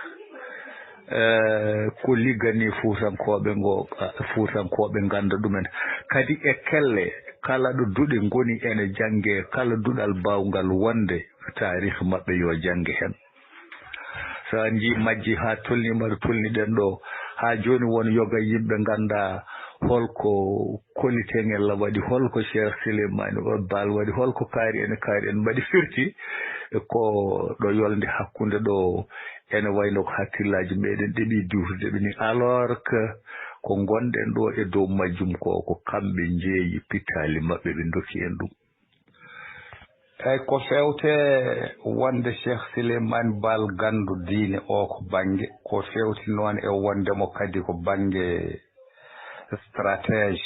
Eh, ko ligganii Fuutankooɓe ngo, ah, Fuutankooɓe ngannda ɗumen. Kadi e kelle, kala ɗo duɗe ngoni ene janngee, kala duɗal baawngal wonde taarikh maɓɓe yo jannge heen. So a njii majji haa tolnii maɗo tolniɗen ɗo, haa jooni won yoga yimɓe nganndaa holko Koli Teŋel waɗi, holko Cheikh Souleymane Baal waɗi, holko kaari en, kaari en mbaɗi firti ko ɗo yolnde hakkunde ɗo, ene wayno ko hakkillaaji meɗen ɗeɓi duutude ɓe ni, alors que ko ngonɗen ɗo e dow majjum ko, ko kamɓe njeeyi pittaali maɓɓe, ɓe ndokki en ɗum. Eyi, ko feewte wonde Cheikh Souleymane Baal ganndo diine o ko bannge, ko feewti noon e wonde mo kadi ko bannge stratège,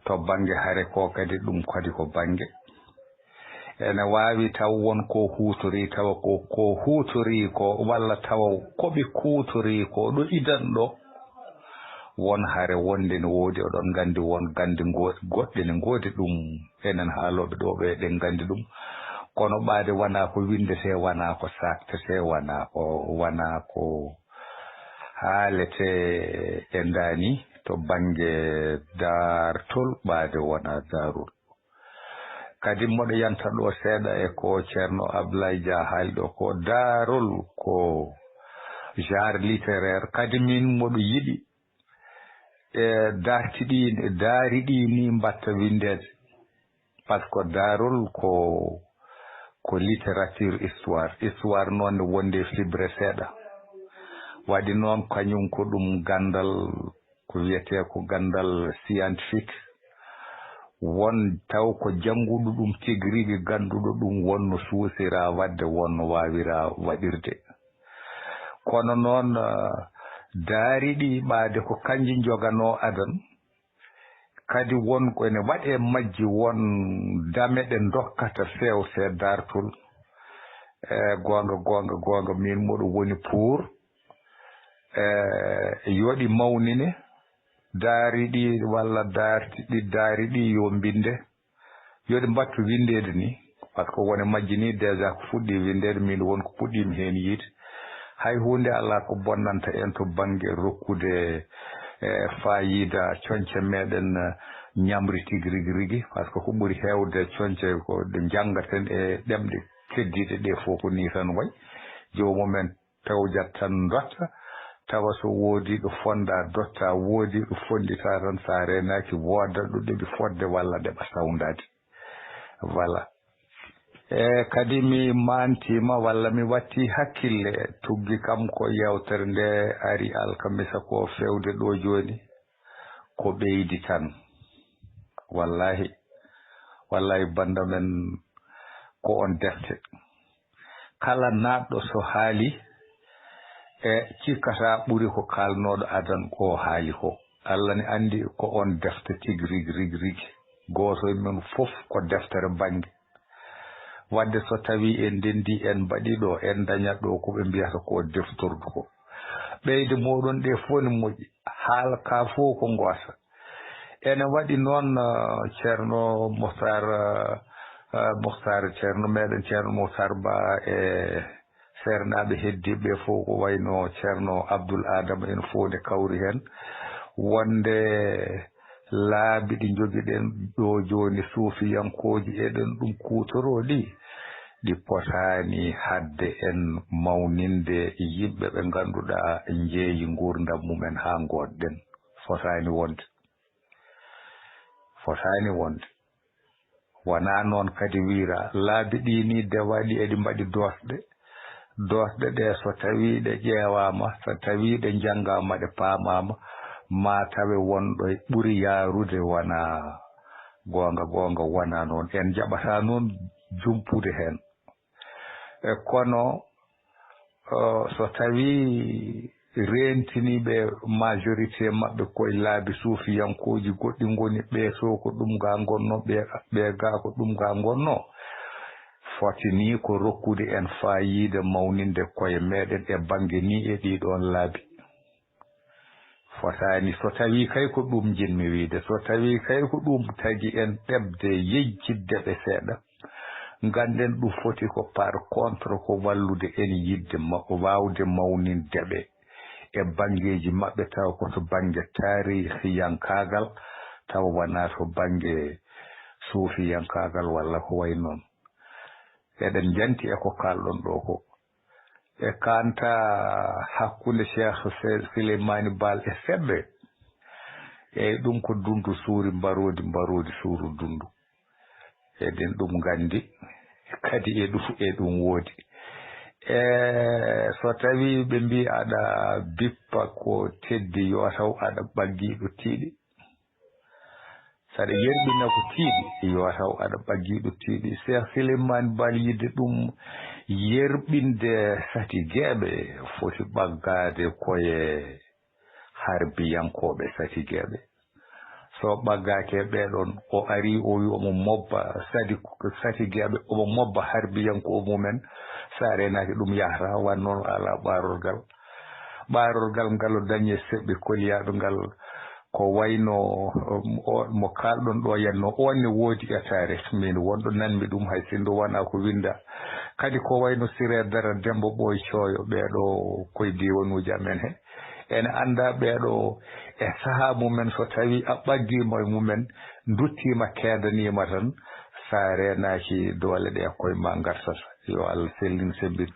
to bannge hare ko kadi ɗum kadi ko bannge. Ene waawi taw won ko huutorii, tawa ko, ko huutorii ko, walla tawa ko ɓe kuutorii ko ɗo idan ɗo. Won hare wonde ne woodi, oɗon nganndi won gannde ngo-, goɗɗe ne ngoodi ɗum. Enen haalooɓe ɗo ɓe eɗen nganndi ɗum. Kono ɓaade wonaa ko winndetee, wonaa ko saaktetee, wonaa ko, wonaa ko haaletee e ndaani to bannge daartol, ɓaade wonaa daarol. Kadi mboɗo yanta ɗo seeɗa e ko Ceerno Ablaye Dia haali ɗo, ko daarol, ko genre littéraire. Kadi min mboɗo yiɗi e daarti ɗi, daari ɗi ni mbatta winndeede. Par ce que daarol ko, ko littérature histoire. Histoire noon ne wondi e fibre seeɗa. Waɗi noon kañum ko ɗum ganndal ko wiyetee ko ganndal scientifique, won taw ko jannguɗo ɗum tigi rigi, gannduɗo ɗum, won no suusira waɗde, won no waawira waɗirde. Kono noon, eh, daari ɗi ɓaade ko kanji njoganoo adan, kadi won ko ene waɗe majji, won dame ɗe dokkata feewse daartol. Eh, goonga, goonga, goonga, min moɗo woni pour, eh, yo ɗi mawnine, daari ɗi walla daarti ɗi, daari ɗi yo mbinde, yo ɗi mbattu winndeede ni, par ce que wone majji ni déjà ko fuɗɗi winndeede, min won ko puɗɗiimi heen yiide. Hay huunde alaa ko bonnanta en to bannge rokkude, eh, faayiida coñce meɗen, eh, ñamri tigi rigi rigi, par ce que ko ɓuri heewde coñce ko ɗe njanngaten e ɗemɗe keddiiɗe ɗe fof ko ni tan wayi. Joomum en tewjat tan dotta, tawa so woodi ɗo fonda dotta, woodi ɗo fondita tan, sa reenaaki wooda ɗo ɗeɓi fodde walla ɗeɓa sawndaade. Voilà. E kadi mi maantiima walla mi watti hakkille, tuggi kam ko yewtere nde ari alkamisa ko fewde ɗo jooni, ko ɓeydi tan. Wallahi, wallahi bannda men ko on defte. Kala naatɗo so haali, e cikkata ɓuri ko kaalnooɗo adan o haali ko. Allah ne anndi ko on defte tigi rigi, rigi, rigi. Gooto e men fof ko deftere bannge. Wadde so tawi en ndenndi, en mbaɗi ɗo, en dañat ɗo ko ɓe mbiyata ko deftordu ko. Ɓeyde moɗon ɗe fof ne moƴƴi. Haala ka fof ko ngoota. Ene waɗi noon, eh, Ceerno Mohtar, eh, eh, Mohtar, Ceerno meɗen Ceerno Mohtar Ba e seernaaɓe heddiiɓe fof ko wayno Ceerno Abdul Adama en fof nde kawri heen. Wonde laabi ɗi njogiɗen ɗo jooni, suufiyankooji eɗen ɗum kuutoroo ɗi, ɗi potaani hadde en mawninde yimɓe ɓe ngannduɗaa njeeyi nguurndam mumen haa ngoodɗen. Fotaani wonde. Fotaani wonde. Wonaa noon kadi wiyra. Laabi ɗi ni dewaaɗi eɗi mbaɗi doosɗe. Doosɗe ɗe so tawii ɗe ƴeewaama, so tawii ɗe njanngaama, ɗe paamaama, maa tawe won ɗo ɓuri yaarude wonaa goonga, goonga wonaa noon. En njaɓataa noon jumpude heen. E kono, o, so tawii reentiniiɓe majorité maɓɓe koye laabi suufiyankooji goɗɗi ngoni, ɓee so ko ɗum ga ngonno, ɓee, ɓee ga ko ɗum ga ngonno, foti ni ko rokkude en faayiida mawninde koye meɗen e bannge ni e ɗii ɗoon laabi. Fotaani, so tawii kay ko ɗum njiɗmi wiyde, so tawii kay ko ɗum tagi en ɗeɓde yejjitde ɓe seeɗa, ngannden ɗum foti ko par contre ko wallude en yiɗde ma-, waawde mawninde ɓe e banngeeji maɓɓe, tawa ko to bannge taarihiyankaagal, tawa wonaa to bannge suufiyankaagal walla ko wayi noon. Eɗen njanti e ko kaalɗon ɗo ko. E kanta hakkunde Cheikh Se-, Souleymane Baal e Sebbe, e ɗum ko dundu suuri mbaroodi, mbaroodi suuru dundu. Eɗen ɗum nganndi, kadi e ɗum, e ɗum woodi. E so tawii ɓe mbii aɗa bippa ko teddi, yo taw aɗa ɓaggiiɗo tiiɗi. Saɗa yerɓina ko tiiɗi, yo taw aɗa ɓaggiiɗo tiiɗi. Cheikh Souleymane Baal yiɗde ɗum yerɓinde satigeeɓe, foti ɓaggaade koye harbiyankooɓe satigeeɓe. So ɓaggaaki e ɓee ɗoon, o arii, o wii omo mobba sadi-, satigeeɓe, omo mobba harbiyankooɓe mumen. So a reenaaki ɗum yahata, wan noon alaa ɓaarorgal. Ɓaarorgal ngal o dañi e seɓɓe koliyaaɓe ngal, ko wayno, um, o, mo kaalɗon ɗo yanno, oon ne woodi e taarih. Min wonɗo nanmi ɗum, hay sinno wonaa ko winnda. Kadi ko wayno Siré Dara, Demba Ɓooy Cooyo, ɓee ɗo koye diiwanuuji amen he. Ene anndaa ɓee ɗo e sahaa mumen, so tawii a ɓaggiima e mumen, nduttiima, keedaniima tan, so a reenaaki doole ɗe koye ma ngartata. Yo Allah sellin, sembin.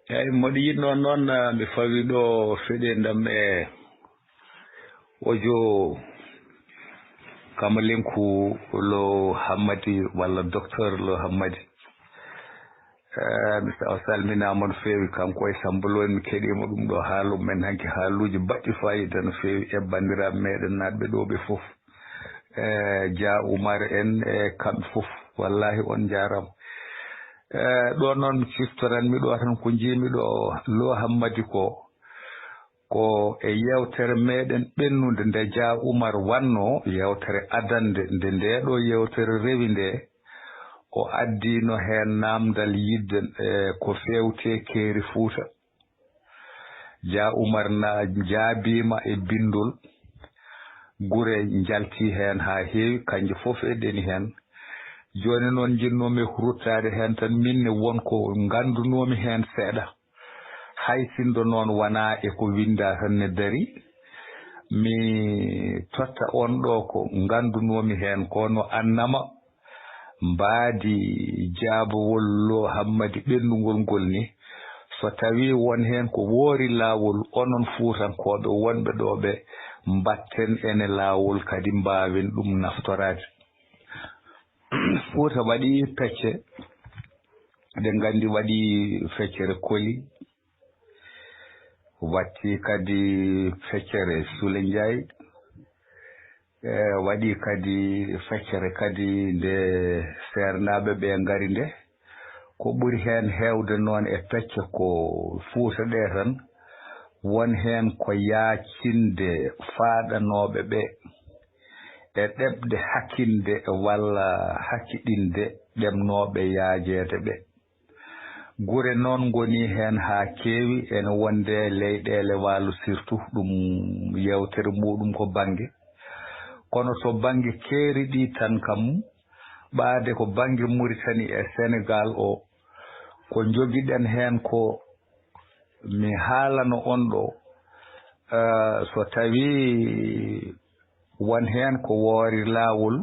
Eeyi, mboɗo yiɗnoo noon, ah, mi fawi ɗo feɗendam e ojo Kamalenku Lo Hammadi walla Docteur Lo Hammadi. Eh, mi sa-, o salminaama no feewi, kanko e Samba Lo en, mi keɗiima ɗum ɗo haalu men hanki, haaluuji baɗɗi faayiida no feewi e banndiraaɓe meɗen naatɓe ɗo ɓe fof. Eh, Dia Oumar en e kamɓe fof, wallahi on njaaraama. Eh, ɗo noon mi siftoranmi ɗo tan ko njiimi ɗo Lo Hammadi ko, ko e yeewtere meɗen ɓennunde nde Dia Oumar wanno, yeewtere adannde nde nde ɗo yeewtere rewi nde, o addiino heen naamndal yiɗde, eh, ko feewte keeri Fuuta. Dia Oumar na jaabiima e binndol, gure njalti heen haa heewi, kannje fof eɗeni heen. Jooni noon njinnoomi e ko ruttaade heen tan, min ne won ko nganndunoomi heen seeɗa. Hay sinno noon wonaa e ko winndaa tan ne darii, mi totta on ɗo ko nganndunoomi heen ko no annama mbaadi jaabawol Lo Hammadi ɓenndungol ngol ni. So tawii won heen ko woori laawol, onon Fuutankooɓe wonɓe ɗo ɓe, mbatten ene laawol kadi mbaawen ɗum naftoraade. Fuuta waɗi pecce, eɗen nganndi waɗi feccere Koli, watti kadi feccere Sule Njaay, e waɗi kadi feccere kadi nde seernaaɓe ɓe ngari nde. Ko ɓuri heen heewde noon e pecce ko Fuuta ɗe tan, won heen ko yaacinde faaɗanooɓe ɓe e ɗeɓde hakinde walla hakiɗinde ɗemnooɓe yaajeede ɓe. Gure noon ngoni heen haa keewi, ene wonde leyɗeele waalo surtout, ɗum yeewtere muɗum ko bannge. Kono to bannge keeri ɗi tan kam, ɓaade ko bannge Muritani e Senegaal o, ko njogiɗen heen ko mi haalano on ɗo, eh, so tawii won heen ko woori laawol,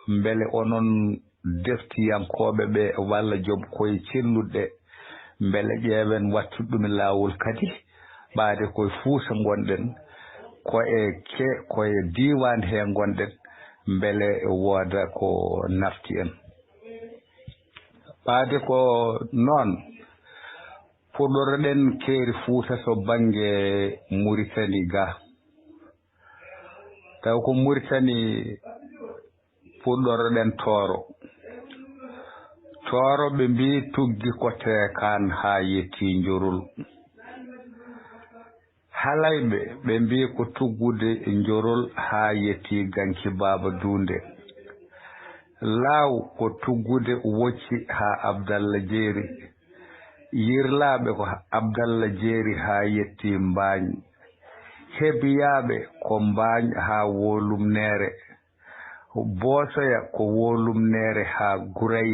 mbele onon deftiyankooɓe ɓe walla joom koye celluɗe, mbele ƴeewen wattude ɗum e laawol kadi, ɓaade koye Fuuta ngonɗen, ko e ke-, ko e diiwaan he ngonɗen, mbele wooda ko nafti en. Ɓaade ko noon, puɗɗoroɗen keeri Fuuta to bannge Muritani ga. Taw ko Muritani puɗɗoroɗen Tooro. Tooro ɓe mbii tuggi ko Teekaan haa yettii Njorol. Halayɓe ɓe mbii ko tuggude Njorol haa yettii Ganki Baaba Duunde. Laaw ko tuggude Wocci haa Abdalla Jeeri. Yirlaaɓe ko Abdalla Jeeri haa yettii Mbaañ. Hebiyaaɓe ko Mbaañ haa Wolumneere. Boosoya ko Wolumneere haa Guray.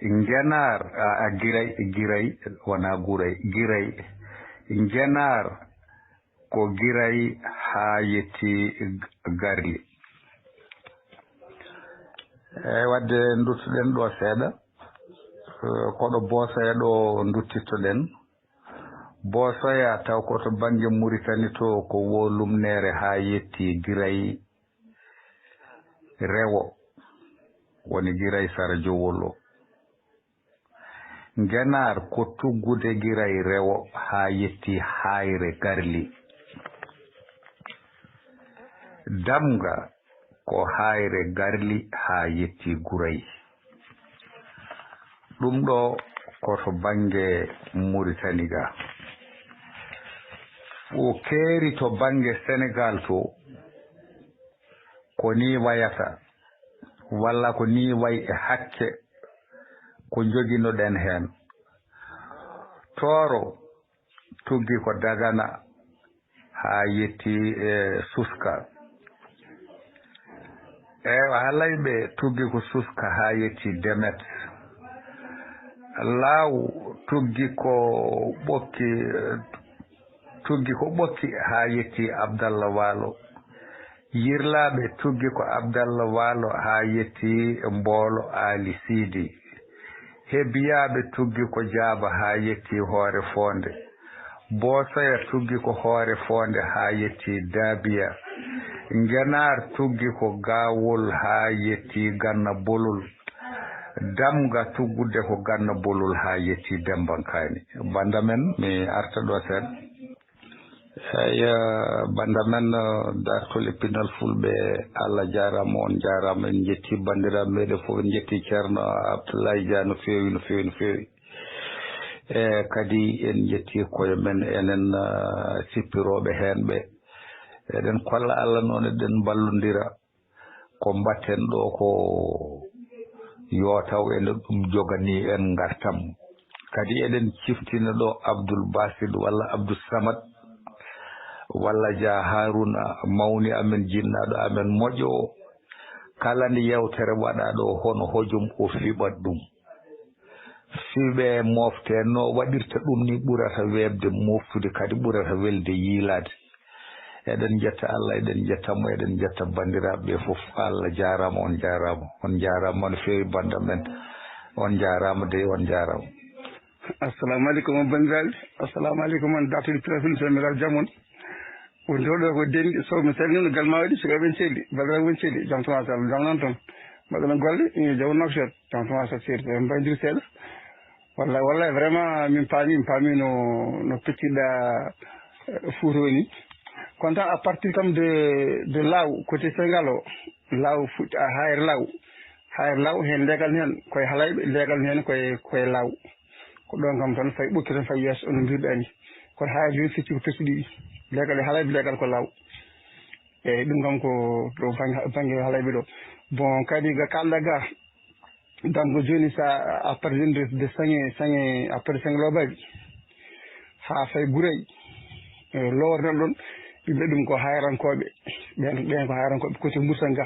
Ngenaar, a, a, Giray, Giray, wonaa Guray, Giray. Ngenaar ko Giray haa yettii G-, Garli. Eey, wadde nduttuɗen ɗo seeɗa, eh, ko ɗo Boosoya ɗo nduttittoɗen. Boosoya taw ko to bannge Muritani to, ko Wolumneere haa yettii Giray Rewo, woni Giray Sara Jowol o. Ngenaar ko tuggude Giray Rewo haa yettii Haayre Garli. Damga ko Haayre Garli haa yettii Guray. Ɗum ɗo ko to bannge Muritani ga. O keeri to bannge Senegaal to, ko nii wayata, walla ko nii wayi e hakke ko njoginoɗen heen. Tooro tuggi ko Dagana haa yettii, e, Suska. Eewa, Halayɓe tuggi ko Suska haa yettii Demet. Laaw tuggi ko Ɓokki, tuggi ko Ɓokki haa yettii Abdalla Waalo. Yirlaaɓe tuggi ko Abdalla Waalo haa yettii Mboolo Aali Siidi. Hebiyaaɓe tuggi ko Jaaba haa yettii Hoore Foonde. Boosoya tuggi ko Hoore Foonde haa yettii Daabiya. Ngenaar tuggi ko Gaawol haa yettii Ganna Bolol. Damga tuggudde ko ganna bolol haa yetti Dembankaani. Banda men, mi arta ɗo seeɗa. Eey, banda men, eh, dartol e pinal Fulɓe, Allah jaaraama, on jaaraama. En njetti banndiraaɓe meɗen fof, en njetti Ceerno Abdoulaye Dia no feewi, no feewi, no feewi. E kadi en njetti koye men enen, eh, sippirooɓe heen ɓe. Eɗen kolla Allah noon eɗen mballondira. Ko mbatten ɗo ko yo taw ene ɗum joganii en ngartam. Kadi eɗen ciftina ɗo Abdul Basit walla Abdul Samad walla Dia Haruna, mawni amen, jinnaaɗo amen moƴƴo o. Kala nde yewtere waɗa ɗo, hono hojom o fiɓat ɗum. Fiɓe mofte no waɗirta ɗum ni ɓurata weeɓde moftude, kadi ɓurata welde yiilaade. Eɗen njetta Allah, eɗen njetta mo, eɗen njetta banndiraaɓe ɓe fof. Allah jaaraama, on jaaraama, on jaaraama no feewi banda men. On jaaraama dey, on jaaraama. Assalamu aleykum, on banndiraaɓe. Assalamu aleykum, on dartol e pinal Fulɓe, so mi jam on. Woni ɗo ko denɗi Sow, mi salmino galma waɗi, sukaaɓe en celli, banndiraaɓe en celli, jam tuma sal, jam nan toon. Mbaɗa no golle, eh, jam wonno ko seeɗa, jam tuma sal seeɗa, en mbayndiri seeɗa. Wallahi, wallahi, vraiment, min paami, min paami no, no pecciɗa, eh, Fuuta woni. Kono tan à partir kam de, de Laaw, côté Sénégal o, Laaw fuɗɗi, a Hayre Laaw. Hayre Laaw, heen leegal heen, koye Halayɓe, leegal heen, koye, koye Laaw. Ko ɗon kam tan fay ɓokki tan fay yeeso, no mbirɗa ni. Kono Hayre jooni fecci ko pecci ɗiɗi. Leegal e Halayɓe, leegal ko Laaw. Eeyi, ɗum kam ko ɗo bannge, bannge Halayɓe ɗo. Bon, kadi ga kalɗa ga, Damgo jooni sa, à partir de, de saŋe, saŋe, à partir saŋe loobaɓe, haa fay Guray, e, lowre nan ɗon, ɓe mbiya ɗum ko hayrankooɓe. Ɓen, ɓen ko hayrankooɓe, côté Murtal ga.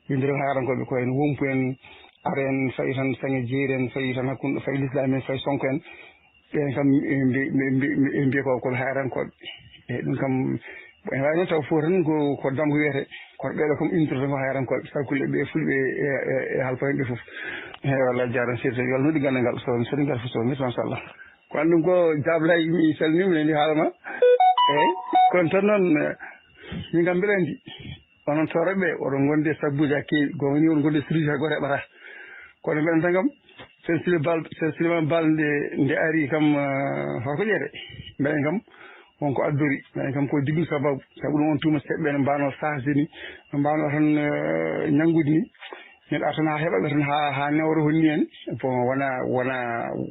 Ɓe mbiya ko hayrankooɓe, ko en wompu en, ara en, fay tan saŋe jeeri en, fay tan hakkunde, fay Lislaam en, fay Sonko en. Ɓen kam, ɓe mbi-, ɓe mbi-, ɓe mbiya ko, ko hayrankooɓe. E ɗum kam, ene waawi noon taw fof tan ko, ko Damgo wiyetee. Kono ɓeeɗo kam introduction ko hayrankooɓe, sabu ko ɓe Fulɓe e, e, e Haalpulaar en ɓe fof. Eey, wallahi, jaaram seydi, so yalnude ganndal ngal, so, so ɗum ngal fof, so, machallah. Ko an ɗum ko Jablay, mi salminiima, mi nani haala ma. Eey, kono tan noon, eh, min kam mbiɗa anndi. Onon tooroɓe, oɗon ngondi e sabbuuji haa keewi, goonga ni oɗon ngondi e sirruuji hay gooto heɓataa. Kono mbeɗen tan kam, Sen Sile Bal, Sen Sile Bal nde, nde ari kam, eh, hoto ko ƴeete. Mbeɗen kam, won ko addori. Mbeɗen kam ko diggu sababu. Sabu ɗum on tuma seɓɓe ne mbaano sahde ni, mbaano tan, eh, ñanngude ni. Neɗɗo ar tan haa heɓa ɓe tan haa, haa newro honni en. Bon, wona, wona,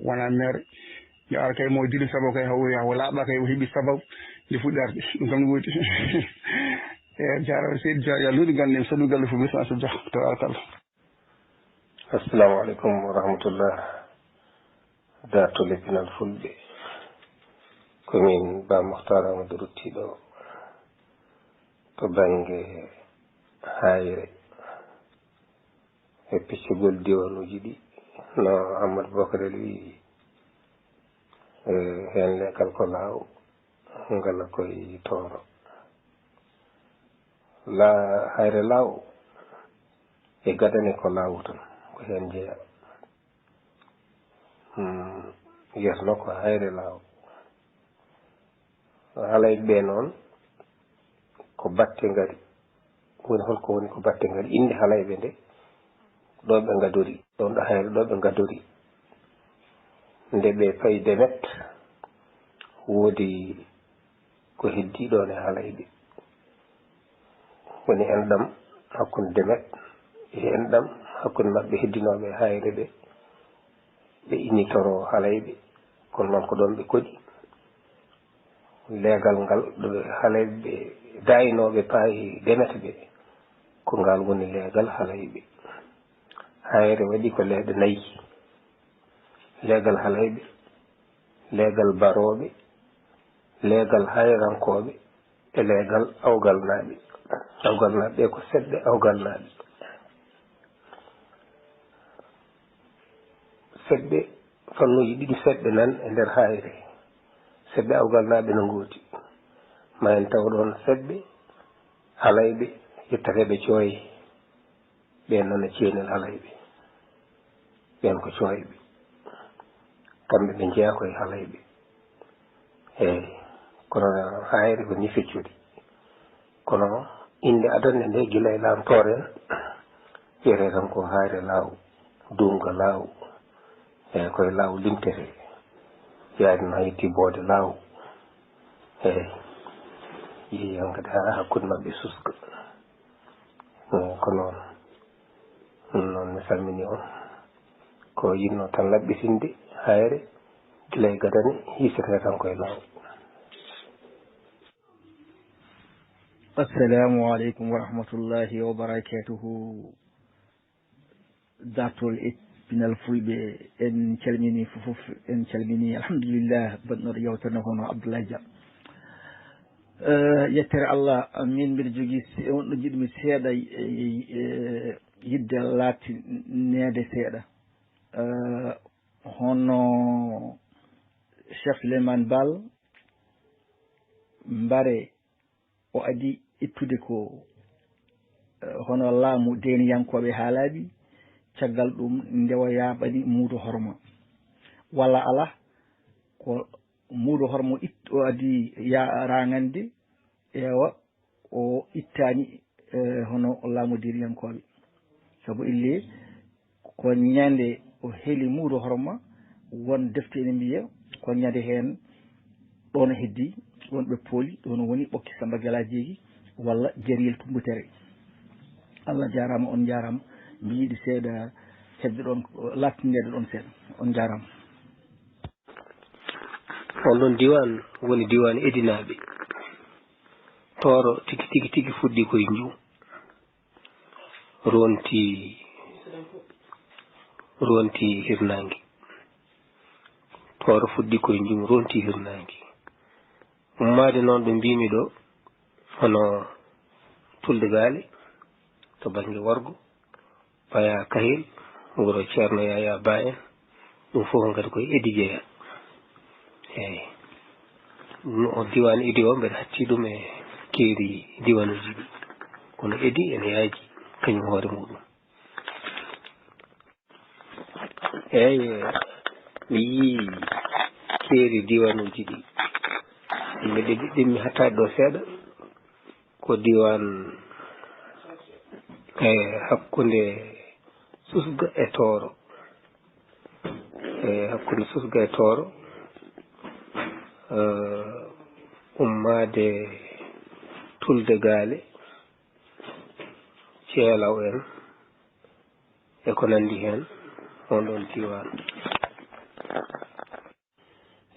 wona meere. Yo ar kay mo diggu sababu kay haw, haw laaɓa kay o heɓi sababu nde fuɗɗi arde. Ɗum kam no woodi. E jaaraama seydi Dia, yo Allah luuɗi ganndal, sabu galle fof, bismillah, so Dia, tabarakallah. Assalamu aleykum wa rahmatullah. Dartol e pinal Fulɓe. Ko min Ba Mokhtar Amadou Ruttiɗo to bannge Hayre e peccugol diwanuuji ɗi. No Amadou Bokarel wiyi, e heen leegal ko Laaw, ngala koye Tooro. La, Hayre Laaw e gadane ko Laaw tan, ko heen jeyaa. Hmm, yeesno ko Hayre Laaw. Halayɓe ɓe noon, ko batte ngari. Woni holko woni ko batte ngari? Innde Halayɓe nde, ɗo ɓe ngadori, ɗon ɗo Hayre, ɗo ɓe ngadori. Nde ɓe payi Demet, woodi ko heddii ɗoon e Halayɓe. Woni enɗam hakkunde Demet e enɗam hakkunde maɓɓe heddinooɓe e Hayre ɓe, ɓe innitoro Halayɓe. Kono noon ko ɗoon ɓe koɗi. Leegal ngal ɗo Halayɓe daayinooɓe paayi Demet ɓe, ko ngal woni leegal Halayɓe. Hayre waɗi ko leeɗe nayi. Leegal Halayɓe, leegal Barooɓe, leegal Hayrankooɓe e leegal Awgalnaaɓe. Awgalnaaɓe ɓe ko seɓɓe Awgalnaaɓe. Seɓɓe, fannuuji ɗiɗi seɓɓe nan e nder Hayre. Seɓɓe Awgalnaaɓe no ngooti. Ma en taw ɗoon seɓɓe Halayɓe, yettateeɓe Cooye. Ɓeen noon e ceenel Halayɓe. Ɓeen ko Cooyɓe. Kamɓe ɓe njeyaa ko e Halayɓe. Eey. Kono Hayre ko nii feccorii. Kono innde adannde nde gila e Laam Tooro en, wiyetee tan ko Hayre Laaw. duumga laaw, eeyi, koye laaw limtete, yaade no heddii boode laaw, eeyi, yeeyi hankadi haa hakkunde maɓɓe suska. Eeyi, ko noon, noon mi salminii on. Ko yiɗnoo tan laɓɓitinde, hayre, gila e gadane, hiisete tan koye laaw. Assalamu aleykum wa rahmatullahi wa barakatuhu. Dartol e pinal fulɓe, en calmini fof, en calmini, alhamdulillah, bannoɗo yewtere nde hono Abdoulaye Dia. Eh, yettere Allah, min mbiɗa jogii se-, wonɗo jiɗmi seeɗa, eh, eh, yidde laatineede seeɗa. Eh, hono Cheikh Souleymane Baal, mbare o adii ittude ko, eh, hono laamu deeniyankooɓe haalaaɓe, caggal ɗum nde o yaaɓani muudo horma. Walla alaa, ko muudo horma o it-, o adii ya-, raŋande, ewa, o ittaani, eh, hono laamu deeniyankooɓe. Sabu illee ko ñande o heli muudo horma, won defte ene mbiya ko ñande heen ɗoon heddi, won ɓe pooli, ɗoon woni Ɓokki Samba Gela Jeegi walla Jeriyel Tumbutere. Allah jaaraama, on njaaraama. Mbiɗa yiɗi seeɗa heɓde ɗoon, laaɓtindeede ɗoon seeɗa. On njaaraama. On ɗon diiwaan woni diiwaan Edinaaɓe. Tooro tigi, tigi, tigi fuɗɗii koye Njum. Ronti, ronti hirnaange. Tooro fuɗɗii koye Njum, ronti hirnaange. Ummaade noon ɗo mbiimi ɗo, hono Tulde Gaale, to bannge worgo, Paya Kahil, wuro Ceerno Yaya Ba en, ɗum fof kadi koye Edi jeyaa. Eeyi. Ɗum o diiwaan Edi o, mbeɗa hatti ɗum e keeri diiwanuuji ɗi. Kono Edi ene yaaji kañum hoore muɗum. Eeyi, mi yii keeri diiwanuuji ɗi. Mbeɗa yiɗi ɗum mi hattaade ɗo seeɗa. Ko diiwaan, e, hakkunde Susga e Tooro. E, hakkunde Susga e Tooro, e, ummaade Tulde Gaale, Ceelaw en, e ko nanndi heen, oon ɗoon diiwaan.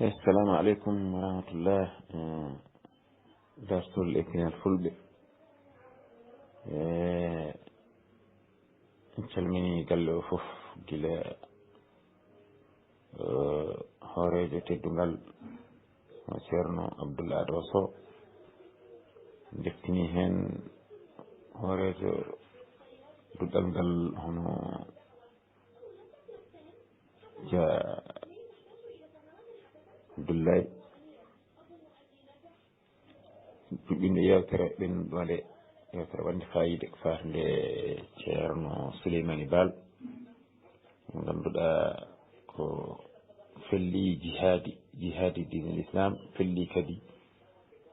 Assalamu aleykum wa rahmatullah. Eh, dartol e pinal fulɓe. Eh, en calmini galle o fof, gila, eh, hooreejo teddungal, Ceerno Abdoul Ahad Sow. Ndeftini heen hooreejo duɗal ngal hono Dia Abdoulaye, juɓɓinɓe yewtere ɓen waɗe yewtere wonde fayida ko faati nde Ceerno Souleymani Baal, mo ngannduɗaa ko felli jihaadi, jihaadi diinal Islam, felli kadi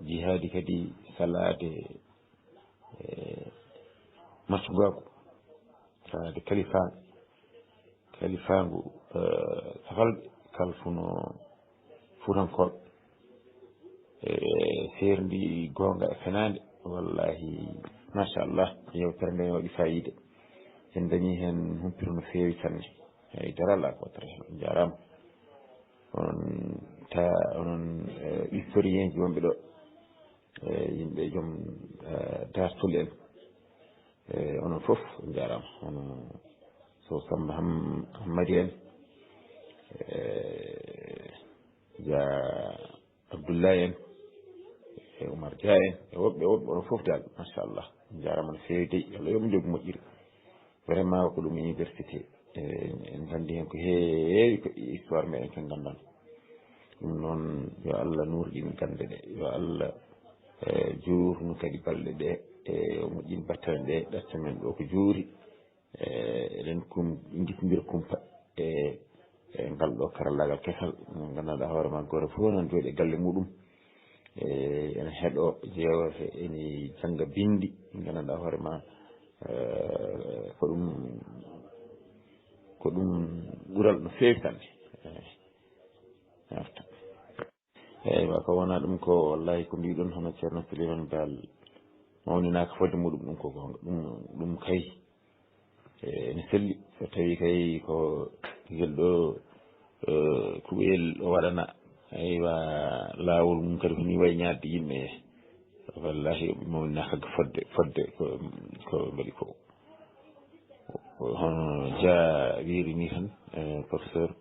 jihaadi kadi salaade, eh, maccungaagu, salaade kalifaagu, kalifaangu, eh, safalɓe, kalfuno Fuutankooɓe. E seerndi goonga e fenaande, wallahi, machallah, yewtere nde waɗi faayiida. En dañi heen humpito no feewi sanne. Hay dara alaa ko wattata heen. On njaaraama. Onon ta, onon, eh, historien ji wonɓe ɗo, eh, yimɓe joom, eh, dartol en. Eh, onon fof on njaaraama. Hono Sow Samba Ham-, Hammadi en, eh, Dia Abdoulaye en, e Oumar Dia en, e woɓɓe, woɓɓe, onon fof dal, machallah. On njaaraama no feewi dey, Allah yo mo jogo moƴƴiri. Vraiment ko ɗum université. Eh, en nganndi heen ko heewi ko histoire meɗen ko nganndan. Ɗum noon, yo Allah nuurɗin gannde ɗe, yo Allah, eh, juurnu kadi balɗe ɗe, e yo moƴƴin battane ɗe, ɗacca men ɗo ko juuri. Eh, eɗen kum-, gittondir kumpa e, e ngal ɗo karallaagal kesal. Mo nganndanɗaa hoore ma, gooto fof nan jooɗi e galle muɗum. Eh, ene heɗo, jeewa, ene jannga binndi. Nganndanɗaa hoore ma, eh, ko ɗum Ko ɗum ɓural no feewi sanne. Eyi. Arta. Eywa, ko wona ɗum ko, wallahi, ko mbiɗon hono Ceerno Souleymane Baal mawninaaka fodde muɗum, ɗum ko goonga. Ɗum, ɗum kay, e, ene selli. So tawi kay ko ngel ɗo, e, kuɓeyel o waɗana, eywa, laawol mum kadi ko ni wayi ñaadde yimɓe. Wallahi, ɓe mawninaaka fodde, fodde ko, ko ɓe mbaɗi ko. Hono Dia wiiri ni tan, e, professeur,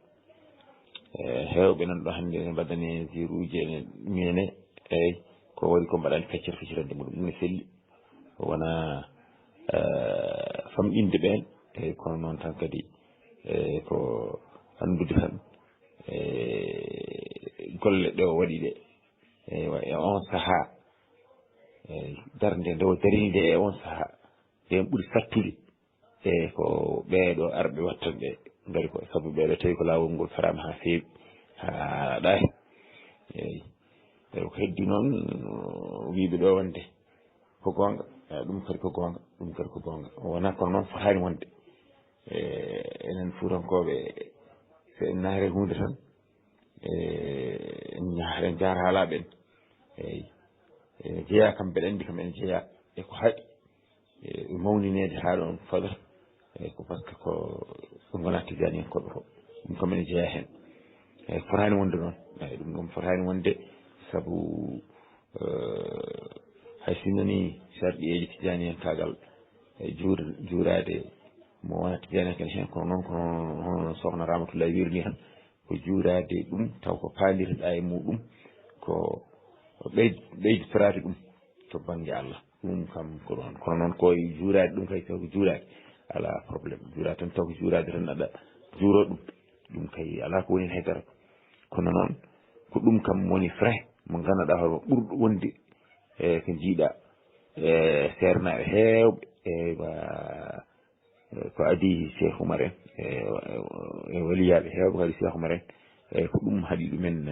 e, heewɓe nan ɗo hannde ene mbaɗani en ziiruuji ene mine, eyyi, ko waɗi ko mbaɗani feccere feccirande muɗum, ɗum ne selli. Wona, e, famɗinde ɓeen, eyyi, kono noon tan kadi, e, ko anndude tan, e, golle ɗe o waɗi ɗe, eywa, e on sahaa, e darnde nde o darini nde e on sahaa, nden ɓuri sattude. E ko ɓeeɗo arɓe wattan ɓe ngari ko, sabu ɓeeɗo tawi ko laawol ngol feraama haa feewi, haa ɗaati. Eyyi. E ko heddi noon, wiiɓe ɗo wonde ko goonga, e ɗum kadi ko goonga, ɗum kadi ko goonga. Wonaa kono noon fotaani wonde. E enen Fuutankooɓe, so en naare huunde tan, e en njaha, en njaara haalaaɓe en. Eyyi. E jeyaa kam, mbeɗa anndi kam ene jeyaa e ko haɗi. E, mawnineede haa ɗoon faɗata, e, ko parce que ko ɓe ngonaa tijaani en koɗo ko. Ɗum kam ene jeyaa heen. E, fotaani wonde noon. Eyi, ɗum ɗoon fotaani wonde, sabu, e, hay sinno ni sarɗiyeeji tijaani en kaagal, e, juur-, juuraade mo wonaa tijaani en heen, kono noon, kono hono Sokhna Ramatoulaye wiiri ni tan, ko juuraade ɗum, taw ko paalirɗaa e muɗum, ko ɓeyd-, ɓeyditoraade ɗum to bannge Allah. Ɗum kam ko ɗoon. Kono noon ko e juuraade ɗum kay, taw ko juuraade, alaa problème. Juuraade tan, taw ko juuraade tan, aɗa juuroo ɗum. Ɗum kay alaa ko woni heen hay dara. Kono noon, ko ɗum kam woni frais mo ngannduɗaa hoore ma ɓurɗo wonde e ko njiiɗaa, e seernaaɓe heewɓe, e wa-, e ko adii Cheikh Oumar en, e, e, e waliyaaɓe heewɓe ko adii Cheikh Oumar en, e ko ɗum haɗi ɗumen,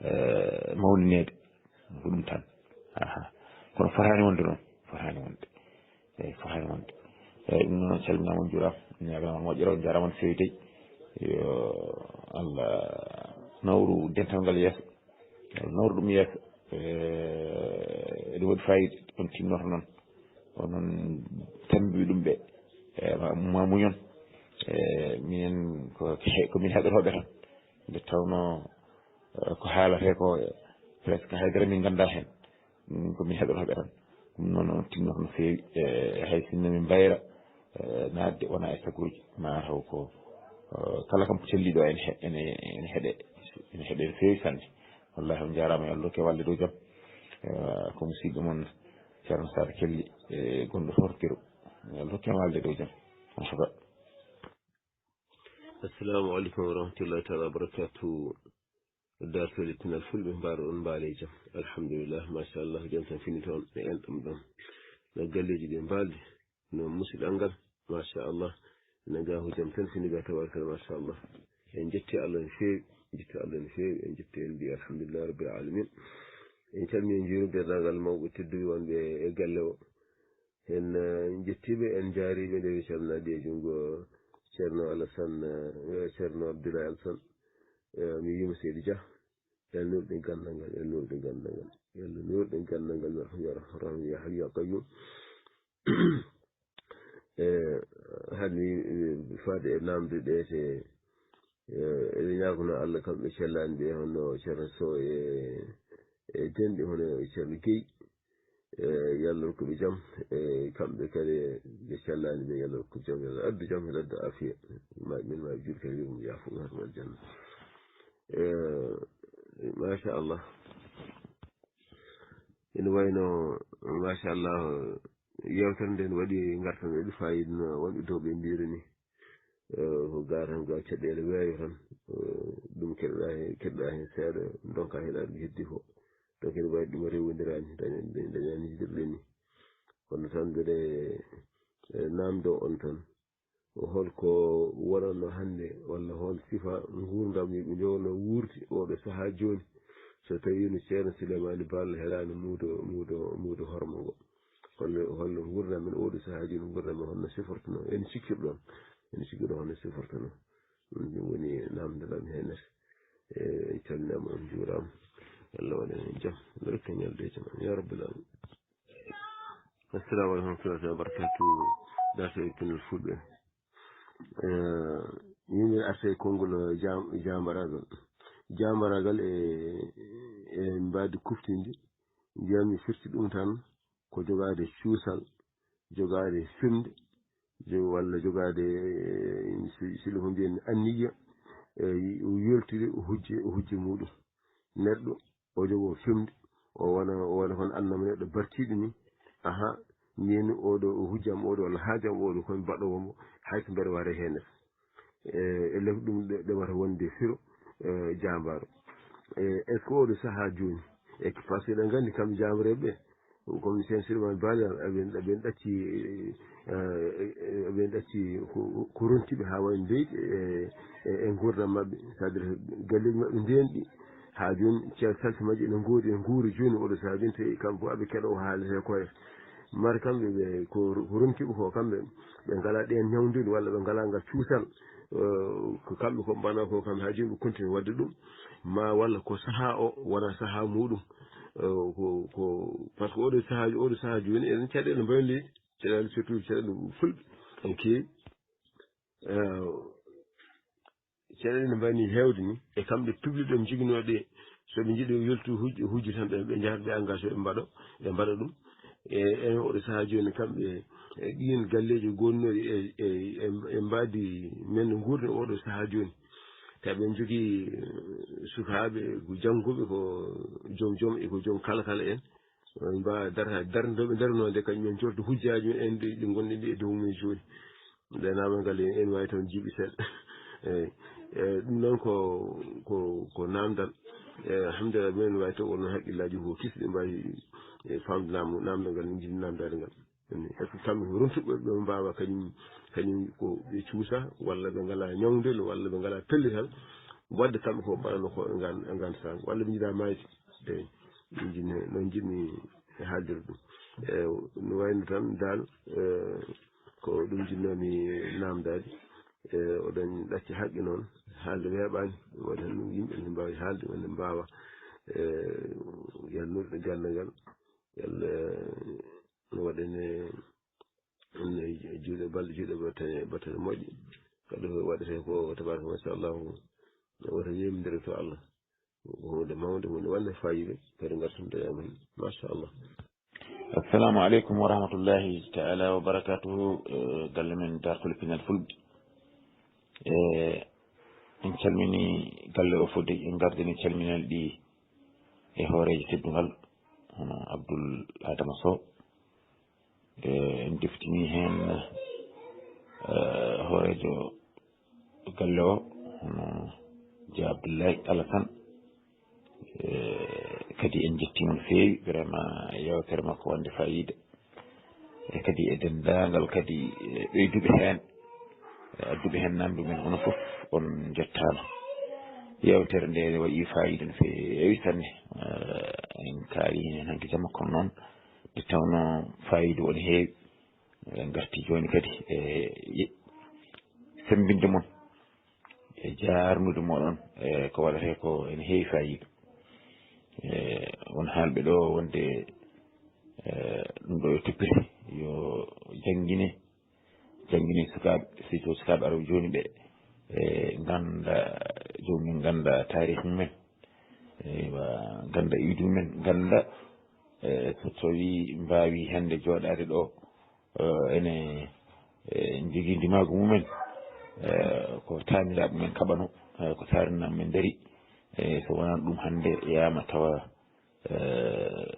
e, mawnineede. Ko ɗum tan. Aha. Kono fotaani wonde noon. Fotaani wonde. Eyi, fotaani wonde. Eyi, ɗum noon, calminaama, on njuuraama. Ñaagaama moƴƴere, on njaaraama no feewi dey. Yo Allah nawru dental ngal yeeso. Yo Allah nawru ɗum yeeso. E, eɗum waɗi faayiida, on tinnoto noon. Onon tambi ɗum ɓe. E, ma, ma muñon. E, minen ko, ko min heɗotooɓe tan. Nde tawnoo, e, ko haalatee ko, e, presque hay dara min nganndaa heen. Ɗum ko min heɗotooɓe tan. Ɗum noon, on tinnoto no feewi. E, hay sinno min mbayra, e, naatde wona e sagooji. Ma taw ko, e, kala kam ko selli ɗo ene he-, ene, ene heɗe, ene heɗe no feewi sanne. Wallahi, on njaaraama, yo Allah dokke walde dow jam. E, ko musidɗo mon Ceerno Saar Kelli, e, gonɗo Fortiro. Yo Allah dokke walde dow jam. Marhaba. Assalamu aleykum wa rahmatullahi taala wa barakatuh. Dartol e pinal fulɓe, mbaɗo on mbaale e jam. Alhamdulillah, machallah, jam tan fini toon e enɗam ɗam. No galleeji ɗi mbaaldi, no musidal ngal, machallah. No ga ko jam tan fini ga, tabarkalla, machallah. En jetti Allah no feewi, jetti Allah no feewi, en jetti, en mbi alhamdulillah rabbil alamin. En calmini, en njuurima denndaangal mawɓe tedduɓe wonɓe e galle o. En, eh, njettiiɓe, en njaariiɓe nde wi calminaade e junngo Ceerno Alassane, eh, Ceerno Abdoulaye Alassane. Eh, mi wiima Seydi Dia, yo Allah nuurɗin ganndal ngal, yo Allah nuurɗin ganndal ngal, yo Allah nuurɗin ganndal ngal, yo Allah, yo Allah, yo Allah, ya Hayyu ya Qayyum. Eh, hade mi, eh, faade e naamnde ɗe, te, eh, eɗen ñaagono Allah kamɓe cellaani ɓe, hono Ceerno Sow e, e denɗi, hono Ceerno Guèye. E, yo Allah rokku ɓe jam, e, kamɓe kadi ɓe cellaani ɓe, yo Allah rokku jam, yo Allah addu jam, yo Allah addu afiya. Ma, min ma ɓe juul kadi, wi'um yaafo, yo Allah aljanna. E, machallah. Ene wayno, machallah, yewtere nde ne waɗi ngartam, waɗi faayiida no wonɓe dow ɓe mbiiri ni. Eh, ko ga tan, ga caɗeele weeyo tan. Eh, ɗum keɗoɗa heen, keɗoɗa heen seeɗa, ndonka heɗaade ko heddi ko. Donc ene wawi ɗum rewondiraani, daña-, dañaani yiɗirde ni. Kono tan mbeɗe, eh, naamndo on tan, holko wonatno hannde, walla hol sifa nguurndam yimɓe nde wonno wuurti oɗo sahaa jooni? So tawiino Ceerno Souleymane Baal heɗaani muudo, muudo, muudo hormo ngo, holno, holno nguurndam men oɗo sahaa jooni, nguurndam men holno sifortono? En cikkirɗon Ene sigi ɗo hono sifirta no. Ɗum woni namdal am heen. E, en calminaama, on njuuraama. Yalla waɗan en jam. Rokka ñalde e jam. Ya Rabbal Alamin. Assalamu alaikum warahmatullahi wabarakatuh. Darto e pinal fulɓe. Eh, yimɓe arta e konngol jam-, jambaraagal. Jambaraagal e, e mbaadi kuftindi. Mbiyami firti ɗum tan ko jogaade cuusal, jogaade firnde, jo-, walla jogaade, eh, si, sila ko mbiyen anniya, eh, yoltude o hujje, o hujje muɗum. Neɗɗo o jogoo femde, o wona, o wona kono annama neɗɗo bartiiɗo ni. Aha, min oɗo o hujjam oɗo walla haajam oɗo komi baɗɗo wonmo, hay ko mbeɗa wara heen. E, e lef ɗum ɗe, ɗe wata wonde firo, e, jambaaro. E, est-ce que oɗo sahaa jooni? E, parce que eɗen nganndi kamɓe jambareeɓe ɓe, comme sen Souleymane Bali, eɓen, eɓen ɗacci, e, e, eɓen ɗacci ko, ko rontiɓe haa wayi leydi, e, e, e nguurndam maɓɓe, c'est-à-dire galleeji maɓɓe ndeenɗi, haa jooni, Ceerno Salti Majji ene ngoodi, ene nguuri jooni oɗo sahaa jooni, tawi kamɓe fof aɓe keɗoo o haalata e koye. Mara kamɓe ɓe ko, ko ronkiiɓe ko kamɓe, ɓe ngalaa ɗeen ñawnduli walla ɓe ngalaa ngal cuusal, eh, ko kamɓe ko mbaɗa ko kamɓe haa jooni ɓe continue waɗde ɗum. Ma walla ko sahaa o wonaa sahaa muɗum. Eh, ko, ko, par ce que oɗo sahaa, oɗo sahaa jooni eɗen caɗeele mbayi leydi, caɗeele surtout caɗeele fulɓe ene keewi. Eh, Caɗeele ne mbaɗi heewde ni, e kamɓe public ɓe joginooɓe, so ɓe njiɗi yoltu hujju, hujju tan ɓe, ɓe njahata, ɓe engagé, ɓe mbaɗa, ɓe mbaɗa ɗum. E, e oɗo sahaa jooni, kamɓe, e ɗiin galleeji gonnooɗi e, e, e, e mbaadi men nguurdi oɗo sahaa jooni. Tawi ɓe njogii, eh, sukaaɓe, ko jannguɓe, ko joom joom, e ko joom kala kala en. Ɓe mbaawa darta, darnde ɓe darnoo nde, kañum en jooɗo hujjaaji mumen en ɗi, ɗi ngonɗen ɗi e dow mum jooni. Nde naamnal ngal en, en waawi toon jiiɓi seeɗa. Eey. E, ɗum noon ko, ko, ko naamndal. E, alhamdulillah, minen waawi taw wonno hakkillaaji ko kisɗi mbaawi, e, faamde naam-, naamndal ngal, min njiɗi naamndaade ngal. Est-ce que kamɓe ko rontuɓe ɓe mbaawa kañum, kañum ko ɓe cuusa, walla ɓe ngalaa ñawndel, walla ɓe ngalaa pellital, waɗde kamɓe ko mbaɗano ko e ngaan, e ngaan saanga, walla ɓe njiɗaa maayde? Eey, min njiɗmi, noon njiɗmi e haaldude ɗum. E, no wayno tan, Daal, e, ko ɗum njiɗnoomi naamndaade. E, oɗon ɗacci haqqe noon, haalde weeɓaani, waɗi tan ɗum yimɓe ne mbaawi haalde, wonde mbaawa, e, yalnude gannde ngal, yalla no waɗane, ne juuɗe balɗe, juuɗe battane, battane moƴƴe. Kadi ko waɗetee ko, tabaraka machallah, wota yeemdire to Allah. Ko huunde mawnde, huunde wonde faayiida, kadi ngartum dañaama heen. Machallah. Assalamu aleykum wa rahmatullahi taala wa barakatuhu. Eh, galle men Dartol Pinal Fulɓe. Eh, en calmini galle o fof de, en gardini calminal ɗi e hooreejo teddungal, hono Abdoul Adama Sow. Eh, en deftini heen, eh, hooreejo galle o, hono Dia Abdoulaye Alassane. Eh, kadi en njettii mo no feewi, vraiment, yeewtere makko wonde faayiida. E kadi e denndaangal kadi, eh, ɓeyduɓe heen, eh, adduɓe heen naamnde mumen, onon fof on njettaama. Yeewtere nde ne waɗi faayiida no feewi sanne. Eh, en kaali heen hanki jamma, kono noon nde tawnoo faayiida o ne heewi. En ngartii jooni kadi e ye-, semmbinde mon e jaarnude mooɗon e ko waɗetee ko ene heewi faayiida. E, won haalɓe ɗo wonde, e, ɗum ɗo e toppite yo janngine, janngine sukaaɓe, surtout sukaaɓe arooɓe jooni ɓe, e, ngannda, joomum en ngannda taarih mumen, eywa, ngannda iwdi mumen, ngannda, e, so tawii mbaawi hannde jooɗaade ɗo, eh, ene, eh, njogii ndimaagu mumen, eh, ko taaniraaɓe men kaɓano, eh, ko taarnaaɓe men ndari, eh, so wonaa ɗum hannde yaama tawa, eh,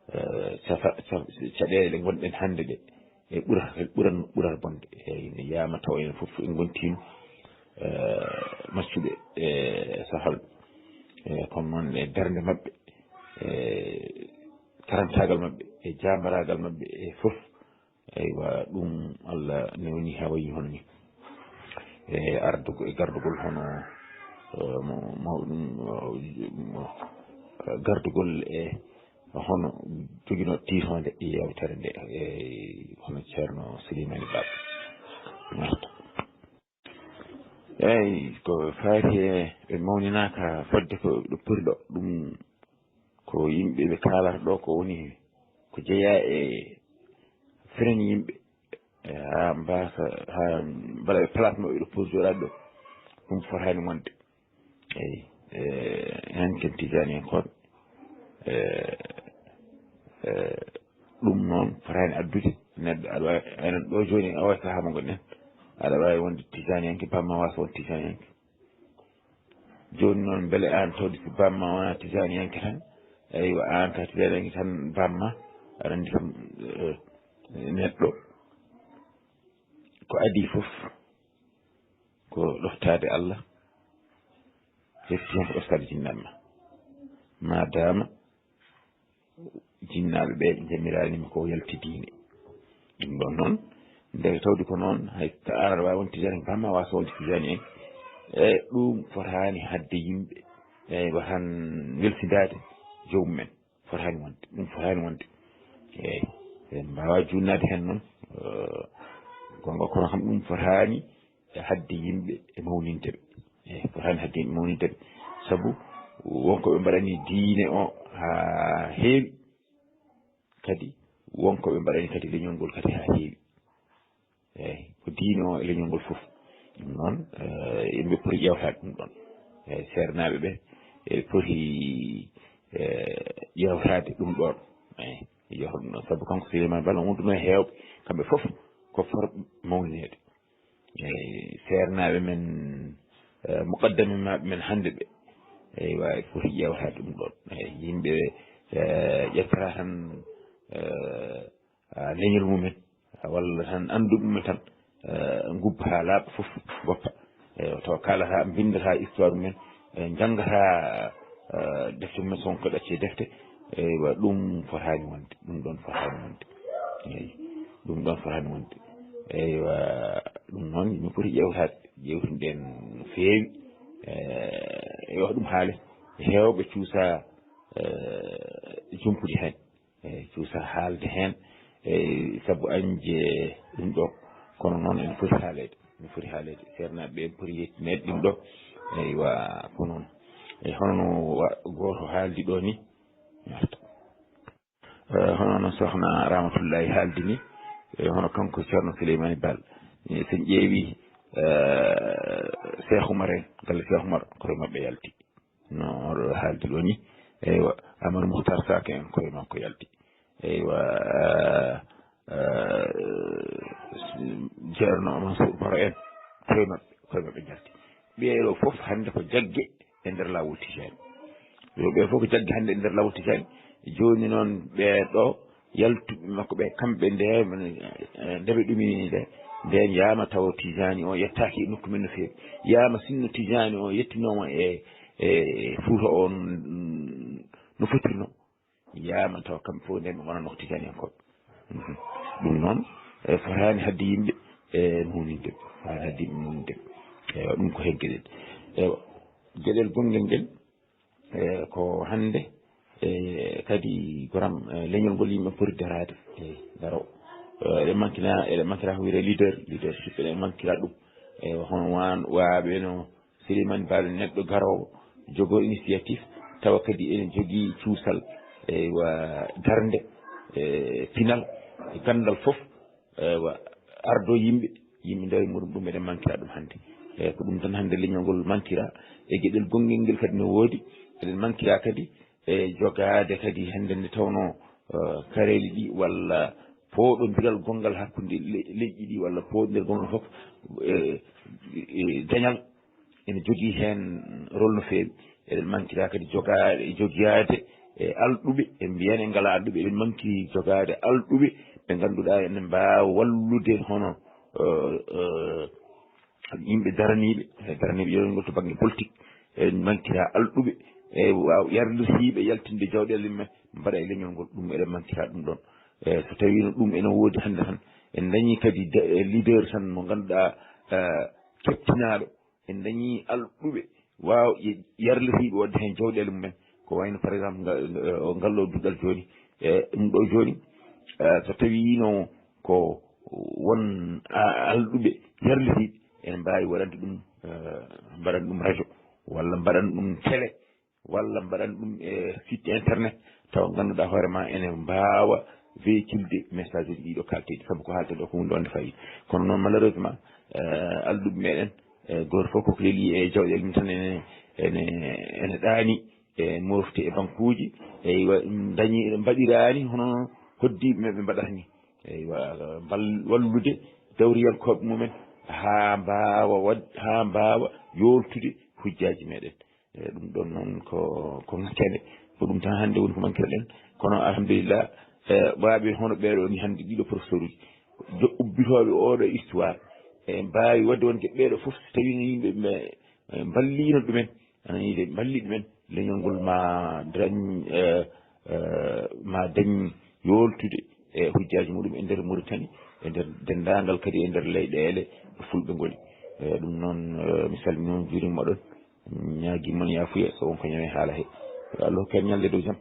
eh, cafa-, ca-, caɗeele ɗe ngonɗen hannde ɗe, e ɓura-, ɓuran-, ɓurata bonde. Eeyi, nde yaama tawa enen fof en ngontiino, eh, maccuɓe e safalɓe. Eh, kono noon e darnde maɓɓe, e karantaagal maɓɓe, e jaambaraagal maɓɓe, e fof, eywa, ɗum Allah newni haa wayi hono ni. E ardugo-, e gardugol hono, eh, mo-, mawɗum, eh, mo-, eh, gardugol e hono joginooɗo tiitoonde e yeewtere nde, e hono Ceerno Souleymany Ba. Merci. Eeyi, ko faati e ɓe mawninaaka fodde ko ɗo poti ɗo, ɗum ko yimɓe ɓe kaalata ɗo ko woni ko jeyaa e feren yimɓe, e haa mbaasa, haa mbaɗa ɓe place maɓɓe ɗo poti jooɗaade ɗo, ɗum fotaani wonde. Eeyi, e heen ken tijaaniyankooɓe, e, e, ɗum noon fotaani addude neɗɗo, aɗa waawi, enen ɗo jooni, oo sahaa mo ngonɗen, aɗa waawi wonde tijaaniyanke, bamma waasa won tijaaniyanke. Jooni noon, mbele aan tawde si bamma wonaa tijaaniyanke tan, eywa, aan ka tijaaniyanke tan bamma, aɗa anndi kam, eh, neɗɗo ko adii fof ko ɗoftaade Allah, hefti heen ko ɗoftaade jinnaaɓe ma. Maadaama jinnaaɓe ɓe njamiraani ma ko yalti diine. Ɗum ɗoon noon, nde tawde ko noon, hay so aan aɗa waawi won tijaani, bamma waasa wonde tijaani en. E ɗum fotaani haɗde yimɓe, e watan welsindaade joomum en. Fotaani wonde, ɗum fotaani wonde. Eeyi, en mbaawaa juutnaade heen noon, eh, goonga, kono kam ɗum fotaani e haɗde yimɓe e mawninde ɓe. Eeyi, fotaani haɗde yimɓe mawninde ɓe. Sabu won ko ɓe mbaɗani diine o haa heewi, kadi won ko ɓe mbaɗani kadi leñol ngol kadi haa heewi. Eeyi, ko diine o e leñol ngol fof. Ɗum noon, eh, yimɓe poti ƴeewtaade ɗum ɗoon. Eeyi, seernaaɓe ɓe, eɓe poti, eh, ƴeewtaade ɗum ɗoon. Eeyi, ƴeewta ɗum ɗoon. Sabu kanko Souleymane Baal, o wonduno e heewɓe, kamɓe fof ko fotɓe mawnineede. Eeyi, seernaaɓe men, eh, muqaddame maɓɓe men hannde ɓe, eywa, foti ƴeewtaade ɗum ɗoon. Eeyi, yimɓe, eh, ƴettata tan, eh, ah, leñol mumen, walla tan annduɓe mumen tan, eh, ngubba haa laaɓa fof, ngoppa. Eeyi, tawa kaalata, mbinndata histoire mumen, eh, njanngataa, eh, defte mumen, so won ko ɗacce defte. Eywa, ɗum fotaani wonde, ɗum ɗoon fotaani wonde. Eeyi, ɗum ɗoon fotaani wonde. Eywa, ɗum noon, yimɓe poti ƴeewtaade, ƴeewtinde en no feewi. Eh, eywa, ɗum haale, heewɓe cuusa, eh, jumpude heen. Eeyi, cuusa haalde heen, eeyi, sabu añde ɗum ɗo. Kono noon ene foti haaleede, ene foti haaleede. Seernaaɓe ɓe ene poti yettineede ɗum ɗo. Eywa, ko noon. Eeyi, hono no wa-, gooto haaldi ɗo ni, Marta. Eh, hono no Sohna Ramatullahi haaldi ni, eh, hono kanko Ceerno Souleymane Baal. Eh, so en ƴeewi, eh, Cheikh Oumar en, galle Cheikh Oumar, koye maɓɓe yalti. No oɗo haaldi ɗo ni, eywa, Amadou Mouhtar Saka en koye makko yalti. Eywa, eh, Ceerno Mansour Baro en koye maɓɓe, koye maɓɓe jalti. Ɓee ɗo fof hannde ko jagge e nder laawol Tijaani. Yo ɓee fof ko jagge hannde e nder laawol Tijaani. Jooni noon ɓee ɗo yaltuɓe makko ɓe, kamɓe nde, eh, nde ɓe ɗumini nde, nden yaama tawa Tijaani o yettaaki e nokku men no feewi. Yaama sinno Tijaani o yettinooma e, e Fuuta o, mm, no fotirno, yaama tawa kamɓe fof nden ɓe ngonatno ko Tijaaniyankooɓe. Mhm. Ɗum noon, e fotaani haɗde yimɓe, e mawninde, fotaani haɗde yimɓe mawninde. Eywa, ɗum ko heen geɗel. Eywa, geɗel gonngel ngel, e ko hannde, e kadi goram, e leñol ngol yimɓe poti daraade. E daro, e eɗen mankina, eɗen mankira ko wiyetee leader, leadership, eɗen mankira ɗum. E hono waan waaɓe no Souleymane Baal, neɗɗo garoowo, jogoo initiative, tawa kadi ene jogii cuusal, eywa, darnde, e pinal, e ganndal fof. Eywa, ardo yimɓe, yimɓe ndewa e muɗum, ɗum eɗen mankira ɗum hannde. Eyyi, ko ɗum tan hannde leñol ngol mankira, e geɗel gonngel ngel kadi no woodi, eɗen mankira kadi e jogaade kadi hannde nde tawnoo, eh, kareeli ɗi walla pooɗondiral gonngal hakkunde le-, leƴƴi ɗi walla pooɗondiral gonngal fof, eh, eh, dañal ene jogii heen rôle no feewi. Eɗen mankira kadi jogaade, jogiyaade e alɗuɓe, en mbiyan en ngalaa alɗuɓe, eɗen mankiri jogaade alɗuɓe ɓe ngannduɗaa ene mbaawa wallude hono, eh, eh, yimɓe daraniiɓe, e daraniiɓe leñol ngol to bannge politique, eɗen mankira alɗuɓe, e waaw yarlitiiɓe yaltinde jawɗeele mum en, mbaɗa e leñol ngol, ɗum eɗen mankira ɗum ɗoon. E so tawiino ɗum ene woodi hannde tan, en dañii kadi de-, e leader tan mo ngannduɗaa, eh, keptinaaɗo, en dañii alɗuɓe waaw ye-, yarlitiiɓe waɗde heen jawɗeele mum en, ko wayno par exemple nga-, nga-, ngal ɗo duɗal jooni, e ɗum ɗo jooni, eh, so tawiino ko won a-, alɗuɓe yarlitiiɓe, ene mbaawi waɗande ɗum mbaɗan ɗum radio, walla mbaɗan ɗum télé, walla mbaɗan ɗum e site internet, tawa ngannduɗaa hoore ma ene mbaawa véhiculde message uji ɗiɗo kalteeɗi, sabu ko haalten ɗo ko hunde wonde fayida. Kono noon, malheureusement, alɗuɓe meɗen, gooto fof koko leli e jawɗele mum tan ene ene ene ɗaani e mofte e bankuuji. Eywa, dañi mbaɗiraani hono hoddiiɓe men ɓe mbaɗata ni. Eywa, mbal wallude dawriyankooɓe mumen haa mbaawa waɗ haa mbaawa yooltude hujjaaji meɗen. E ɗum ɗon noon ko ko ngakkere, ko ɗum tan hannde woni ko manquereɗen. Kono alhamdulillah, e ɓaaɓe hono ɓeeɗo ni hannde, ɗiɗo professeur uji, jo ubbitooɓe oɗo histoire, e mbaawi waɗde wonde ɓeeɗo fof, so tawino yimɓe ɓe, e, mballino ɗumen, ana yiide mballi ɗumen, leñol ngol ma dañ, e, e, ma dañ yooltude e hujjaaji muɗum e nder Mauritanie, e nder denndaangal kadi e nder leyɗeele fulɓe ngoni. E ɗum noon, e, mi salmini on, juurima moɗon, ñaagi mon yaafuya, so won ko ñawe haala he. Allah hokki en ñalde dow jam.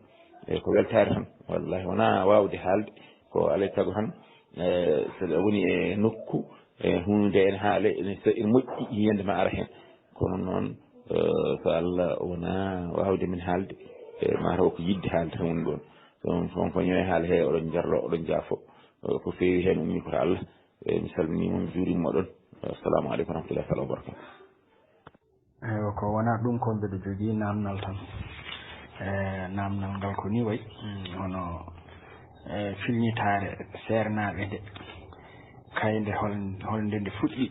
E ko weltaare tan, wallahi, wona waawde haalde, ko alay sago tan, e, so a woni e nokku, e, huunde ene haale, ene so ene moƴƴi, yiyande ma ara heen. Kono noon, e, so Allah wona waawde min haalde, e, mataw ko yiɗde haalde tan woni ɗoon. So on, so on ko ñawe haala he, oɗon jarlo, oɗon jaafo. E, ko feewi heen ummi ko to Allah. E, mi salmini mon, juurima moɗon. Assalamu aleykum wa rahmatullahi taala wa barakatuh. Eywa, ko wonaa ɗum ko mbeɗo jogii naamnal tan. E, naamnal ngal ko ni wayi, mm, hono, e, filñitaare seernaaɓe nde, kaynde hol, hol nde nde fuɗɗi?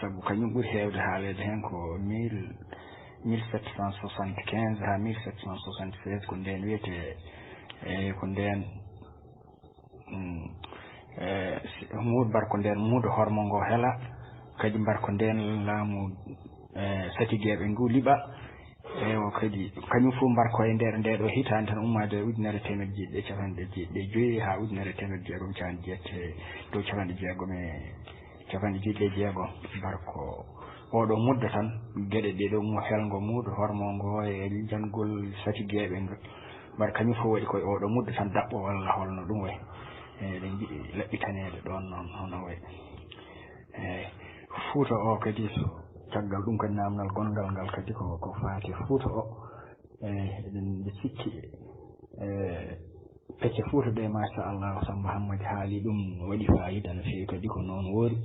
Sabu kañum ɓuri heewde haaleede heen ko mille, mille sept cent soixante-quinze haa mille sept cent soixante-seize, ko ndeen wiyetee, e, ko ndeen, mm, e, si-, muudo mbar ko ndeen muudo hormo ngo hela, kadi mbar ko ndeen laamu, e, satigeeɓe ngu liɓa. Eywa, kadi kañum fof mbar ko e nder ndee ɗoo hitaande tan, ummaade e ujunere teemedde jeeɗiɗi e capanɗe jeeɗiɗi e joy haa ujunere teemedde jeegom capanɗe jeetati, dow capanɗe jeegom e capanɗe jeeɗiɗi e jeegom. Mbar ko ooɗoo muddo tan, geɗe ɗee ɗoo, mu-, helngo muudo hormo ngo e jangol satigeeɓe ngo, mbar kañum fof waɗi ko e ooɗoo muddo tan daɓɓo walla holno ɗum wayi. E, eɗen njiɗi laɓɓitaneede ɗoon noon hono wayi. E, Fuuta o kadi, so caggal ɗum kadi, naamnal gonngal ngal kadi ko, ko faati Fuuta o. E, eɗen sikki, e, pecce Fuuta ɗe, machallah, Samba Hammadi haali ɗum, waɗi fayida no feewi kadi, ko noon woori.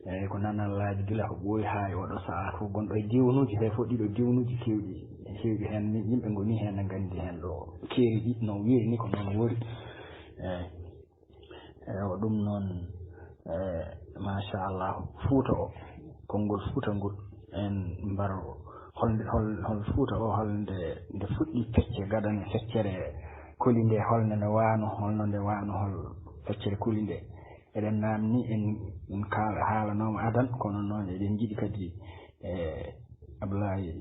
E, ko nanallaaji gila ko ɓooyi haa e oɗo sahaa fof, gonɗo e diwnuuji he fof, ɗiɗo diwnuuji keewɗi, heewɓe heen, yimɓe ngoni heen, ne nganndi heen ɗo keeri ɗi no wiiri ni, ko noon woori. E, Eywa, ɗum noon, e, machallah, Fuuta o, konngol Fuuta ngol, en mbaro hol, hol, hol Fuuta o, hol nde, nde fuɗɗi pecce gadane, feccere koli nde, hol nde nde waano, holno nde waano, hol feccere koli nde. Eɗen naamni, en, en kaala, haalanooma adan, kono noon eɗen njiɗi kadi, e, Ablaye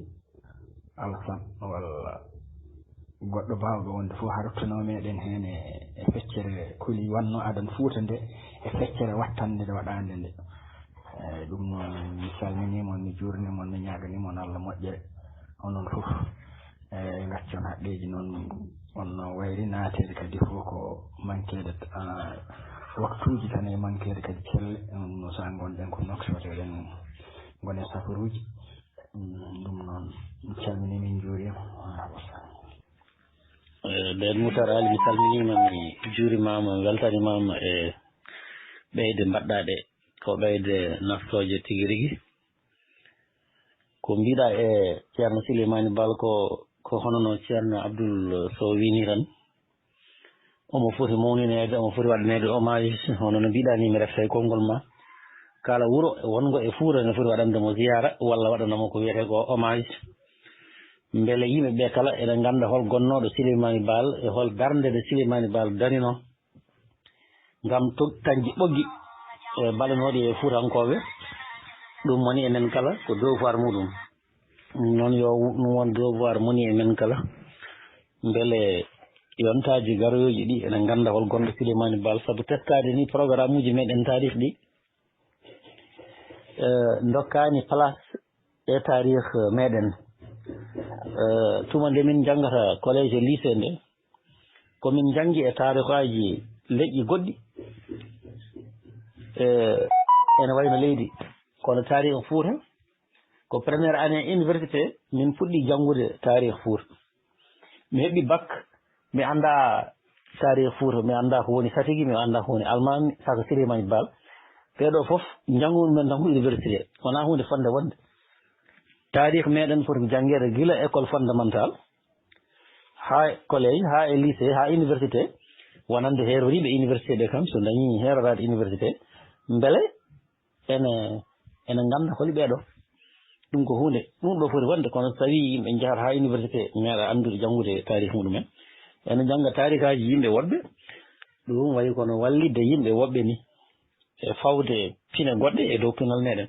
Alasan walla goɗɗo baawɗo wonde fof, haa ruttanoo meɗen heen e, e feccere koli wannoo adan Fuuta nde, e feccere wattande nde waɗaande nde. Eyyi, ɗum noon, mi salminiima on, mi juurniima on, mi ñaaganiima on Allah moƴƴere, onon fof. Eyyi, ngaccon haqqeeji noon, on no wayri naateede kadi fof ko manqueede, ah, waktuuji tan e manqueede kadi celle, no so ngonɗen ko Nouakchott, eɗen ngoni e safaruuji. Mm, ɗum noon, min calminii, min njuuriima. Waaleykum salam. Eh, Ɓeen Moutar Ali, mi salminiima, mi juurimaama, mi weltanimaama e ɓeyde mbaɗɗaa ɗe, ko ɓeyde naftooje tigi rigi. Ko mbiɗa e Ceerno Souleymany Baal ko, ko hono no Ceerno Abdoul Sow wiini tan. Omo foti mawnineede, omo foti waɗaneede hommage, hono no mbiɗaa ni, mi refta e konngol ma. Kala wuro wonngo e Fuuta ne foti waɗande mo ziyaara walla waɗana mo ko wiyetee ko hommage. Mbele yimɓe ɓe kala ene ngannda hol gonnooɗo Souleymany Baal e hol darnde nde Souleymany Baal daninoo ngam to-, tañde ɓoggi, e, baɗanooɗi e Fuutankooɓe. Ɗum woni e men kala ko devoir muɗum. Ɗum noon yo ɗum won devoir moni e men kala. Mbele yontaaji garoyooji ɗi ene ngannda hol gonɗo Souleymany Baal, sabu teskaade ni programme uji meɗen taarih ɗi, eh, ndokkaani place e taarih meɗen. Eh, tuma nde min njanngata collège e lycée nde, ko min njanngi e taarihaaji leƴƴi goɗɗi, eh, ene wayno leydi, kono taarih Fuuta, Ko première année université, min puɗɗi janngude taarih Fuuta. Mi heɓi bac, mi annda taarih Fuuta, mi annda ko woni satigi, mi annda ko woni almaami, saka Silimani Baal. Ɓee ɗoo fof njanngu men tan ko université. Wonaa huunde fotnde wonde. Taarih meɗen foti ko janngeede gila école fondamental, haa e collège, haa e lycée, haa université. Wonande heeroriiɓe université ɓe kam, so dañi heeroraade université, mbele ene, ene ngannda holi ɓee ɗoo. Ɗum ko huunde, ɗum ɗoo foti wonde, kono so tawii yimɓe njahata haa université, meeɗa anndude janngude taarih muɗumen. Ene njannga taarihaaji yimɓe woɗɓe, ɗum wayi kono wallitde yimɓe woɗɓe ni, e fawde pine goɗɗe e dow pinal meɗen.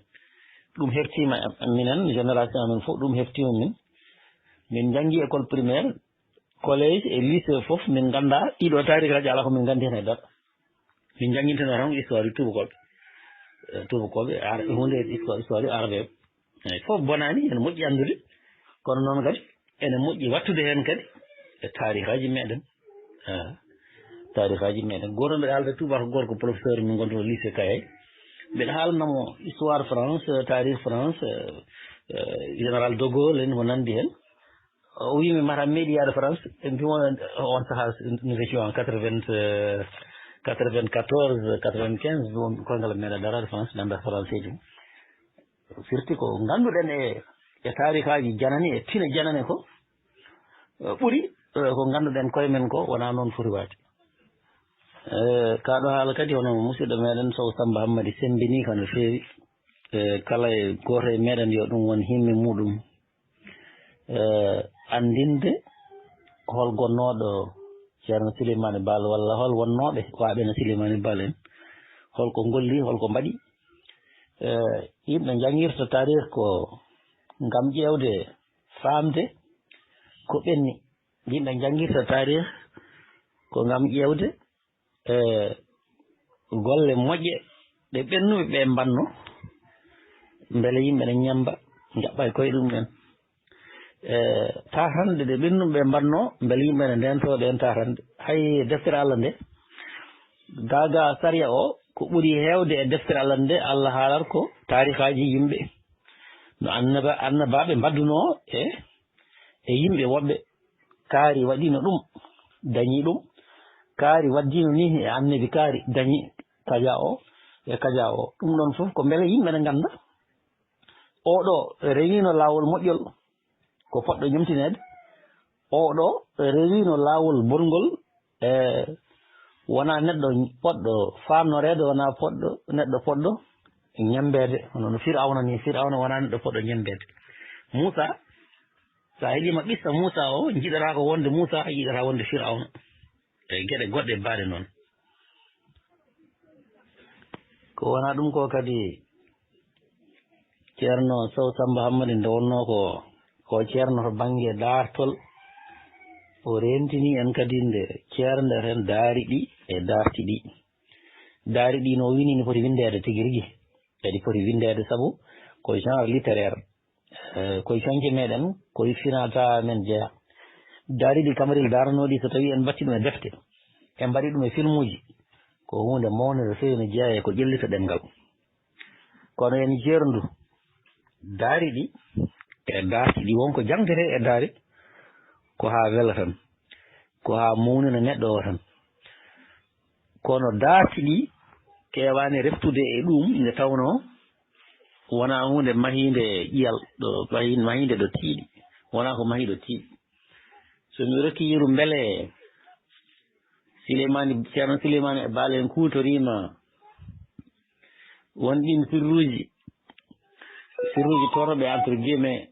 Ɗum heftiima minen, génération amen fof, ɗum heftiima min. Min njanngi école primaire, collège e lycée fof, min ngannda ɗiɗo taarihaaji, alaa ko min nganndi heen e dara. Min njannginteno tan histoire tuubakooɓe. Eh, tuubakooɓe, ar-, huunde histoire, histoire arabe. Eey, fof bonaani, ene moƴƴi anndude. Kono noon kadi, ene moƴƴi wattude heen kadi e taarihaaji meɗen. Ah, taarihaaji meɗen. Gooto mbiɗa haalda tuubaako gorko professeur, min ngonduno lycée Kayay. Mbiɗa haalnamo histoire France, taarih France, eh, eh, général de Gaulle en ko nanndi heen. O wiimi, "Mata meeɗi yaade France?" E mbimo, on sahaa, nous étions en quatre-vingts, euh, quatre-vingt-quatorze, quatre-vingt-quinze, ɗum koyngal meeɗa daraade France, nannda français ɗum. Firti ko ngannduɗen e, e taarihaaji janani, e pine janani ko, eh, ɓuri, eh, ko ngannduɗen koye men ko, wonaa noon foti waade. Eh, kaa ɗoo haala kadi, hono musidɗo meɗen Sow Samba Hammadi semmbinii ka no feewi. Eh, kala e gooto e meɗen yo ɗum won himme muɗum. Eh, anndinde hol gonnooɗo Ceerno Silimani Baal, walla hol wonnooɓe waaɓe no Silimani Baal en, hol ko ngolli, hol ko mbaɗi. Eh, yimɓe njangirta taarih ko ngam ƴeewde, faamde ko ɓenni. Yimɓe njangirta taarih ko ngam ƴeewde e golle moƴƴe ɗe ɓennuɓe ɓe mbanno, mbele yimɓe ne ñemmba, njaɓɓa e koye ɗum en. E taarande ɗe ɓennuɓe ɓe mbanno, mbele yimɓe ne ndento ɗen taarande. Hay deftere Allah nde, gaa gaa sariya o, ko ɓuri heewde e deftere Allah nde, Allah haalat ko taarihaaji yimɓe. No annaba-, annabaaɓe mbaddunoo e, e yimɓe woɓɓe. Kaari waɗiino ɗum, dañi ɗum. Kaari waɗdiino nii e annabi kaari, dañi kaja o e kaja o. Ɗum ɗon fof ko mbele yimɓe ne ngannda. Oɗo rewiino laawol moƴƴol, ko poɗɗo ñemtineede. Oɗo rewiino laawol bonngol, e wonaa neɗɗo poɗɗo faamnoreede, wonaa poɗɗo, neɗɗo poɗɗo ñemmbeede. Hono no Firawna nii, Firawna wonaa neɗɗo poɗɗo ñemmbeede. Muusa, so a heɗiima qissa Muusa o, njiɗataa ko wonde Muusa, a yiɗataa wonde Firawna. E geɗe goɗɗe baaɗe noon. Ko wonaa ɗum ko kadi, Ceerno Sow Samba Hammadi nde wonnoo ko, ko ceerno to bannge daartol, o reentinii en kadi nde ceernde heen daari ɗi e daarti ɗi. Daari ɗi no o wiyi ni, no poti winndeede tigi rigi. Kadi poti winndeede sabu ko genre littéraire. Eh, koye coñce meɗen, koye finata men jeya. Daari ɗi Kamaril daaranoo ɗi, so tawii en mbaɗti ɗum e defte, en mbaɗi ɗum e filmuuji, ko huunde mawnde no feewi, no jeyaa e ko ƴellita ɗemngal. Kono en ceerndu daari ɗi e daarti ɗi, won ko jangtete e daari, ko haa wela tan, ko haa mawnina neɗɗo o tan. Kono daarti ɗi keewaani reftude e ɗum, nde tawnoo wonaa huunde mahiinde ƴiyal, ɗo mahi-, mahiinde ɗo tiiɗi, wonaa ko mahi ɗo tiiɗi. So mi rokki yeru, mbele Sileymani, Ceerno Sileymani e Baal en kuutoriima won ɗiin sirruuji, sirruuji tooruɓe, entre guillemets,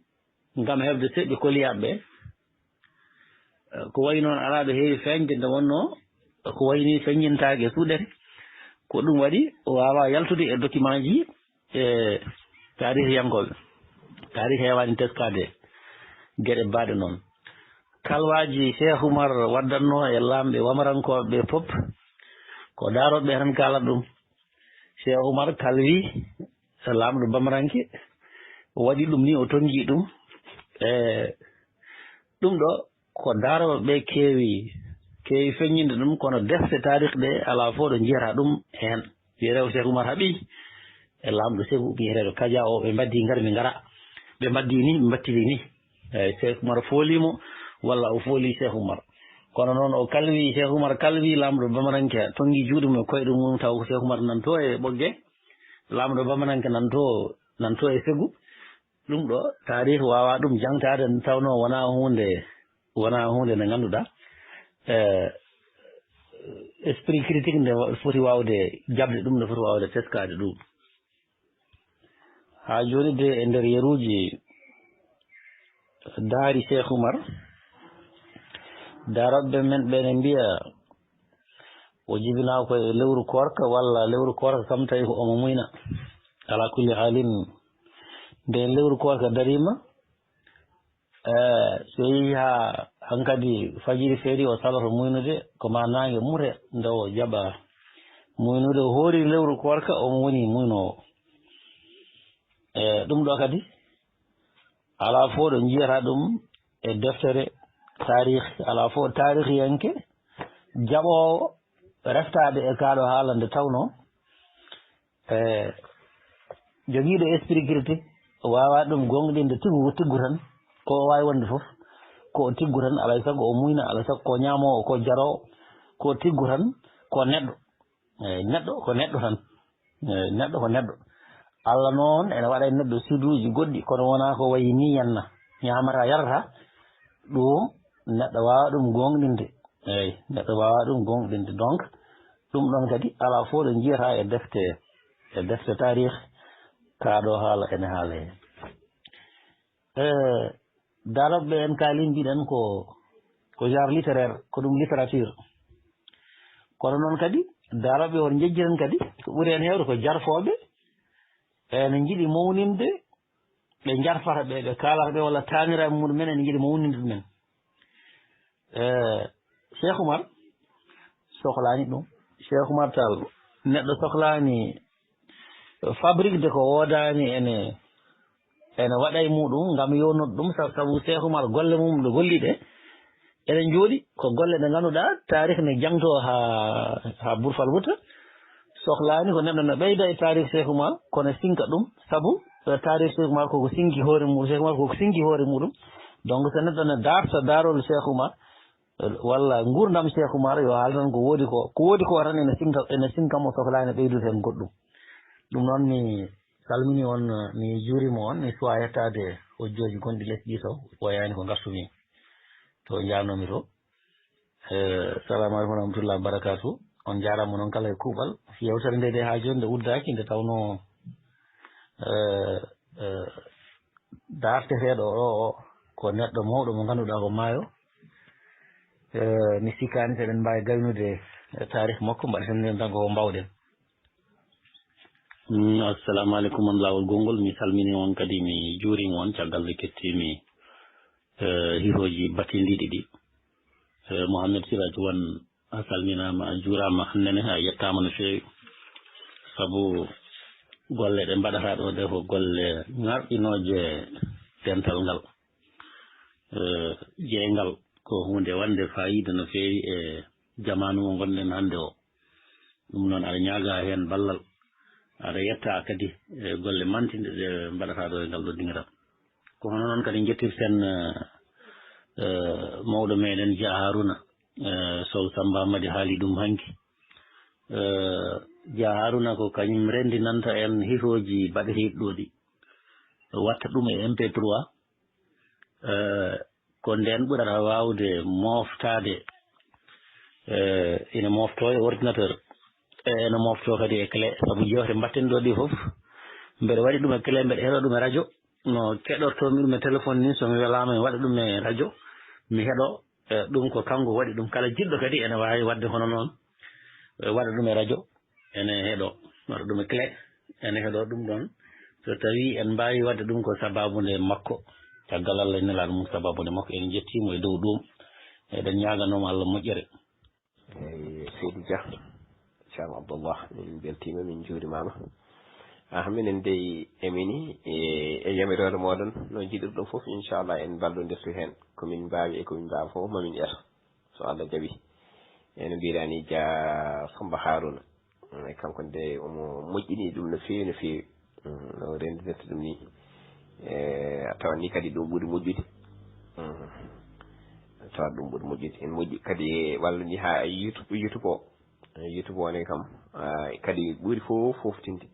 ngam heɓde seɓɓe koliyaɓe ɓe. Eh, ko wayi noon alaa ɗo heewi feeñde, nde wonnoo ko wayi nii feññintaake e suuɗere. Ko ɗum waɗi o waawaa yaltude e document ji e taarihiyankooɓe. Taarih heewaani teskaade geɗe baaɗe noon. Kalwaaji Cheikh Oumar waddannoo e laamɓe wamarankooɓe ɓe fof, ko daarooɓe ɓe tan kaalata ɗum. Cheikh Oumar kalwi, laamɗo Bamaranke, o waɗi ɗum ni, o tonngi ɗum. E ɗum ɗo ko daarooɓe ɓe keewi, keewi feññinde ɗum, kono defte taarih ɗe alaa fof ɗo njiyata ɗum heen. Wiyetee ko Cheikh Oumar haɓi e laamɗo Segu, wiyeteeɗo Kaja o, ɓe mbaddi ngar mi ngara. ɓe mbaɗdi ni, ɓe mbattiri ni. Eyi, Cheikh Oumar fooli mo, walla o fooli Cheikh Oumar. Kono noon o kalwi, Cheikh Oumar kalwi laamɗo Bamaranke, tonngi juuɗe mum e koyɗe mum, taw ko Cheikh Oumar nan to e ɓogge, laamɗo Bamaranke nan to, nan to e segu. Ɗum ɗo, taarih waawaa ɗum jaŋtaade, nde tawnoo wonaa huunde, wonaa huunde nde ngannduɗaa, eh, esprit critique nde wa-, foti waawde jaɓde ɗum, nde foti waawde teskaade ɗum. Haa jooni de, e nder yeruuji daari Cheikh Oumar, daarooɓe men ɓe ne mbiya o jibinaa ko e lewru koorka, walla lewru koorka kam tawi ko omo muyna. Alaa kulli haalin, nden lewru koorka dariima, eh, so yehi haa hankadi fajiri feeri, o saloto muynude, ko ma naange mure nde o jaɓa muynude. O hoori lewru koorka, omo woni muynoowo. Eh, ɗum ɗo kadi, alaa fof ɗo njiyata ɗum e deftere taarih, alaa fof taarihiyanke jaɓoowo reftaade e kaa ɗo haala nde tawnoo, e jogiiɗo esprit critique, o waawaa ɗum goongɗinde tiggu, tiggu tan, ko o waawi wonde fof, ko o tiggu tan, alaa e sago o muyna, alaa e sago ko ñaamoowo, ko jaroowo, ko tiggu tan, ko neɗɗo. Eyi, neɗɗo ko neɗɗo tan. Eyi, neɗɗo ko neɗɗo. Allah noon ene waɗa e neɗɗo siduuji goɗɗi, kono wonaa ko wayi nii henna. Ñaamata, yarata, ɗum neɗɗo waawaa ɗum goongɗinde. Eyi, neɗɗo waawaa ɗum goongɗinde. Donc, ɗum ɗoon kadi alaa fof ɗo njiyata e defte, e defte taarih, kaa ɗo haala ene haala heen. Eh, daarooɓe en kaalii mbiɗen ko, ko genre littéraire, ko ɗum littérature. Kono noon kadi, daarooɓe on njejjiren kadi, ko ɓuri heen heewde ko jarfooɓe, ene njiɗi mawninde ɓe njarfata ɓe, ɓe kaalata ɓe, walla taaniraaɓe mumen ene njiɗi mawninde ɗumen. Eh, Cheikh Oumar sohlaani ɗum. Cheikh Oumar Tall, neɗɗo sohlaani fabrique de ko woodaani ene, ene waɗa e muɗum ngam yewnude ɗum, sa-, sabu Cheikh Oumar golle mum ɗo golli ɗe, ene njooɗi ko golle ɗe ngannduɗaa taarih ne jangto haa, haa Burfal Fuuta. Sohlaani ko neɗɗo ne ɓeyda e taarih Cheikh Oumar, kono sinka ɗum, sabu, eh, taarih Cheikh Oumar koko sinki hoore mum, Cheikh Oumar koko sinki hoore muɗum. Donc, so neɗɗo ne daarta daarol Cheikh Oumar, walla nguurndam Cheikh Oumar, yo haal tan ko woodi ko, ko woodi ko tan ene sinka, ene sinka mo, sohlaani ɓeydude heen goɗɗum. Ɗum noon mi salmini on, mi juurima on, mi suwa yettaade hojjooji gonɗi les ɗi so ɓooyaani ko ngartumi to njaarnomi to. Eh, salamu aleykum wa rahmatullah wa barakatuh. On njaaraama noon kala e kuuɓal. Yewtere nde de haa jooni nde uddaaki, nde tawnoo, eh, eh, daarteteeɗo o, o ko neɗɗo mawɗo mo ngannduɗaa ko maayo. Eh, mi sikkaani so eɗen mbaawi gaynude, eh, taarih makko, mbaɗeten ndeen tan ko mbaawɗen. Mm, assalamu aleykum, on laawol gonngol. Mi salmini on kadi, mi juurima on caggal nde kettiimi, eh, hirooji batindiiɗi ɗi. Eh, Mohamed Siraj Wan, a salminaama, a juuraama, hannde ne a yettaama no feewi. Sabu golle ɗe mbaɗataa ɗo ɗe ko golle ŋarɗinooje dental ngal. Eh, jeeyngal ko huunde wonde faayiida no feewi e jamaanu mo ngonɗen hannde o. Ɗum noon, aɗa ñaagaa heen ballal, aɗa yettaa kadi e golle mantinɗe ɗe mbaɗataa ɗo e ngal ɗo dingiral. Ko hono noon kadi njettirten, eh, eh, mawɗo meɗen Dia Haruna, eh, Sow Samba Madi haali ɗum hanki. Eh, Dia Haruna ko kañum renndinanta en hitooji baɗeteeɗi ɗo ɗi. Watta ɗum e M P trois, eh, ko ndeen ɓurata waawde mooftaade, eh, ina mooftoo e ordinateur, e ina mooftoo kadi e clé, sabu jeewte mbaɗten ɗo ɗi fof, mbeɗa waɗi ɗum e clé, mbeɗa heɗoo ɗum e radio, no keɗortoo mi ɗum e téléphone ni, so mi welaama mi waɗa ɗum e radio, mi heɗoo, eh, ɗum ko kanko waɗi ɗum. Kala jiɗɗo kadi ene waawi waɗde hono noon, eh, waɗa ɗum e radio, ene heɗoo, waɗa ɗum e clé, ene heɗoo ɗum ɗoon. So tawii en mbaawi waɗde ɗum ko sabaabu nde makko, caggal Allah e nelaaɗo mum, sabaabu nde makko, en njettii mo e dow ɗum. Eɗen ñaaganoo mo Allah moƴƴere. Eyi, Seydi Dia, Thiam Abdallah, min mbeltiima, min njuurimaama. Ah, minen dey, emini e, e yamiroore mooɗon, no njiɗirɗon fof, inchallah, en mballondirtu heen. Ko min mbaawi e ko min mbaawa fof, ma min eto, so Allah jaɓi. E no mbiɗaa ni, Dia Samba Haruna, eh, kanko nde omo moƴƴini ɗum no feewi, no feewi. Mm, no renndinirta ɗum ni. E, a tawat ni kadi ɗum ɓuri moƴƴude. Mhm. A tawat ɗum ɓuri moƴƴude. Ene moƴƴi kadi, walla ni ha YouTube, YouTube o. E, YouTube o ne kam, a, kadi ɓuri fof foftinde.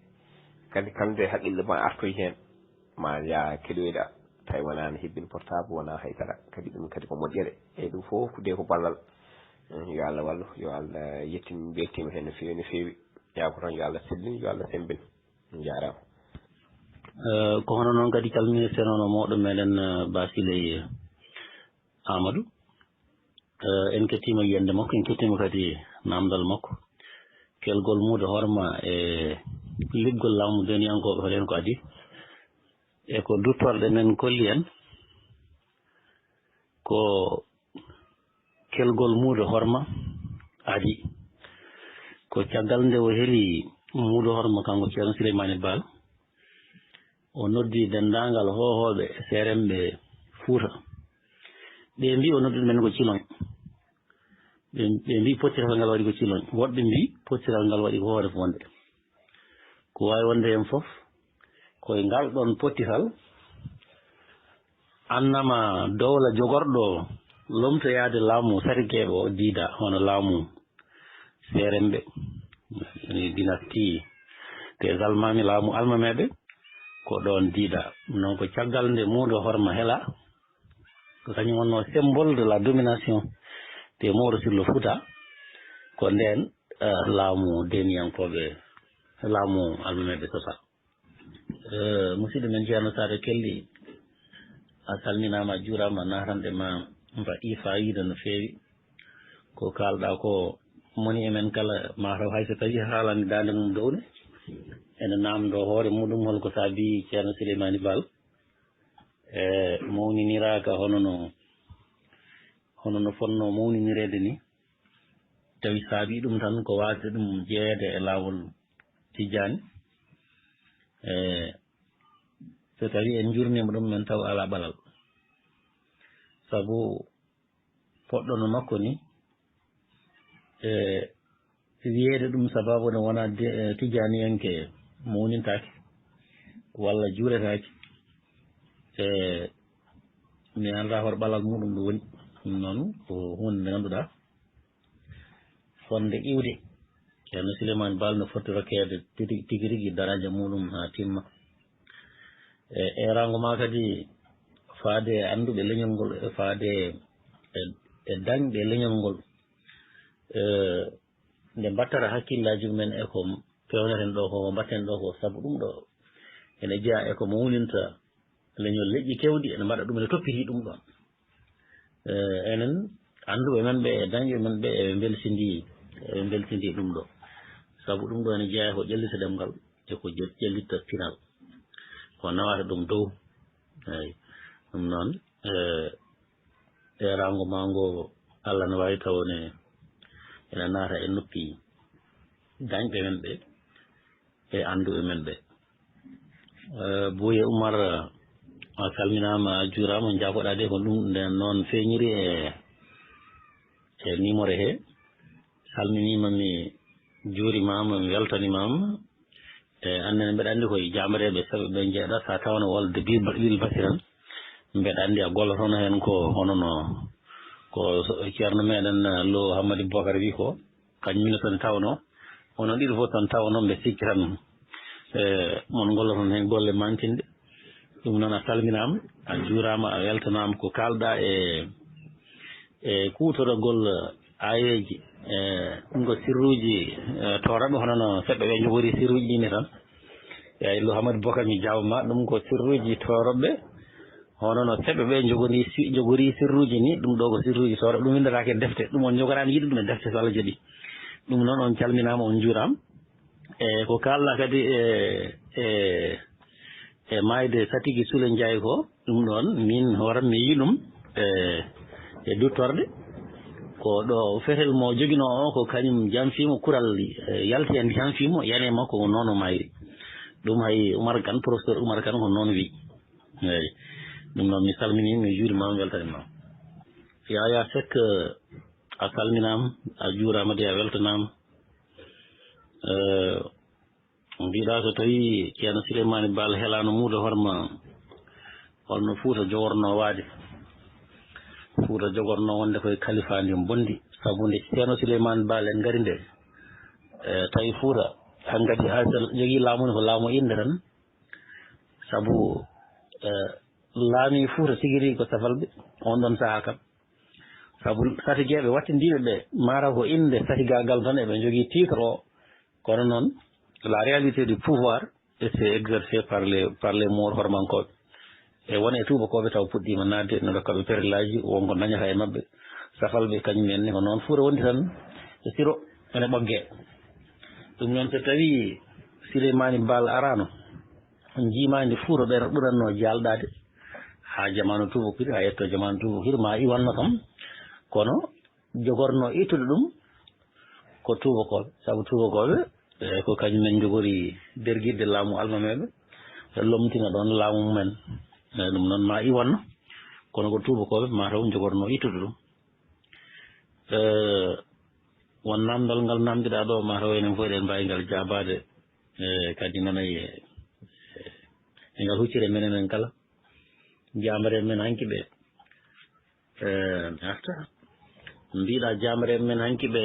Kadi kala nde haqqille ma artoy heen, ma yaa keɗoyɗa, tawi wona ne hebbin portable, wona hay dara. Kadi ɗum kadi ko moƴƴere. E ɗum fof ko de ko ballal. Mm, yo Allah wallu, yo Allah yettin, mbeltima heen no feewi, no feewi. Yaa ko toon yo Allah sellin, yo Allah sembin. Njaaraama. Eh, ko hono noon kadi calminirten hono mawɗo meɗen, eh, Basiley Amadou. Eh, en kettiima yiyannde makko, en kettiima kadi naamndal makko. Kelgol muudo horma e liggol laamu deniyankooɓe hoto en ko adii. E ko duttorɗe men kolli en. Ko kelgol muudo horma adii. Ko caggal nde o heli muudo horma kanko Ceerno Sileymaani Baal, o noddi denndaangal hoohooɓe seeremɓe Fuuta. Ɓe mbi o noddude men ko Ciloñ. Ɓe, ɓe mbi pottiral ngal waɗi ko Ciloñ. Woɗɓe mbi pottiral ngal waɗi ko Hoore Fonde. Ko waawi wonde heen fof, ko e ngal ɗoon pottiral, annama dowla jogorɗo lomtoyaade laamu sarigeeɓe o diida, hono laamu seeremɓe, woni dynastie des Almaami, laamu almameeɓe, ko ɗoon diida. Noon ko caggal nde muudo horma hela, ko kañum wonnoo symbole de la domination des Moro sur le Fouta, ko ndeen, eh, laamu deniyankooɓe, laamu almameeɓe sosa. Eh, musidɗo men Ceerno Saare Kelli, a salminaama, a juuraama, naatande ma mbaɗi faayiida no feewi. Ko kaalɗaa ko, moni e men kala, maa taw hay so tawii haalani daande mum downe, ene naamndoo hoore muɗum hol ko saabii Ceerno Sileymaani Baal, e, mawniniraaka hono no, hono no fonnoo mawninireede ni. Tawi saabii ɗum tan ko waasde ɗum jeyeede e laawol Tijjaani. E, so tawii en njurniima ɗum, men taw alaa ɓalal. Sabu poɗɗo no makko ni, e, wiyeede ɗum sababu ne wona de-, e, Tijjaaniyanke mawnintaake walla juuretaake. E, mi anndaa hol ɓalal muɗum ɗo woni. Ɗum noon ko huunde nde ngannduɗaa, fotnde iwde. Ceerno Sileymaani Baal no foti rokkeede tigi, tigi rigi daraja muɗum haa timma. E, eeraango ma kadi faade e annduɓe leñol ngol, e faade e, e dañɓe leñol ngol. E, nde mbattata hakkillaaji mumen e ko peewneten ɗo ko, ko mbatten ɗo ko, sabu ɗum ɗo ene jeyaa e ko mawninta leñol, leƴƴi keewɗi ene mbaɗa ɗum, ene toppiti ɗum ɗoon. E, enen annduɓe men ɓe e dañɓe men ɓe eɓe mbeltindii, eɓe mbeltindii ɗum ɗo. Sabu ɗum ɗo ene jeyaa ko ƴellita ɗemngal e ko je-, ƴellita pinal. Ko nawata ɗum dow. Eey. Ɗum noon, e, eeraango ma ngo, Allah no waawi taw ne ene naata e noppi dañɓe men ɓe e annduɓe men ɓe. Eh, Buuye Umar, a salminaama, a juuraama, njaafoɗaa de ko ɗum nden noon feeñiri e, e nimore he. Salminiima, mi juurimaama, mi weltanimaama. E, annen mbeɗa anndi koye jaambareeɓe saɓe ɓe njeeɗa, so a tawno wol de bil, bil basiran, mbeɗa anndi a gollotono heen ko hono no, ko so-, ceerno meɗen, eh, Lo Hammadi Bokar wi ko, kañum ne tan tawno, onon ɗiɗo fof tan tawno mbe sikki tan, eh, mon ngolloton heen golle mantinɗe. Ɗum noon a salminaama, a juuraama, a weltanaama ko kaalɗa e, e kuutoragol aayeeji, e ɗum ko sirruuji, e, tooraɓe hono no seɓɓe ɓe njogori sirruuji ɗi ne tan. Eeyi, Lo Hammadi Bokar mi jaabama, ɗum ko sirruuji tooraɓe hono no seɓɓe ɓe njogori si-, njogori sirruuji ni, ɗum ɗo ko sirruuji tooraɓe, ɗum winndataake e defte, ɗum on njogoraani yiɗde ɗum e defte so Allah jaɓi. Ɗum noon on calminaama, on njuuraama. E ko kaalɗa kadi e, e, e maayde Satigi Sule Njaay ko, ɗum ɗoon min hooram mi yii ɗum e, e duttorɗe. Ko ɗo fetel mo joginoo o, ko kañum janfiimo kural, e, yalti en janfiimo, yani e makko ko noon o mayri. Ɗum hay Umar Kan, professeur Umar Kan ko noon wi. Eeyi. Ɗum noon mi salminii, mi juurimaama, mi weltanimaama. Yaya Seck, a salminaama, a juuraama de, a weltanaama. Eh, mbiɗa so tawi Ceerno Sileymaani Baal helaano muudo horma, Holno Fuuta jogorno waade? Fuuta jogorno wonde koye kalifaandi bonndi. Sabu nde Ceerno Suleymaan Baal en ngari nde, e, tawi Fuuta hankadi hay so jogii laamu ne ko laamu innde tan. Sabu, e, laami Fuuta tigi rigi ko safalɓe on ɗon sahaa kam. Sabu satigeeɓe wattindiiɓe ɓe, mara ko innde satigaagal tan eɓe njogii titre o. Kono noon, la réalité du pouvoir, et c'est exercé par les, par les Moor hormankooɓe. E won e tuubakooɓe taw puɗɗiima naatde, no ndokkaɓe perlaaji, won ko dañata e maɓɓe. Safalɓe kañum en ne ko noon Fuuta wondi tan e siro, ene ɓoggee. Ɗum noon, so tawii Sileymaani Baal araano, on njiimaani Fuuta ɓe no ɓuratnoo jaalɗaade haa jamaanu tuubakiri, haa yetto jamaanu tuubakiri, ma iwanno kam. Kono jogorno ittude ɗum ko tuubakooɓe, sabu tuubakooɓe, e, ko kañum en njogori dergirde laamu almameeɓe, e, lomtina ɗoon laamu mumen. E, ɗum noon ma iwanno, kono ko tuubakooɓe mataw njogorno ittude ɗum. E, won namdal ngal namdiɗaa ɗo, mataw enen fof eɗen mbaawi ngal jaabaade, e, kadi noon e, e, e ngal huccire men enen kala. Jaamre men hanki ɓe. Eh, mi arta. Mbiɗa jaamre men hanki ɓe,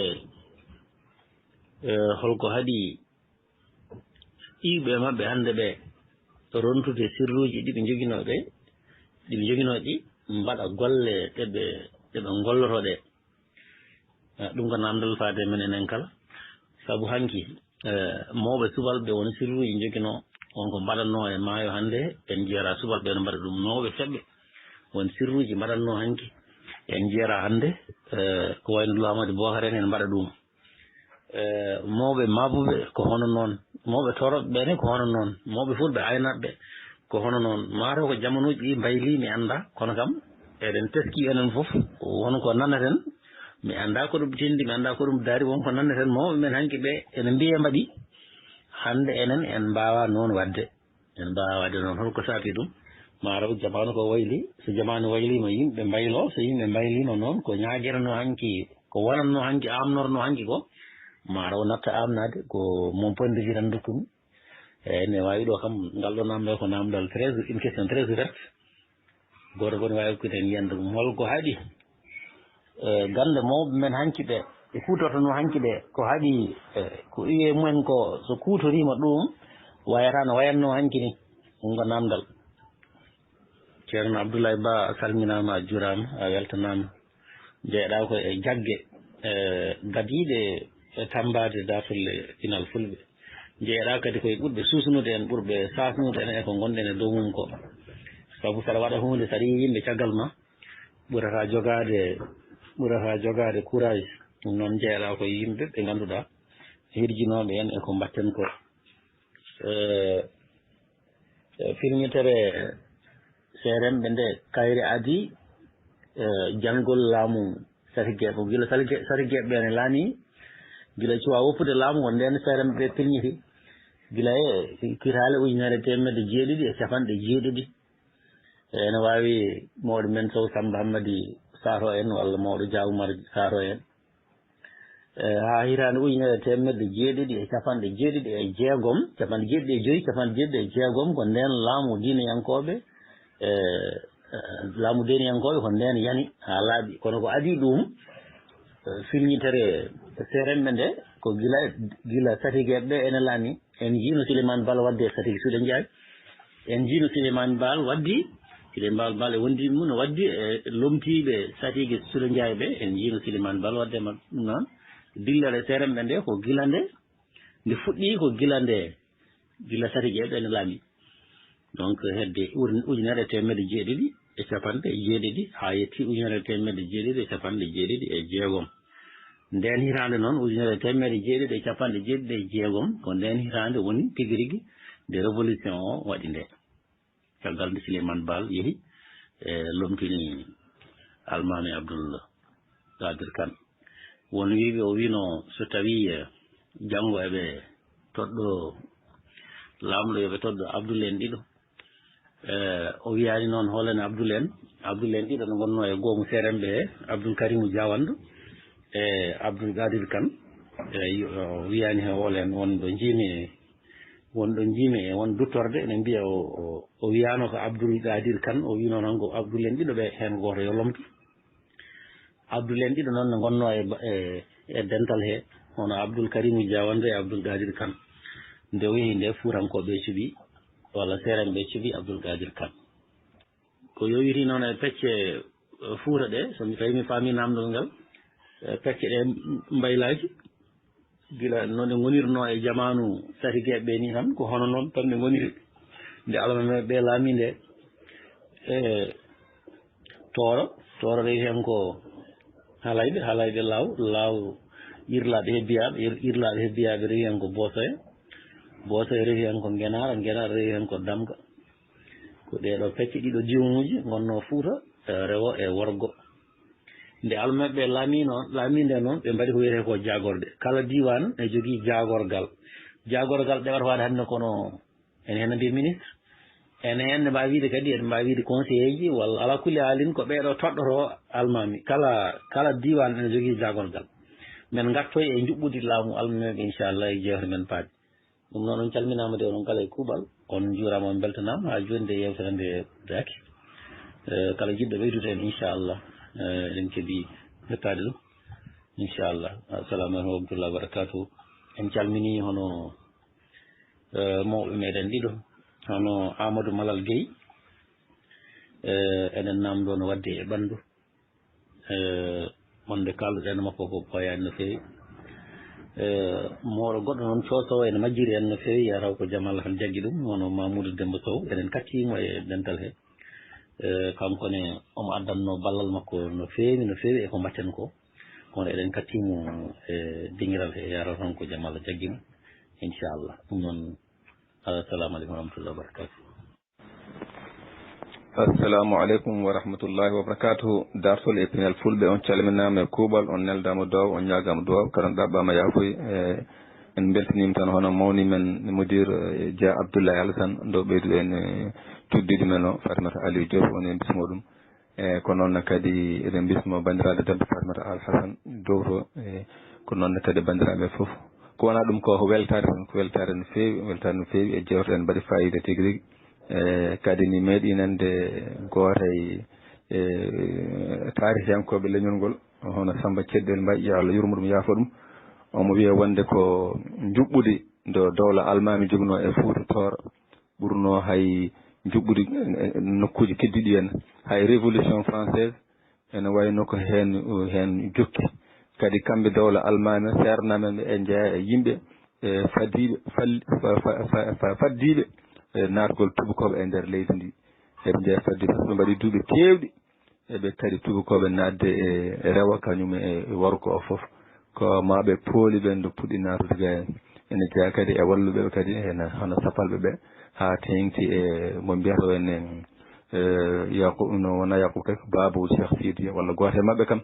eh, holko haɗi iwɓe maɓɓe hannde ɓe rontude sirruuji ɗi ɓe njoginoo ɓe, ɗi ɓe njoginoo ɗi, mbaɗa golle ɗe ɓe, ɗe ɓe ngollotoo ɗe? Ah, ɗum ko namdal faade men enen kala. Sabu hanki, eh, mawɓe subalɓe won sirruuji njoginoo, won ko mbaɗatnoo e maayo hannde, en njiyata subalɓe no mbaɗa ɗum, mawɓe seɓɓe won sirruuji mbaɗatnoo hanki, en njiyata hannde, eh, ko wayno Luhamadi Bookar en, en mbaɗa ɗum. Eh, mawɓe maabuɓe ko hono noon, mawɓe tooroɓe ɓe ne ko hono noon, mawɓe fulɓe aynaaɓe ko hono noon. Mataw ko jamanuuji ɗi mbayli, mi annda, kono kam eɗen teskii enen fof, won ko nanaten, mi annda ko ɗum tindi, mi annda ko ɗum daari, won ko nanaten, mawɓe men hanki ɓe ene mbiya mbaɗi, hannde enen en mbaawa noon waɗde. En mbaawa waɗde noon. Holko saabi ɗum? Mataw jamaanu ko wayli. So jamaanu wayliima, yimɓe mbaylo. So yimɓe mbayliima noon, ko ñaagiranoo hanki, ko wonatnoo hanki, amnornoo hanki ko, mataw natta amnaade, ko mon ponndiji tan ndokkumi. Eeyi, ne waawi ɗo kam, ngal ɗo namdal ko namdal très, une question très ouverte. Gooto fof ne waawi hokkude heen yiyannde mum. Holko haɗi, eh, gannde mawɓe men hanki ɓe, ɓe kuutortonoo hanki ɓe, ko haɗi, eh, ko iwee mumen ko, so kuutoriima ɗum, wayata no wayatnoo hanki ni? Ɗum ko namdal. Ceerno Abdoulaye Ba, a salminaama, a juuraama, a weltanaama. Njeeɗaa ko e jagge, eh, gadiiɗe e tammbaade daatulle pinal fulɓe. Njeeɗaa kadi ko e ɓurɓe suusnude en, ɓurɓe saasnude en e ko ngonɗen e dow mum ko. Sabu saɗa waɗa huunde, saɗa yiya yimɓe caggal ma, ɓurata jogaade, ɓurata jogaade courage. Ɗum noon, njeeɗaa ko e yimɓe ɓe ngannduɗaa hirjinooɓe en e ko mbaɗten ko. Eh, eh, firñitere seeremɓe nde kayre adii, eh, janngol laamu satigeeɓe. Gila satige-, satigeeɓe ɓe ne laami, gila cuwaa woppude laamu, ko ndeen seeremɓe ɓe pilñiti. Gila e kitaale ujunere teemedde jeeɗiɗi e capanɗe jeeɗiɗi. Ene waawi mawɗo men Sow Samba Hammadi Sato en walla mawɗo Dia Oumar Sato en. E, haa hitaande ujunere teemedde jeeɗiɗi e capanɗe jeeɗiɗi e jeegom, capanɗe jeeɗiɗi e joyi, capanɗe jeeɗiɗi e jeegom, ko ndeen laamu diineyankooɓe, e, e, laamu diineyankooɓe ko ndeen yani haa laaɓi. Kono ko adii ɗum, e, firñitere seeremɓe nde, ko gila, gila satigeeɓe ɓe ene laami. En njiino Souleymane Baal waɗde e Satige Suule Njaay. En njiino Souleymane Baal waɗdi, Souleymane Baal e wondiiɓe mum no waɗdi e lomtiiɓe Satige Suule Njaay ɓe. En njiino Souleymane Baal waɗde e maɓɓe. Ɗum noon, dillere seeremɓe nde ko gila nde, nde fuɗɗii ko gila nde, gila Satigeeɓe ene laami. Donc, hedde ur-, ujunere e teemedde jeeɗiɗi e capanɗe jeeɗiɗi, haa yetti ujunere e teemedde jeeɗiɗi e capanɗe jeeɗiɗi e jeegom. Ndeen hitaande noon, ujunere e teemedde jeeɗiɗi e capanɗe jeeɗiɗi e jeegom, ko ndeen hitaande woni tigi rigi nde révolution o waɗi nde. Caggal nde Souleymane Baal yehi, e, lomtini Almaami Abdul Qadir Kan. Won wiiɓe o wiino so tawii, e, janngo eɓe toɗɗo laamɗo, yo ɓe toɗɗo Abdul en ɗiɗo. E, o wiyaani noon hoolani Abdul en. Abdul en ɗiɗo no ngonnoo e goomu seeremɓe he, Abdul Karimu Jawandu e Abdul Qadir Kan. E, o wiyaani he hoolani won ɗo njiimi Won ɗo njiimi e won duttorde ene mbiya o, o, o wiyaano ko Abdoul Qadir Kane, o wiino noon ko Abdoul en ɗiɗo ɓe, heen gooto yo lomtu. Abdoul en ɗiɗo noon ne ngonnoo e, e, e dental he, hono Abdoul Karimou Diawande e Abdoul Qadir Kane. Nde o yehi nde, Fuutankooɓe cuɓi, walla Seerenɓe cuɓi Abdoul Qadir Kane. Ko yowiti noon e pecce, eh, Fuuta ɗe, so mi tawi mi faami naamndal ngal, eh, pecce ɗe mbaylaaki, gila no ɗe ngonirnoo e jamaanu tati geeɓe ɓe nii tan, ko hono noon tan ɗe ngoniri. Nde almameeɓe ɓe laami nde, eh, Tooro, Tooro rewi heen ko Halayɓe, Halayɓe Laaw, Laaw Irlaaɓe Hebbiyaaɓe, Ir-, Irlaaɓe Hebbiyaaɓe rewi heen ko Boosoya, Boosoya rewi heen ko Ngenaara, Ngenaara rewi heen ko Damga. Ko ɗee ɗoo pecce ɗiɗo diiwanuuji ngonnoo Fuuta, eh, rewo e worgo. Nde almameeɓe ɓe laamiino, laamii nde noon, ɓe mbaɗi ko wiyetee ko jaagorɗe. Kala diiwaan ne jogii jaagorgal. Jaagorgal ɗe waɗata hannde kono ene heen mbiya ministre, ene heen ne mbaawi wiyde kadi, ene mbaawi wiyde conseiller ji, walla alaa kulli haalin ko ɓee ɗoo toɗɗotoo almaami. Kala, kala diiwaan ene jogii jaagorgal. Men ngartoy e njuɓɓudi laamu almameeɓe, inchallah, e jeewte men paaɗe. Ɗum noon, on calminaama de, onon kala e kuuɓal. On njuuraama, on mbeltanaama. Haa jooni de, yeewtere nde daaki. Eh, kala jiɗɗo ɓeydude heen, inchallah, eh, eɗen keɓi yettaade ɗum, inchallah. Assalamu aleykum wa rahmatullahi wa barakatuh. En calminii hono, eh, mawɓe meɗen ɗiɗo, hono Amadou Malal Gueye, eh, eɗen naamndoo no waɗde e ɓanndu. Eh, wonde kaalduɗen e makko ko ɓooyaani no feewi. Eh, mawɗo goɗɗo noon, Sow Sow, ene majjiri en no feewi, ya taw ko Jamal tan jaggi ɗum, hono Mamoudou Demba Sow, eɗen kattii mo e dental he. Eh, kanko ne omo addanno ballal makko no feewi, no feewi e ko mbaɗten ko. Kono eɗen kattii mo e dingiral he, ya taw tan ko Jamal jaggi mo, inchallah. Ɗum noon, assalamu aleykum wa rahmatullahi wa barakatuh. Assalamu aleykum wa rahmatullahi wa barakatuhu. Dartol e pinal fulɓe, on calminaama e kuuɓal, on neldaama duwaaw, on ñaagaama duwaaw, kadi on ɗaɓɓaama yaafuy. Eh, en mbeltiniima tan hono mawni men, mudir, eh, Dia Abdoulaye Alassane, ɗo ɓeyduɗen, eh, cuddiiɗo men o, Fatimata Aliou Diop, on en bismo ɗum. Eh, ko noon ne kadi eɗen mbismo banndiraaɗo debbo Fatimata Al Hassan Dowto, eh, ko noon ne kadi banndiraaɓe fof. Ko wonaa ɗum ko weltaare tan, ko weltaare no feewi, weltaare no feewi e jeewte ɗe mbaɗi faayiida tigi rigi. E kadi mi meeɗii nande gooto e, e taarihiyankooɓe leñol ngol, hono Samba Ceddel Mbaye, yo Allah yurmo ɗum, yaafo ɗum. Omo wiya wonde ko njuɓɓudi ndo dowla almaami joginoo e Fuuta Tooro ɓurnoo hay njuɓɓudi, e, e nokkuuji keddiiɗi en. Hay Révolution française ene wayno ko heen, heen jokki. Kadi kamɓe dowla almaami seernaaɓe ɓe e jeyaa e yimɓe, e fadiiɓe, fal-, fa-, fa-, fa-, fa-, faddiiɓe, e naatgol tubakooɓe e nder leydi ndi. Eɓe jeyaa faddiiɓe, ɓe mbaɗi duuɓi keewɗi. Eɓe kadi tubakooɓe naatde e rewo, kañum e worgo o fof. Ko maa ɓe pooli ɓe nde puɗɗi naatude ga en. Ene jeyaa kadi e walluɓe ɓe kadi, ene hono sapalɓe ɓe, haa teeŋti e mo mbiyata o en, e, Yaku-, no wonaa Yakuba kay, ko baaba o Cheikh Sidiya, walla gooto e maɓɓe kam.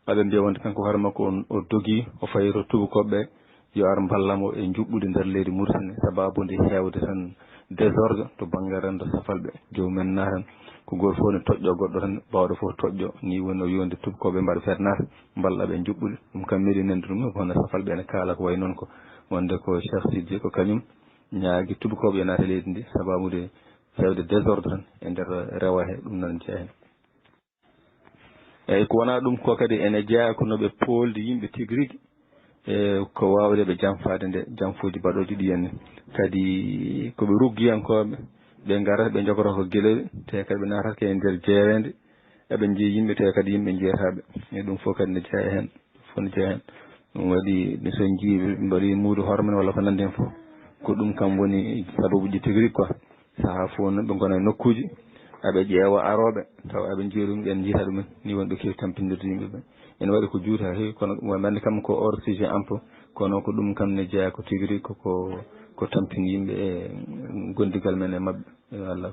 Aɓe mbiya wonde kanko hoore makko on, o dogi, o fayi to tubakooɓe ɓe, yo ar mballa mo e njuɓɓudi nder leydi Mauritanie, sababu nde heewde tan désordre to bannge renndo sapalɓe. Joomum en naatan, ko gooto fof ne toƴƴo goɗɗo tan, baawɗo fof toƴƴo. Ni woni o yonde tubakooɓe mbaɗa feere naata, mballa ɓe njuɓɓudi. Ɗum kam meeɗi nande ɗum, ko hono sapalɓe ene kaala ko wayi noon ko. Wonde ko Cheikh Sidiya, ko kañum ñaagi tubakooɓe yo naat e leydi ndi, sababu nde heewde désordre tan e nder rewo he, ɗum noon jeyaa heen. Eeyi, ko wonaa ɗum ko kadi ene jeyaa ko no ɓe pooldi yimɓe tigi rigi, e ko waawde ɓe janfaade nde, janfooji baɗooji ɗi en. Kadi ko ɓe ruggiyankooɓe, ɓe ngarata, ɓe njogoroo ko gelowe, te kadi ɓe naatata ko e nder jeereende, eɓe njiya yimɓe, te kadi yimɓe njiyataaɓe. E ɗum fof kadi ne jeyaa heen, fof ne jeyaa heen. Ɗum waɗi, mi so njii ɓe mbaɗi muudo hoore mum walla ko nanndi heen fof, ko ɗum kam woni sababuuji tigi rigi quoi. Sahaa fof noon ɓe ngona e nokkuuji, aɓe ƴeewa arooɓe, tawa aɓe njiya ɗum, ɓeen njiyataa ɗumen. Ni woni ɓe keewi tampindirde yimɓe ɓe. Ene waɗi ko juuti haa heewi, kono ɗum waɗi mi annda kam ko hors sujet un peu, kono ko ɗum kam ne jeyaa ko tigi rigi ko, ko, ko tampini yimɓe e gondigal men e maɓɓe. Yo Allah,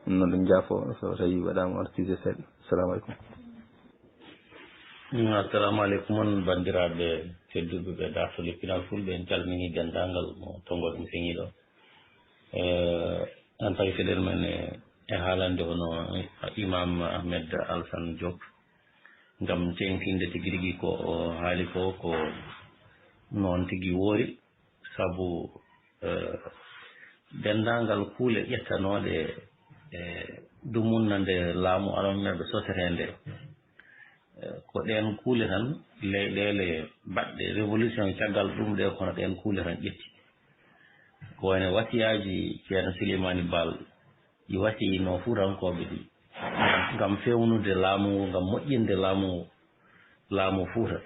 ɗum noon ɗum njaafo so tawi waɗaama hors sujet seeɗa. Assalamu aleykum. Mm, assalamu aleykum on banndiraaɓe tedduɓe ɓe dartol e pinal fulɓe, en calminii denndaangal mo tonngoɗen feñiiɗo. Eh, en pawi feɗel men e, e haalande hono Imam Ahmed Alsan Diop, ngam teeŋtinde tigi rigi ko o haali ko, ko noon tigi woori, sabu, eh, Denndaangal kuule ƴettanooɗe e dumunna nde laamu almameeɓe sosete nde, eh, ko ɗeen kuule tan, leyɗeele baɗɗe révolution caggal ɗum ɗe, kono ɗeen kuule tan ƴetti. Ko wayno wasiyaaji Ceerno Suleymani Baal ɗi wasiyinoo Fuutankooɓe ɗi, ngam feewnude laamu ngu, ngam moƴƴinde laamu ngu, laamu Fuuta.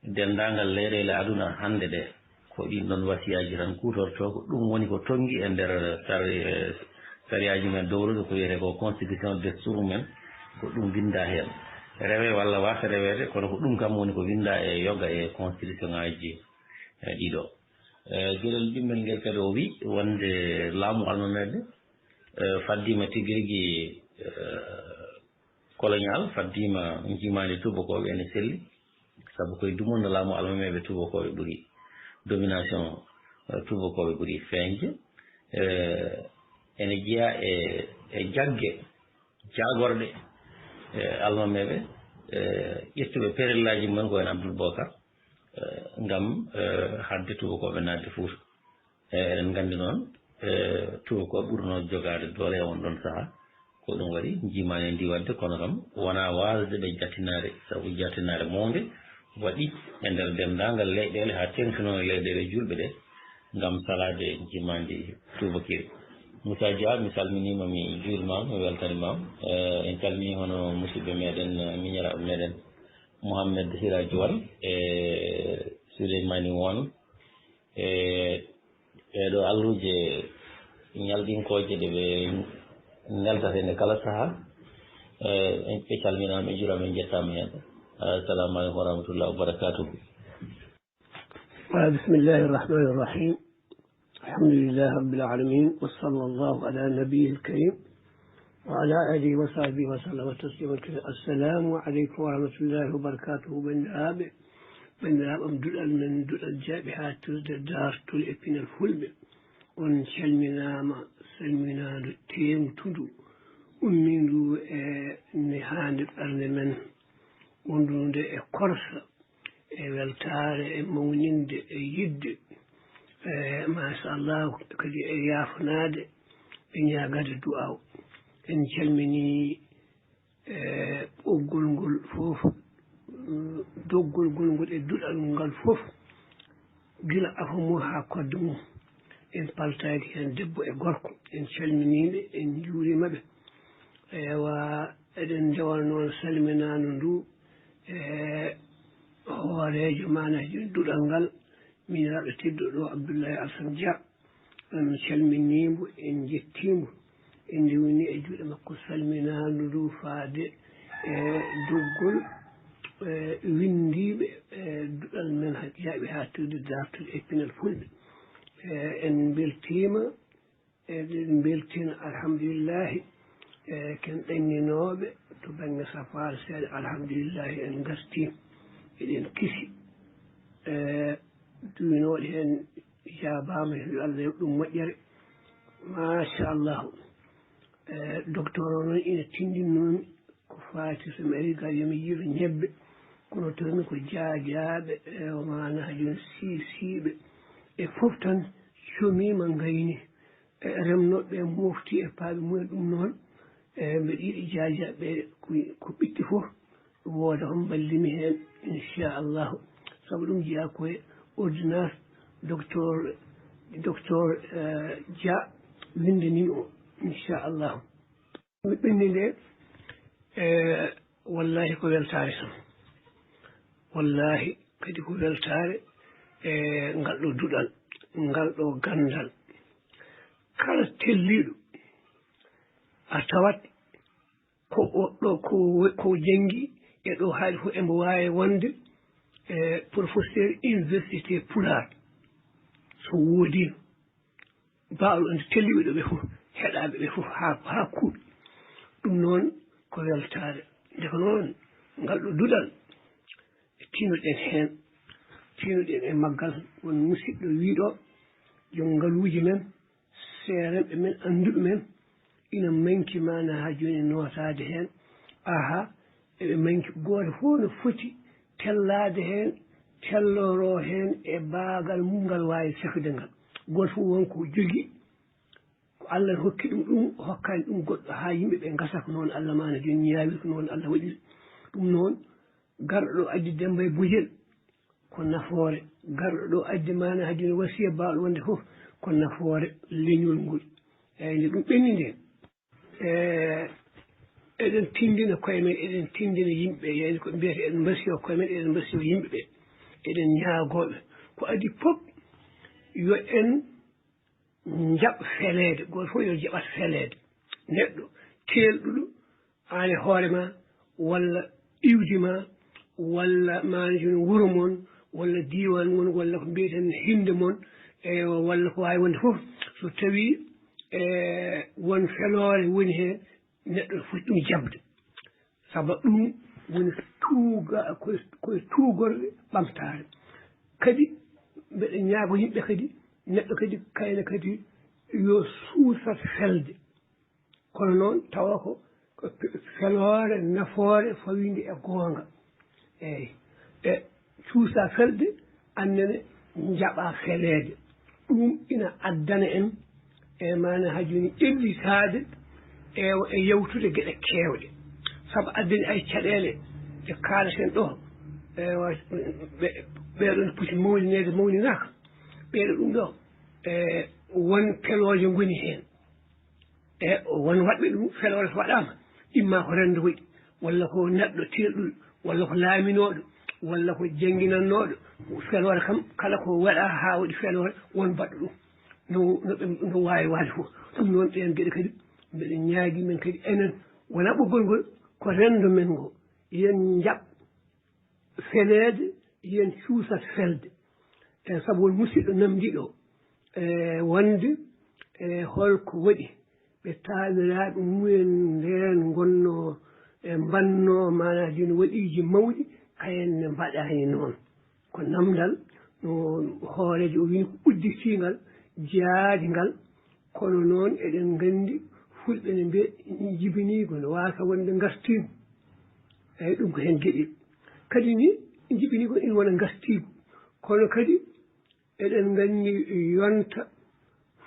Denndaangal leyɗeele aduna hannde ɗe, ko ɗiin ɗoon wasiyaaji tan kuutortoo, ko ɗum woni ko tonngi e nder sar-, e sariyaaji men dowruɗo, ko wiyetee ko constitution, destuuru men, ko ɗum winndaa heen. Rewee walla waasa reweede, kono ko ɗum kam woni ko winndaa e yoga e constitution ŋaaji, e, ɗiɗo. E, geɗel ɗimmel ngel kadi o wi wonde laamu almameeɓe, e, faddiima tigi rigi, e, colonial, faddiima njiimaandi tuubakooɓe ene selli, sabu koye dumunna laamu almameeɓe tuubakooɓe ɓuri, domination, eh, tuubakooɓe ɓuri feeñde, eh, ene jeyaa e, e jagge jaagorɗe, eh, almameeɓe, eh, ƴettuɓe perellaaji mumen ko en Abdul Bokar, eh, ngam, eh, haɗde tuubakooɓe naatde Fuuta. E, eɗen nganndi noon, e, tuubakooɓe ɓurnoo jogaade doole e oon ɗoon sahaa. Ko ɗum waɗi njiimaandi ndi waɗde, kono kam wonaa waasde ɓe jattinaade, sabu jattinaade mawnde waɗi e nder denndaangal leyɗeele, haa teeŋtinoo e leyɗeele juulɓe ɗe, ngam salaade njiimaandi tuubakiri. Moussa Dia, mi salminiima, mi juuriima, mi weltaniima. E, en calminii hono musidɓe meɗen, miñiraaɓe meɗen, Mohamed Siraji Wan e Souleymani Wan. E ɓeeɗo alluuje ñalɗinkooje ɗe ɓe neltata ene kala sahaa. E, ɓe calminaama, ɓe njuuraama, ɓe njettaama heen. Assalamu aleykum wa rahmatullahi wa barakatuhu. Wa bismillahi rahmani rahim. الحمد لله رب العالمين، وصلى الله على نبيه الكريم وعلى آله وصحبه وسلم تسليما كثيرا. السلام عليكم ورحمة الله وبركاته. Banndiraaɓe, banndiraaɓe am, duɗal men, duɗal jaaɓi haa turde daartol e pinal fulɓe, on calminaama, salminaandu teeŋtundu, ummiindu e nehaande ɓernde men, wondude e korsa, e weltaare, e mawninde, e yiɗde, e, machallah, kadi e yaafnaade, e ñaagaade du'aaw. En calminii, e, ɓoggol ngol fof, mm, doggol ngol ngol e duɗal ngal fof, gila afo mum haa kodde mum. En paltaaki heen debbo e gorko. En calminii ɓe, en njuuriima ɓe. Ewa, eɗen ndewa noon salminaandu ndu, e hooreejo maanaaji duɗal ngal, miñiraaɗo tedduɗo Abdoulaye Alassane Dia. En calminii mbo, en njettii mbo, en ndewni e juuɗe makko salminaandu ndu faade e doggol, e winndiiɓe e duɗal men, haa jaaɓi haa tawde daartol e pinal fulɓe. E en mbeltiima, eɗen mbeltina, alhamdulillahi, e ken ɗanninooɓe to bannge safaara seeɗa, alhamdulillahi, en ngartii, eɗen kisi. E duwinooɗe heen jaabaama, yo Allah yoɓ ɗum moƴƴere. Machallahu. E docteur o noon ina tinndinnomi ko faati so mi arii gaa yo mi yiilo ñebbe, kono tawmi ko jaajaaɓe e maanaa jooni siisiiɓe e fof tan comiima ngayni. E remnooɓe ɓe mofti e paaɓe mumen ɗum noon. E mbeɗa yiɗi jaajaaɓe ɓe ko, ko ɓiɗɗi fof, wooda ko mballimi heen, inchallahu. Sabu ɗum jeyaa ko e ordonnance docteur, docteur, eh, Dia winndanii mi o, inchallahu. Mi ɓenni nde, eh, wallahi ko weltaare tan. Wallahi kadi ko weltaare, eh, ngal ɗo duɗal, ngal ɗo ganndal. Kala telliiɗo a tawat ko o ɗo, ko, ko janngi e ɗo haaɗi fof, embo waawi wonde, eh, professeur université Pulaar, so woodiino, baawɗo ende telliiɓe ɗo ɓe fof, heɗaaɓe ɓe fof haa, haa kuuɓi. Ɗum noon ko weltaare. Nde ko noon, ngal ɗo duɗal, tiinoɗen heen, tiinoɗen e maggal. Won musidɗo wiiɗo, joom ngaluuji men, seerenɓe men, annduɓe men, ina manki maana haa jooni nootaade heen. Aha, eɓe manki, gooto fof no foti tellaade heen, telloroo heen e baagal mum ngal waawi safide ngal. Gooto fof won ko jogii, Allah hokki ɗum ɗum, hokkaani ɗum goɗɗo haa yimɓe ɓe ngasa ko noon Allah maana jooni ñaawiri ko noon Allah waɗiri. Ɗum noon, garɗo ɗo addi Demmba e Bojel ko nafoore, garɗo ɗo addi maana haa jooni wasiya baawɗo wonde fof ko nafoore leñol ngol. Eeyi, nde ɗum ɓenni ndeen, e, eɗen tinndina koye men, eɗen tinndina yimɓe, yani ko mbiyata eɗen mbasiyo koye men, eɗen mbasiyo yimɓe ɓe, eɗen ñaagooɓe ko adii fof yo en njaɓ feleede, gooto fof yo jaɓat feleede. Neɗɗo teelɗuɗo, aan e hoore ma, walla iwdi ma, walla maana jooni wuro mon, walla diiwaan mon, walla ko mbiyeten hinnde mon, e walla ko waawi wonde fof, so tawii, e, won feloore woni heen, neɗɗo no foti ɗum jaɓde. Saba ɗum woni tuuga-, koye, koye tuugorɗe ɓamtaare. Kadi mbeɗa ñaago yimɓe kadi, neɗɗo kadi kayna kadi yo suusat felde. Kono noon tawa ko, ko feloore nafoore fawiinde e goonga. Eeyi. E cuusa felde, annene njaɓa feleede. Ɗum ina addana en e maana haa jooni ƴellitaade e, e yewtude geɗe keewɗe. Sabu addani ay caɗeele ɗe kaalaten ɗo, e, wa-, ɓe, ɓeeɗo no poti mawnineede, mawninaaka. Ɓeeɗo ɗum ɗo, e, won pelooje ngoni heen. E won waɗɓe ɗum, feloore so waɗaama, imma ko renndo waɗi, walla ko neɗɗo teelɗuɗo, walla ko laaminooɗo, walla ko jannginannooɗo. Feloore kam, kala ko waɗaa haa waɗi feloore, won baɗɗo ɗum. No, no ɓe, no waawi waade fof. Ɗum noon, ɗeen geɗe kadi, mbeɗa ñaagii men kadi enen, wonaa ɓoggol ngol, ko renndo men ngo. Yen njaɓ feleede, yen cuusat felde. E sabu won musidɗo namndi ɗo, e wonde, e holko waɗi ɓe taawiraaɓe mumen ndeen ngonnoo e mbannoo maanaa jooni waɗiiji mawɗi, kayen ne mbaɗaani noon. Ko namndal no hooreejo o wini ko udditiingal, jaadi ngal, kono noon eɗen nganndi fulɓe ne mbiya jibiniigu no waasa wonde ngartiigu. Eeyi, ɗum ko heen geɗe. Kadi ni, jibiniigu ina wona ngartiigu. Kono kadi, eɗen nganndi yonta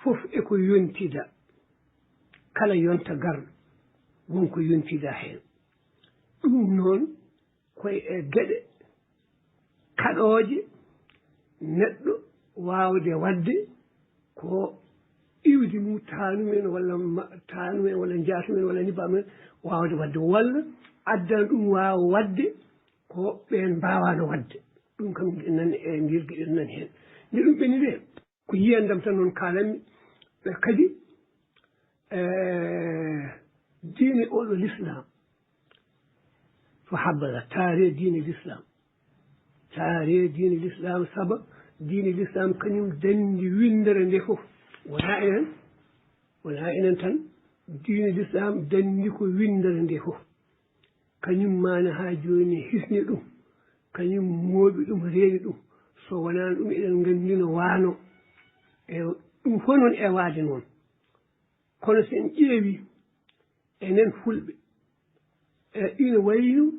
fof e ko yontida. Kala yonta garɗo, won ko yontida heen. Ɗum noon, koye e geɗe kaɗooje neɗɗo waawde waɗde ko iwdi mum taanum en walla ma-, taanum en walla njaatum en walla nibaaɗum en waawde waɗde, walla addana ɗum waawa waɗde ko ɓeen mbaawaano waɗde. Ɗum kam nan e ngel geɗel nan heen. Nde ɗum ɓenni nde, ko yiyandam tan noon kaalanmi, ɓe kadi, e, diine oɗo l'islam, so habbata, taare diine l'islam. Taare diine l'islam, saba diine l'islam kañum danndi winndere nde fof. Wonaa enen, wonaa enen tan, diine l'islam danndi ko winndere nde fof. Kañum maana haa jooni hisni ɗum, kañum mooɓi ɗum, reeni ɗum. So wonaano ɗum, eɗen nganndi no waano. E ɗum fof noon e waade noon. Kono so en ƴeewi, enen fulɓe, e ina wayno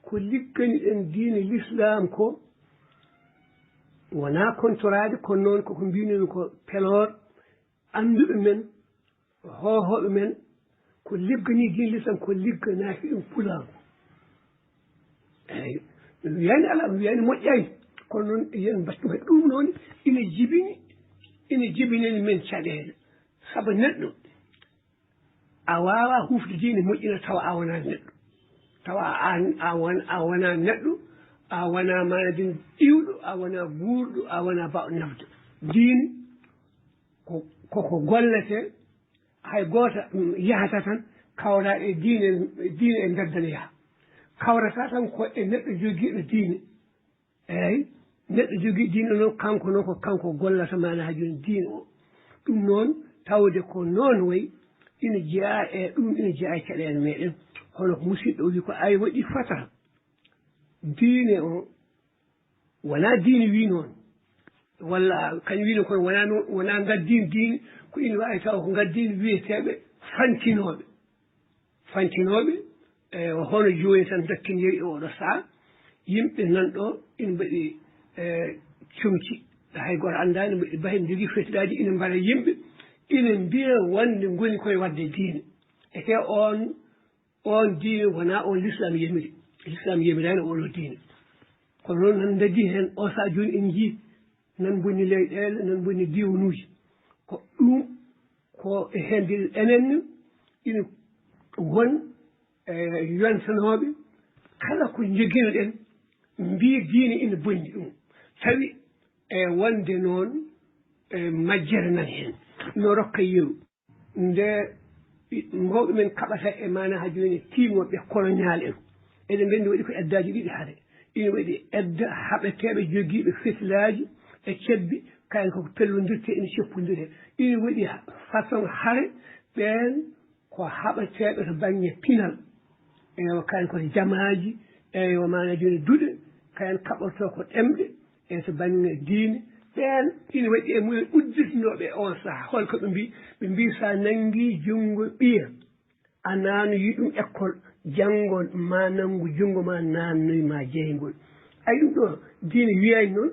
ko liggani ɗen diine l'islam ko, wonaa kontoraade, kono noon koko mbiymi ko peloor annduɓe men, hoohooɓe men, ko liggani diine l'islam ko ligganaaki ɗum pulaagu. Eeyi, mi wiyaani alaa, mi wiyaani moƴƴaani, kono noon yen mbattu heen. Ɗum noon ina jibini, ina jibinani men caɗeele. Sabu neɗɗo, a waawaa hufde diine moƴƴina tawa a wonaa neɗɗo. Tawa a, a, won-, a wonaa neɗɗo, a wonaa maanaa jooni iwɗo, a wonaa guurɗo, a wonaa baawɗo nafde. Diine ko, koko golletee, hay gooto, mm, yahata tan kawra e diine, diine e mbedda ne yaha. Kawrata tan ko e neɗɗo jogiiɗo diine. Eeyi, neɗɗo jogii diine noon, kanko noon ko kanko gollata maanaa haa jooni diine o. Ɗum noon, tawde ko noon wayi, ina jeyaa e ɗum, ina jeyaa e caɗeele meeɗen. Hono ko musidɗo o wi ko ay waɗi fata. Diine o, wonaa diine wii noon. Walla kañum wii noon, kono wonaa noon, wonaa ngaddiin diine, ko ina waawi tawa ko ngaddiin wiyeteeɓe fantinooɓe. Fantinooɓe, e, hono jooni tan dakkindiri e oɗo sahaa, yimɓe nan ɗo ina mbaɗi, e, comci, hay gooto anndaani, mbaɗi bahe, njogii fetilaaji, ina mbara yimɓe, ina mbiya wonde ngoni koye waɗde diine. Ete on, on diine wonaa on l'islam yamiri. L'islam yamiraani oɗo diine. Kono noon nan ndadi heen o sahaa jooni en njii nan mbonni leyɗeele, nan mbonni diiwanuuji. Ko ɗum ko e heen mbiɗen enen ina won e yontanooɓe kala ko njogino-ɗen mbiyi diine ina bonni ɗum. Tawi e wonde noon e majjere nan heen no rokka yeru. Nde mawɓe men kaɓata e maana haa jooni tiimooɓe colonial en, eɗen nganndi waɗi ko eddaaji ɗiɗi hare. Ina waɗi edda haɓeteeɓe jogiiɓe fetilaaji e cebbi, kayen koko pellondirte ina ceppondire. Ina waɗi façon hare ɓeen ko haɓeteeɓe to bannge pinal, eywa, kayen koto jamaaji, eywa, maana jooni duɗe, kayen kaɓorto ko ɗemɗe, e to bannge diine. Ɓeen ina waɗi e mumen udditnooɓe on sahaa, hol ko ɓe mbi? Ɓe mbi sa nanngi junngo ɓiya, a naanoyi ɗum école, janngo ma nanngu junngo ma naannoy ma jeyngol. Ay ɗum ɗo diine wiyaani noon.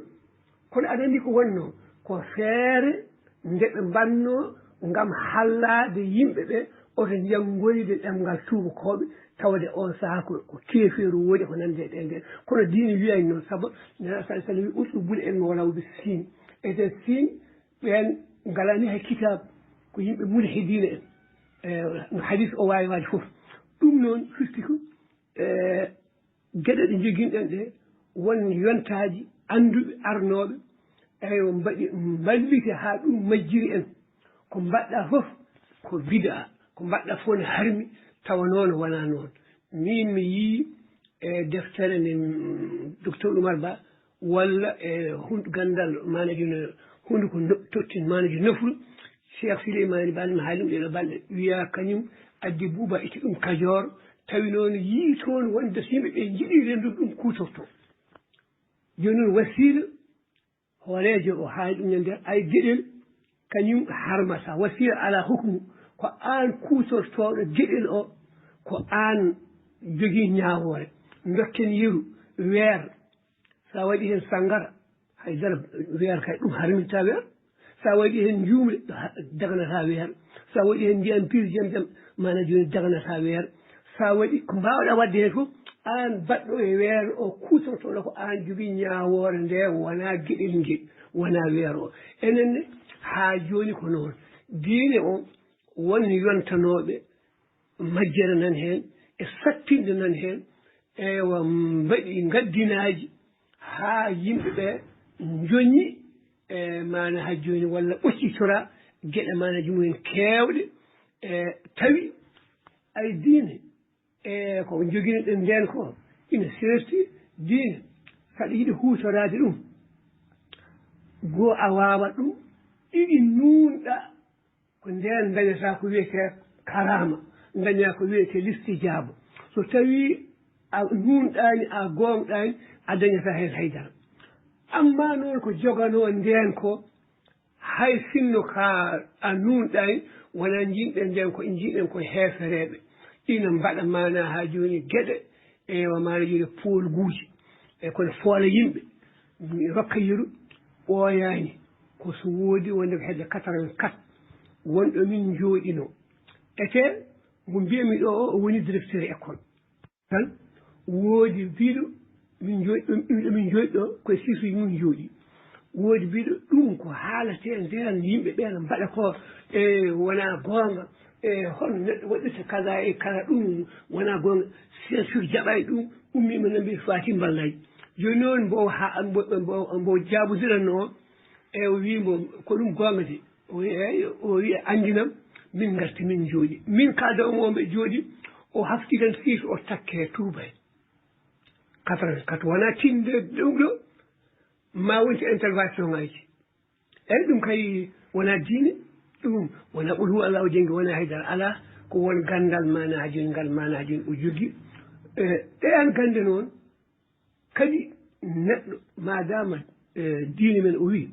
Kono aɗa anndi ko wonnoo ko feere nde ɓe mbaɗnoo ngam hallaade yimɓe ɓe oto njanngoyde ɗemngal tuubakooɓe, tawde oon sahaa ko ko keefeeru woodi ko nande e ɗeen ɗeen. Kono diine wiyaani noon, sabu Nelaaɗo sallallaahu alayhi wa sallam wiyi utlubul ilma walaw bi siin. Ete siin ɓeen ngalaani hay kitaabu, ko yimɓe mulhidiina en. E no hadiis o waawi waade fof. Ɗum noon firti ko e geɗe ɗe njoginɗen ɗe won yontaaji annduɓe arnooɓe, eywa, mbaɗi mballite haa ɗum majjiri en. Ko mbaɗɗa fof ko bida, ko mbaɗɗa fof ne harmi, tawa noon wonaa noon. Min mi yii e deftere nde docteur Oumar Ba walla e hundu ganndal maanaji no hunduko no- tottin maanaji nofru, Cheikh Souleymane Ba mi haali ɗum ɗeɗo balɗe, wiya kañum addi buuba itti ɗum Kajoor, tawi noon yii toon wonde so yimɓe ɓe njiɗi renndude ɗum kuutorto. Jooni noon wasiila hooreejo o haali ɗum ñande ay geɗel kañum harmata, wasiila alaa hukmu, ko aan kuutortooɗo geɗel o, ko aan jogii ñaawoore. Dokken yeru, weer, so a waɗi heen sanngara, hay dara, weer kay ɗum harminta weer. So a waɗi heen njuumri, daganata weer. So a waɗi heen ndiyam pir jam jam, maana jooni daganata weer. So a waɗi ko mbaawɗa waɗde heen fof, aan baɗɗo e weer o kuutortooɗo ko aan jogii ñaawoore nde, wonaa geɗel ngel, wonaa weer o. Enen ne, haa jooni ko noon. Diine o won yontanooɓe majjere nan heen e sattinde nan heen, eywa, mbaɗi ngaddinaaji haa yimɓe ɓe njoñi e maana haa jooni walla ɓoccitora geɗe maanaji mumen keewɗe, e tawi ay diine e ko njoginoɗen ndeen ko ina seerti diine. Saɗa yiɗi huutoraade ɗum, goo a waawa ɗum, ɗiɗi nuunɗa ko ndeen ndañata ko wiyetee karaama, ndaña ko wiyetee listijaaba. So tawii a nuunɗaani, a goongɗaani, a dañataa heen hay dara. Ammaa noon ko joganoo ndeen ko, hay sinno ka a nuunɗaani, wonaa njiɗɗen ndeen ko, njiɗɗen ko heefereeɓe. Ina mbaɗa maanaa haa jooni geɗe, eywa, maana jooni poolguuji. E kono foola yimɓe, mi rokka yeru, ɓooyaani. Ko so woodi wonde ko hedde quatre-vingt-quatre, wonɗo min njooɗinoo. Ete, mo mbiyami ɗo o, o woni directeur école. Tan, woodi biiɗo, min njooɗi ɗo, min njooɗi ɗo, koye sisuji mum njooɗi. Woodi biiɗo, ɗum ko haalatee ndeen, yimɓe ɓe no mbaɗa ko, e, wonaa goonga. E, hono neɗɗo waɗirta kaza e kaza, ɗum wonaa goonga. Sensur jaɓaani ɗum, ummiima no mbiyi Fatim Ballay. Jooni noon mbo ha-, mbo, mbo, mbo jaabudiranno o, e, o wii mbo, ko ɗum goonga de. O wiyi, eey, o wiyi, anndinam, min ngarti, min njooɗi. Min kaalda omo, omo jooɗi, o hafti tan siis, o takke tuuba en. Quatre-vingt-quatre, wonaa tinde ɗum ɗo, ma wonti intervention ngaji. Eey, ɗum kay wonaa diine, ɗum wonaa qul huwa Allahu janngi, wonaa haydara, alaa, ko won ganndal maanaaji, ngal maanaaji o jogii. E, ɗe an gannde noon, kadi neɗɗo, maadaama, e, diine men o wii,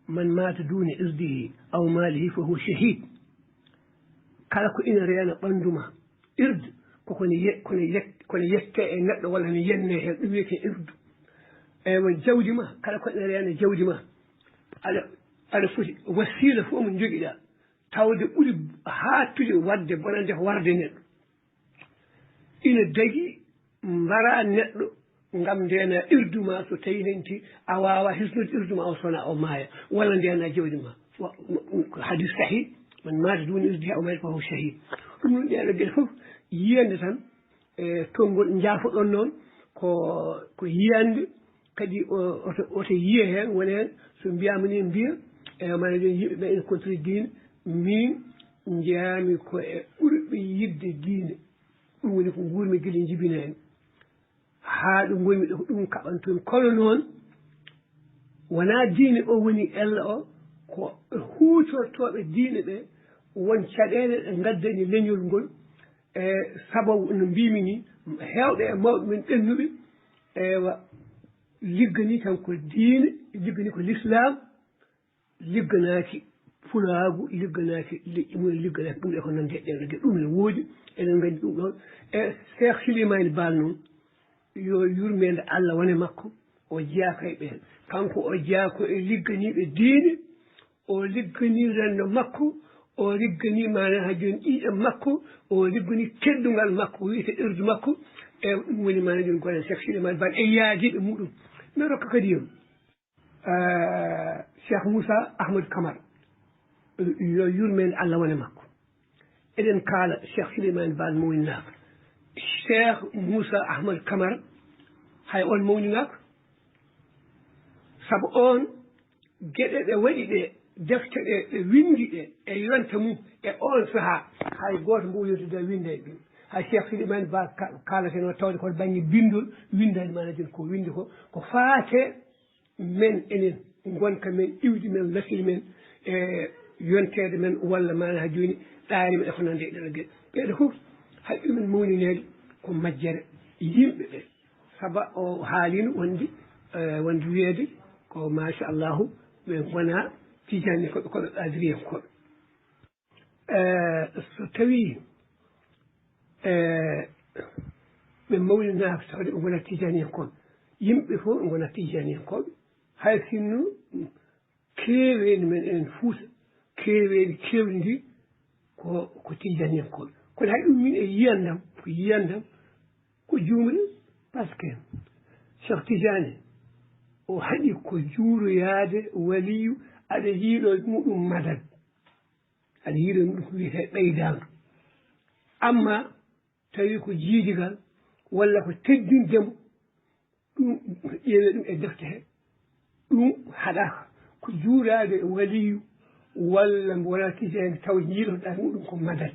"Man maata duuna irdihi aw maalihi fa huwa shahid." Kala ko ina reena ɓanndu ma, ird, ko kono ye-, kono yet-, kono yette e neɗɗo walla mi yenne heen, ɗum wiyetee irdu. Eywa, jawdi ma, kala ko ina reena jawdi ma, aɗa, aɗa foti wasiila fof mo njogiɗaa, tawde ɓuri haattude waɗde bonannde ko warde neɗɗo. Ina dagi mbara neɗɗo ngam ndeena irdu ma so tawi nenti a waawa hisnude irdu ma o sona o maaya, walla ndeena jawdi ma. Wa-, ko hadis sahih, man maata duna irdihi aw maata fahuwa shahid. Ɗum noon ɗeeɗo geɗe fof yiyande tan, e tonngol njaafoɗon noon ko, ko yiyande, kadi o, oto, oto yiye heen, woni heen so mbiyaama ni mbiya, e mana joni yimɓe ɓe ene kontiri diine, min njeyaami ko e ɓurɓe yiɗde diine. Ɗum woni ko nguurmi gila njibinaa en. Haa ɗo ngonmi ɗo ko ɗum kaɓantumi. Kono noon, wonaa diine o woni ella o, ko huutortooɓe diine ɓe, won caɗeele ɗe ngaddani leñol ngol, e sababu no mbimi ni, heewɓe e mawɓe men ɓennuɓe, ewa, liggani tan ko diine, liggani ko lislaam, ligganaaki pulaagu, ligganaaki leƴƴi mum, ligganaaki ɗum e ko nanndi e ɗeeɗo geɗe. Ɗum ene woodi, eɗen nganndi ɗum ɗoon. E Cheikh Souleymane Baal noon, yo yurmeende Allah wone makko, o jeyaaka e ɓeen. Kanko o jeyaa ko e ligganiiɓe diine, o ligganii renndo makko, o ligganii maanaa haa jooni ƴiiƴam makko, o ligganii teddungal makko, wiyete irdu makko, e ɗum woni maanaa jooni golle Cheikh Souleymane Baal e yaadiiɓe muɗum. Mi rokka kadi yam. Eh, Cheikh Moussa Ahmad Kamara, yo yurmeende Allah wone makko. Eɗen kaala Cheikh Souleymane Baal mawninaaka. Cheikh Moussa Ahmad Kamara, hay on mawninaaka. Sabu on geɗe ɗe waɗi ɗe, defte ɗe, ɗe winndi ɗe, e yonta mum, e on sahaa, hay gooto mbo yontude winnda e ɗum. Hay Cheikh Souleymane Baal ka-, kaalate noon tawde koto bannge binndol, winndani maanaa jooni ko winndi ko, ko faate men enen, ngonka men, iwdi men, lasli men, e yonteede men, walla maanaa jooni ɗaari men e ko nanndi e ɗeeɗo geɗe. Ɓeeɗo fof, hay ɗumen mawnineede ko majjere yimɓe ɓe. Saba o haalino wonde, eh, wonde wiyeede ko machallahu, ɓe ngonaa tijaani, ko ɓe, ko ɓe qadiriyankooɓe. Eh, so tawii, eh, ɓe mawninaaka tawde ɓe ngonaa tijaaniyankooɓe, yimɓe fof ɓe ngonaa tijaaniyankooɓe, hay sinno keeweeni men enen Fuuta, keeweeni keewndi ndi ko, ko tijaaniyankooɓe. Kono hay ɗum min e yiyandam, ko yiyandam, ko juumri, parce que Cheikh Tidiane o haɗi ko juuroyaade waliyu, aɗa yiiɗo muɗum madad, aɗa yiiɗo muɗum ko wiyetee ɓeydaandu. Amma tawi ko jiidigal walla ko teddinde mo, ɗum ƴeewee ɗum e defte he, ɗum haɗaaka. Ko juuraade e waliyu walla mbo wonaa tijaani taw jiilotoɗaa muɗum ko madad.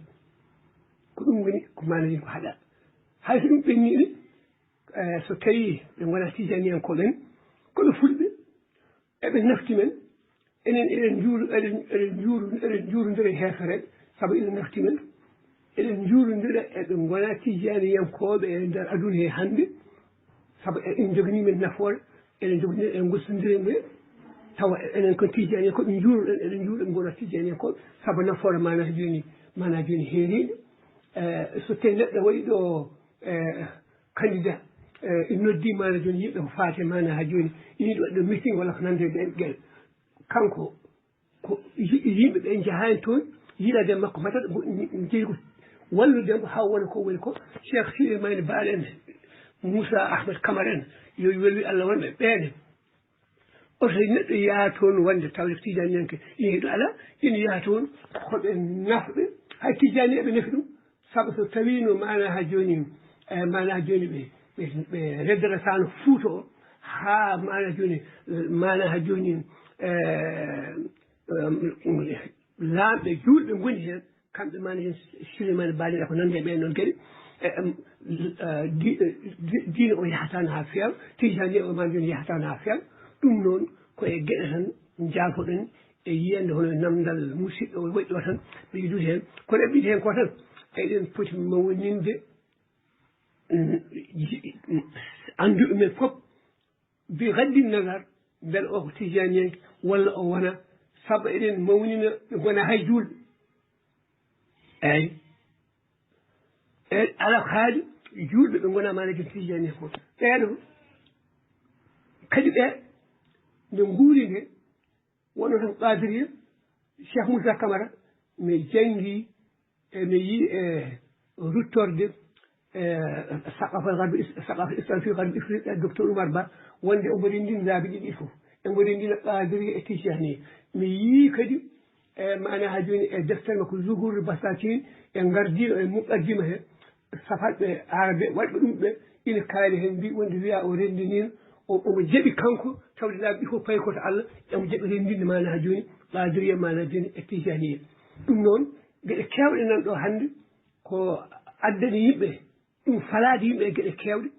Ko ɗum woni ko maanaa jooni ko haɗaa. Hay so ɗum ɓenniiɗe, eh, so tawii ɓe ngonaa tijaaniyankooɓe en, kono fulɓe eɓe nafti men, enen eɗen njuuru, eɗen, eɗen njuuru, eɗen njuurondira e heefereɓe, sabu ina nafti men. Eɗen njuurondira e ɓe ngonaa tijaaniyankooɓe e nder aduna he hannde, sabu eɗen njoganii men nafoore, eɗen njoganii, eɗen ngostondira e mumen, tawa enen kon tijaani ko ɓe njuuruɗen, eɗen njuura ɓe ngonaa tijaaniyankooɓe, sabu nafoore maanaa jooni, maanaa jooni heeriiɗo. Eh, so tawii neɗɗo waɗi ɗo, eh, candidat, eh, ina noddi maanaa jooni yimɓe ko faati maanaa haa jooni, ina yiɗi waɗde meeting walla ko nanndi e ɗeen geɗe. Kanko, ko yi-, yimɓe ɓe njahaani toon, yiɗaade makko, mataɗo, jeyi ko wallude mo haa wona ko woni ko. Cheikh Souleymane Baal en, Moussa Ahmed Camara en, yo welwi Allah won ɓe ɓeen. Oto neɗɗo yaha toon wonde tawde ko tijaaniyanke, ina ɗum alaa, ina yaha toon ko ɓe nafɓe, hay tijaani eɓe nafi ɗum. Sabu so tawiino maanaa haa jooni, eh, maanaa jooni ɓe, ɓe, ɓe reddataano Fuuta o, haa maanaa jooni, maanaa haa jooni, eh, em, laamɓe juulɓe ngoni heen, kamɓe maanaa jooni Souleymane Baal e ko nanndi e ɓeen noon kadi, e, em, eh, di-, eh, di-, diine o yahataano haa feewa, tijaani o maanaa jooni yahataano haa feewa. Ɗum noon ko e geɗe tan njaafoɗen, e yiyannde hono namndal musidɗo o waɗi ɗo tan, ɓe yiɗude heen. Kono eɓɓiɗi heen ko tan, eɗen poti mawninde, mm, ji-, mm, annduɓe men fof, bi gaddi nazar, mbele o ko tijaaniyanke walla o wona, sabu eɗen mawnina ɓe ngonaa hay juulɓe. Eeyi. E alaa ko haali juulɓe ɓe ngonaa maanaa jooni tijaani ko. Ɓeeɗo kadi ɓe nde nguuri nde, wonno tan Qadiriya, Cheikh Moussa Camara, mi janngi, e mi yii e ruttorde e saqafa garbi saqafa islam fi garbi ifriqa, docteur Oumar Ba, wonde omo renndini laabi ɗiɗi fof, emo renndina qadiri e tijani. Mi yii kadi e maana ha jooni e deftere makko Zuhur Basatin, e ngardiiɗo e muqaddima he safatɓe arabe waɗɓe ɗum ɓe, ina kaali heen mbi wonde wiya o renndiniino, o- omo jaɓi kanko tawde laabi ɗi fof payi koto Allah, omo jaɓi renndinde maana ha jooni qadiriya maana jooni e tijaniya. Ɗum noon, geɗe keewɗe nan ɗo hannde ko addani yimɓe ɗum, falaade yimɓe e geɗe keewɗe,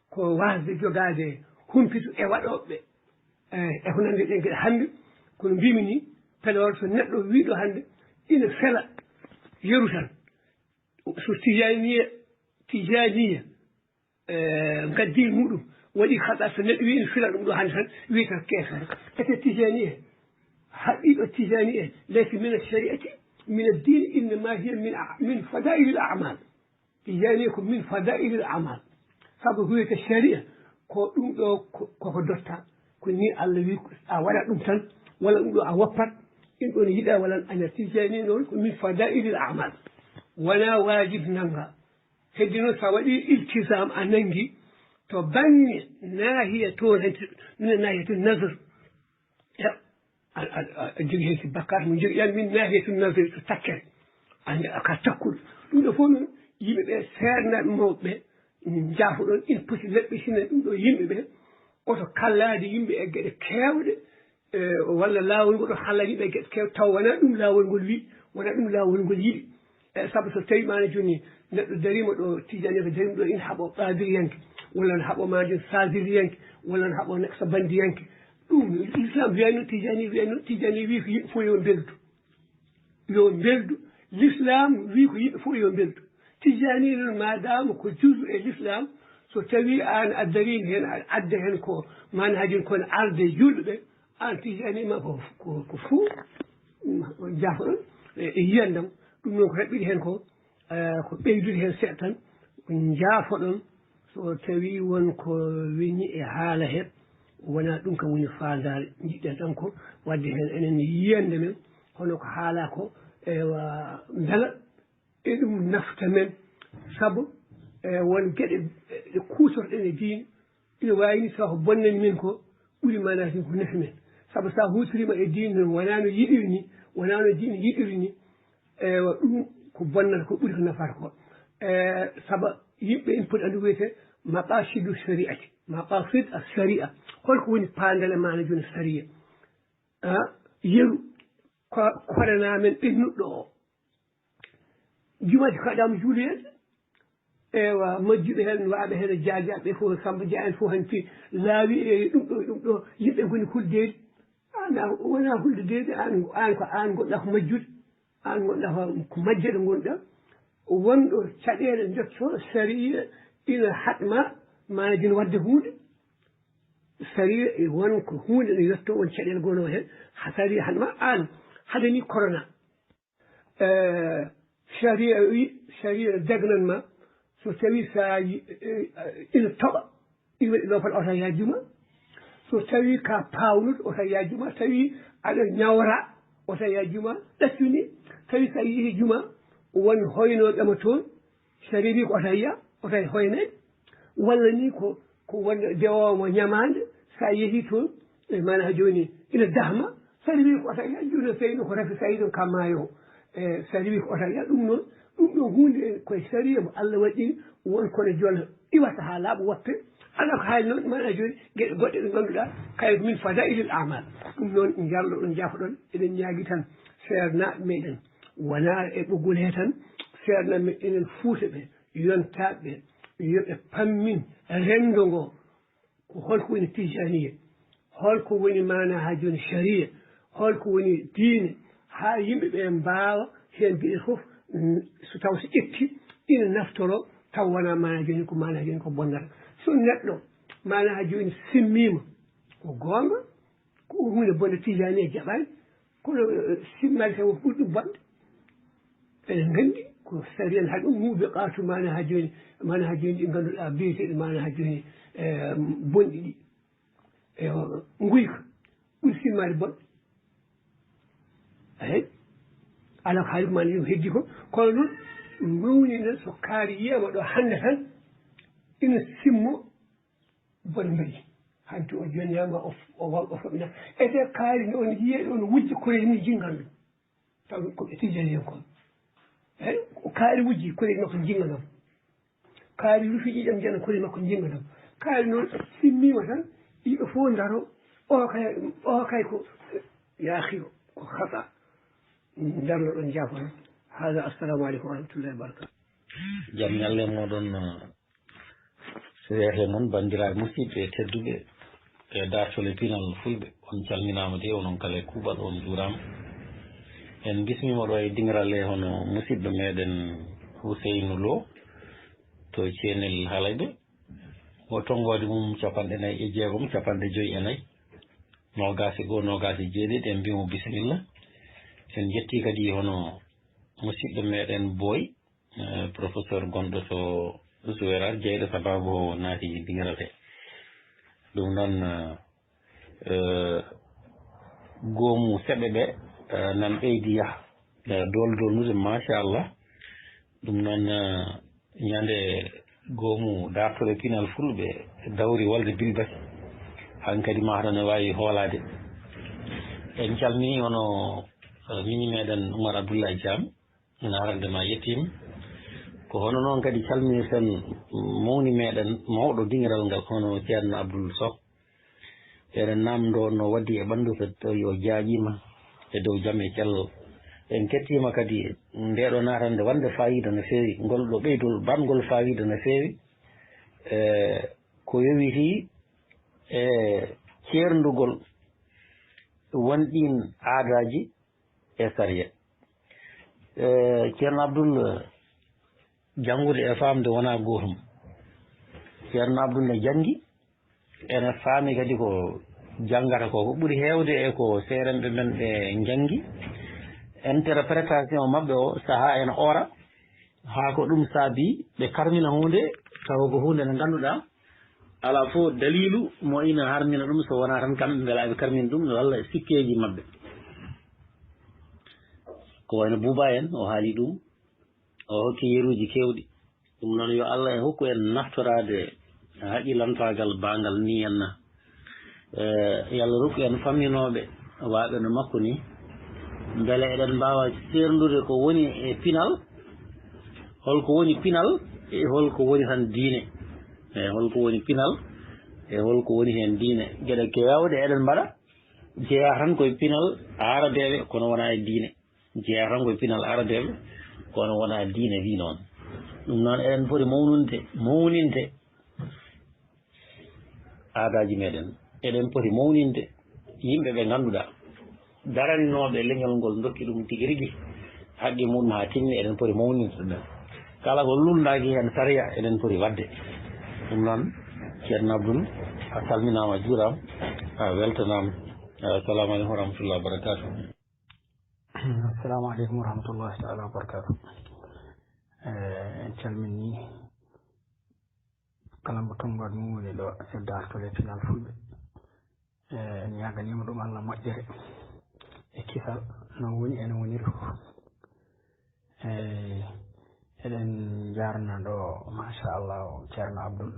ko waasde jogaade humpito e waɗooɓe e e ko nanndi ɗen geɗe hannde. Kono mbimi ni, pelewol so neɗɗo wiiɗo hannde ina fela yeru tan, so tijaniya tijaniya e ngaddi muɗum waɗi haɗa, so neɗɗo wi ina fila ɗum ɗo hannde tan, wiyata keefere. Ete tijaniya, haqiqa tijaniya laysa min alshariati, min addini, innama hiya min a- min fadaili l amal. Tijaniya ko min fadaili l amal. Sabu huyata sharia ko ɗum ɗo ko- koko dotta, ko ni Allah wi, a waɗa ɗum tan, walla ɗum ɗo a woppat. Ɗum ɗon yiɗa walla aña. Tijaniya noon ko min fadaili l amal, wona wajib nanga. Heddi noon, so a waɗi iltisam, a nanngi to bannge naahiya to, min naahiya to nasr, a jogii heen si bakkaat mo jogii, yan min naahiya to nasr, to takkere, annde a ka takkuɗo. Ɗum ɗo fof noon, yimɓe ɓe seernaaɓe mawɓe ɓe njaafoɗon, ina poti laɓɓitina ɗum ɗo yimɓe ɓe, oto kallaade yimɓe e geɗe keewɗe, e walla laawol ngol ɗo hallani ɓe geɗe kew, taw wona ɗum laawol ngol wi, wona ɗum laawol ngol yiɗi. E sabu so tawi maana jooni neɗɗo dariima ɗo, tijani ko dariima ɗo ina haɓo qadiriyanke, walla ne haɓo maana jooni sadiliyanke, walla ne haɓo naqsabandiyanke, ɗum islam wiyani noon, tijani wiyani noon. Tijani wi ko yimɓe fof yo mbeldu, yo mbeldu. L'islam wi ko yimɓe fof yo mbeldu. Tijani noon, madama ko juzu e l'islam, so tawi an a darima heen, a adda heen ko manhajin, kono arde julɓe ɓe, an tijani ma ko ko ko fou. Jaafoɗon e yiyandam. Ɗum noon ko raɓɓiɗi heen ko, ko ɓeydude heen seeɗa tan. Jaafoɗon so tawi won ko weñi e haala he, wona ɗum kam woni faandaare. Jiɗɗen tan ko waɗde heen enen yiyannde men, hono ko haalaa ko, ewa, mbela e ɗum nafta men. Sabu e won geɗe ɗe kuutorɗen e diine, ina waawi ni tawa ko bonnani men ko ɓuri maanaa ko nafi men. Sabu so a huutoriima e diine noon wonaa no yiɗiri ni, wonaa no diine yiɗiri ni, ewa, ɗum ko bonnata ko ɓuri ko nafata ko. E sabu yimɓe ina poti anndu wiyete maqasidu shariati, maqasid al sharia. Holko woni paandale maana jooni sharia? A, yeru ko korana men ɓennuɗo o. Jumaaji kaɗaama juuloyeede, ewa, majjuɓe heen, wa'aɓe heen, jaajaaɓe fof, Samba Dia en fof, hanti laawi e ɗum ɗo, ɗum ɗo, yimɓe ngoni huldeede. An a wona huldeede, an, an ko an ngonɗa ko majjude, an ngonɗa ko, ko majjeɗo ngonɗa. Wonɗo caɗeele jotto, sariya ina haɗma, maana jin waɗde huunde. Sariya e won ko huunde no yotto, won caɗeele gono heen, ha sariya haɗma an, haɗani korona. Eh, sharia wi, sharia dagnan ma, so tawi sa yi- eh, ina toɓa, ina waɗi loofal, oto ya juma. So tawi ka pawnuɗo, oto ya juma. Tawi aɗa ñawra, oto ya juma. Ɗaccuni. Tawi sa yehi juma, won hoynooɓe ma toon, sharia wi ko oto ya, oto hoynede. Walla ni ko ko won dewoowo ñamaande, so a yehii toon, e maana jooni ina dahma, so a rewii ko wata, jooni so tawii ko rafi, so a yii ɗoon ka maayo o. E so a rewii ko wata, ɗum noon, ɗum ɗoon huunde koye sariya mo Allah waɗi, won kono jola iwata haa laaɓa woppe. Alaa ko haali noon, maana jooni geɗe goɗɗe ɗe ngannduɗaa kay min fadaa'ilil a'maal. Ɗum noon njarlo ɗon, njaafo ɗon, eɗen ñaagi tan seernaaɓe meɗen, wonaa e ɓoggol he tan, seernaaɓe meɗen enen Fuuta ɓe, yontaaɓe, yo ɓe pammin renndo ngo. Ko holko woni tijaniya? Holko woni maana haa jooni shariya? Holko woni diine? Haa yimɓe ɓe mbaawa heen geɗe fof, mm, so taw so ƴetti ina naftoro, taw wonaa maana jooni ko maana jooni ko bonnata. So neɗɗo maana haa jooni simmiima, ko goonga, ko huunde bonde, tijaniya jaɓaani. Kono, eh, simmaade taw ko ɓuri ɗum bonde. Eɗen nganndi ko sariya en haɗi ɗum muuɓe qawtu maana haa jooni, maana haa jooni ɗi ngannduɗaa biyeteeɗi maana haa jooni, eh, bonɗi ɗi. E o nguyka ɓuri simmaade bonde. Eey. Alaa ko haali ko maa yo heddi ko, kono noon mawnina so kaari yiyaama ɗo hannde tan, ina simmo bone mbaɗi. Hanti o jonnaama, o f-, o wa-, o foɗna. Ete kaari ne on yiye ɗo no wujja koreeji mum jinnganɗo. Taw ko ɓe tijani en kon. Eyi, ko kaari wujji koreeji makko jinnganɗo. Kaari rufi ɗiɗam jana koreeji makko jinnganɗo. Kaari noon simmiima tan, yimɓe fof ndaro, o kay, o kay ko, yaa akhi, ko khata. Ndarno ɗon jaafo. Hada, assalamu aleykum wa rahmatullahi wa barakatuh. Jam ñalle moɗon, eh, seehe mon, banndiraaɓe musidɓe tedduɓe e daartol e pinal fulɓe. On calminaama de, onon kala e kuuɓal, on njuuraama. En mbismiima ɗo e diŋral e hono musidɗo meɗen Huseynu Lo to Ceenel Halayɓe. O tonngoode mum capanɗe nayi e jeegom, capanɗe joyi e nayi, noogaas e goo, noogaas e jeeɗiɗi, en mbiyii mo bisimilla. En njettii kadi hono musidɗo meɗen Boy, eh, professeur gonɗo to Zuwerar, jeyɗo sababu o naati diŋral he. Ɗum noon, eh, eh, goomu seɓɓe ɓe, eh, nan ɓeydi yaha, eh, dool doolnude, machallah. Ɗum noon, eh, ñande goomu daartol e pinal fulɓe dawri walde bilbasi. Hankadi mahata ne waawi hoolaade. En calmini hono, eh, miñi meɗen Oumar Abdoulaye Thiam. Ina arande ma yettiima. Ko hono noon kadi calminirten mawni meɗen mawɗo diŋiral ngal, hono Ceerno Abdoul Sow. Eɗen naamndoo no waɗdi e ɓanndu so tawi o jaaƴiima e dow jam e cellal. En kettiima kadi ndeeɗo naatande wonde faayiida no feewi, ngol ɗo ɓeydol baɗngol faayiida no feewi. E ko yowitii e ceerndugol won ɗiin aadaaji e sariya. E, Ceerno Abdul, janngude e faamde wonaa gootum. Ceerno Abdul ne janngi, ene faami kadi ko janngata ko. Ko ɓuri heewde e ko seerenɓe men ɓe njanngi, interprétation maɓɓe o sahaa ene oora, haa ko ɗum saabi ɓe karmina huunde, tawa ko huunde nde ngannduɗaa alaa fof daliilu mo ina harmina ɗum, so wonaa tan kamɓe mbela eɓe karmina ɗum walla sikkeeji maɓɓe. Ko wayno Buuba en, o haali ɗum, o hokki yeruuji keewɗi. Ɗum noon, yo Allah en hokku en naftoraade haqilantaagal baangal ni en na. Eh, yo Allah rokku en famminooɓe waaɓe no makko ni, mbele eɗen mbaawa seerndude ko woni e pinal, holko woni pinal, e holko woni tan diine. E holko woni pinal, e holko woni heen diine. Geɗe keewɗe eɗen mbaɗa, jeyaa tan koye pinal aarabeeɓe, kono wonaa e diine. Jeyaa tan koye pinal aarabeeɓe, kono wonaa diine wi noon. Ɗum noon, eɗen poti mawninde, mawninde aadaaji meɗen. Eɗen poti mawninde yimɓe ɓe ngannduɗaa, daraninooɓe leñol ngol, ndokki ɗum tigi rigi haqqe muɗum haa timmi, eɗen poti mawninde ɗumen. Kala ko luulndaaki heen sariya, eɗen poti waɗde. Ɗum noon, Ceerno Abdul, a salminaama, a juuraama, a weltanaama. Assalamu aleykum wa rahmatullahi wa barakatuh. Assalamu aleykum wa rahmatullahi taala wa barakatuh. Eh, en calminii kala mo tonngooɗo mum woni ɗo e daartol e pinal fulɓe. Eh, en ñaaganiima ɗum Allah moƴƴere e kisal, no woni ene woniri fof. Eh, eɗen njaarna ɗo, machallah, Ceerno Abdul.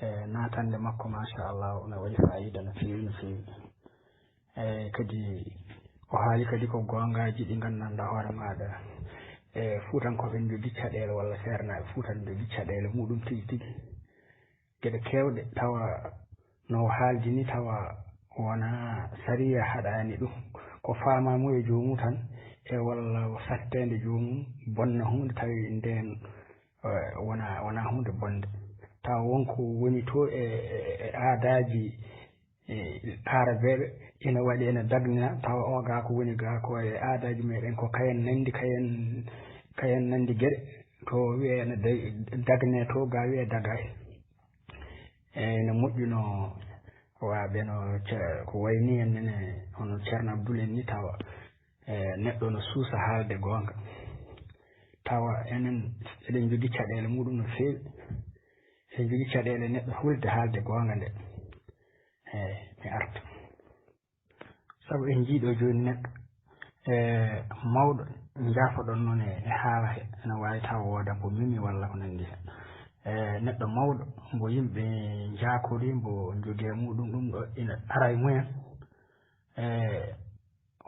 Eh, naatande makko, machallah, no waɗi faayiida no feewi, no feewi. Eh, kadi o haali kadi ko goongaaji ɗi nganndanɗaa hoore maaɗa. E Fuutankooɓe ne njogii caɗeele walla seernaaɓe Fuuta ne njogii caɗeele muɗum tigi tigi. Geɗe keewɗe tawa no o haaldi ni tawa wonaa sariya haɗaani ɗum. Ko faamaamu e joomum tan e walla o satteende joomum bonna huunde tawi ndeen, eh, wonaa, wonaa huunde bonnde. Tawa won ko woni to e, e, e aadaaji e, aarabeeɓe ina waɗi, ene dagnina, tawa o gaa ko woni gaa ko e aadaaji meɗen, ko kayen nanndi, kayen, kayen nanndi geɗe, to wiyee ene da-, dagne, to gaa wiyee dagaay. E, ene moƴƴuno waaɓe no ce-, ko wayi ni en nene, hono Ceerno Abdul en ni, tawa, e, neɗɗo no suusa haalde goonga. Tawa enen eɗen njogii caɗeele muɗum no feewi. Eɗen njogii caɗeele neɗɗo hulde haalde goonga nde. Eey, mi arta. Sabu en njii ɗo jooni neɗɗo, E mawɗo njaafoɗon noon e haala he, ene waawi taw wooda ko memi walla ko nanndi heen. E neɗɗo mawɗo mbo yimɓe njaakori, mbo njogii e muɗum ɗum ɗo ina ara e mumen. E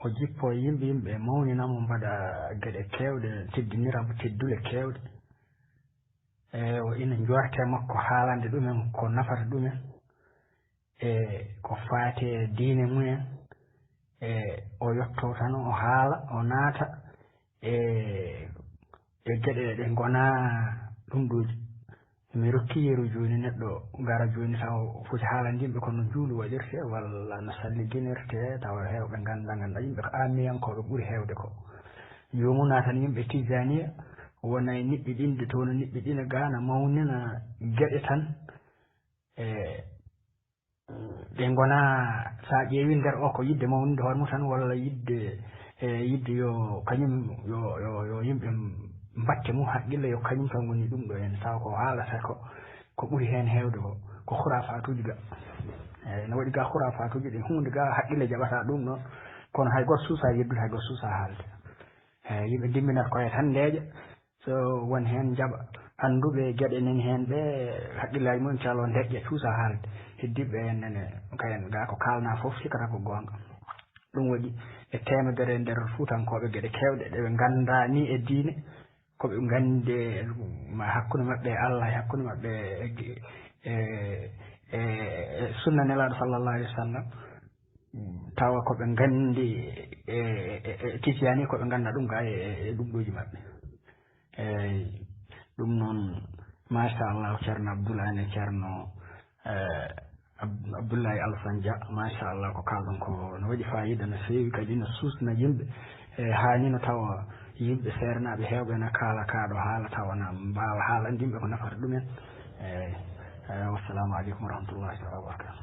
o jippo e yimɓe, yimɓe mawnina mo, mbaɗa geɗe keewɗe, teddinira mo teddule keewɗe. E o ina njoorte makko haalande ɗumen ko nafata ɗumen. E ko faati e diine mumen. E o yotto tan, o haala, o naata e e geɗe ɗe ngonaa ɗum ɗooji. Mi rokki yeru jooni, neɗɗo gara jooni taw foti haalande yimɓe kono juulu waɗirte walla no salliginirte, tawa heewɓe ngannda, ngannda yimɓe ko aamiyankooɓe ɓuri heewde ko. Joomum naatan yimɓe tijjaniya, wona e niɓɓi ɗin de toon, niɓɓi ɗina gaana mawnina geɗe tan. E ɗe ngonaa, so a ƴeewi nder o, ko yiɗde mawninde hoore mum tan, walla yiɗde, e yiɗde yo kañum, yo, yo, yo yimɓe mbatte mum haqqille, yo kañum tan woni ɗum ɗo heen. Tawa ko haalata ko, ko ɓuri heen heewde ko, ko khurafaatuuji ga. Eeyi, no waɗi ga khurafaatuuji ɗin, huunde ga haqqille jaɓata ɗum ɗon, kono hay gooto suusaa yeddude, hay gooto suusaa haalde. Eeyi, yimɓe ndimminata koye tan ndeeƴa. So won heen njaɓa annduɓe geɗe nani heen ɓe, haqqillaaji mum calo ndeƴƴa, cuusa haalde. Heddiiɓe en nene, kayen ga ko kaalnaa fof sikkata ko goonga. Ɗum waɗi e teemedere nder Fuutankooɓe geɗe keewɗe ɗe ɓe nganndaa ni e diine, ko ɓe nganndi e ma hakkunde maɓɓe e Allah, e hakkunde maɓɓe e, e, e, e sunna Nelaaɗo sallallahu alaihi wa sallam. Tawa ko ɓe nganndi e, e, e tijjani, ko ɓe ngannda ɗum ga e, e, e ɗum ɗooji maɓɓe. Eeyi, ɗum noon, machallah, Ceerno Abdoulaye ne, Ceerno, eh, Ab-, Abdoulaye Alassane Dia, machallah, ko kaalɗon ko no waɗi faayiida no feewi, kadi no suusna yimɓe. E haani no tawa yimɓe seernaaɓe heewɓe na kaala kaaɗo haala, tawa na mbaawa haalande yimɓe ko nafata ɗumen. Eeyi, eh, wassalamu aleykum wa rahmatullahi taala wa barakatuh.